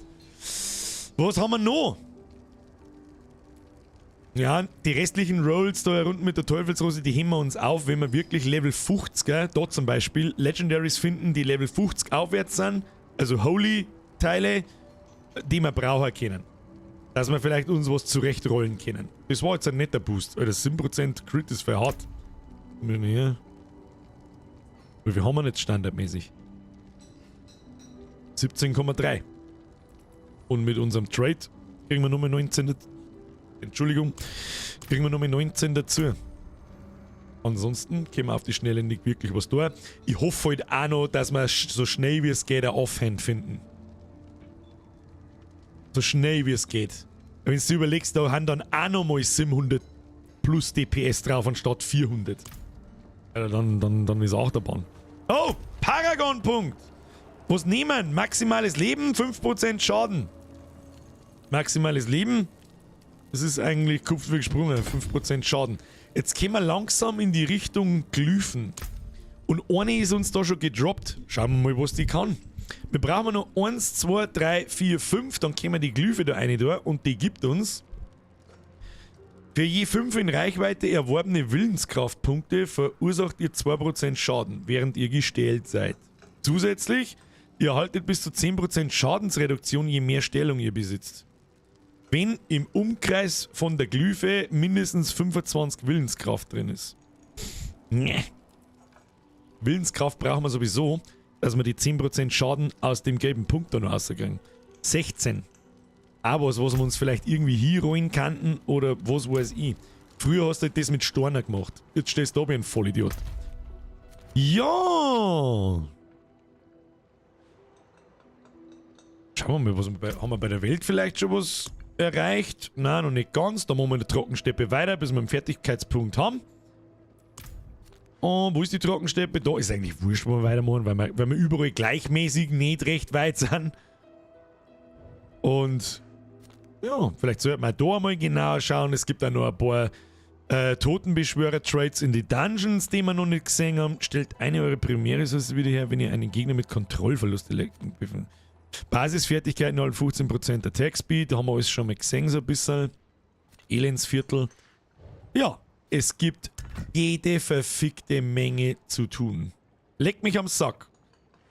Was haben wir noch? Ja, die restlichen Rolls da unten mit der Teufelsrose, die heben wir uns auf, wenn wir wirklich Level 50, gell, da zum Beispiel, Legendaries finden, die Level 50 aufwärts sind, also Holy-Teile, die wir brauchen können. Dass wir vielleicht uns was zurechtrollen können. Das war jetzt ein netter Boost. Alter, 7% Crit ist voll hart. Hier. Wie viel haben wir jetzt standardmäßig? 17,3. Und mit unserem Trade kriegen wir nochmal 19. Entschuldigung, kriegen wir nochmal 19 dazu. Ansonsten können wir auf die Schnelle nicht wirklich was tun. Ich hoffe halt auch noch, dass wir so schnell wie es geht ein Offhand finden. So schnell wie es geht. Wenn du überlegst, da haben dann auch nochmal 700 plus DPS drauf anstatt 400. Ja, dann ist Achterbahn. Oh, Paragon-Punkt! Was nehmen? Maximales Leben, 5% Schaden. Maximales Leben. Das ist eigentlich Kupf wie gesprungen, 5% Schaden. Jetzt gehen wir langsam in die Richtung Glyphen. Und eine ist uns da schon gedroppt. Schauen wir mal, was die kann. Wir brauchen noch 1, 2, 3, 4, 5. Dann können wir die Glyphe da rein da und die gibt uns für je 5 in Reichweite erworbene Willenskraftpunkte verursacht ihr 2% Schaden, während ihr gestählt seid. Zusätzlich, ihr erhaltet bis zu 10% Schadensreduktion, je mehr Stellung ihr besitzt. Wenn im Umkreis von der Glyphe mindestens 25 Willenskraft drin ist. Nee. Willenskraft brauchen wir sowieso, dass wir die 10% Schaden aus dem gelben Punkt da noch rauskriegen. 16. Auch was, was wir uns vielleicht irgendwie hinrollen könnten oder was weiß ich. Früher hast du halt das mit Storner gemacht. Jetzt stehst du da wie ein Vollidiot. Ja! Schauen wir mal, was wir bei, haben wir bei der Welt vielleicht schon was erreicht? Nein, noch nicht ganz. Da machen wir in der Trockensteppe weiter, bis wir einen Fertigkeitspunkt haben. Und wo ist die Trockensteppe? Da ist eigentlich wurscht, wo wir weitermachen, weil wir überall gleichmäßig nicht recht weit sind. Und ja, vielleicht sollte man da mal genauer schauen. Es gibt auch noch ein paar Totenbeschwörer-Trades in die Dungeons, die wir noch nicht gesehen haben. Stellt eine eure Primärressource wieder her, wenn ihr einen Gegner mit Kontrollverlust erlegt. Basisfertigkeiten 15% Attack Speed, da haben wir alles schon mal gesehen, so ein bisschen. Elendsviertel. Ja, es gibt jede verfickte Menge zu tun. Leck mich am Sack.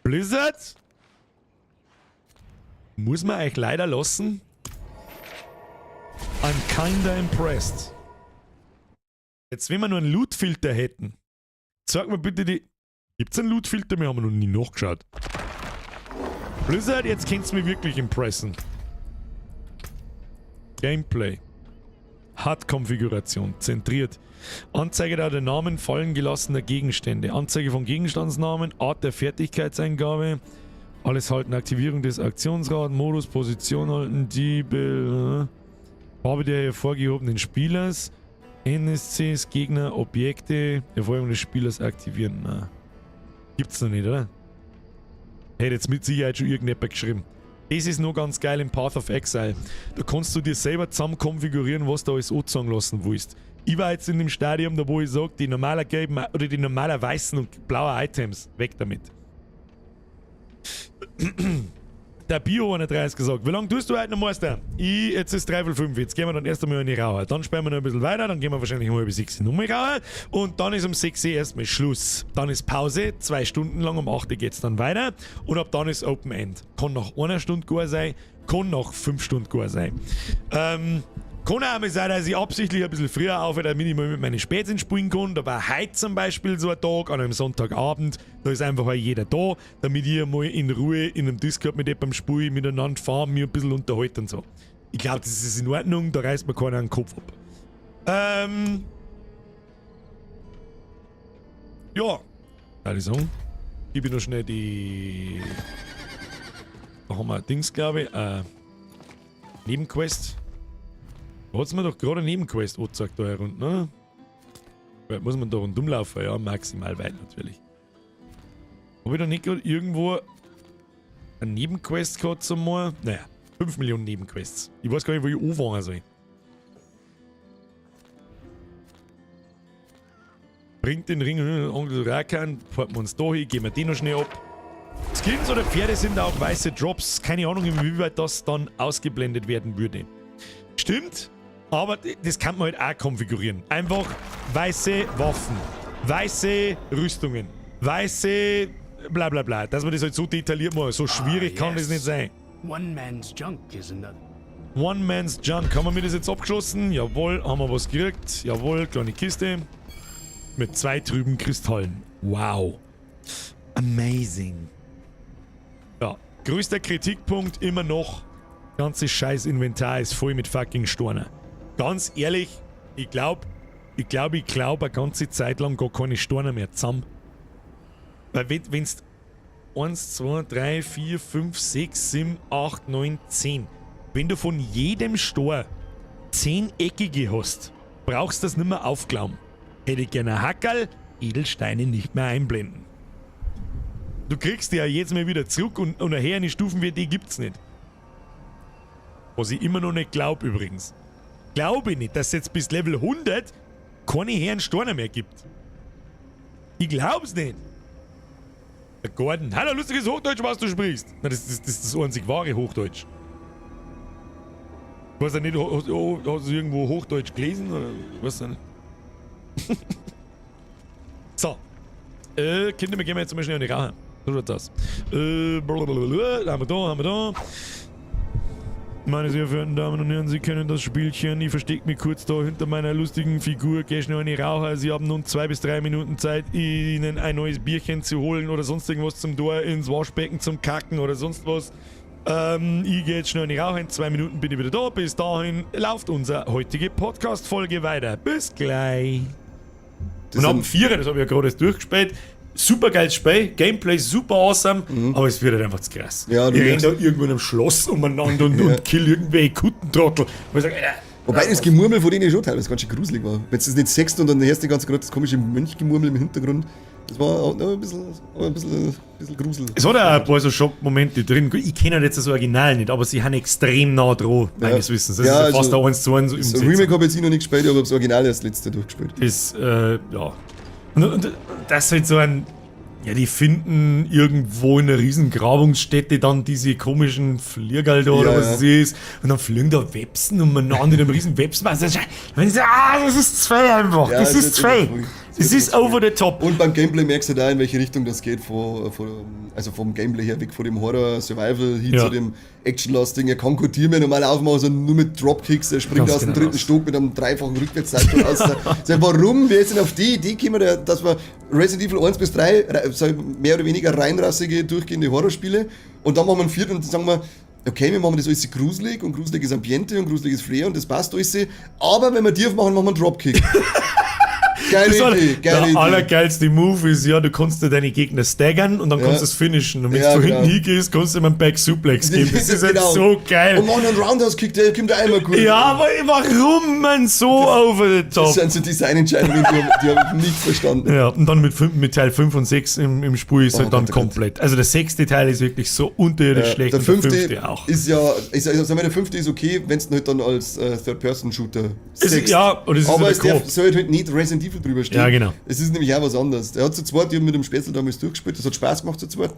Blizzard? Muss man euch leider lassen. I'm kinda impressed. Jetzt, wenn wir nur einen Loot-Filter hätten. Sag mir bitte die... Gibt's einen Loot-Filter? Wir haben noch nie nachgeschaut. Blizzard, jetzt könnt's mich wirklich impressen. Gameplay. HUD-Konfiguration. Zentriert. Anzeige der Namen fallen gelassener Gegenstände. Anzeige von Gegenstandsnamen. Art der Fertigkeitseingabe. Alles halten. Aktivierung des Aktionsrad. Modus, Position halten. Die Farbe der hervorgehobenen Spielers. NSCs, Gegner, Objekte. Erfolgung des Spielers aktivieren. Na. Gibt's noch nicht, oder? Hätte jetzt mit Sicherheit schon irgendjemand geschrieben. Das ist nur ganz geil im Path of Exile. Da kannst du dir selber zusammen konfigurieren, was du alles anzeigen lassen willst. Ich war jetzt in dem Stadium, da wo ich sage, die normaler gelben oder die normaler weißen und blauen Items, weg damit. Der Bio 31 gesagt, wie lange tust du heute noch, Meister? Ich, jetzt ist 4:45, jetzt gehen wir dann erst einmal in die Raucher. Dann spielen wir noch ein bisschen weiter, dann gehen wir wahrscheinlich um 5:30 nochmal rauchen. Und dann ist um 6 Uhr erstmal Schluss. Dann ist Pause, 2 Stunden lang, um 8 Uhr geht's dann weiter. Und ab dann ist Open End. Kann nach einer Stunde gar sein, kann nach 5 Stunden gar sein. Kann auch mal sein, dass ich absichtlich ein bisschen früher aufhöre, damit ich mal mit meinen Spätzchen spielen kann. Da war heute zum Beispiel so ein Tag, an einem Sonntagabend, da ist einfach auch jeder da, damit ich mal in Ruhe in einem Discord mit jemandem spiele, miteinander fahre, mich ein bisschen unterhalte und so. Ich glaube, das ist in Ordnung, da reißt mir keiner den Kopf ab. Ja, würde ich sagen. Gib ich noch schnell die... Da haben wir ein Dings, glaube ich. Nebenquest. Da hat's mir doch gerade eine Nebenquest angezeigt da herunten, ne? Weit muss man da rundum laufen? Ja, maximal weit natürlich. Hab ich da nicht gerade irgendwo eine Nebenquest gehabt zum Mal? Naja, 5 Millionen Nebenquests. Ich weiß gar nicht, wo ich anfangen soll. Bringt den Ring Onkel Rakan, fahren wir uns da hin, gehen wir den noch schnell ab. Skins oder Pferde sind auch weiße Drops. Keine Ahnung, inwieweit das dann ausgeblendet werden würde. Stimmt, aber das kann man halt auch konfigurieren. Einfach weiße Waffen, weiße Rüstungen, weiße bla bla bla. Dass man das halt so detailliert macht, so schwierig kann das nicht sein. One man's junk is another. One man's junk. Haben wir mir das jetzt abgeschlossen? Jawohl, haben wir was gekriegt. Jawohl, kleine Kiste. Mit 2 trüben Kristallen. Wow. Amazing. Ja, größter Kritikpunkt immer noch. Ganzes scheiß Inventar ist voll mit fucking Steinen. Ganz ehrlich, ich glaub, ich glaub eine ganze Zeit lang gar keine Steine mehr zusammen. Weil wenn's 1, 2, 3, 4, 5, 6, 7, 8, 9, 10. Wenn du von jedem Stor 10 eckige hast, brauchst du das nimmer aufglauben. Hätte ich gerne ein Hackerl, Edelsteine nicht mehr einblenden. Du kriegst die ja jetzt mal wieder zurück und nachher eine Stufen wie die gibt's nicht. Was ich immer noch nicht glaub übrigens. Glaube ich nicht, dass es jetzt bis Level 100 keine Herren Steine mehr gibt. Ich glaub's nicht. Der Gordon. Hallo, lustiges Hochdeutsch, was du sprichst. Na, das ist das einzig wahre Hochdeutsch. Ich weiß ja nicht, hast du irgendwo Hochdeutsch gelesen? Oder was denn? So. Kinder, wir gehen jetzt mal schnell in die Rauche. So schaut's aus. Blablabla, haben wir da, haben wir da. Meine sehr verehrten Damen und Herren, Sie kennen das Spielchen. Ich verstecke mich kurz da hinter meiner lustigen Figur. Geh schnell in die Raucher. Sie haben nun 2 bis 3 Minuten Zeit, Ihnen ein neues Bierchen zu holen oder sonst irgendwas zum Tor, ins Waschbecken zum Kacken oder sonst was. Ich gehe jetzt schnell in die Raucher. In 2 Minuten bin ich wieder da. Bis dahin läuft unsere heutige Podcast-Folge weiter. Bis gleich. Und ab dem 4, das habe ich ja gerade erst durchgespielt. Super geiles Spiel, Gameplay super awesome, aber es wird halt einfach zu krass. Ja, ich renn da irgendwo in einem Schloss umeinander und, und kill irgendwelche Kuttentrottel. Wo ich sag, Wobei das Gemurmel von denen schon teilweise ganz schön gruselig war. Wenn du das nicht siehst und dann hörst du die ganze das komische Mönchgemurmel im Hintergrund. Das war auch noch ein bisschen Grusel. Es hat auch ein paar so Schockmomente drin. Ich kenne halt jetzt das Original nicht, aber sie sind extrem nah dran, meines Wissens. Das ja, ist ja also, fast ein 1:1 Das Remake habe ich jetzt noch nicht gespielt, aber das Original erst letzte durchgespielt. Das, ja. Und das ist halt so ein. Ja, die finden irgendwo in einer riesen Grabungsstätte dann diese komischen Fliegerl da oder was es ist. Und dann fliegen da Websen umeinander in einem riesen Websen. Wenn ich so, das ist zu viel einfach. Ja, das ist zu viel. Das ist over the top. Und beim Gameplay merkst du da, in welche Richtung das geht, also vom Gameplay her weg von dem Horror-Survival hin zu dem Action-lastigen. Er kann kein Tier mehr normal aufmachen, sondern nur mit Dropkicks. Er springt aus dem dritten Stock mit einem dreifachen Rückwärtssalto raus. Warum? Wer ist denn auf die Idee gekommen, dass wir Resident Evil 1 bis 3 mehr oder weniger reinrassige, durchgehende Horrorspiele und dann machen wir einen vierten und dann sagen wir, okay, wir machen das alles gruselig und gruseliges Ambiente und gruseliges Flair und das passt alles, aber wenn wir tief machen, machen wir einen Dropkick. Geile Idee, geile Idee. Der allergeilste Move ist ja, du kannst dir deine Gegner staggern und dann kannst du es finishen. Und wenn du hinten hingehst, kannst du ihm einen Back Suplex geben. Das ist halt so geil. Und machen einen Roundhouse Kick, der kommt einmal gut. Ja, aber warum man so over the top? Das sind so Designentscheidungen, die habe ich nicht verstanden. Ja, und dann mit Teil 5 und 6 im Spiel ist halt dann komplett. Also der 6. Teil ist wirklich so unterirdisch schlecht. Der 5. auch. Ist ja, ich sag mal, der 5. ist okay, wenn es halt dann als Third-Person-Shooter siehst. Ja, und es ist aber es soll halt nicht Resident Evil drüber stehen. Ja, genau. Es ist nämlich auch was anderes. Der hat zu zweit, ich hab mit dem Spätzl damals durchgespielt, das hat Spaß gemacht zu zweit.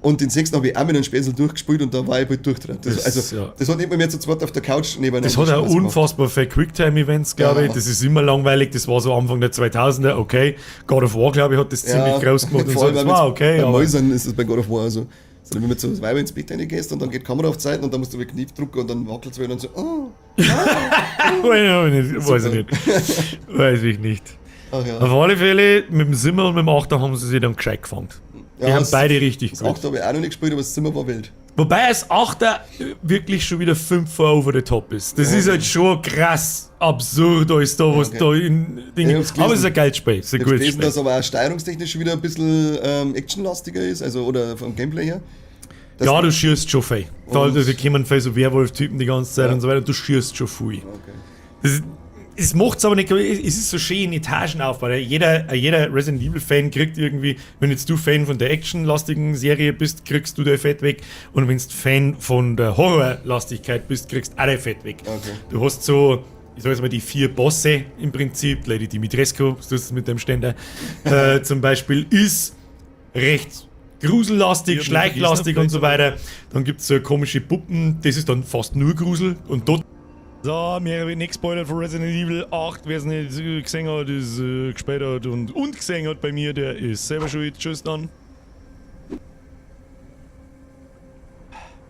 Und den 6. habe ich auch mit dem Spätzl durchgespielt und da war ich halt durchtrennt. Das, das hat nicht mehr zu zweit auf der Couch nebeneinander. Das hat auch unfassbar viele Quicktime-Events, glaube ich. Das ist immer langweilig. Das war so Anfang der 2000er, okay. God of War, glaube ich, hat das ziemlich groß gemacht. Und so. Das war okay. Bei Mäusern ist das bei God of War also. Sondern wenn du mit so einem Weiber ins Bett reingehst und dann geht die Kamera auf die Seite und dann musst du mit Knie drücken und dann wackelt es wieder und so, oh. Weiß ich nicht. Weiß ich nicht. Ach ja. Auf alle Fälle, mit dem 7er und mit dem 8er haben sie sich dann gescheit gefangen. Die Ja, haben beide richtig Das gut. 8er habe ich auch noch nicht gespielt, aber das Zimmer war wild. Wobei das 8er wirklich schon wieder 5 vor over the top ist. Das ist halt schon krass absurd, alles da, was da in Dingen. Ich hab's gelesen. Aber es ist ein geiles Spiel. Es ist ein Ich hab gutes gelesen, Spiel. dass aber auch steuerungstechnisch schon wieder ein bisschen actionlastiger ist, also oder vom Gameplay her. Das Ja, du schießt schon viel. Da, Und- da kommen viel so Werwolf-Typen die ganze Zeit Ja. und so weiter. Du schießt schon viel. Okay. Es macht's aber nicht, es ist so schön in Etagen aufgebaut. Jeder Resident Evil Fan kriegt irgendwie, wenn jetzt du Fan von der actionlastigen Serie bist, kriegst du der Fett weg. Und wenn du Fan von der Horrorlastigkeit bist, kriegst du auch der Fett weg. Okay. Du hast so, ich sag jetzt mal, die 4 Bosse im Prinzip, Lady Dimitrescu, was tust du mit dem Ständer, zum Beispiel, ist recht grusellastig, Ja, schleichlastig und so vielleicht. weiter. Dann gibt's so komische Puppen, das ist dann fast nur Grusel und dort. So, mir wird nicht gespoilert von Resident Evil 8. Wer es nicht gesehen hat, ist gespielt hat und gesehen hat bei mir, der ist selber schuld. Tschüss dann.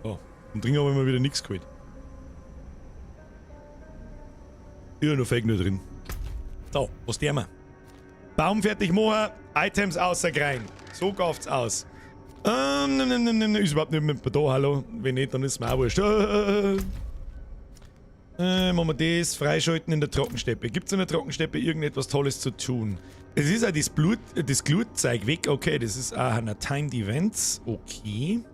Oh, und drin haben wir wieder nichts geholt. Ja, noch Fake nur drin. So, was tun wir? Baum fertig machen, Items außer Grein. So gauft's aus. Ne, ist überhaupt nicht mehr da, hallo. Wenn nicht, dann ist mir auch wurscht. Machen wir das, freischalten in der Trockensteppe. Gibt's in der Trockensteppe irgendetwas Tolles zu tun? Es ist auch das Blut, das Glutzeug weg. Okay, das ist auch eine Timed Events. Okay.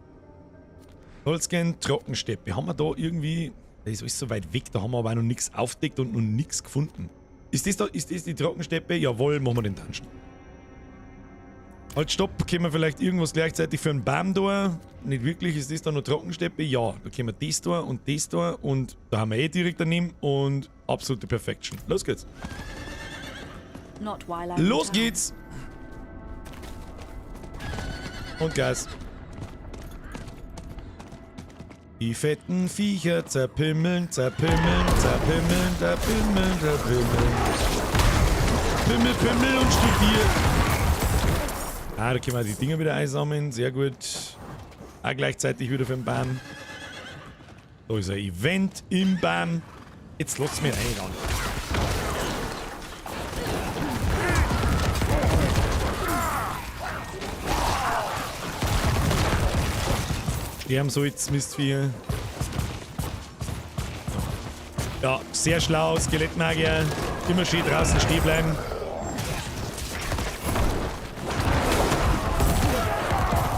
Holzgen, Trockensteppe. Haben wir da irgendwie... Das ist alles so weit weg, da haben wir aber auch noch nichts aufdeckt und noch nichts gefunden. Ist das da, ist das die Trockensteppe? Jawohl, machen wir den Dungeon. Halt, stopp, können wir vielleicht irgendwas gleichzeitig für einen Baum da? Nicht wirklich, ist das da noch Trockensteppe? Ja, da können wir das da und das da und da haben wir eh direkt daneben und absolute Perfection. Los geht's. Not while I'm Los down. geht's! Und Gas. Die fetten Viecher zerpimmeln, zerpimmeln, zerpimmeln, zerpimmeln, zerpimmeln. Pimmel, pimmel und studier. Ah, da können wir die Dinger wieder einsammeln. Sehr gut. Auch gleichzeitig wieder für den Baum. Da ist ein Event im Baum. Jetzt lasst mich rein an. Sterben soll's, Mistvieh. Ja, sehr schlau, Skelettmagier. Immer schön draußen stehen bleiben.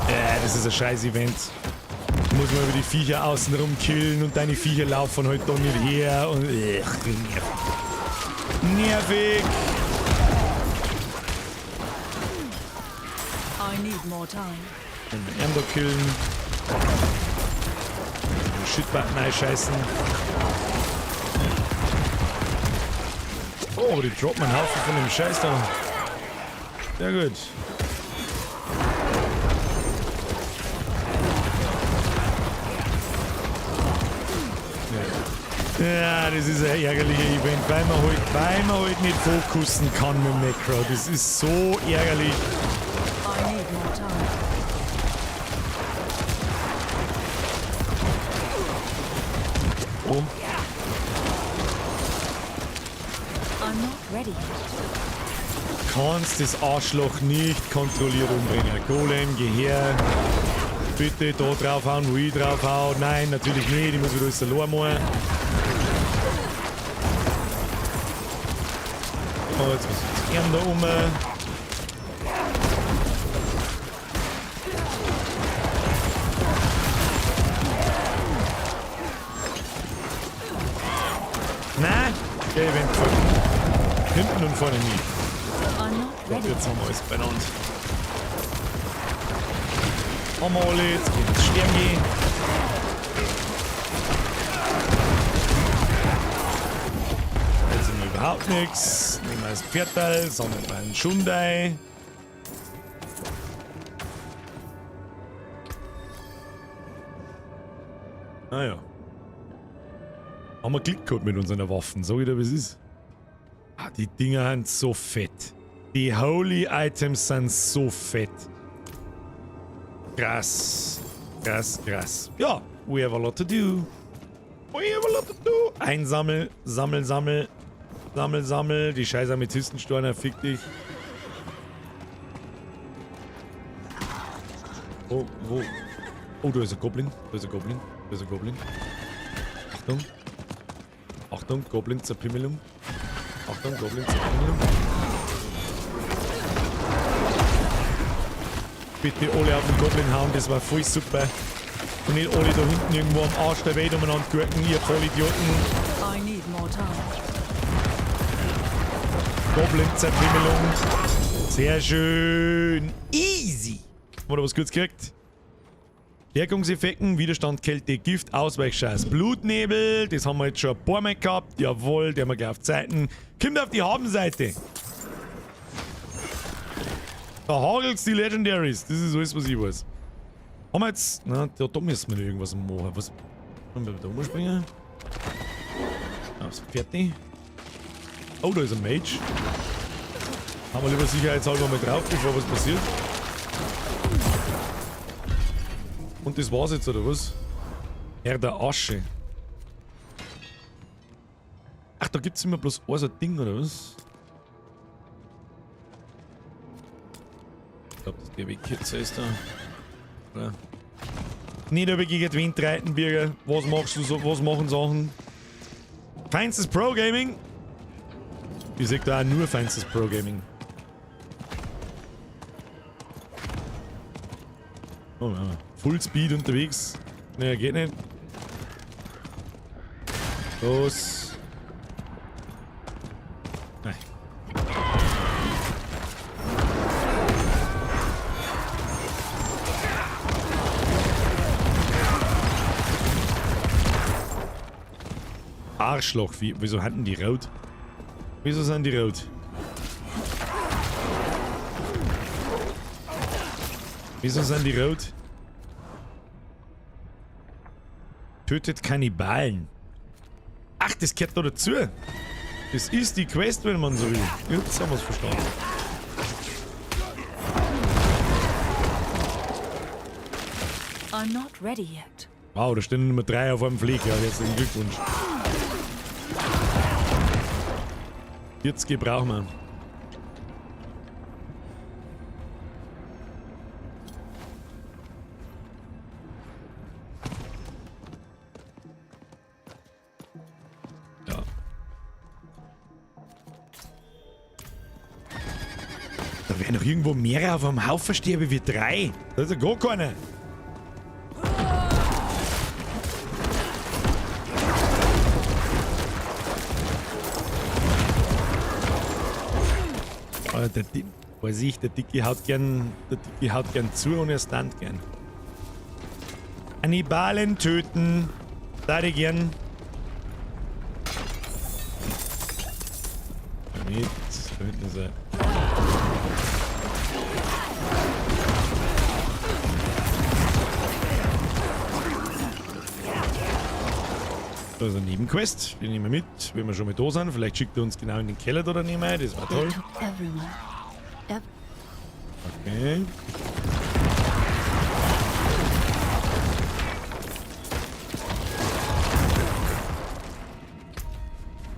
Ja, das ist ein scheiß Event. Muss man über die Viecher außenrum killen und deine Viecher laufen halt da nicht her und nervig. Nervig! I need more time. Wenn wir ihn da killen. Den Shitbutton einscheißen. Oh, die droppen einen Haufen von dem Scheiß da. Sehr gut. Ja, das ist ein ärgerlicher Event, weil man halt nicht fokussen kann mit dem Necro. Das ist so ärgerlich. I need more time. Oh. I'm not ready yet. Kannst das Arschloch nicht kontrolliert umbringen. Golem, geh her. Bitte da draufhauen, wo ich draufhau. Nein, natürlich nicht. Ich muss wieder alles allein machen. Oh, jetzt muss ich jetzt da rum. Nein, der Event gefällt mir. Hinten und vorne nie. So, jetzt haben wir alles beieinander. Haben wir alle, jetzt geht's sterben gehen. Jetzt sind wir überhaupt nichts. Nehmen wir das Pferdteil, sammeln wir einen Schundei. Ah ja. Haben wir Glück gehabt mit unseren Waffen, sag ich dir, wie es ist. Ah, die Dinger sind so fett. Die Holy Items sind so fett. Krass. Krass, krass. Ja, we have a lot to do. We have a lot to do. Einsammel, sammel, sammel. Sammel, sammel. Die scheiß Amethystensteine, fick dich. Wo, wo? Oh, da ist ein Goblin. Da ist ein Goblin. Da ist ein Goblin. Achtung. Achtung, Goblin zur Pimmelung. Achtung, Goblin zur Pimmelung. Bitte alle auf den Goblin hauen, das war voll super. Und nicht alle da hinten irgendwo am Arsch der Welt umeinander gurken, ihr Vollidioten. I need more time. Goblin-Zerwimmelung. Sehr schön. Easy. Haben wir da was kurz gekriegt? Stärkungseffekten, Widerstand, Kälte, Gift, Ausweichscheiß, Blutnebel. Das haben wir jetzt schon ein paar Mal gehabt. Jawohl, der haben wir gleich auf Zeiten. Kommt auf die Habenseite. Da hagelt's die Legendaries. Das ist alles, was ich weiß. Haben wir jetzt... Na, da müssen wir noch irgendwas machen. Was... Wollen wir da umspringen? Ah, ist fertig. Oh, da ist ein Mage. Haben wir lieber sicherheitshalber mal drauf, bevor was passiert. Und das war's jetzt, oder was? Herr der Asche. Ach, da gibt's immer bloß ein so Ding, oder was? Ich glaub, dass der Weg kürzer ist da. Oder? Nicht über gegen den Wind reiten, Birger. Was machst du so? Was machen Sachen? Feinstes Pro Gaming. Ich seh da auch nur feinstes Pro Gaming. Oh, ja. Full Speed unterwegs. Naja, geht nicht. Los. Nein. Arschloch, wieso hatten die rot? Wieso sind die rot? Wieso sind die rot? Tötet Kannibalen. Ach, das gehört da dazu. Das ist die Quest, wenn man so will. Jetzt haben wir's verstanden. I'm not ready yet. Wow, da stehen nur 3 auf einem Fleck. Ja, herzlichen Glückwunsch. Jetzt gebrauchen wir. Ja. Da werden doch irgendwo mehrere auf einem Haufen sterben wie 3. Da ist ja gar keiner. Alter, der Dick, weiß ich, der Dicke haut gern, der Dicke haut gern zu und er stunt gern. Kannibalen töten. Da die gern. Damit, da hinten ist er. Da ist eine Nebenquest, die nehmen wir mit, wenn wir schon mal da sind. Vielleicht schickt er uns genau in den Keller da daneben ein, das war toll. Okay.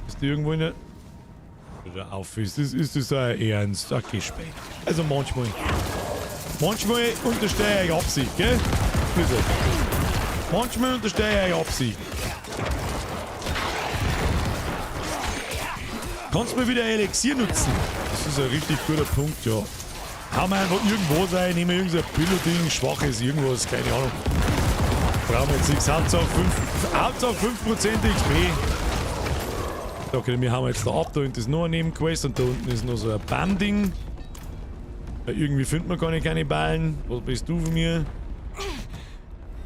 Ist die irgendwo in der... Oder auf ist das, ist das ein Ernst? Okay, spät. Also manchmal. Manchmal unterstelle ich euch Absicht, gell? Bitte. Manchmal unterstelle ich euch Absicht. Kannst du mal wieder Elixier nutzen? Das ist ein richtig guter Punkt, ja. Hau mal einfach irgendwo sein, nehmen wir irgendein Pillow-Ding, schwaches irgendwas, keine Ahnung. Brauchen wir jetzt nichts. Hauptsache 5% XP. Okay, wir hauen jetzt da ab. Da hinten ist noch eine Nebenquest und da unten ist noch so ein Bam-Ding. Irgendwie findet man gar nicht keine Ballen. Was bist du von mir?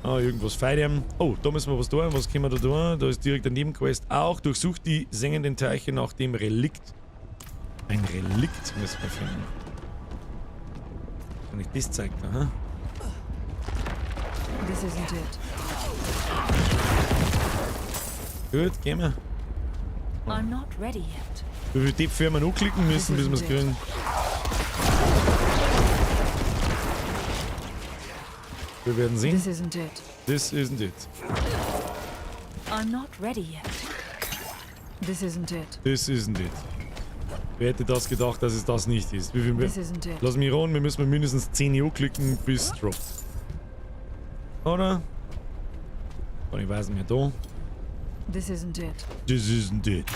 Ah, irgendwas feiern. Oh, da müssen wir was tun. Was können wir da tun? Da ist direkt eine Nebenquest auch. Durchsucht die sengenden Teiche nach dem Relikt. Ein Relikt müssen wir finden. Wenn ich das zeige, aha. This isn't it. Gut, gehen wir. I'm not ready yet. Wie viel Depth werden wir noch klicken müssen, bis wir es kriegen? Wir werden sehen. This isn't it. This isn't it. I'm not ready yet. This isn't it. This isn't it. Wer hätte das gedacht, dass es das nicht ist? Wie viel This isn't it. Lass mich ran, wir müssen mindestens 10 Uhr klicken, bis es droppt. Oder? Oh, ich weiß nicht mehr da. This isn't it. This isn't it.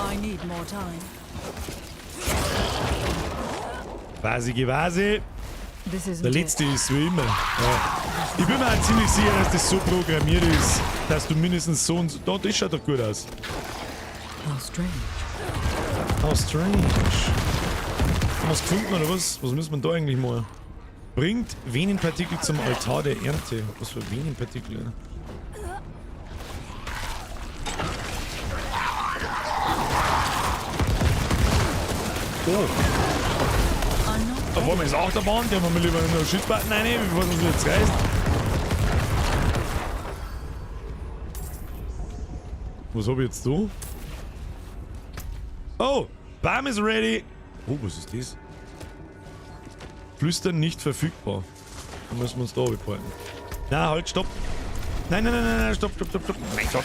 I need more time. Quasi, quasi. This isn't Der letzte ist wie immer. Ja. Ich bin mir auch ziemlich sicher, dass das so programmiert ist, dass du mindestens so und so. Da, das schaut doch gut aus. How strange. How strange. Haben wir's gefunden oder was? Was müssen wir da eigentlich mal? Bringt Venenpartikel zum Altar der Ernte. Was für Venenpartikel? Oh. Da fahren wir jetzt Achterbahn, der haben wir lieber in eine Schildpadden rein, bevor es uns jetzt reißt. Was hab ich jetzt da? Oh, Bam is ready. Oh, was ist das? Flüstern nicht verfügbar. Dann müssen wir uns da behalten. Na, halt, stopp. Nein, nein, nein, nein, nein, stopp, stopp, stopp, stopp. Mein Gott,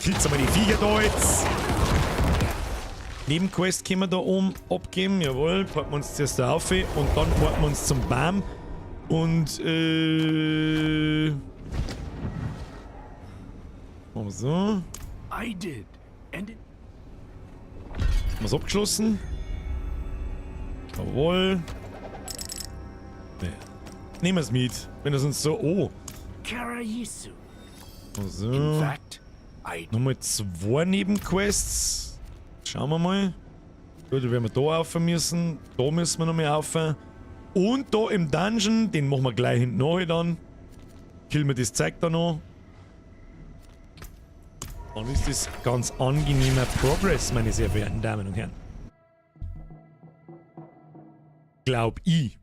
killt's einmal die Viecher da jetzt. Nebenquest können wir da oben abgeben, jawohl. Packen wir uns zuerst da auf und dann packen wir uns zum Baum. Und, machen wir so. I did. And it Haben wir's abgeschlossen? Jawohl. Nee. Nehmen wir's mit. Wenn das uns so. Oh. Karayisu. So. In fact, I Nochmal zwei Nebenquests. Schauen wir mal. Gut, da werden wir da rauf müssen. Da müssen wir nochmal rauf. Und da im Dungeon, den machen wir gleich hinten nach dann. Killen wir das Zeug da noch. Dann ist das ganz angenehmer Progress, meine sehr verehrten Damen und Herren. Glaub ich.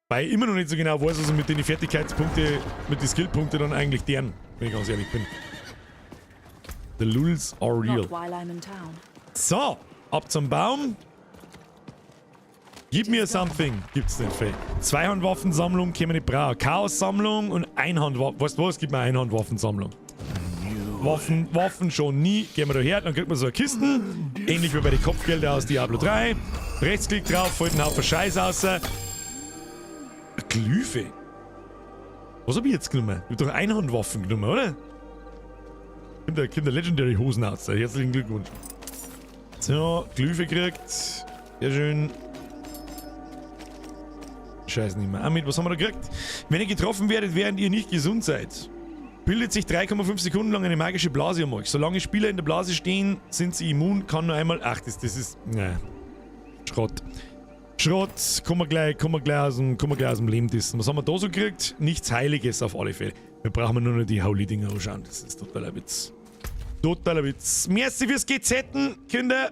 Weil ich immer noch nicht so genau weiß, was ich mit den Fertigkeitspunkte, mit den Skillpunkten dann eigentlich deren, wenn ich ganz ehrlich bin. The lulz are real. Not while I'm in town. So, ab zum Baum. Gib mir something. Gibt's nicht viel. Zweihandwaffensammlung können wir nicht brauchen. Chaos-Sammlung und Einhandwaffen. Weißt du was? Gib mir Einhandwaffensammlung. Waffen, Waffen schon nie. Gehen wir da her, dann kriegt man so eine Kisten. Ähnlich wie bei den Kopfgelder aus Diablo 3. Rechtsklick drauf, fällt ein Haufen Scheiß raus. Eine Glyphe. Was hab ich jetzt genommen? Ich hab doch Einhandwaffen genommen, oder? Kommt der Legendary Hosen aus. Herzlichen Glückwunsch. So, Glyphe gekriegt. Sehr schön. Scheiß nicht mehr. Amit, was haben wir da gekriegt? Wenn ihr getroffen werdet, während ihr nicht gesund seid, bildet sich 3,5 Sekunden lang eine magische Blase um euch. Solange Spieler in der Blase stehen, sind sie immun, kann nur einmal... Ach, das ist... Ne. Schrott. Schrott. Kommen wir gleich aus dem Leben dissen. Was haben wir da so gekriegt? Nichts Heiliges auf alle Fälle. Wir brauchen nur noch die Holy-Dinger anschauen. Das ist totaler Witz. Totaler Witz. Merci fürs GZen, Kinder.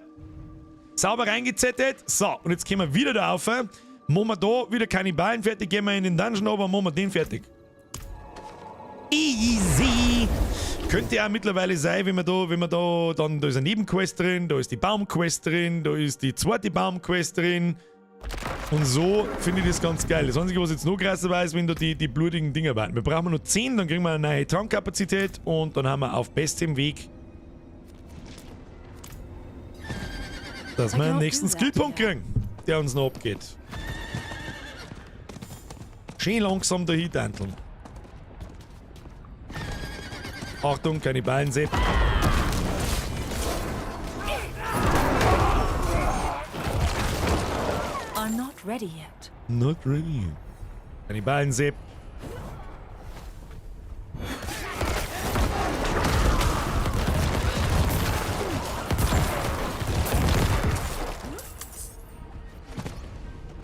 Sauber reingezettet. So, und jetzt gehen wir wieder da rauf. Machen wir da wieder Kannibalen fertig, gehen wir in den Dungeon runter, machen wir den fertig. Easy! Könnte ja mittlerweile sein, wenn wir da, dann, da ist eine Nebenquest drin, da ist die Baumquest drin, da ist die zweite Baumquest drin. Und so finde ich das ganz geil. Das Einzige, was jetzt noch krasser war, ist, wenn da die blutigen Dinger waren. Wir brauchen nur 10, dann kriegen wir eine neue Trankkapazität und dann haben wir auf bestem Weg, dass wir den nächsten Skillpunkt kriegen, der uns noch abgeht. Schön langsam dahin tanteln. Achtung, keine Ballen, Sepp. I'm not ready yet. Not ready. Keine Ballen, Sepp.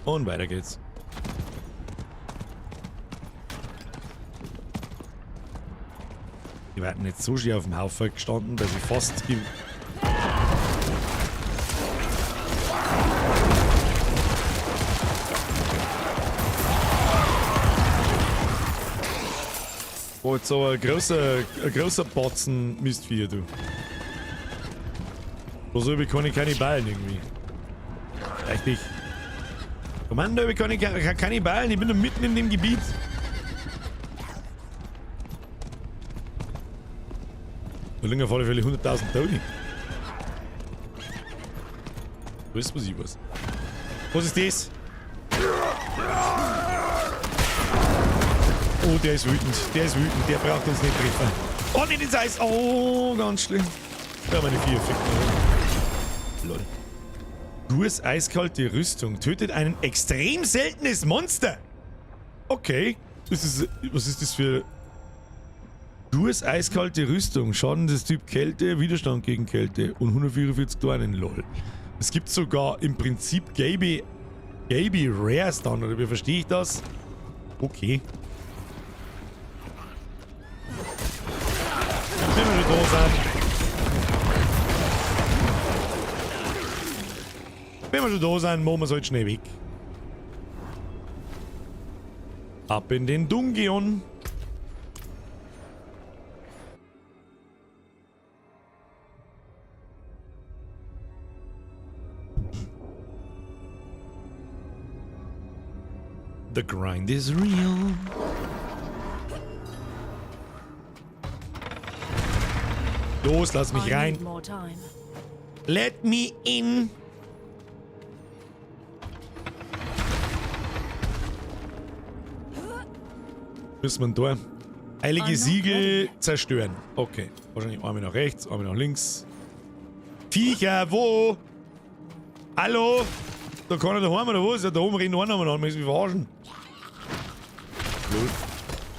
Und weiter geht's. Die werden jetzt so schön auf dem Haufen gestanden, dass ich fast... Oh, jetzt aber ein großer Batzen Mistvieh, du. So bekomme ich keine Ballen irgendwie. Richtig. Kommando, ich bekomme keine Ballen, ich bin doch mitten in dem Gebiet. Da liegen auf alle Fälle 100.000 Tote. Du weißt, was ich weiß. Was ist das? Oh, der ist wütend. Der ist wütend. Der braucht uns nicht treffen. Oh, nicht ins Eis. Oh, ganz schlimm. Ja, meine vier Ficken. Lol. Gurs eiskalte Rüstung. Tötet ein extrem seltenes Monster. Okay. Das ist, was ist das für... Gurs eiskalte Rüstung. Schaden des Typ Kälte, Widerstand gegen Kälte. Und 144 Dornen, lol. Es gibt sogar im Prinzip gelbe Rares dann, oder wie verstehe ich das? Okay. Wenn wir schon da sind. Wenn wir schon da sind, machen wir es halt schnell weg. Ab in den Dungeon. The grind is real. Los, lass mich rein. Let me in. Müssen wir da. Heilige Siegel zerstören. Okay. Wahrscheinlich einmal nach rechts, einmal nach links. Viecher, wo? Hallo? Da kann er daheim oder was? Ja, da oben rennt einer umeinander. Muss mich verarschen. Lol.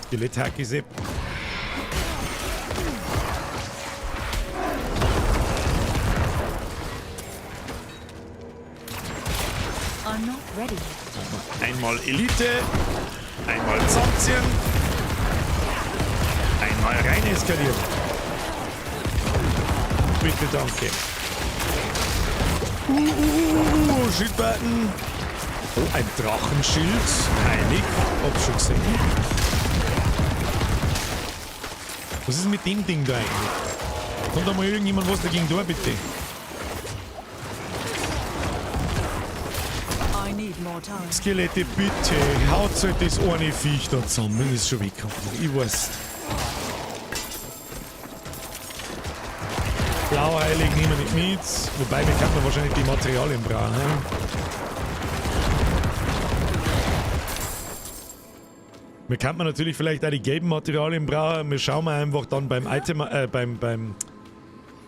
Skeletthacke Sepp. Einmal Elite, einmal zusammenziehen, einmal rein eskalieren. Bitte, danke. Schildpatten. Oh, ein Drachenschild. Heilig. Hab's schon gesehen. Was ist mit dem Ding da eigentlich? Kommt da mal irgendjemand was dagegen da, bitte? Skelette, bitte. Haut halt das eine Viech da zusammen. Ist schon weggekommen. Ich weiß. Blauheilig nehmen wir nicht mit. Wobei, wir könnten wahrscheinlich die Materialien brauchen. Wir könnten natürlich vielleicht auch die gelben Materialien brauchen. Wir schauen mal einfach dann beim Item, beim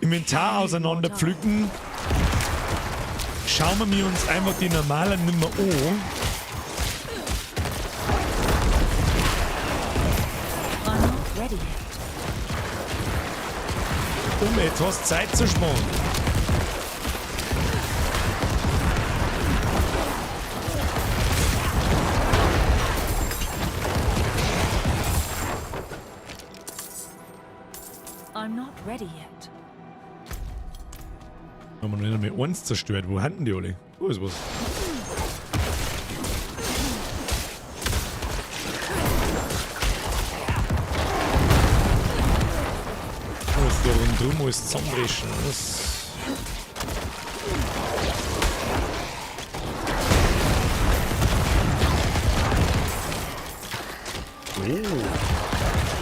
Inventar auseinander pflücken. Schauen wir uns einfach die normalen nimmer an. Um etwas Zeit zu sparen. I'm not ready yet. Haben wir noch nicht einmal eins zerstört. Wo haben die alle? Wo ist was? Oh, ist da rundherum alles zusammenbrechen. Das. Oh.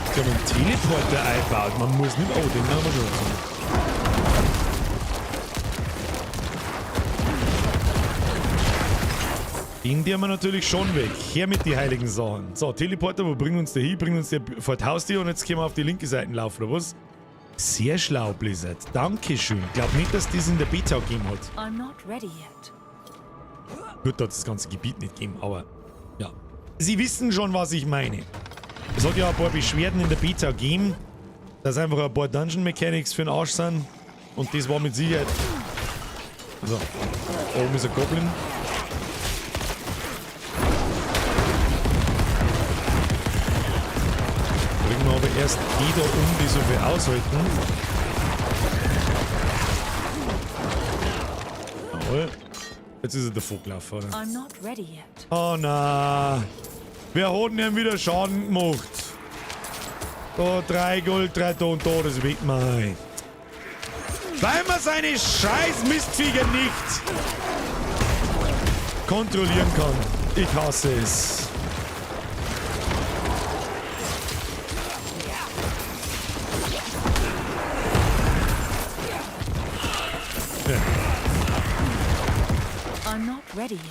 Ich habe einen Teleporter eingebaut. Man muss nicht. Oh, den haben wir schon gefunden. Den der wir natürlich schon weg. Her mit die heiligen Sachen. So, Teleporter, wo bringt uns der hin? Bringt uns der vor die Haustür und jetzt können wir auf die linke Seite laufen, oder was? Sehr schlau, Blizzard. Dankeschön. Glaub nicht, dass das in der Beta gegeben hat. I'm not ready yet. Gut, da hat das ganze Gebiet nicht gegeben, aber ja. Sie wissen schon, was ich meine. Es hat ja ein paar Beschwerden in der Beta gegeben, dass einfach ein paar Dungeon Mechanics für den Arsch sind. Und das war mit Sicherheit. So, oben ist ein Goblin. Bringen wir aber erst die da um, die so viel aushalten. Jawohl. Jetzt ist er davon gelaufen, oder? I'm not ready yet. Oh na. Wer hat denn wieder Schaden gemacht? Da, 3 Gold, 3 da und da, das weg, mein. Weil man seine scheiß Mistviecher nicht kontrollieren kann. Ich hasse es. Ja. I'm not ready yet.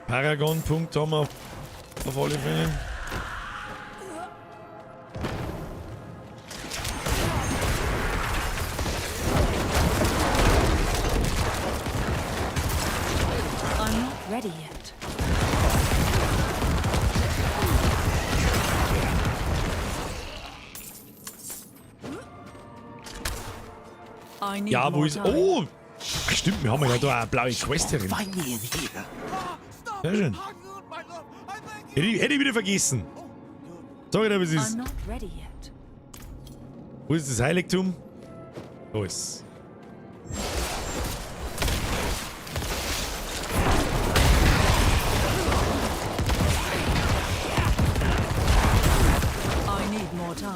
Paragon-Punkt haben wir auf alle Fälle. Ja, wo ist... Oh! Ach, stimmt, wir haben ja da eine blaue Quest herin. Sehr schön. Hätte ich wieder vergessen. Sorry, aber es ist... Wo ist das Heiligtum? Da ist. I need more time.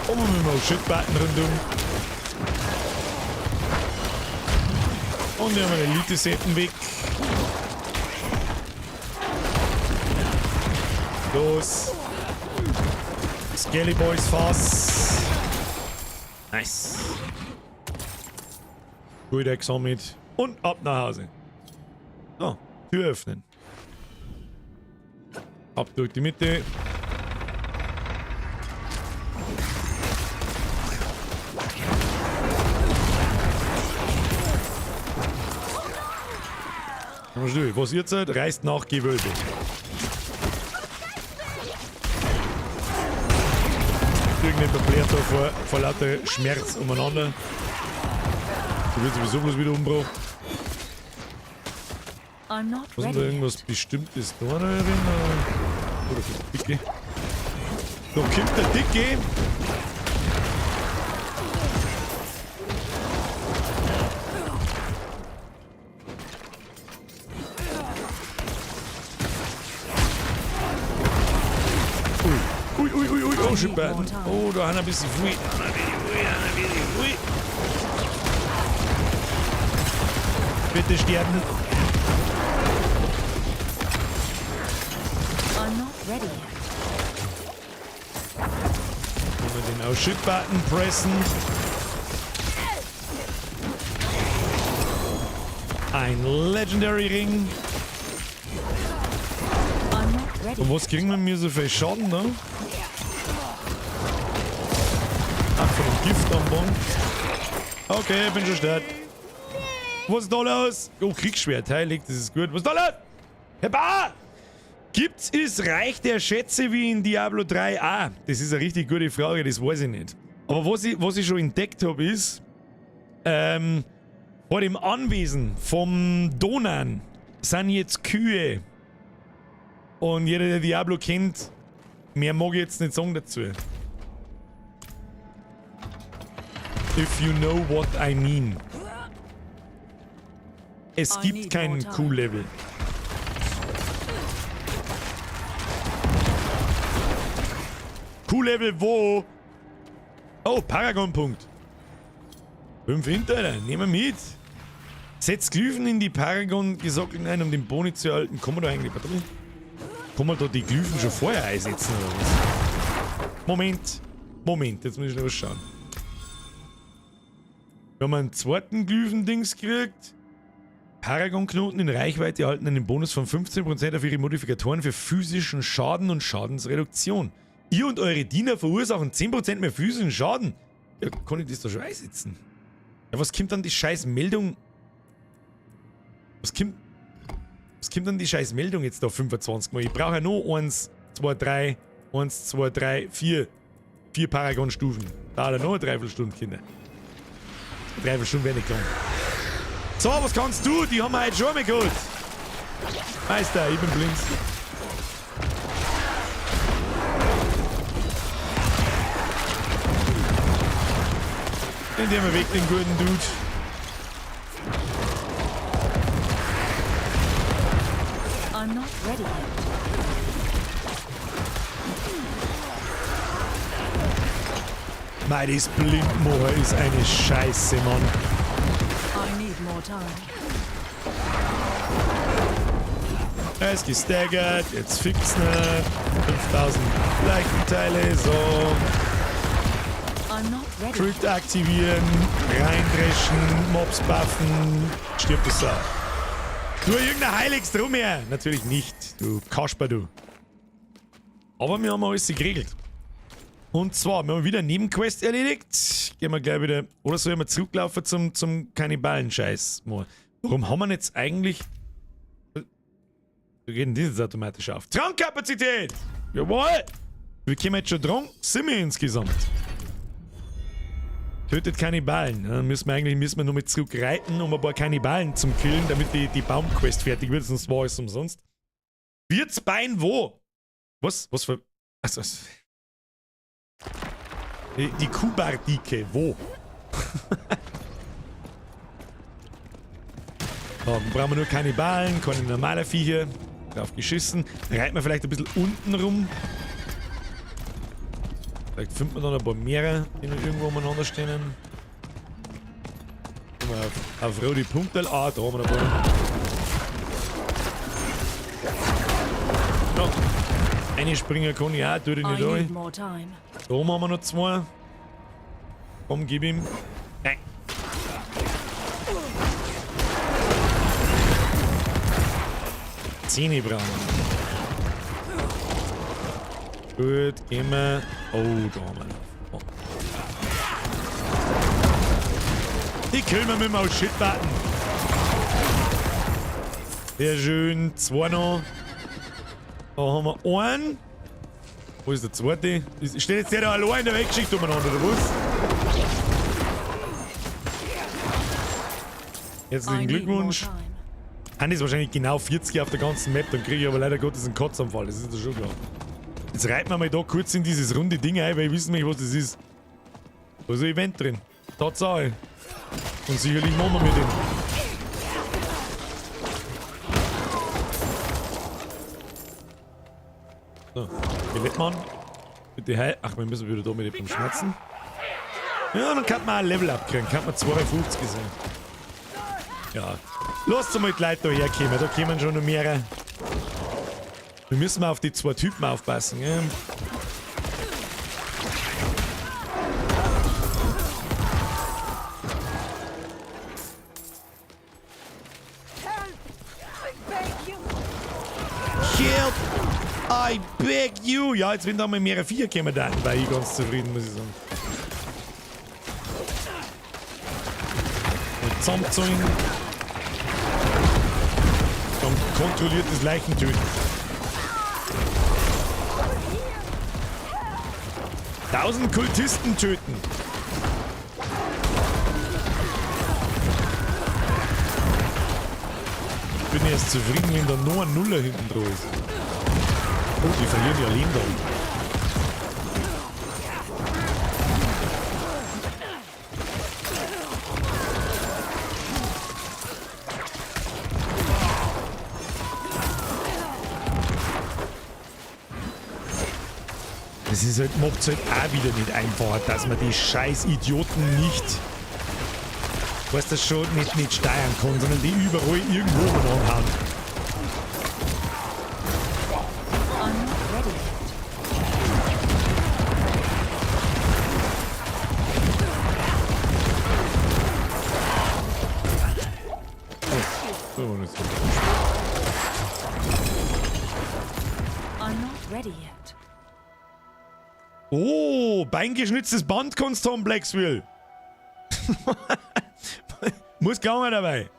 Oh, mit dem Shit-Button rundum. Und wir haben eine Elite-Setten weg. Los. Skelly Boys Fass. Nice. Gut gesammelt. Und ab nach Hause. So, Tür öffnen. Ab durch die Mitte. Was ihr seid, reist nach Gewölbe. Irgendjemand blärt da vor lauter Schmerz umeinander. Du wirst sowieso bloß wieder umgebracht. Was ist da irgendwas Bestimmtes da drin? Oder der Dicke? Da kommt der Dicke! Ui, ui, ui, ui, oh, shit, man. Oh, da haben wir ein bisschen viel. Bitte sterben. I'm not ready yet. Wollen wir den Oh Shit Button pressen? Ein Legendary Ring. Und was kriegen wir mir so viel Schaden, ne? Ach, von dem Gift am Boden. Okay, bin schon stark. Was ist da los? Oh, Kriegsschwert, heilig, das ist gut. Was ist da los? Herr Bar! Gibt's es Reich der Schätze wie in Diablo 3? Ah, das ist eine richtig gute Frage, das weiß ich nicht. Aber was ich schon entdeckt habe, ist, vor dem Anwesen vom Donan sind jetzt Kühe. Und jeder, der Diablo kennt, mehr mag ich jetzt nicht sagen dazu. If you know what I mean. Es gibt kein Q-Level. Q-Level wo? Oh, Paragon-Punkt. 5 hinter, nehmen wir mit. Setz Glyphen in die Paragon-Gesockeln ein, um den Boni zu erhalten. Kann man da eigentlich, warte mal. Kann man da die Glyphen schon vorher einsetzen oder was? Moment. Moment, jetzt muss ich noch was schauen. Wir haben einen zweiten Glyphen-Dings gekriegt. Paragon-Knoten in Reichweite erhalten einen Bonus von 15% auf ihre Modifikatoren für physischen Schaden und Schadensreduktion. Ihr und eure Diener verursachen 10% mehr physischen Schaden. Ja, kann ich das da schon einsetzen? Ja, was kommt dann die scheiß Meldung? Was kommt dann die scheiß Meldung jetzt da 25 Mal? Ich brauche ja nur 1, 2, 3, 1, 2, 3, 4. 4 Paragon-Stufen. Da hat er noch eine Dreiviertelstunde, Kinder. Dreiviertelstunde wäre nicht gegangen. So, was kannst du? Die haben wir heute schon mal geholt. Meister, ich bin blind. Den nehmen wir weg, den guten Dude. I'm not ready yet. Mei, das Blindmoor ist eine Scheiße, Mann. I need more time. Er ist gestaggert, jetzt fix ne 5000 Leichenteile, so. I'm not ready. Crit aktivieren, reindreschen, Mobs buffen, stirbt das auch. Du, irgendein Heiligs drum her! Natürlich nicht, du Kasper, du. Aber wir haben alles geregelt. Und zwar, wir haben wieder eine Nebenquest erledigt. Gehen wir gleich wieder. Oder sollen wir zurücklaufen zum Kannibalen-Scheiß? Warum haben wir jetzt eigentlich. Wie geht denn das jetzt automatisch auf? Trankkapazität! Jawohl! Wir kommen jetzt schon dran. Sind wir insgesamt. Tötet Kannibalen. Dann müssen wir eigentlich müssen wir nur mit zurückreiten, um ein paar Kannibalen zum Killen, damit die Baumquest fertig wird, sonst war es umsonst. Wirtsbein wo? Was? Was für. Also, die Kubardike, wo? So, dann brauchen wir nur Kannibalen, keine normalen Viecher. Drauf geschissen. Reiten wir vielleicht ein bisschen unten rum. Vielleicht finden wir dann ein paar mehrere, die noch irgendwo umeinander stehen. Gucken wir auf rote Punkte. Ah, da haben wir ein paar. Ja. Eine springen kann ich auch, tue ich nicht rein. Da oben haben wir noch zwei. Komm, gib ihm. Nein. Zähne brauchen. Gut, gehen wir. Oh, da haben wir noch. Oh. Die killen wir mit dem Shit-Button. Sehr schön. Zwei noch. Da haben wir einen. Wo ist der zweite? Steht jetzt der da allein in der Weggeschichte umeinander, oder was? Herzlichen Glückwunsch. Andi ist wahrscheinlich genau 40 auf der ganzen Map, dann kriege ich aber leider Gottes einen Kotzanfall, das ist ja schon klar. Jetzt reiten wir mal da kurz in dieses runde Ding ein, weil ich wissen nicht, was das ist. Da ist ein Event drin. Tatsache. Und sicherlich machen wir mit dem. So, Skelettmann. Bitte heil. Ach, wir müssen wieder da mit dem Schmerzen. Ja, dann kann man ein Level abkriegen. Kann man 52 sein. Ja. Lasst mal die Leute da herkommen. Da kommen schon noch mehrere. Wir müssen mal auf die zwei Typen aufpassen. Gell? Help! I beg you! Ja, jetzt wenn da mal mehrere Viecher kommen, dann war ich ganz zufrieden, muss ich sagen. Und zusammenziehen. Dann kontrolliertes Leichentöten. 1000 Kultisten töten. Ich bin erst zufrieden, wenn da nur ein Nuller hinten dran ist. Oh, die verlieren ja Leben da. Das ist halt, macht's halt auch wieder nicht einfacher, dass man die scheiß Idioten nicht, weißt du schon, nicht steuern kann, sondern die überall irgendwo umeinander. I'm not ready yet. Oh, beingeschnitztes Band kannst du haben, Blacksville. Muss gegangen dabei.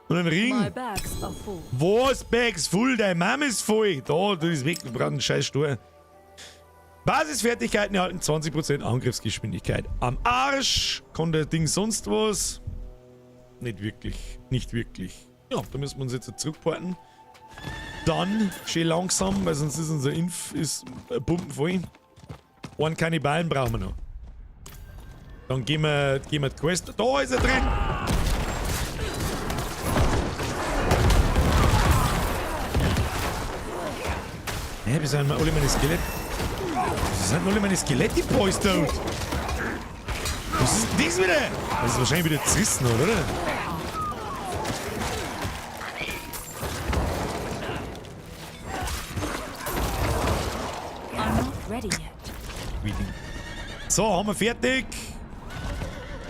Und ein Ring. My bags are full. Was, Bags full? Deine Mom ist voll. Da, du bist weg, du brauchst einen scheiß Stuhl. Basisfertigkeiten erhalten 20% Angriffsgeschwindigkeit. Am Arsch. Kann der Ding sonst was? Nicht wirklich. Nicht wirklich. Ja, da müssen wir uns jetzt zurückporten. Dann schön langsam, weil sonst ist unser Inf ist pumpenvoll. Einen Kannibalen brauchen wir noch. Dann gehen wir die Quest. Da ist er drin! Hä, wie sind alle meine Skelett? Wieso sind alle meine Skeletti-Boys tot? Was ist denn das wieder? Das ist wahrscheinlich wieder zerrissen, oder? I'm not ready yet. So, haben wir fertig.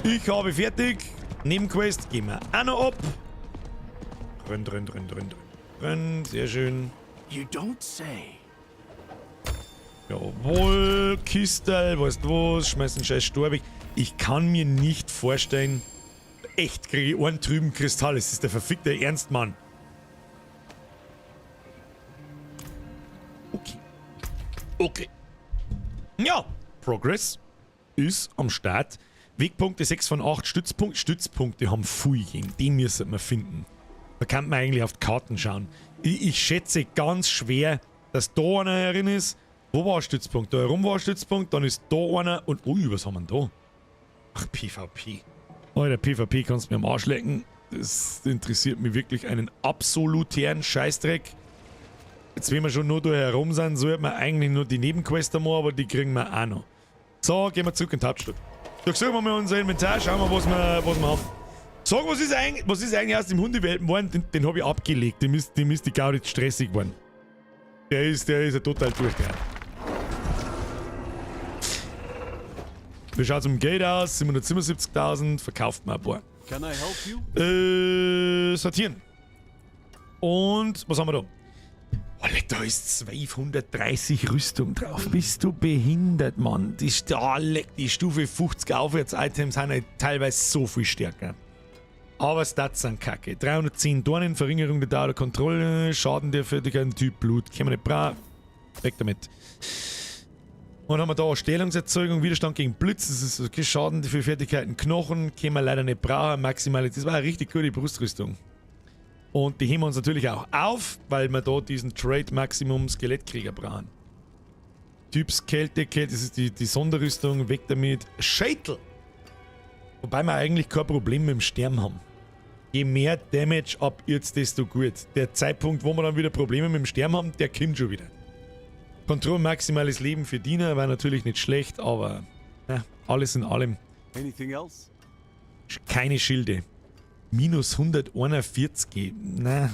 Ich habe fertig. Nebenquest gehen wir auch noch ab. Renn, renn, renn, renn, renn. Sehr schön. You don't say. Jawohl, Kistel, weißt du was? Schmeiß den scheiß Stor weg. Ich kann mir nicht vorstellen, echt kriege ich einen trüben Kristall. Es ist der verfickte Ernst, Mann. Okay. Okay. Ja, Progress ist am Start. Wegpunkte 6 von 8, Stützpunkt, Stützpunkte haben viel gegeben. Die müssen wir finden. Da kann man eigentlich auf die Karten schauen. Ich schätze ganz schwer, dass da einer herin ist. Wo war ein Stützpunkt? Da herum war ein Stützpunkt, dann ist da einer und... Ui, was haben wir denn da? Ach, PvP. Alter, PvP kannst du mir am Arsch lecken. Das interessiert mich wirklich einen absoluten Scheißdreck. Jetzt, wenn wir schon nur da herum sind, sollte man eigentlich nur die Nebenquest einmal, aber die kriegen wir auch noch. So, gehen wir zurück in die Hauptstadt. Durchsuchen wir mal unser Inventar, schauen wir, was wir haben. Sag, was ist eigentlich aus dem Hundewelpen geworden? Den habe ich abgelegt. Dem ist die Gaudi stressig geworden. Der ist ja total durchgedreht. Wie schaut's um Geld aus? 777.000. Verkauft man ein paar. Can I help you? Sortieren. Und was haben wir da? Oh, leck, da ist 1230 Rüstung drauf. Bist du behindert, Mann? Die Stufe 50 aufwärts Items sind halt teilweise so viel stärker. Aber Stats sind kacke. 310 Dornen, Verringerung der Dauer der Kontrolle, Schaden der Fertigkeiten, Typ Blut. Können wir nicht brauchen. Weg damit. Und haben wir da Stellungserzeugung, Widerstand gegen Blitz, das ist okay, Schaden für Fertigkeiten, Knochen, können wir leider nicht brauchen, maximale, das war eine richtig gute Brustrüstung. Und die heben wir uns natürlich auch auf, weil wir da diesen Trade Maximum Skelettkrieger brauchen. Typs Kälte, Kälte, das ist die Sonderrüstung, weg damit. Schädel! Wobei wir eigentlich kein Problem mit dem Sterben haben. Je mehr Damage ab jetzt, desto gut. Der Zeitpunkt, wo wir dann wieder Probleme mit dem Sterben haben, der kommt schon wieder. Kontrolle maximales Leben für Diener war natürlich nicht schlecht, aber na, alles in allem. Anything else? Keine Schilde. Minus 141, na.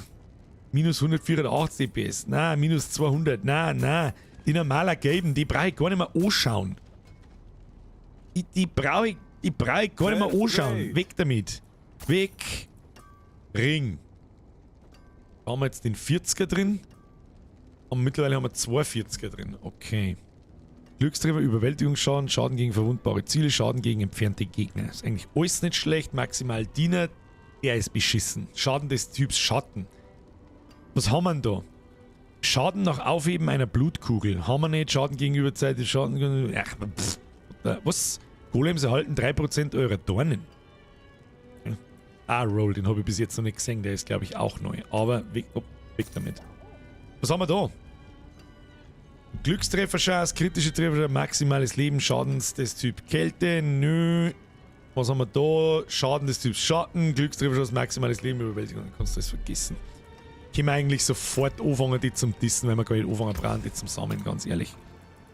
Minus 184 DPS, na. Minus 200, na, na. Die normaler gelben, die brauche ich gar nicht mehr anschauen. Die brauche ich gar nicht mehr anschauen. Weg damit. Weg. Ring. Da haben wir jetzt den 40er drin. Und mittlerweile haben wir zwei 40er drin. Okay. Glückstreffer, Überwältigungsschaden, Schaden gegen verwundbare Ziele, Schaden gegen entfernte Gegner. Ist eigentlich alles nicht schlecht. Maximal Diener, der ist beschissen. Schaden des Typs Schatten. Was haben wir denn da? Schaden nach Aufheben einer Blutkugel. Haben wir nicht. Schaden gegen Überzeit, Schaden... Ach, pff. Was? Golems erhalten 3% eurer Dornen. Okay. Ah, Roll, den habe ich bis jetzt noch nicht gesehen. Der ist, glaube ich, auch neu. Aber weg, oh, weg damit. Was haben wir da? Glückstrefferchance, kritische Treffer, maximales Leben, Schadens des Typ Kälte, nö. Was haben wir da? Schaden des Typs Schatten, Glückstrefferchance, maximales Leben, Überwältigung, dann kannst du das vergessen. Können wir eigentlich sofort anfangen, die zum Dissen, weil wir gar nicht anfangen brauchen, die zum Sammeln, ganz ehrlich.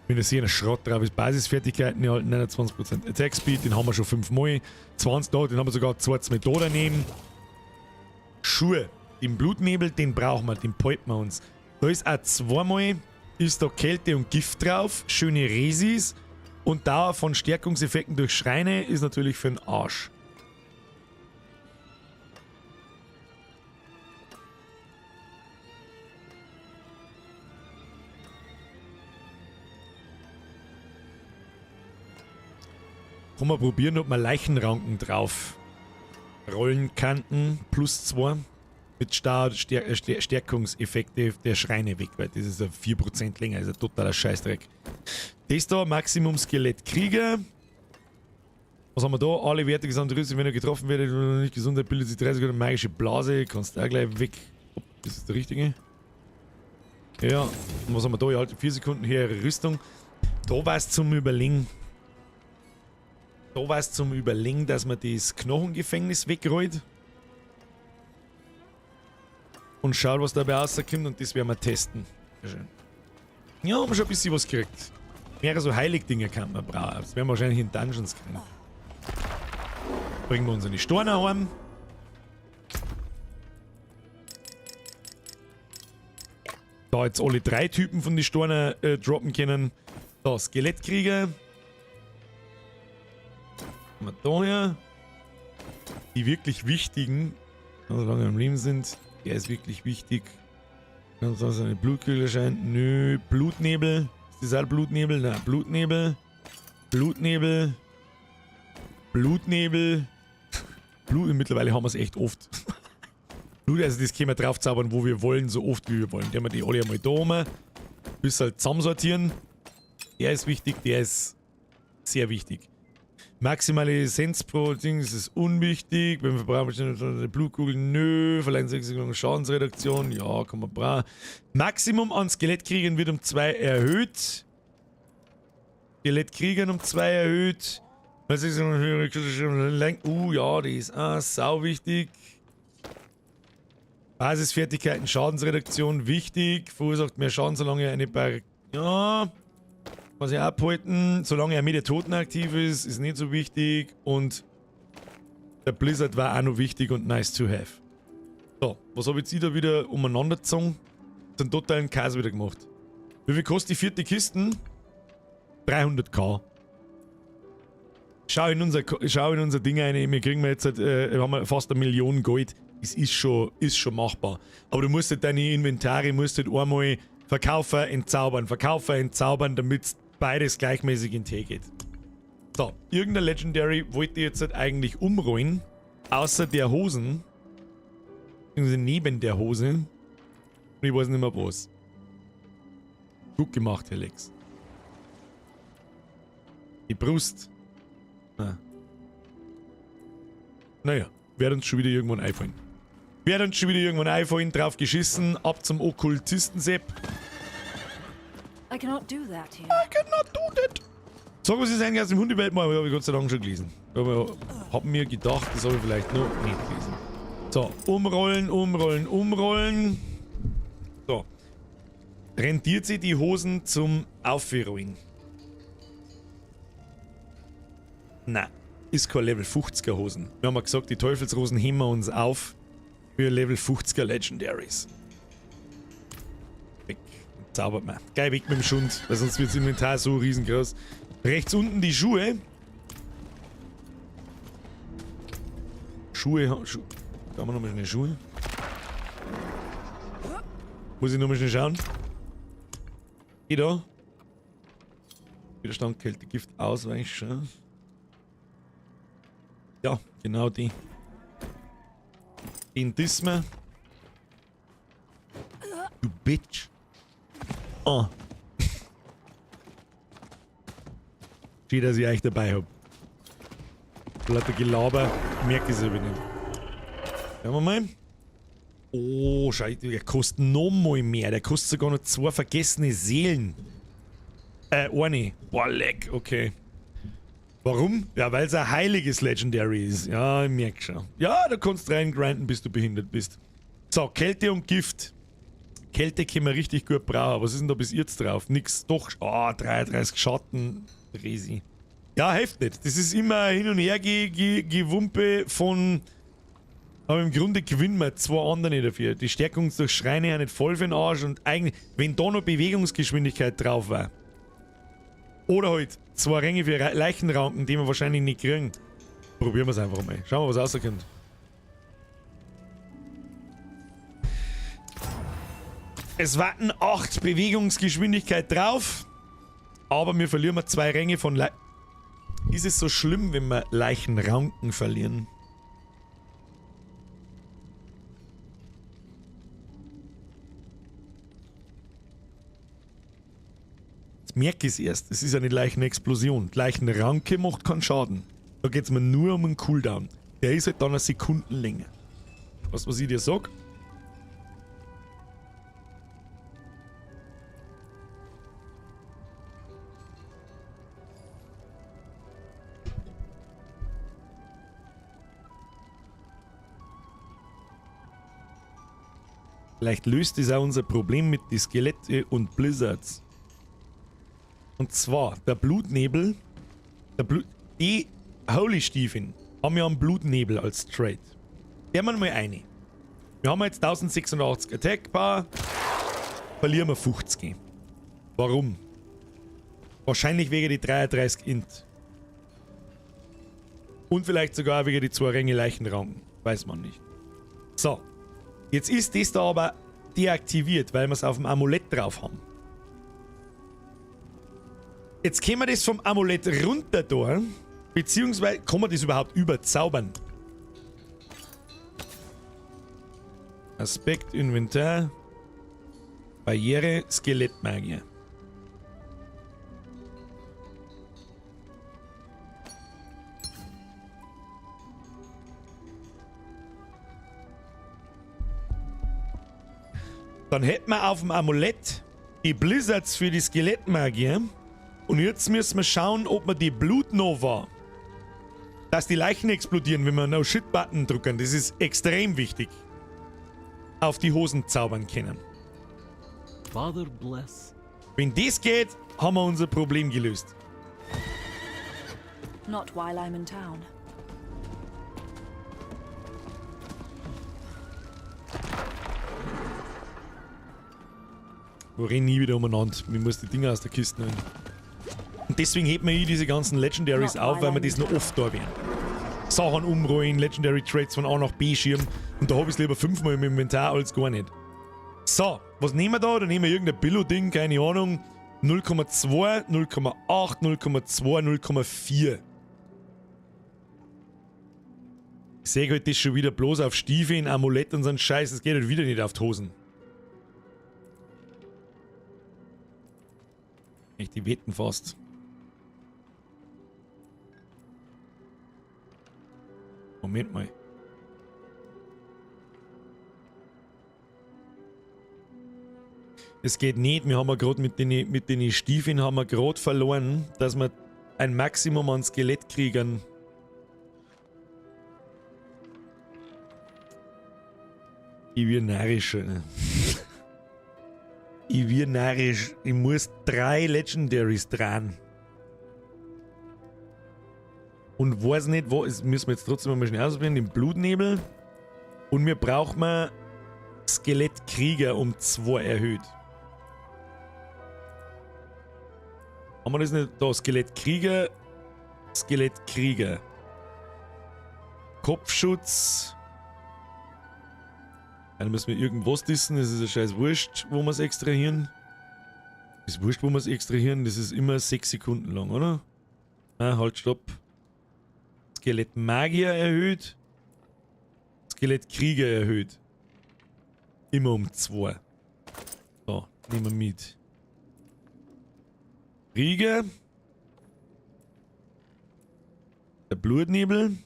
Wenn das hier ein Schrott drauf ist, Basisfertigkeiten erhalten 29% Attack Speed, den haben wir schon 5 Mal. 20 da, den haben wir sogar 2 Mal da daneben. Schuhe, den Blutnebel, den brauchen wir, den palpen wir uns. Da ist auch zweimal, ist da Kälte und Gift drauf, schöne Resis und Dauer von Stärkungseffekten durch Schreine ist natürlich für den Arsch. Kann man probieren, ob man Leichenranken drauf rollen kann. Plus 2. Mit Stärkungseffekte der Schreine weg, weil das ist ja 4% länger, ist ein totaler Scheißdreck. Das da, Maximum Skelett Krieger. Was haben wir da? Alle Werte gesamte Rüstung, wenn er getroffen wird, nicht Gesundheit bildet sich 30 oder magische Blase, kannst du auch gleich weg. Oh, das ist der richtige. Ja, und was haben wir da? Ich halte 4 Sekunden hier ihre Rüstung. Da war es zum Überlegen. Da war es zum Überlegen, dass man das Knochengefängnis wegrollt. Und schaut, was dabei rauskommt, und das werden wir testen. Sehr schön. Ja, haben wir schon ein bisschen was gekriegt. Mehrere so Heiligdinger kann man brauchen. Das werden wir wahrscheinlich in Dungeons kriegen. Bringen wir uns in die Storner heim. Da jetzt alle 3 Typen von den Storner droppen können. Da, Skelettkrieger. Haben wir da her. Die wirklich wichtigen, solange wir am Leben sind. Der ist wirklich wichtig. Kann sonst eine Blutkühle erscheinen? Nö. Blutnebel. Ist das auch Blutnebel? Nein, Blutnebel. Blutnebel. Blutnebel. Blut, mittlerweile haben wir es echt oft. Blut, also das können wir drauf zaubern, wo wir wollen, so oft wie wir wollen. Die haben wir die alle einmal da oben. Bis halt zusammensortieren. Der ist wichtig, der ist sehr wichtig. Maximale Essenz pro Ding, das ist unwichtig. Beim Verbrauch bestimmter Blutkugel, nö. Verleihen 6 Sekunden Schadensreduktion, ja, kann man brauchen. Maximum an Skelettkriegern wird um 2 erhöht. Skelettkriegern um 2 erhöht. Ja, die ist auch sau wichtig. Basisfertigkeiten, Schadensreduktion, wichtig. Verursacht mehr Schaden, solange er eine Bar... Ja... Was ich abhalten, solange er mit der Toten aktiv ist, ist nicht so wichtig. Und der Blizzard war auch noch wichtig und nice to have. So, was habe ich jetzt da wieder umeinander gezogen? Den totalen Chaos wieder gemacht. Wie viel kostet die vierte Kisten? 300k. Schau in unser Ding rein, wir kriegen jetzt, haben wir fast 1 Million Gold. Es ist schon machbar. Aber du musst halt deine Inventare, musst halt einmal verkaufen, entzaubern, damit beides gleichmäßig in Tee geht. So, irgendein Legendary wollte ich jetzt halt eigentlich umrollen, außer der Hosen. Beziehungsweise neben der Hose. Und ich weiß nicht mehr was. Gut gemacht, Alex. Die Brust. Ah. Naja, wird uns schon wieder irgendwann einfallen. Wird uns schon wieder irgendwann einfallen, drauf geschissen, ab zum Okkultisten-Sepp. I cannot do that here. I cannot do that. Sag, was ist eigentlich aus dem Hundeweltmal? Habe ich Gott sei Dank schon gelesen. Aber hab mir gedacht, das habe ich vielleicht noch nicht gelesen. So, umrollen, umrollen, umrollen. So. Rentiert sich die Hosen zum Aufrollen? Nein, ist kein Level 50er Hosen. Wir haben ja gesagt, die Teufelsrosen heben wir uns auf für Level 50er Legendaries. Weg. Zaubert man. Gleich weg mit dem Schund, weil sonst wird das Inventar so riesengroß. Rechts unten die Schuhe. Schuhe. Da haben wir nochmal schnell Schuhe. Muss ich nochmal schnell schauen. Geh da. Widerstand, Kälte, Gift ausweichen. Ja, genau die. Den Dismer. Du Bitch. Oh. Schön, dass ich euch dabei hab. Lauter Gelaber, merke ich es aber nicht. Schauen wir mal. Oh, scheiße, der kostet noch mal mehr. Der kostet sogar noch 2 vergessene Seelen. Eine. Boah, leck, okay. Warum? Ja, weil es ein heiliges Legendary ist. Ja, ich merk schon. Ja, da kannst du reingrinden, bis du behindert bist. So, Kälte und Gift. Kälte können wir richtig gut brauchen. Was ist denn da bis jetzt drauf? Nix. Doch. Ah, 33 Schatten. Resi. Ja, hilft nicht. Das ist immer hin und her Gewumpe von... Aber im Grunde gewinnen wir 2 andere dafür. Die Stärkung durch Schreine ja nicht voll für den Arsch und eigentlich, wenn da noch Bewegungsgeschwindigkeit drauf war. Oder halt 2 Ränge für Leichenranken, die wir wahrscheinlich nicht kriegen. Probieren wir es einfach mal. Schauen wir, was rauskommt. Es warten 8 Bewegungsgeschwindigkeit drauf. Aber wir verlieren 2 Ränge von Le... Ist es so schlimm, wenn wir Leichenranken verlieren? Jetzt merke ich es erst. Es ist eine Leichenexplosion. Die Leichenranke macht keinen Schaden. Da geht es mir nur um einen Cooldown. Der ist halt dann eine Sekundenlänge. Weißt du, was ich dir sag? Vielleicht löst es auch unser Problem mit den Skelette und Blizzards. Und zwar, der Blutnebel, die Holy Stiefeln haben ja einen Blutnebel als Trade. Der haben wir mal eine. Wir haben jetzt 1680 Attack Power, verlieren wir 50. Warum? Wahrscheinlich wegen die 33 Int. Und vielleicht sogar wegen die 2 Ränge Leichenranken. Weiß man nicht. So. Jetzt ist das da aber deaktiviert, weil wir es auf dem Amulett drauf haben. Jetzt können wir das vom Amulett runter da, beziehungsweise kann man das überhaupt überzaubern? Aspekt, Inventar, Barriere, Skelettmagier. Dann hätten wir auf dem Amulett die Blizzards für die Skelettmagier. Und jetzt müssen wir schauen, ob wir die Blutnova, dass die Leichen explodieren, wenn wir No-Shit-Button drücken. Das ist extrem wichtig. Auf die Hosen zaubern können. Father bless. Wenn das geht, haben wir unser Problem gelöst. Not while I'm in town. Wo rennen nie wieder umeinander. Wir müssen die Dinger aus der Kiste nehmen. Und deswegen hebt man hier diese ganzen Legendaries auf, weil wir das noch oft da werden. Sachen umrollen, Legendary Traits von A nach B schirmen. Und da habe ich es lieber 5-mal im Inventar als gar nicht. So, was nehmen wir da? Da nehmen wir irgendein Billo-Ding, keine Ahnung. 0,2, 0,8, 0,2, 0,4. Ich sehe halt das schon wieder bloß auf Stiefeln, Amulett und so ein Scheiß. Das geht halt wieder nicht auf die Hosen. Echt, die wetten fast. Moment mal. Es geht nicht, wir haben ja gerade mit den Stiefeln haben wir gerade verloren, dass wir ein Maximum an Skelettkriegern. Ich bin narrisch, ne? Ich bin narrisch. Ich muss 3 Legendaries dran. Und weiß nicht, wo. Das müssen wir jetzt trotzdem mal schnell ausprobieren. Den Blutnebel. Und wir brauchen mal Skelettkrieger um 2 erhöht. Haben wir das nicht? Da, Skelettkrieger. Skelettkrieger. Kopfschutz. Dann müssen wir irgendwas dissen, das ist ja scheiß wurscht, wo wir es extrahieren. Ist wurscht, wo wir es extrahieren, das ist immer 6 Sekunden lang, oder? Ah, halt, stopp. Skelettmagier erhöht. Skelettkrieger erhöht. Immer um 2. So, nehmen wir mit. Krieger. Der Blutnebel.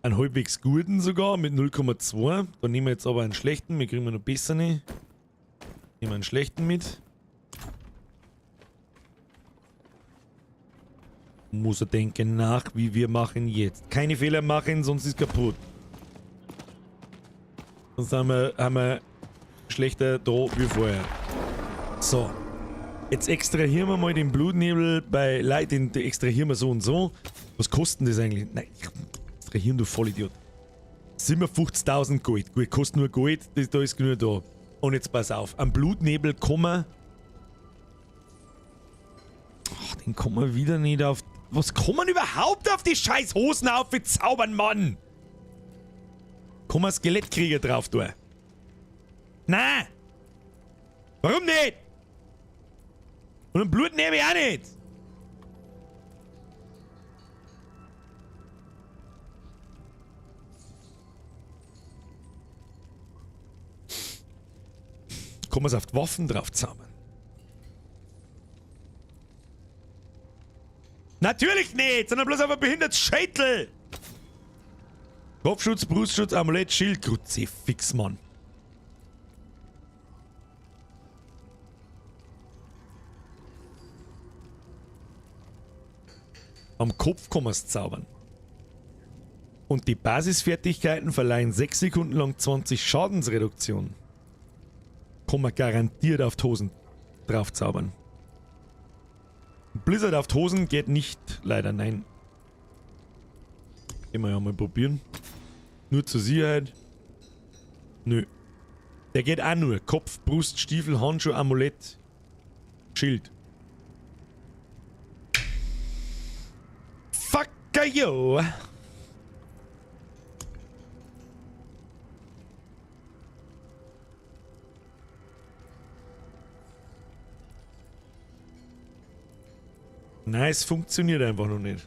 Einen halbwegs guten sogar mit 0,2. Da nehmen wir jetzt aber einen schlechten. Wir kriegen noch bessere. Nehmen wir einen schlechten mit. Muss er denken nach, wie wir machen jetzt. Keine Fehler machen, sonst ist kaputt. Sonst haben wir schlechter da wie vorher. So. Jetzt extrahieren wir mal den Blutnebel bei Leid. Den extrahieren wir so und so. Was kostet denn das eigentlich? Nein, extrahieren, du Vollidiot. 57.000 Gold. Gut, kostet nur Gold, das, da ist genug da. Und jetzt pass auf, am Blutnebel kommen. Ach, den kommen wir wieder nicht auf. Was kommen überhaupt auf die scheiß Hosen auf? Wir zaubern, Mann! Kommen Skelettkrieger drauf, du. Nein! Warum nicht? Und einen Blutnebel auch nicht! Kommen wir auf die Waffen drauf zaubern? Natürlich nicht, sondern bloß auf ein behindertes Schädel! Kopfschutz, Brustschutz, Amulett, Schild, Kruzifix, Mann. Am Kopf kann man's zaubern. Und die Basisfertigkeiten verleihen 6 Sekunden lang 20 Schadensreduktion. Kann man garantiert auf die Hosen drauf zaubern. Blizzard auf die Hosen geht nicht, leider nein. Gehen wir ja mal probieren. Nur zur Sicherheit. Nö. Der geht auch nur. Kopf, Brust, Stiefel, Handschuh, Amulett, Schild. Fuck you! Nein, es funktioniert einfach noch nicht.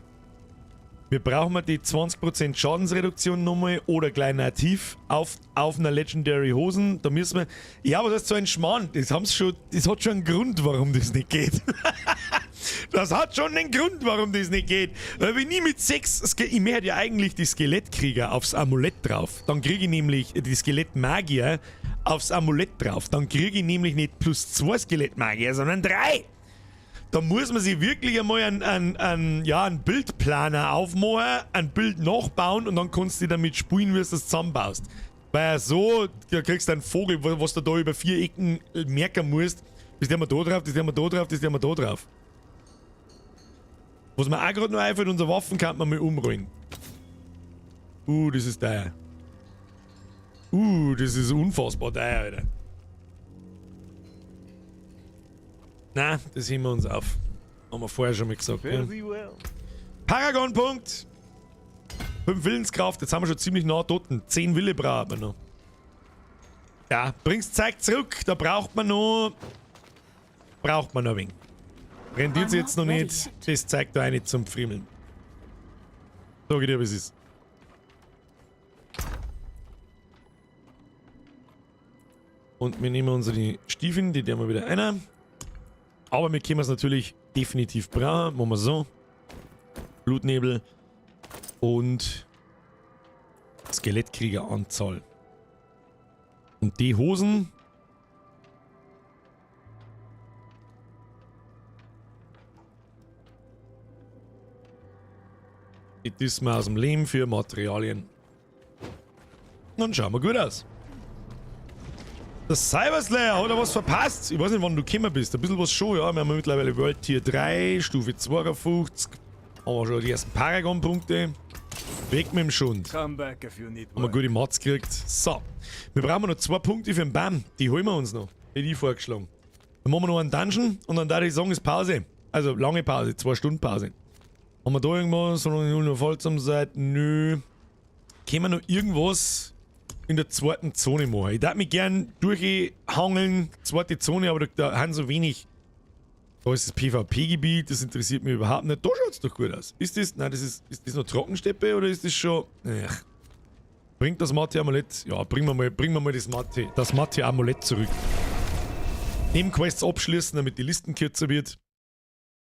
Wir brauchen mal die 20% Schadensreduktion nochmal oder gleich nativ auf einer Legendary Hosen. Da müssen wir. Ja, aber das ist so ein Schmarrn. Das haben's schon, das hat schon einen Grund, warum das nicht geht. Das hat schon einen Grund, warum das nicht geht. Weil wenn ich mit 6... Ich möchte ja eigentlich die Skelettkrieger aufs Amulett drauf. Dann kriege ich nämlich die Skelettmagier aufs Amulett drauf. Dann kriege ich nämlich nicht plus 2 Skelettmagier, sondern 3. Da muss man sich wirklich einmal einen Bildplaner aufmachen, ein Bild nachbauen und dann kannst du damit spielen, wie du das zusammenbaust. Weil so, da kriegst du einen Vogel, was du da über 4 Ecken merken musst. Das tun wir da drauf, das tun wir da drauf, das tun wir da drauf. Was mir auch gerade noch einfällt, unsere Waffen kann man mal umrollen. Das ist teuer. Das ist unfassbar teuer, Alter. Na, das heben wir uns auf. Haben wir vorher schon mal gesagt. Ja. Paragon-Punkt! 5 Willenskraft, jetzt haben wir schon ziemlich nah dort. 10 Wille braucht man noch. Ja, bring's Zeug zurück, da braucht man noch. Braucht man noch ein wenig. Rendiert sich jetzt noch nicht, das zeigt da auch nicht zum Friemeln. Sag ich dir, wie es ist. Und wir nehmen unsere Stiefeln, die tun wir wieder rein. Aber wir können es natürlich definitiv brauchen. Machen wir so. Blutnebel und Skelettkriegeranzahl. Und die Hosen. Die düsen wir aus dem Lehm für Materialien. Dann schauen wir gut aus. Der Cyberslayer hat er was verpasst. Ich weiß nicht, wann du gekommen bist. Ein bisschen was schon, ja. Wir haben mittlerweile World Tier 3, Stufe 52. Haben wir schon die ersten Paragon-Punkte. Weg mit dem Schund. Come back if you need Haben wir gute Mats gekriegt. So. Wir brauchen noch 2 Punkte für den Bam. Die holen wir uns noch. Hätte ich vorgeschlagen. Dann machen wir noch einen Dungeon und dann darf ich sagen, ist Pause. Also lange Pause, 2 Stunden Pause. Haben wir da irgendwas? Solange die 0 vollsam seid? Nö. Können wir noch irgendwas in der zweiten Zone machen? Ich darf mich gern durchhangeln, zweite Zone, aber da haben so wenig. Da ist das PvP-Gebiet, das interessiert mich überhaupt nicht. Da schaut's doch gut aus. Ist das, nein, das ist, ist das noch Trockensteppe oder ist das schon... Ach. Bringt das Mathe-Amulett? Ja, bringen wir mal das Mathe-Amulett zurück. Nebenquests abschließen, damit die Listen kürzer wird.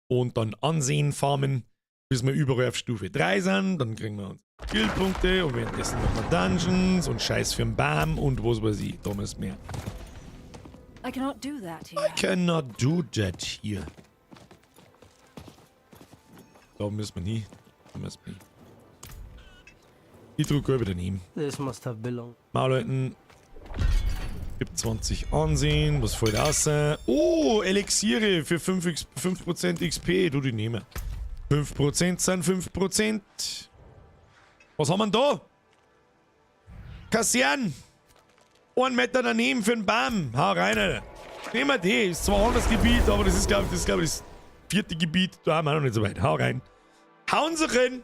Und dann Ansehen farmen, bis wir überall auf Stufe 3 sind. Dann kriegen wir uns Skillpunkte und währenddessen machen wir Dungeons und Scheiß für den Bam und was weiß ich, damals mehr. I cannot do that here. I cannot do that here. Da müssen wir nie. Da müssen wir nie. Ich drücke wieder daneben. This must have belonged. Maulleuten. Gibt 20 Ansehen. Was fällt raus? Oh, Elixiere für 5% XP. Du, die nehmen. 5% sind 5%. Was haben wir denn da? Kassieren! 1 Meter daneben für den Bam. Hau rein, Alter. Nehmen wir die. Ist zwar ein anderes Gebiet, aber das ist, glaube ich, das 4. Gebiet. Da haben wir noch nicht so weit. Hau rein. Hauen Sie rein!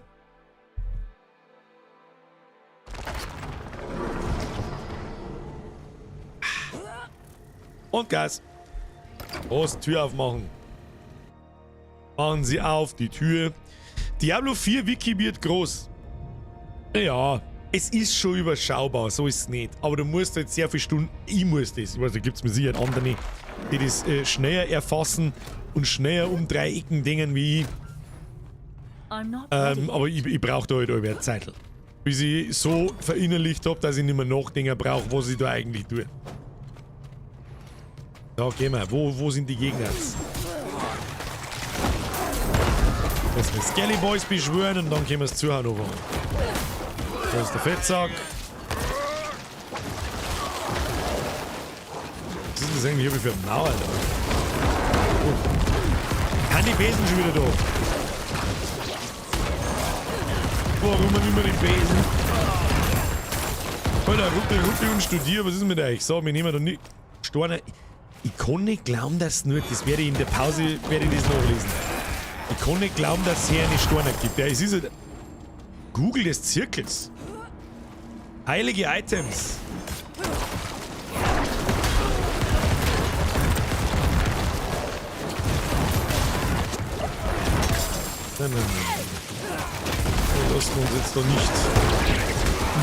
Und Gas. Prost, Tür aufmachen. Machen Sie auf die Tür. Diablo 4 Wiki wird groß. Ja, es ist schon überschaubar, so ist es nicht. Aber du musst halt sehr viele Stunden, ich muss das, ich weiß, da gibt es mir sicher andere, die das schneller erfassen und schneller um 3 Ecken dingen wie ich. Aber ich brauche da halt eine Zeit. Bis ich so verinnerlicht hab, dass ich nicht mehr nachdenken brauche, was ich da eigentlich tue. Da gehen wir. Wo sind die Gegner jetzt? Lass wir Skelly Boys beschwören und dann können wir es zuhauen. Da ist der Fettsack. Was ist das eigentlich hier für eine Mauer da? Oh. Kann die Besen schon wieder da? Warum immer die Besen? Alter, ruckel, ruckel und studier. Was ist mit euch? So, wir nehmen da nicht. Storner. Ich kann nicht glauben, dass nur. Das werde ich in der Pause werde ich das nachlesen. Ich kann nicht glauben, dass es hier eine Storner gibt. Ja, es ist halt. Google des Zirkels. Heilige Items. Nein, nein, nein. Wir lassen uns jetzt da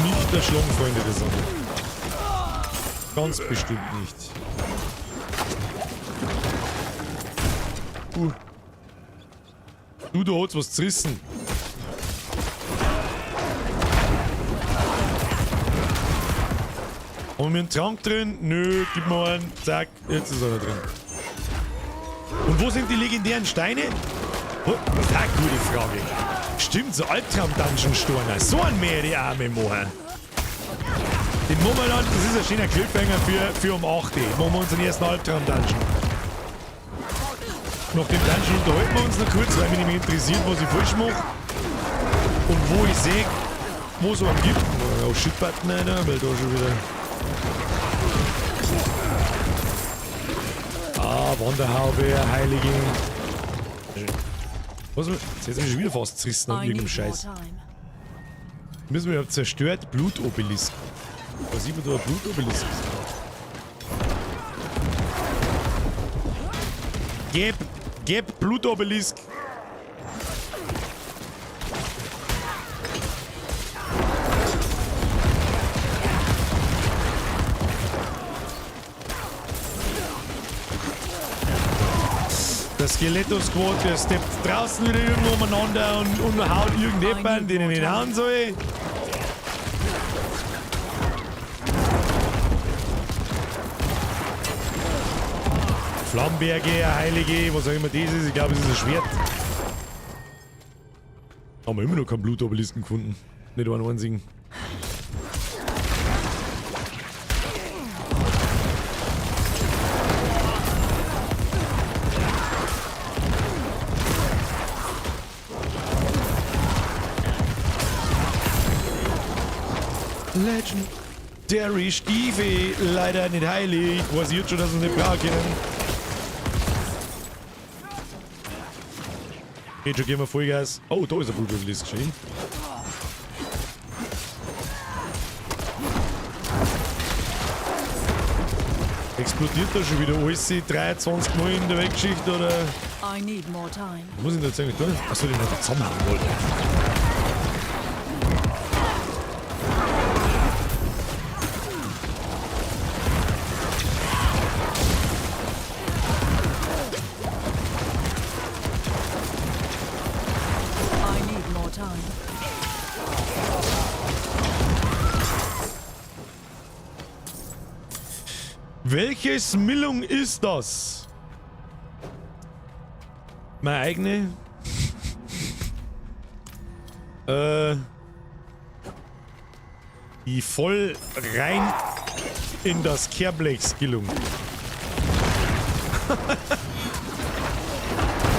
nicht erschlagen, Freunde der Sonne. Ganz bestimmt nicht. Du, da hat's was zerrissen. Haben wir einen Trank drin? Nö, gib mal einen. Zack, jetzt ist einer drin. Und wo sind die legendären Steine? Oh, das ist eine gute Frage. Stimmt, so Albtraum-Dungeon-Storner. So ein mehr die Arme machen. Den machen wir dann, das ist ein schöner Cliffhanger für um 8 Uhr. Machen wir unseren ersten Albtraum-Dungeon. Nach dem Dungeon unterhalten wir uns noch kurz, weil mich nämlich interessiert, was ich falsch mache. Und wo ich sehe, wo es einen gibt. Oh, Shit-Button einer, weil da schon wieder. Ah, Wanderhaube, Heilige. Was? Jetzt ist mich schon wieder fast zerrissen an irgendeinem Scheiß. Müssen wir zerstört Blutobelisk. Was sieht man da? Blutobelisk? Geb Blutobelisk. Der Skeletto-Squad, der steppt draußen wieder irgendwo umeinander und haut irgendjemanden, den er nicht hauen soll. Flammenberge, Heilige, was auch immer das ist. Ich glaube, es ist ein Schwert. Haben wir immer noch keinen Blutobelisken gefunden. Nicht einen einzigen. Legendary Stiefel, leider nicht heilig. Weiß ich jetzt schon, dass wir nicht brauchen können. Okay, schon gehen wir Vollgas. Oh, da ist ein Blutobelisk schön. Explodiert da schon wieder alles 23 Mal in der Weltgeschichte, oder? I need more time. Was muss ich denn jetzt eigentlich tun? Achso, den noch zusammenhauen wollte. I need more time. Welche Smillung ist das? Meine eigene? Die voll rein in das Kehrblech-Skillung.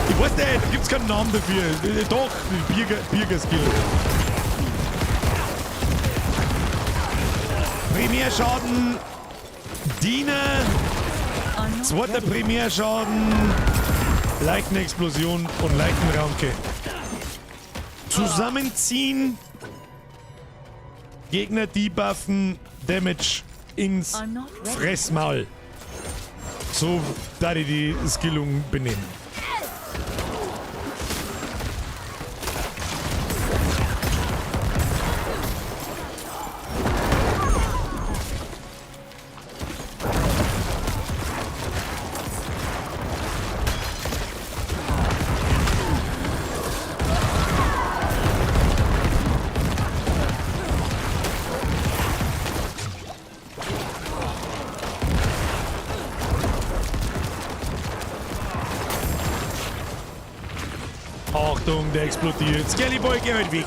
Ich weiß nicht, da gibt's keinen Namen dafür. Doch, die Birger-Skillung. Primärschaden, Diener, zweiter Primärschaden, Leichenexplosion und Leichenranke. Zusammenziehen, Gegner debuffen, Damage ins Fressmaul. So da die Skillung benennen. Achtung, der explodiert. Skellyboy, geh halt weg.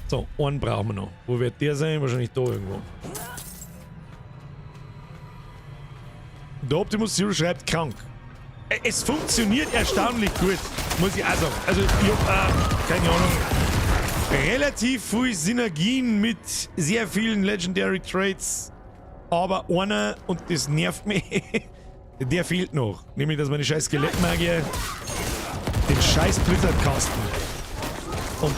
So, einen brauchen wir noch. Wo wird der sein? Wahrscheinlich da irgendwo. Der Optimus Zero schreibt krank. Es funktioniert erstaunlich gut, muss ich auch sagen. Also, ich hab, keine Ahnung, relativ viel Synergien mit sehr vielen Legendary Traits. Aber einer, und das nervt mich, der fehlt noch. Nämlich, dass meine scheiß Skelettmagier den scheiß Blizzard casten. Und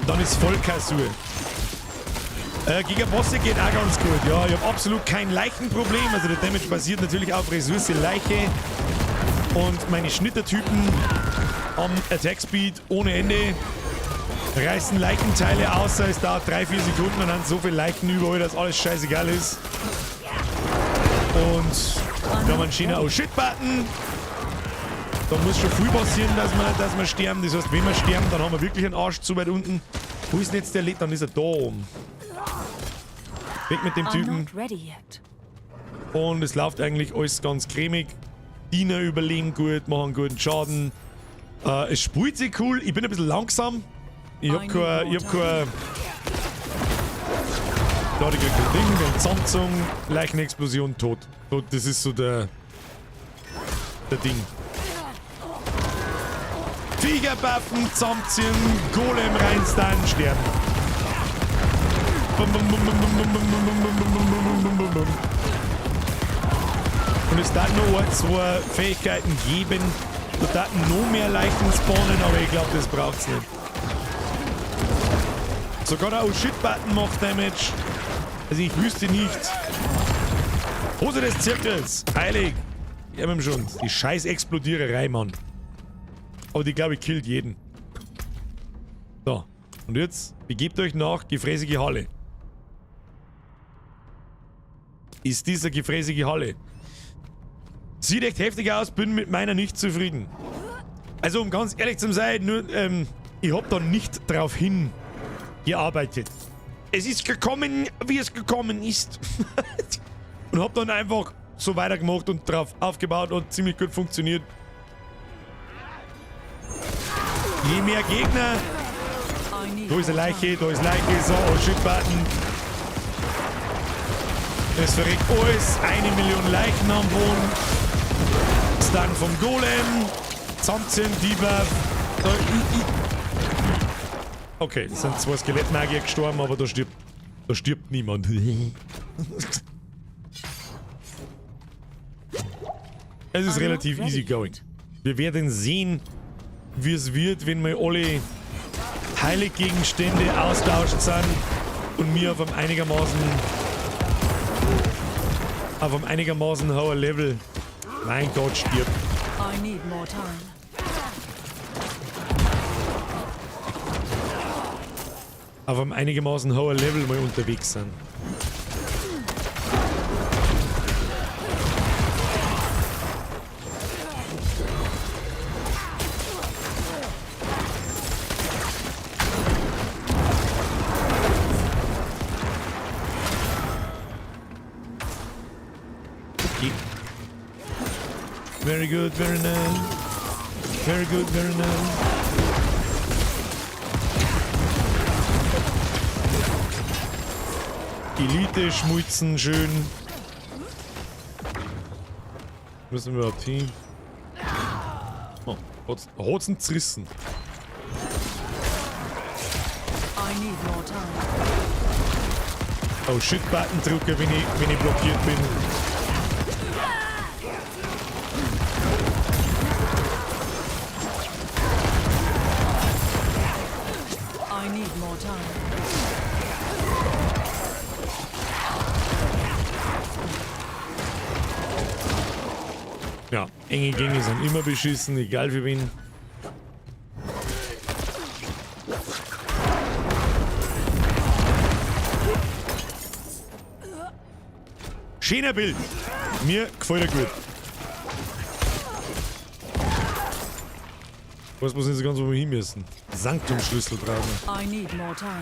dann ist voll Kassur. Gegen Bosse geht auch ganz gut. Ja, ich hab absolut kein Leichenproblem. Also der Damage basiert natürlich auf Ressource Leiche. Und meine Schnittertypen am Attack Speed ohne Ende reißen Leichenteile außer es dauert 3-4 Sekunden und dann so viele Leichen überall, dass alles scheißegal ist. Und wir haben einen schönen Oh Shit-Button. Da muss schon viel passieren, dass wir sterben. Das heißt, wenn wir sterben, dann haben wir wirklich einen Arsch zu weit unten. Wo ist denn jetzt der Led? Dann ist er da oben. Weg mit dem Typen. Und es läuft eigentlich alles ganz cremig. Diener überleben gut, machen guten Schaden. Es spielt sich cool. Ich bin ein bisschen langsam. Ich hab kein... Da, die kriegt ein Ding, wir haben Zusammenzogen, Leichenexplosion, tot. Tot, das ist so der Ding. Viecher buffen, zusammenziehen, Golem reinstun, sterben. Bum, bum, bum, bum, bum, bum, bum, bum, bum, bum, bum, bum, bum. Und es darf noch ein, zwei Fähigkeiten geben. Da darf noch mehr Leichen spawnen, aber ich glaube, das braucht's nicht. Sogar der Oh-Shit-Button macht Damage. Also ich wüsste nicht. Hose des Zirkels. Heilig. Ich hab ihm schon. Die scheiß Explodiererei, Mann. Aber die, glaube ich, killt jeden. So. Und jetzt begebt euch nach gefräßige Halle. Ist dieser gefräßige Halle. Sieht echt heftig aus, bin mit meiner nicht zufrieden. Also um ganz ehrlich zu sein, nur, ich hab da nicht drauf hingearbeitet. Es ist gekommen, wie es gekommen ist. Und hab dann einfach so weitergemacht und drauf aufgebaut und ziemlich gut funktioniert. Je mehr Gegner. Da ist eine Leiche, da ist Leiche, so, oh shit, Button. Es verreckt alles. 1 Million Leichen am Boden. Stun vom Golem. Zusammenziehen, Debuff. Okay, es sind zwei Skelettmagier gestorben, aber da stirbt niemand. Es ist relativ easy going. Wir werden sehen, wie es wird, wenn wir alle Heiliggegenstände austauscht sind und mir auf einem einigermaßen hohen Level. Mein Gott, stirb. I need more time. Auf einem einigermaßen hohen Level mal unterwegs sind. Okay. Very good, very nice. Very good, very nice. Elite schmutzen schön. Müssen wir überhaupt hin? Oh, hat's zerrissen. Oh shit, Button drücke, wenn ich blockiert bin. I need more time. Ja, enge Gänge sind immer beschissen, egal für wen. Schöner Bild. Mir gefällt er gut. Ich weiß bloß nicht so ganz, wo wir hin müssen. Sanktumschlüssel brauchen. I need more time.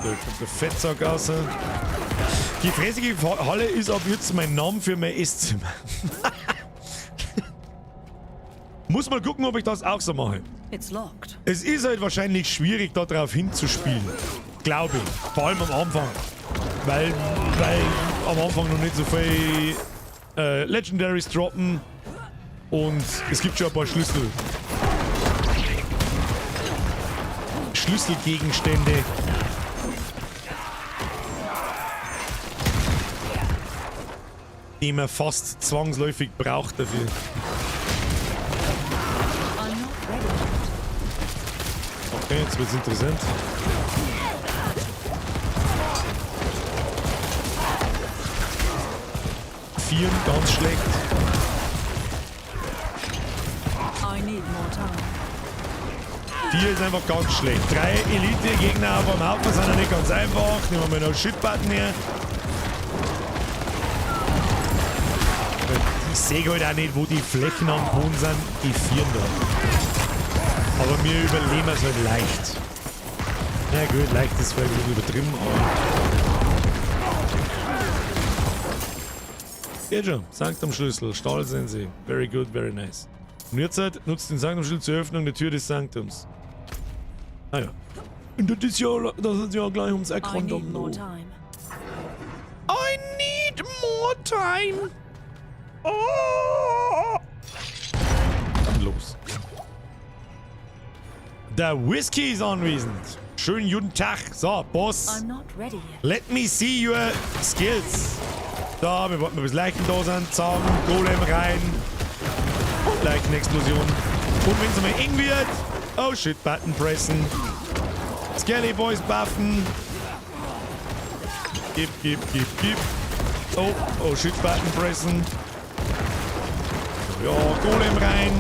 Da kommt der Fettsack raus. Die fräßige Halle ist ab jetzt mein Name für mein Esszimmer. Muss mal gucken, ob ich das auch so mache. It's locked. Es ist halt wahrscheinlich schwierig, da drauf hinzuspielen. Glaube ich. Vor allem am Anfang. Weil am Anfang noch nicht so viel Legendaries droppen. Und es gibt schon ein paar Schlüssel. Schlüsselgegenstände. Die man fast zwangsläufig braucht dafür. Okay, jetzt wird's interessant. Vieren, ganz schlecht. I need more time. 4 ist einfach ganz schlecht. 3 Elite-Gegner auf einem Haufen sind ja nicht ganz einfach. Nehmen wir mal noch Shit-Button her. Ich sehe halt auch nicht, wo die Flächen am Boden sind. Die 4 da. Aber wir überleben es halt leicht. Na gut, leicht ist vielleicht ein bisschen übertrieben, aber... Geht schon. Sanctum-Schlüssel, Stahlsense. Very good, very nice. Und jetzt halt, nutzt den Sanctum-Schlüssel zur Öffnung der Tür des Sanktums. Ah ja. Und das ist ja gleich ums Eck I rundum need more noch. time. I need more time. Oh. Dann los. Der Whisky ist anwesend. Schönen guten Tag. So, Boss. I'm not ready yet. Let me see your skills. Da, wir warten mal, bis Leichen da sind. Zaum, Golem rein. Und Leichenexplosion. Und wenn's einmal eng wird, oh shit, Button pressen. Skelly Boys buffen. Gib, gib, gib, gib. Oh, oh shit, Button pressen. Ja, Golem rein.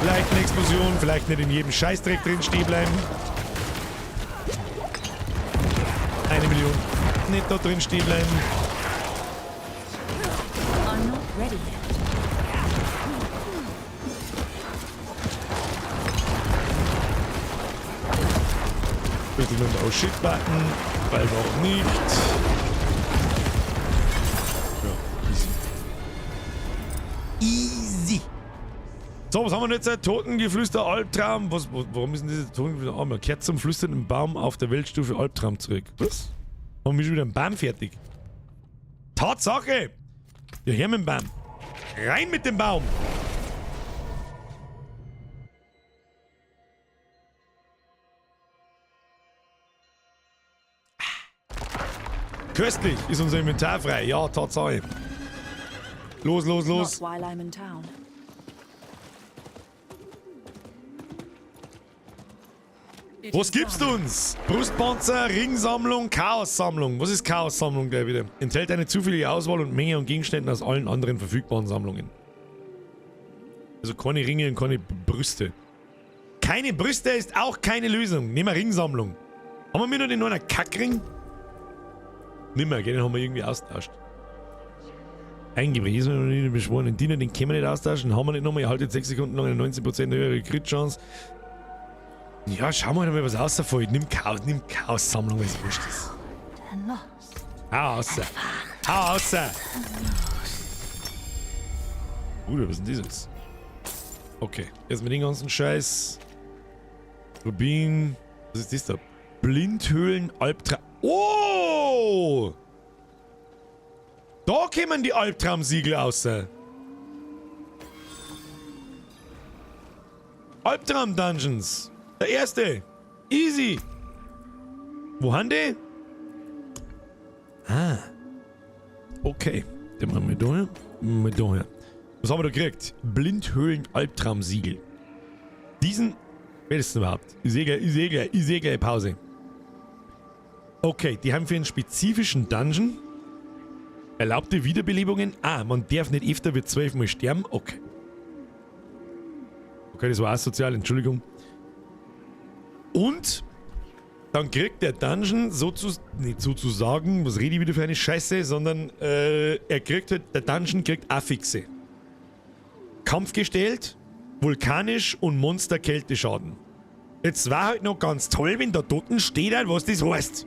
Leichenexplosion. Vielleicht nicht in jedem Scheißdreck drin stehen bleiben. 1 Million. Nicht da drin stehen bleiben. I'm not ready yet. Bitte mit dem Oh Shit Button, weil auch nicht. Ja, easy. Easy. So, was haben wir jetzt? Totengeflüster, Albtraum. Warum ist denn diese Totengeflüster? Oh, man kehrt zum flüsternden Baum auf der Weltstufe Albtraum zurück. Was? Haben wir schon wieder einen Baum fertig? Tatsache! Ja, her mit dem Baum. Rein mit dem Baum! Köstlich ist unser Inventar frei. Ja, Tatsache. Los, los, los. Not while I'm in town. Was gibst du uns? Brustpanzer, Ringsammlung, Chaossammlung. Was ist Chaossammlung gleich wieder? Enthält eine zufällige Auswahl und Menge an Gegenständen aus allen anderen verfügbaren Sammlungen. Also keine Ringe und keine Brüste. Keine Brüste ist auch keine Lösung. Nehmen wir Ringsammlung. Haben wir nur den nur einen Kackring? Nimmer, gell? Den haben wir irgendwie austauscht. Eingebracht. Ist beschworen. Den Diener, den können wir nicht austauschen. Haben wir nicht nochmal. Ihr haltet 6 Sekunden lang eine 19% höhere Crit-Chance. Ja, schauen wir mal, was rausfällt. Nimm Chaos, nimm Chaos-Sammlung, weil es wurscht ist. Hau raus. Hau raus. Bruder, was ist denn das jetzt? Okay, jetzt mit dem ganzen Scheiß. Rubin. Was ist das da? Blindhöhlen, Albtraum. Oh! Da kämen die Albtraumsiegel raus. Albtraum-Dungeons. Der erste. Easy. Wo haben die? Ah. Okay. Den machen wir da her. Mal da her. Was haben wir da gekriegt? Blindhöhlen-Albtraumsiegel. Diesen. Wer ist denn überhaupt? Ich sehe gleich, ich sehe gleich, ich sehe gleich Pause. Okay, die haben für einen spezifischen Dungeon erlaubte Wiederbelebungen. Ah, man darf nicht öfter wie 12 Mal sterben. Okay. Okay, das war asozial, Entschuldigung. Und dann kriegt der Dungeon nicht sozusagen, was rede ich wieder für eine Scheiße, sondern er kriegt halt, der Dungeon kriegt Affixe. Kampf gestellt, vulkanisch und Monster-Kälteschaden. Jetzt war halt noch ganz toll, wenn da dort steht, halt, was das heißt.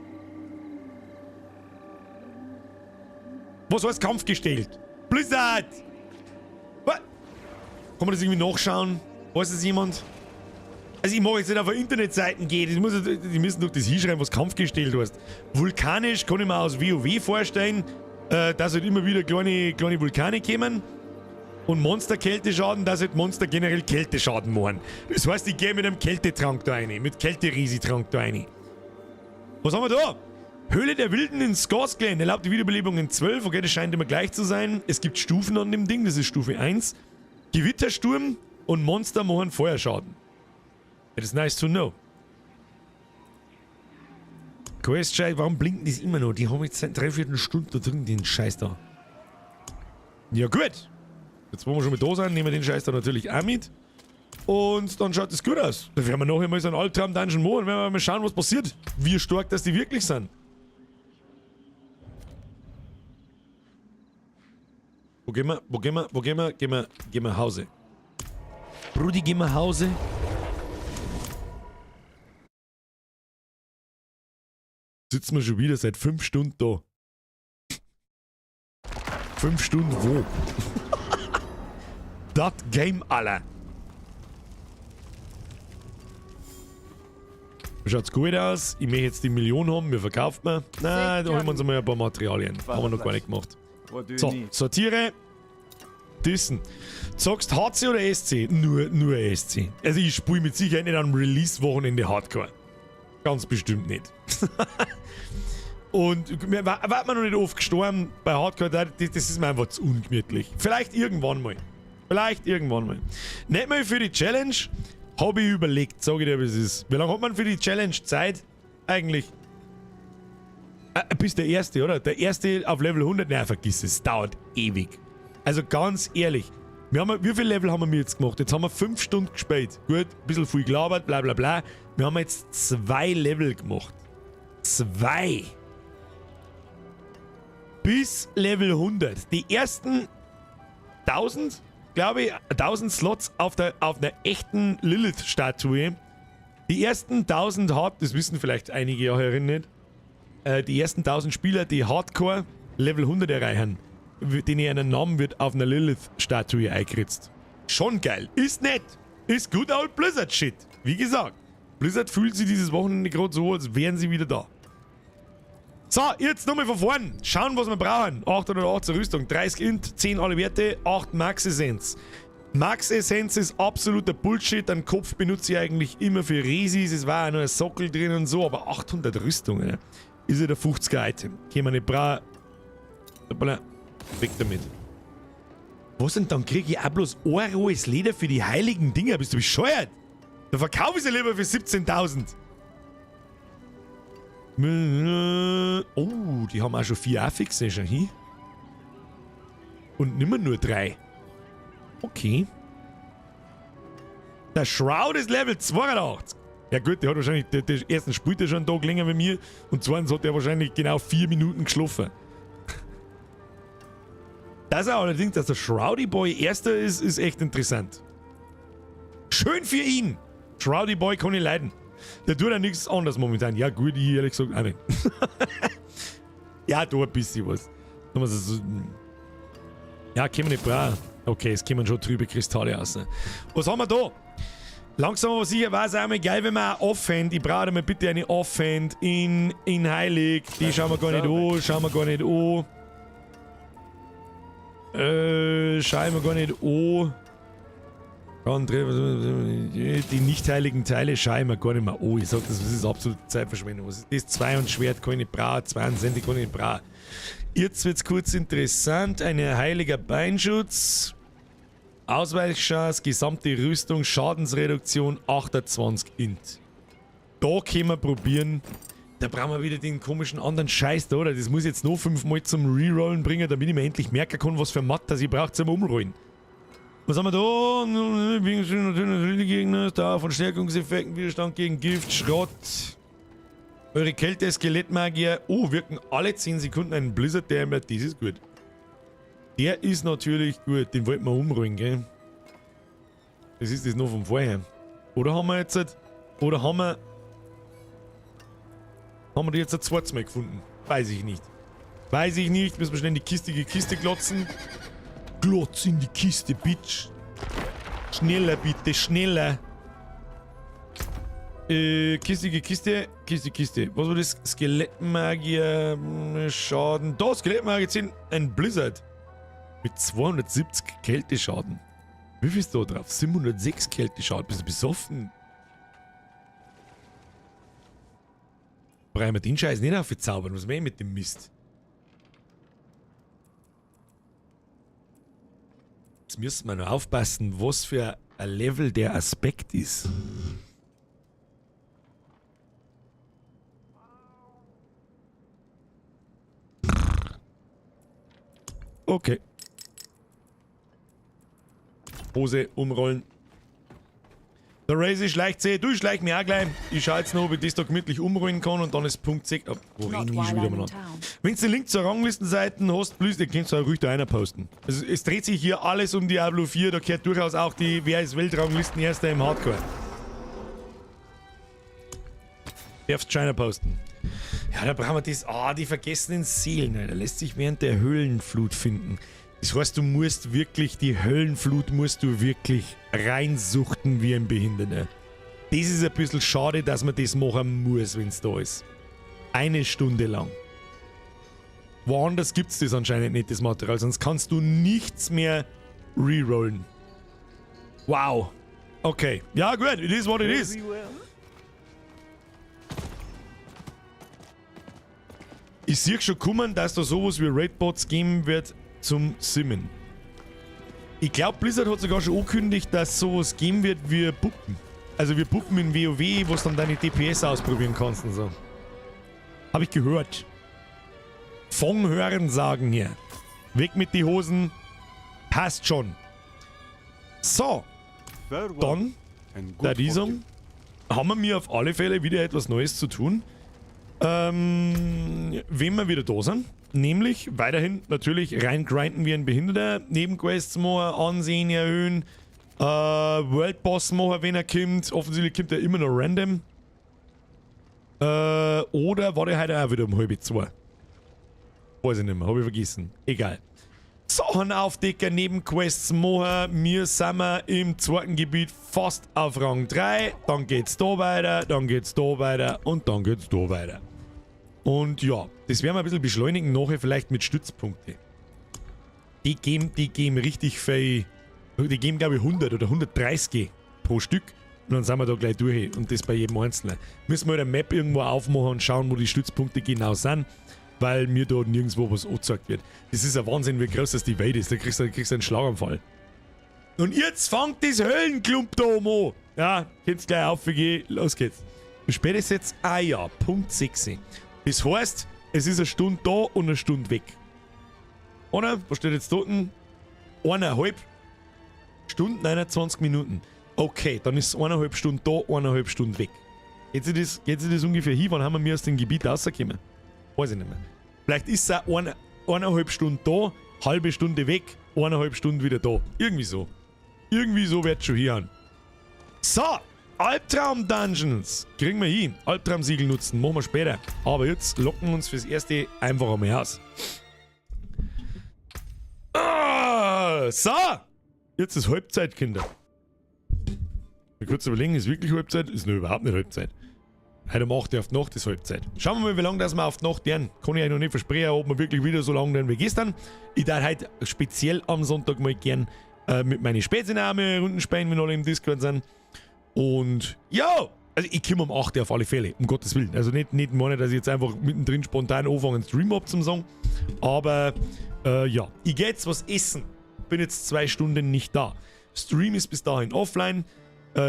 Was heißt Kampf gestellt? Blizzard! Was? Kann man das irgendwie nachschauen? Weiß das jemand? Also ich mag jetzt nicht auf Internetseiten gehen, die müssen doch das hinschreiben, was Kampf gestellt heißt. Vulkanisch kann ich mir aus WoW vorstellen, dass halt immer wieder kleine Vulkane kommen. Und Monster-Kälteschaden, dass halt Monster generell Kälteschaden machen. Das heißt, ich gehe mit einem Kältetrank da rein, mit Kälterisi-Trank da rein. Was haben wir da? Höhle der Wilden in Scosglen, erlaubt die Wiederbelebung in 12, okay, das scheint immer gleich zu sein. Es gibt Stufen an dem Ding, das ist Stufe 1. Gewittersturm und Monster machen Feuerschaden. It is nice to know. Quest-Scheiß, warum blinken die immer noch? Die haben jetzt seit 3/4 Stunde da drin, den Scheiß da. Ja gut. Jetzt wollen wir schon mit da sein, nehmen wir den Scheiß da natürlich auch mit. Und dann schaut es gut aus. Da werden wir nachher mal so einen Albtraum-Dungeon machen und werden wir mal schauen, was passiert. Wie stark das die wirklich sind. Wo gehen wir? Wo gehen wir? Wo gehen wir? Gehen wir, gehen wir Hause. Brudi, gehen wir Hause. Sitzen wir schon wieder seit 5 Stunden da. 5 Stunden wo? Das Game, Alter. Schaut's gut aus. Ich möchte jetzt die Million haben. Wir verkauft man. Nein, da holen wir uns mal ein paar Materialien. Haben wir noch gar nicht gemacht. So, sortiere. Dissen. Zockst HC oder SC? Nur SC. Also ich spiele mit Sicherheit nicht am Release-Wochenende Hardcore. Ganz bestimmt nicht. Und mir war man noch nicht oft gestorben bei Hardcore, das ist mir einfach zu ungemütlich. Vielleicht irgendwann mal. Vielleicht irgendwann mal. Nicht mal für die Challenge habe ich überlegt, sag ich dir, wie es ist. Wie lange hat man für die Challenge Zeit? Eigentlich. Bis der erste, oder? Der erste auf Level 100? Nein, vergiss es. Dauert ewig. Also ganz ehrlich. Wir haben, wie viel Level haben wir jetzt gemacht? Jetzt haben wir 5 Stunden gespielt. Gut, ein bisschen viel gelabert, bla bla bla. Wir haben jetzt 2 Level gemacht. 2. Bis Level 100. Die ersten 1000, glaube ich, 1000 Slots auf einer echten Lilith-Statue. Die ersten 1000 Hard, das wissen vielleicht einige ja herin nicht, die ersten 1000 Spieler, die Hardcore Level 100 erreichen, denen einen Namen wird auf einer Lilith-Statue eingeritzt. Schon geil. Ist nett. Ist good old Blizzard-Shit. Wie gesagt, Blizzard fühlt sich dieses Wochenende gerade so, als wären sie wieder da. So, jetzt nochmal von vorn. Schauen, was wir brauchen. 818 Rüstung, 30 Int, 10 alle Werte, 8 Max Essenz. Max Essenz ist absoluter Bullshit. Einen Kopf benutze ich eigentlich immer für Resis. Es war auch nur ein Sockel drin und so, aber 800 Rüstung, ne? Ist ja der 50er Item. Können wir nicht brauchen. Weg damit. Was denn? Dann kriege ich auch bloß ein rohes Leder für die heiligen Dinger. Bist du bescheuert? Da verkaufe ich sie lieber für 17.000. Oh, die haben auch schon 4 Affixe schon hin. Und nimmer nur 3. Okay. Der Shroud ist Level 82. Ja gut, der hat wahrscheinlich, der erstens spielt er schon einen Tag länger wie mir und zweitens hat er wahrscheinlich genau 4 Minuten geschlafen. Das allerdings, dass der Shroudy Boy erster ist, ist echt interessant. Schön für ihn! Shroudy Boy kann ich leiden. Der tut ja nichts anderes momentan. Ja gut, ich ehrlich gesagt auch nicht. Ja, da ein bisschen was. Ja, können wir nicht brauchen. Okay, es kommen schon trübe Kristalle raus. Was haben wir da? Langsam aber sicher war es einmal geil, wenn wir auch Offhand. Ich brauche mal bitte eine Offhand in Heilig. Die schauen wir gar nicht an. Schauen wir gar nicht an. Schauen wir gar nicht an. Die nicht heiligen Teile schaue ich mir gar nicht mehr an. Ich sag, das ist absolute Zeitverschwendung. Was ist das? 2 und Schwert kann ich nicht brauchen, 2 und Sende kann ich nicht brauchen. Jetzt wird's kurz interessant. Ein heiliger Beinschutz. Ausweichchance, gesamte Rüstung, Schadensreduktion, 28 Int. Da können wir probieren. Da brauchen wir wieder den komischen anderen Scheiß da, oder? Das muss ich jetzt noch 5 Mal zum Rerollen bringen, damit ich mir endlich merken kann, was für Matt das ich brauche zum Umrollen. Was haben wir da? Gegner, da von Stärkungseffekten, Widerstand gegen Gift, Schrott. Eure Kälte, Skelettmagier. Oh, wirken alle 10 Sekunden einen Blizzard Damage. Das ist gut. Der ist natürlich gut. Den wollten wir umrollen, gell? Das ist das noch von vorher. Oder haben wir jetzt... Oder haben wir... Haben wir die jetzt ein zweites Mal gefunden? Weiß ich nicht. Weiß ich nicht. Müssen wir schnell in die Kiste glotzen. Glotz in die Kiste, Bitch. Schneller bitte, schneller. Kiste, Kiste, Kiste, Kiste. Was war das? Skelettmagier, Schaden. Da, Skelettmagier 10, ein Blizzard. Mit 270 Kälteschaden. Wie viel ist da drauf? 706 Kälteschaden. Bist du besoffen? Brauchen wir den Scheiß nicht aufzaubern. Was machen wir mit dem Mist? Jetzt müssen wir noch aufpassen, was für ein Level der Aspekt ist. Okay. Hose umrollen. Der Razy schleicht sich, du schleich mich auch gleich. Ich schau jetzt noch, ob ich das da gemütlich umrollen kann und dann ist Punkt 6. Oh, wo Not renn ich schon while wieder I'm mal in an? town. Wenn du den Link zur Ranglistenseite hast, please, den kannst du auch ruhig da einer posten. Also, es dreht sich hier alles um Diablo 4, da gehört durchaus auch die Wer ist Weltranglisten-Erster im Hardcore. Darfst schon einer posten. Ja, da brauchen wir das. Ah, die vergessenen Seelen, Alter. Lässt sich während der Höhlenflut finden. Das heißt, du musst wirklich, die Höllenflut musst du wirklich reinsuchten wie ein Behinderter. Das ist ein bisschen schade, dass man das machen muss, wenn's da ist. Eine Stunde lang. Woanders gibt's das anscheinend nicht, das Material, sonst kannst du nichts mehr rerollen. Wow. Okay. Ja, gut, it is what it is. Ich sehe schon kommen, dass da sowas wie Raidbots geben wird zum Simmen. Ich glaub, Blizzard hat sogar schon angekündigt, dass es sowas geben wird wie Puppen. Also wie Puppen in WoW, wo du dann deine DPS ausprobieren kannst und so. Hab ich gehört. Von Hören sagen hier. Weg mit die Hosen. Passt schon. So. Farewell Dann, and der good Diesung, haben wir mir auf alle Fälle wieder etwas Neues zu tun. Wenn wir wieder da sind, nämlich weiterhin natürlich reingrinden wie ein Behinderter, Nebenquests machen, Ansehen erhöhen, World Boss machen, wenn er kommt. Offensichtlich kommt er immer noch random. Oder war der heute auch wieder um 1:30? Weiß ich nicht mehr, hab ich vergessen. Egal. Sachen aufdecken, Nebenquests machen. Wir sind im zweiten Gebiet fast auf Rang 3. Dann geht's da weiter, dann geht's da weiter und dann geht's da weiter. Und ja, das werden wir ein bisschen beschleunigen, nachher vielleicht mit Stützpunkte. Die geben richtig viel, die geben glaube ich 100 oder 130 pro Stück. Und dann sind wir da gleich durch und das bei jedem Einzelnen. Müssen wir halt eine Map irgendwo aufmachen und schauen, wo die Stützpunkte genau sind, weil mir da nirgendwo was angezeigt wird. Das ist ein Wahnsinn, wie groß das die Welt ist. Da kriegst du einen Schlaganfall. Und jetzt fängt das Höllenklump da oben an. Ja, könnt's gleich aufgehen. Los geht's. Wie spät ist jetzt? Ah ja, Punkt 6. Das heißt, es ist eine Stunde da und eine Stunde weg. Oder? Was steht jetzt da unten? 1,5 Stunden, 29 Minuten. Okay, dann ist es 1,5 Stunden da, 1,5 Stunden weg. Geht sich das ungefähr hin? Wann haben wir aus dem Gebiet rausgekommen? Weiß ich nicht mehr. Vielleicht ist es auch 1,5 Stunden da, halbe Stunde weg, 1,5 Stunden wieder da. Irgendwie so. Irgendwie so wird's schon hier an. So, Albtraum-Dungeons. Kriegen wir hin. Albtraum-Siegel nutzen, machen wir später. Aber jetzt locken wir uns fürs Erste einfach einmal aus. Ah, so! Jetzt ist Halbzeit, Kinder. Mal kurz überlegen, ist wirklich Halbzeit? Ist noch überhaupt nicht Halbzeit. Heute um 8 Uhr auf die Nacht ist Halbzeit. Schauen wir mal, wie lange das wir auf die Nacht werden. Kann ich euch noch nicht versprechen, ob wir wirklich wieder so lange werden wie gestern. Ich darf heute speziell am Sonntag mal gern mit meinen Spätsenamen Runden spielen, wenn alle im Discord sind. Und ja, also ich komme um 8 Uhr auf alle Fälle, um Gottes Willen. Also nicht meine, dass ich jetzt einfach mittendrin spontan anfange, einen Stream abzusagen. Aber ja, ich geh jetzt was essen. Bin jetzt 2 Stunden nicht da. Stream ist bis dahin offline.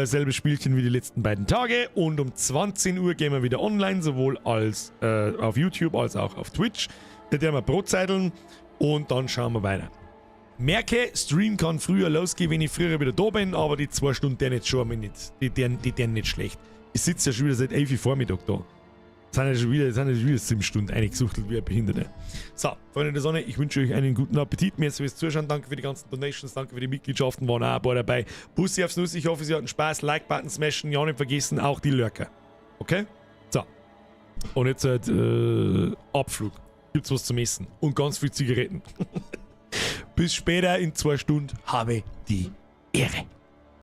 Selbes Spielchen wie die letzten beiden Tage. Und um 20 Uhr gehen wir wieder online, sowohl als auf YouTube als auch auf Twitch. Da werden wir Brotzeiteln und dann schauen wir weiter. Merke, Stream kann früher losgehen, wenn ich früher wieder da bin, aber die 2 Stunden deren jetzt schon einmal nicht, die deren, die deren nicht schlecht. Ich sitze ja schon wieder seit 11 Uhr Vormittag da. Das sind ja schon wieder, das sind ja schon wieder 7 Stunden eingesuchtelt wie ein Behinderter. So, Freunde der Sonne, ich wünsche euch einen guten Appetit. Merci fürs Zuschauen, danke für die ganzen Donations, danke für die Mitgliedschaften, waren auch ein paar dabei. Bussi aufs Nuss, ich hoffe, Sie hatten Spaß. Like-Button smashen, ja nicht vergessen, auch die Lurker. Okay? So. Und jetzt halt Abflug. Gibt's was zum Essen und ganz viel Zigaretten. Bis später in 2 Stunden. Habe die Ehre.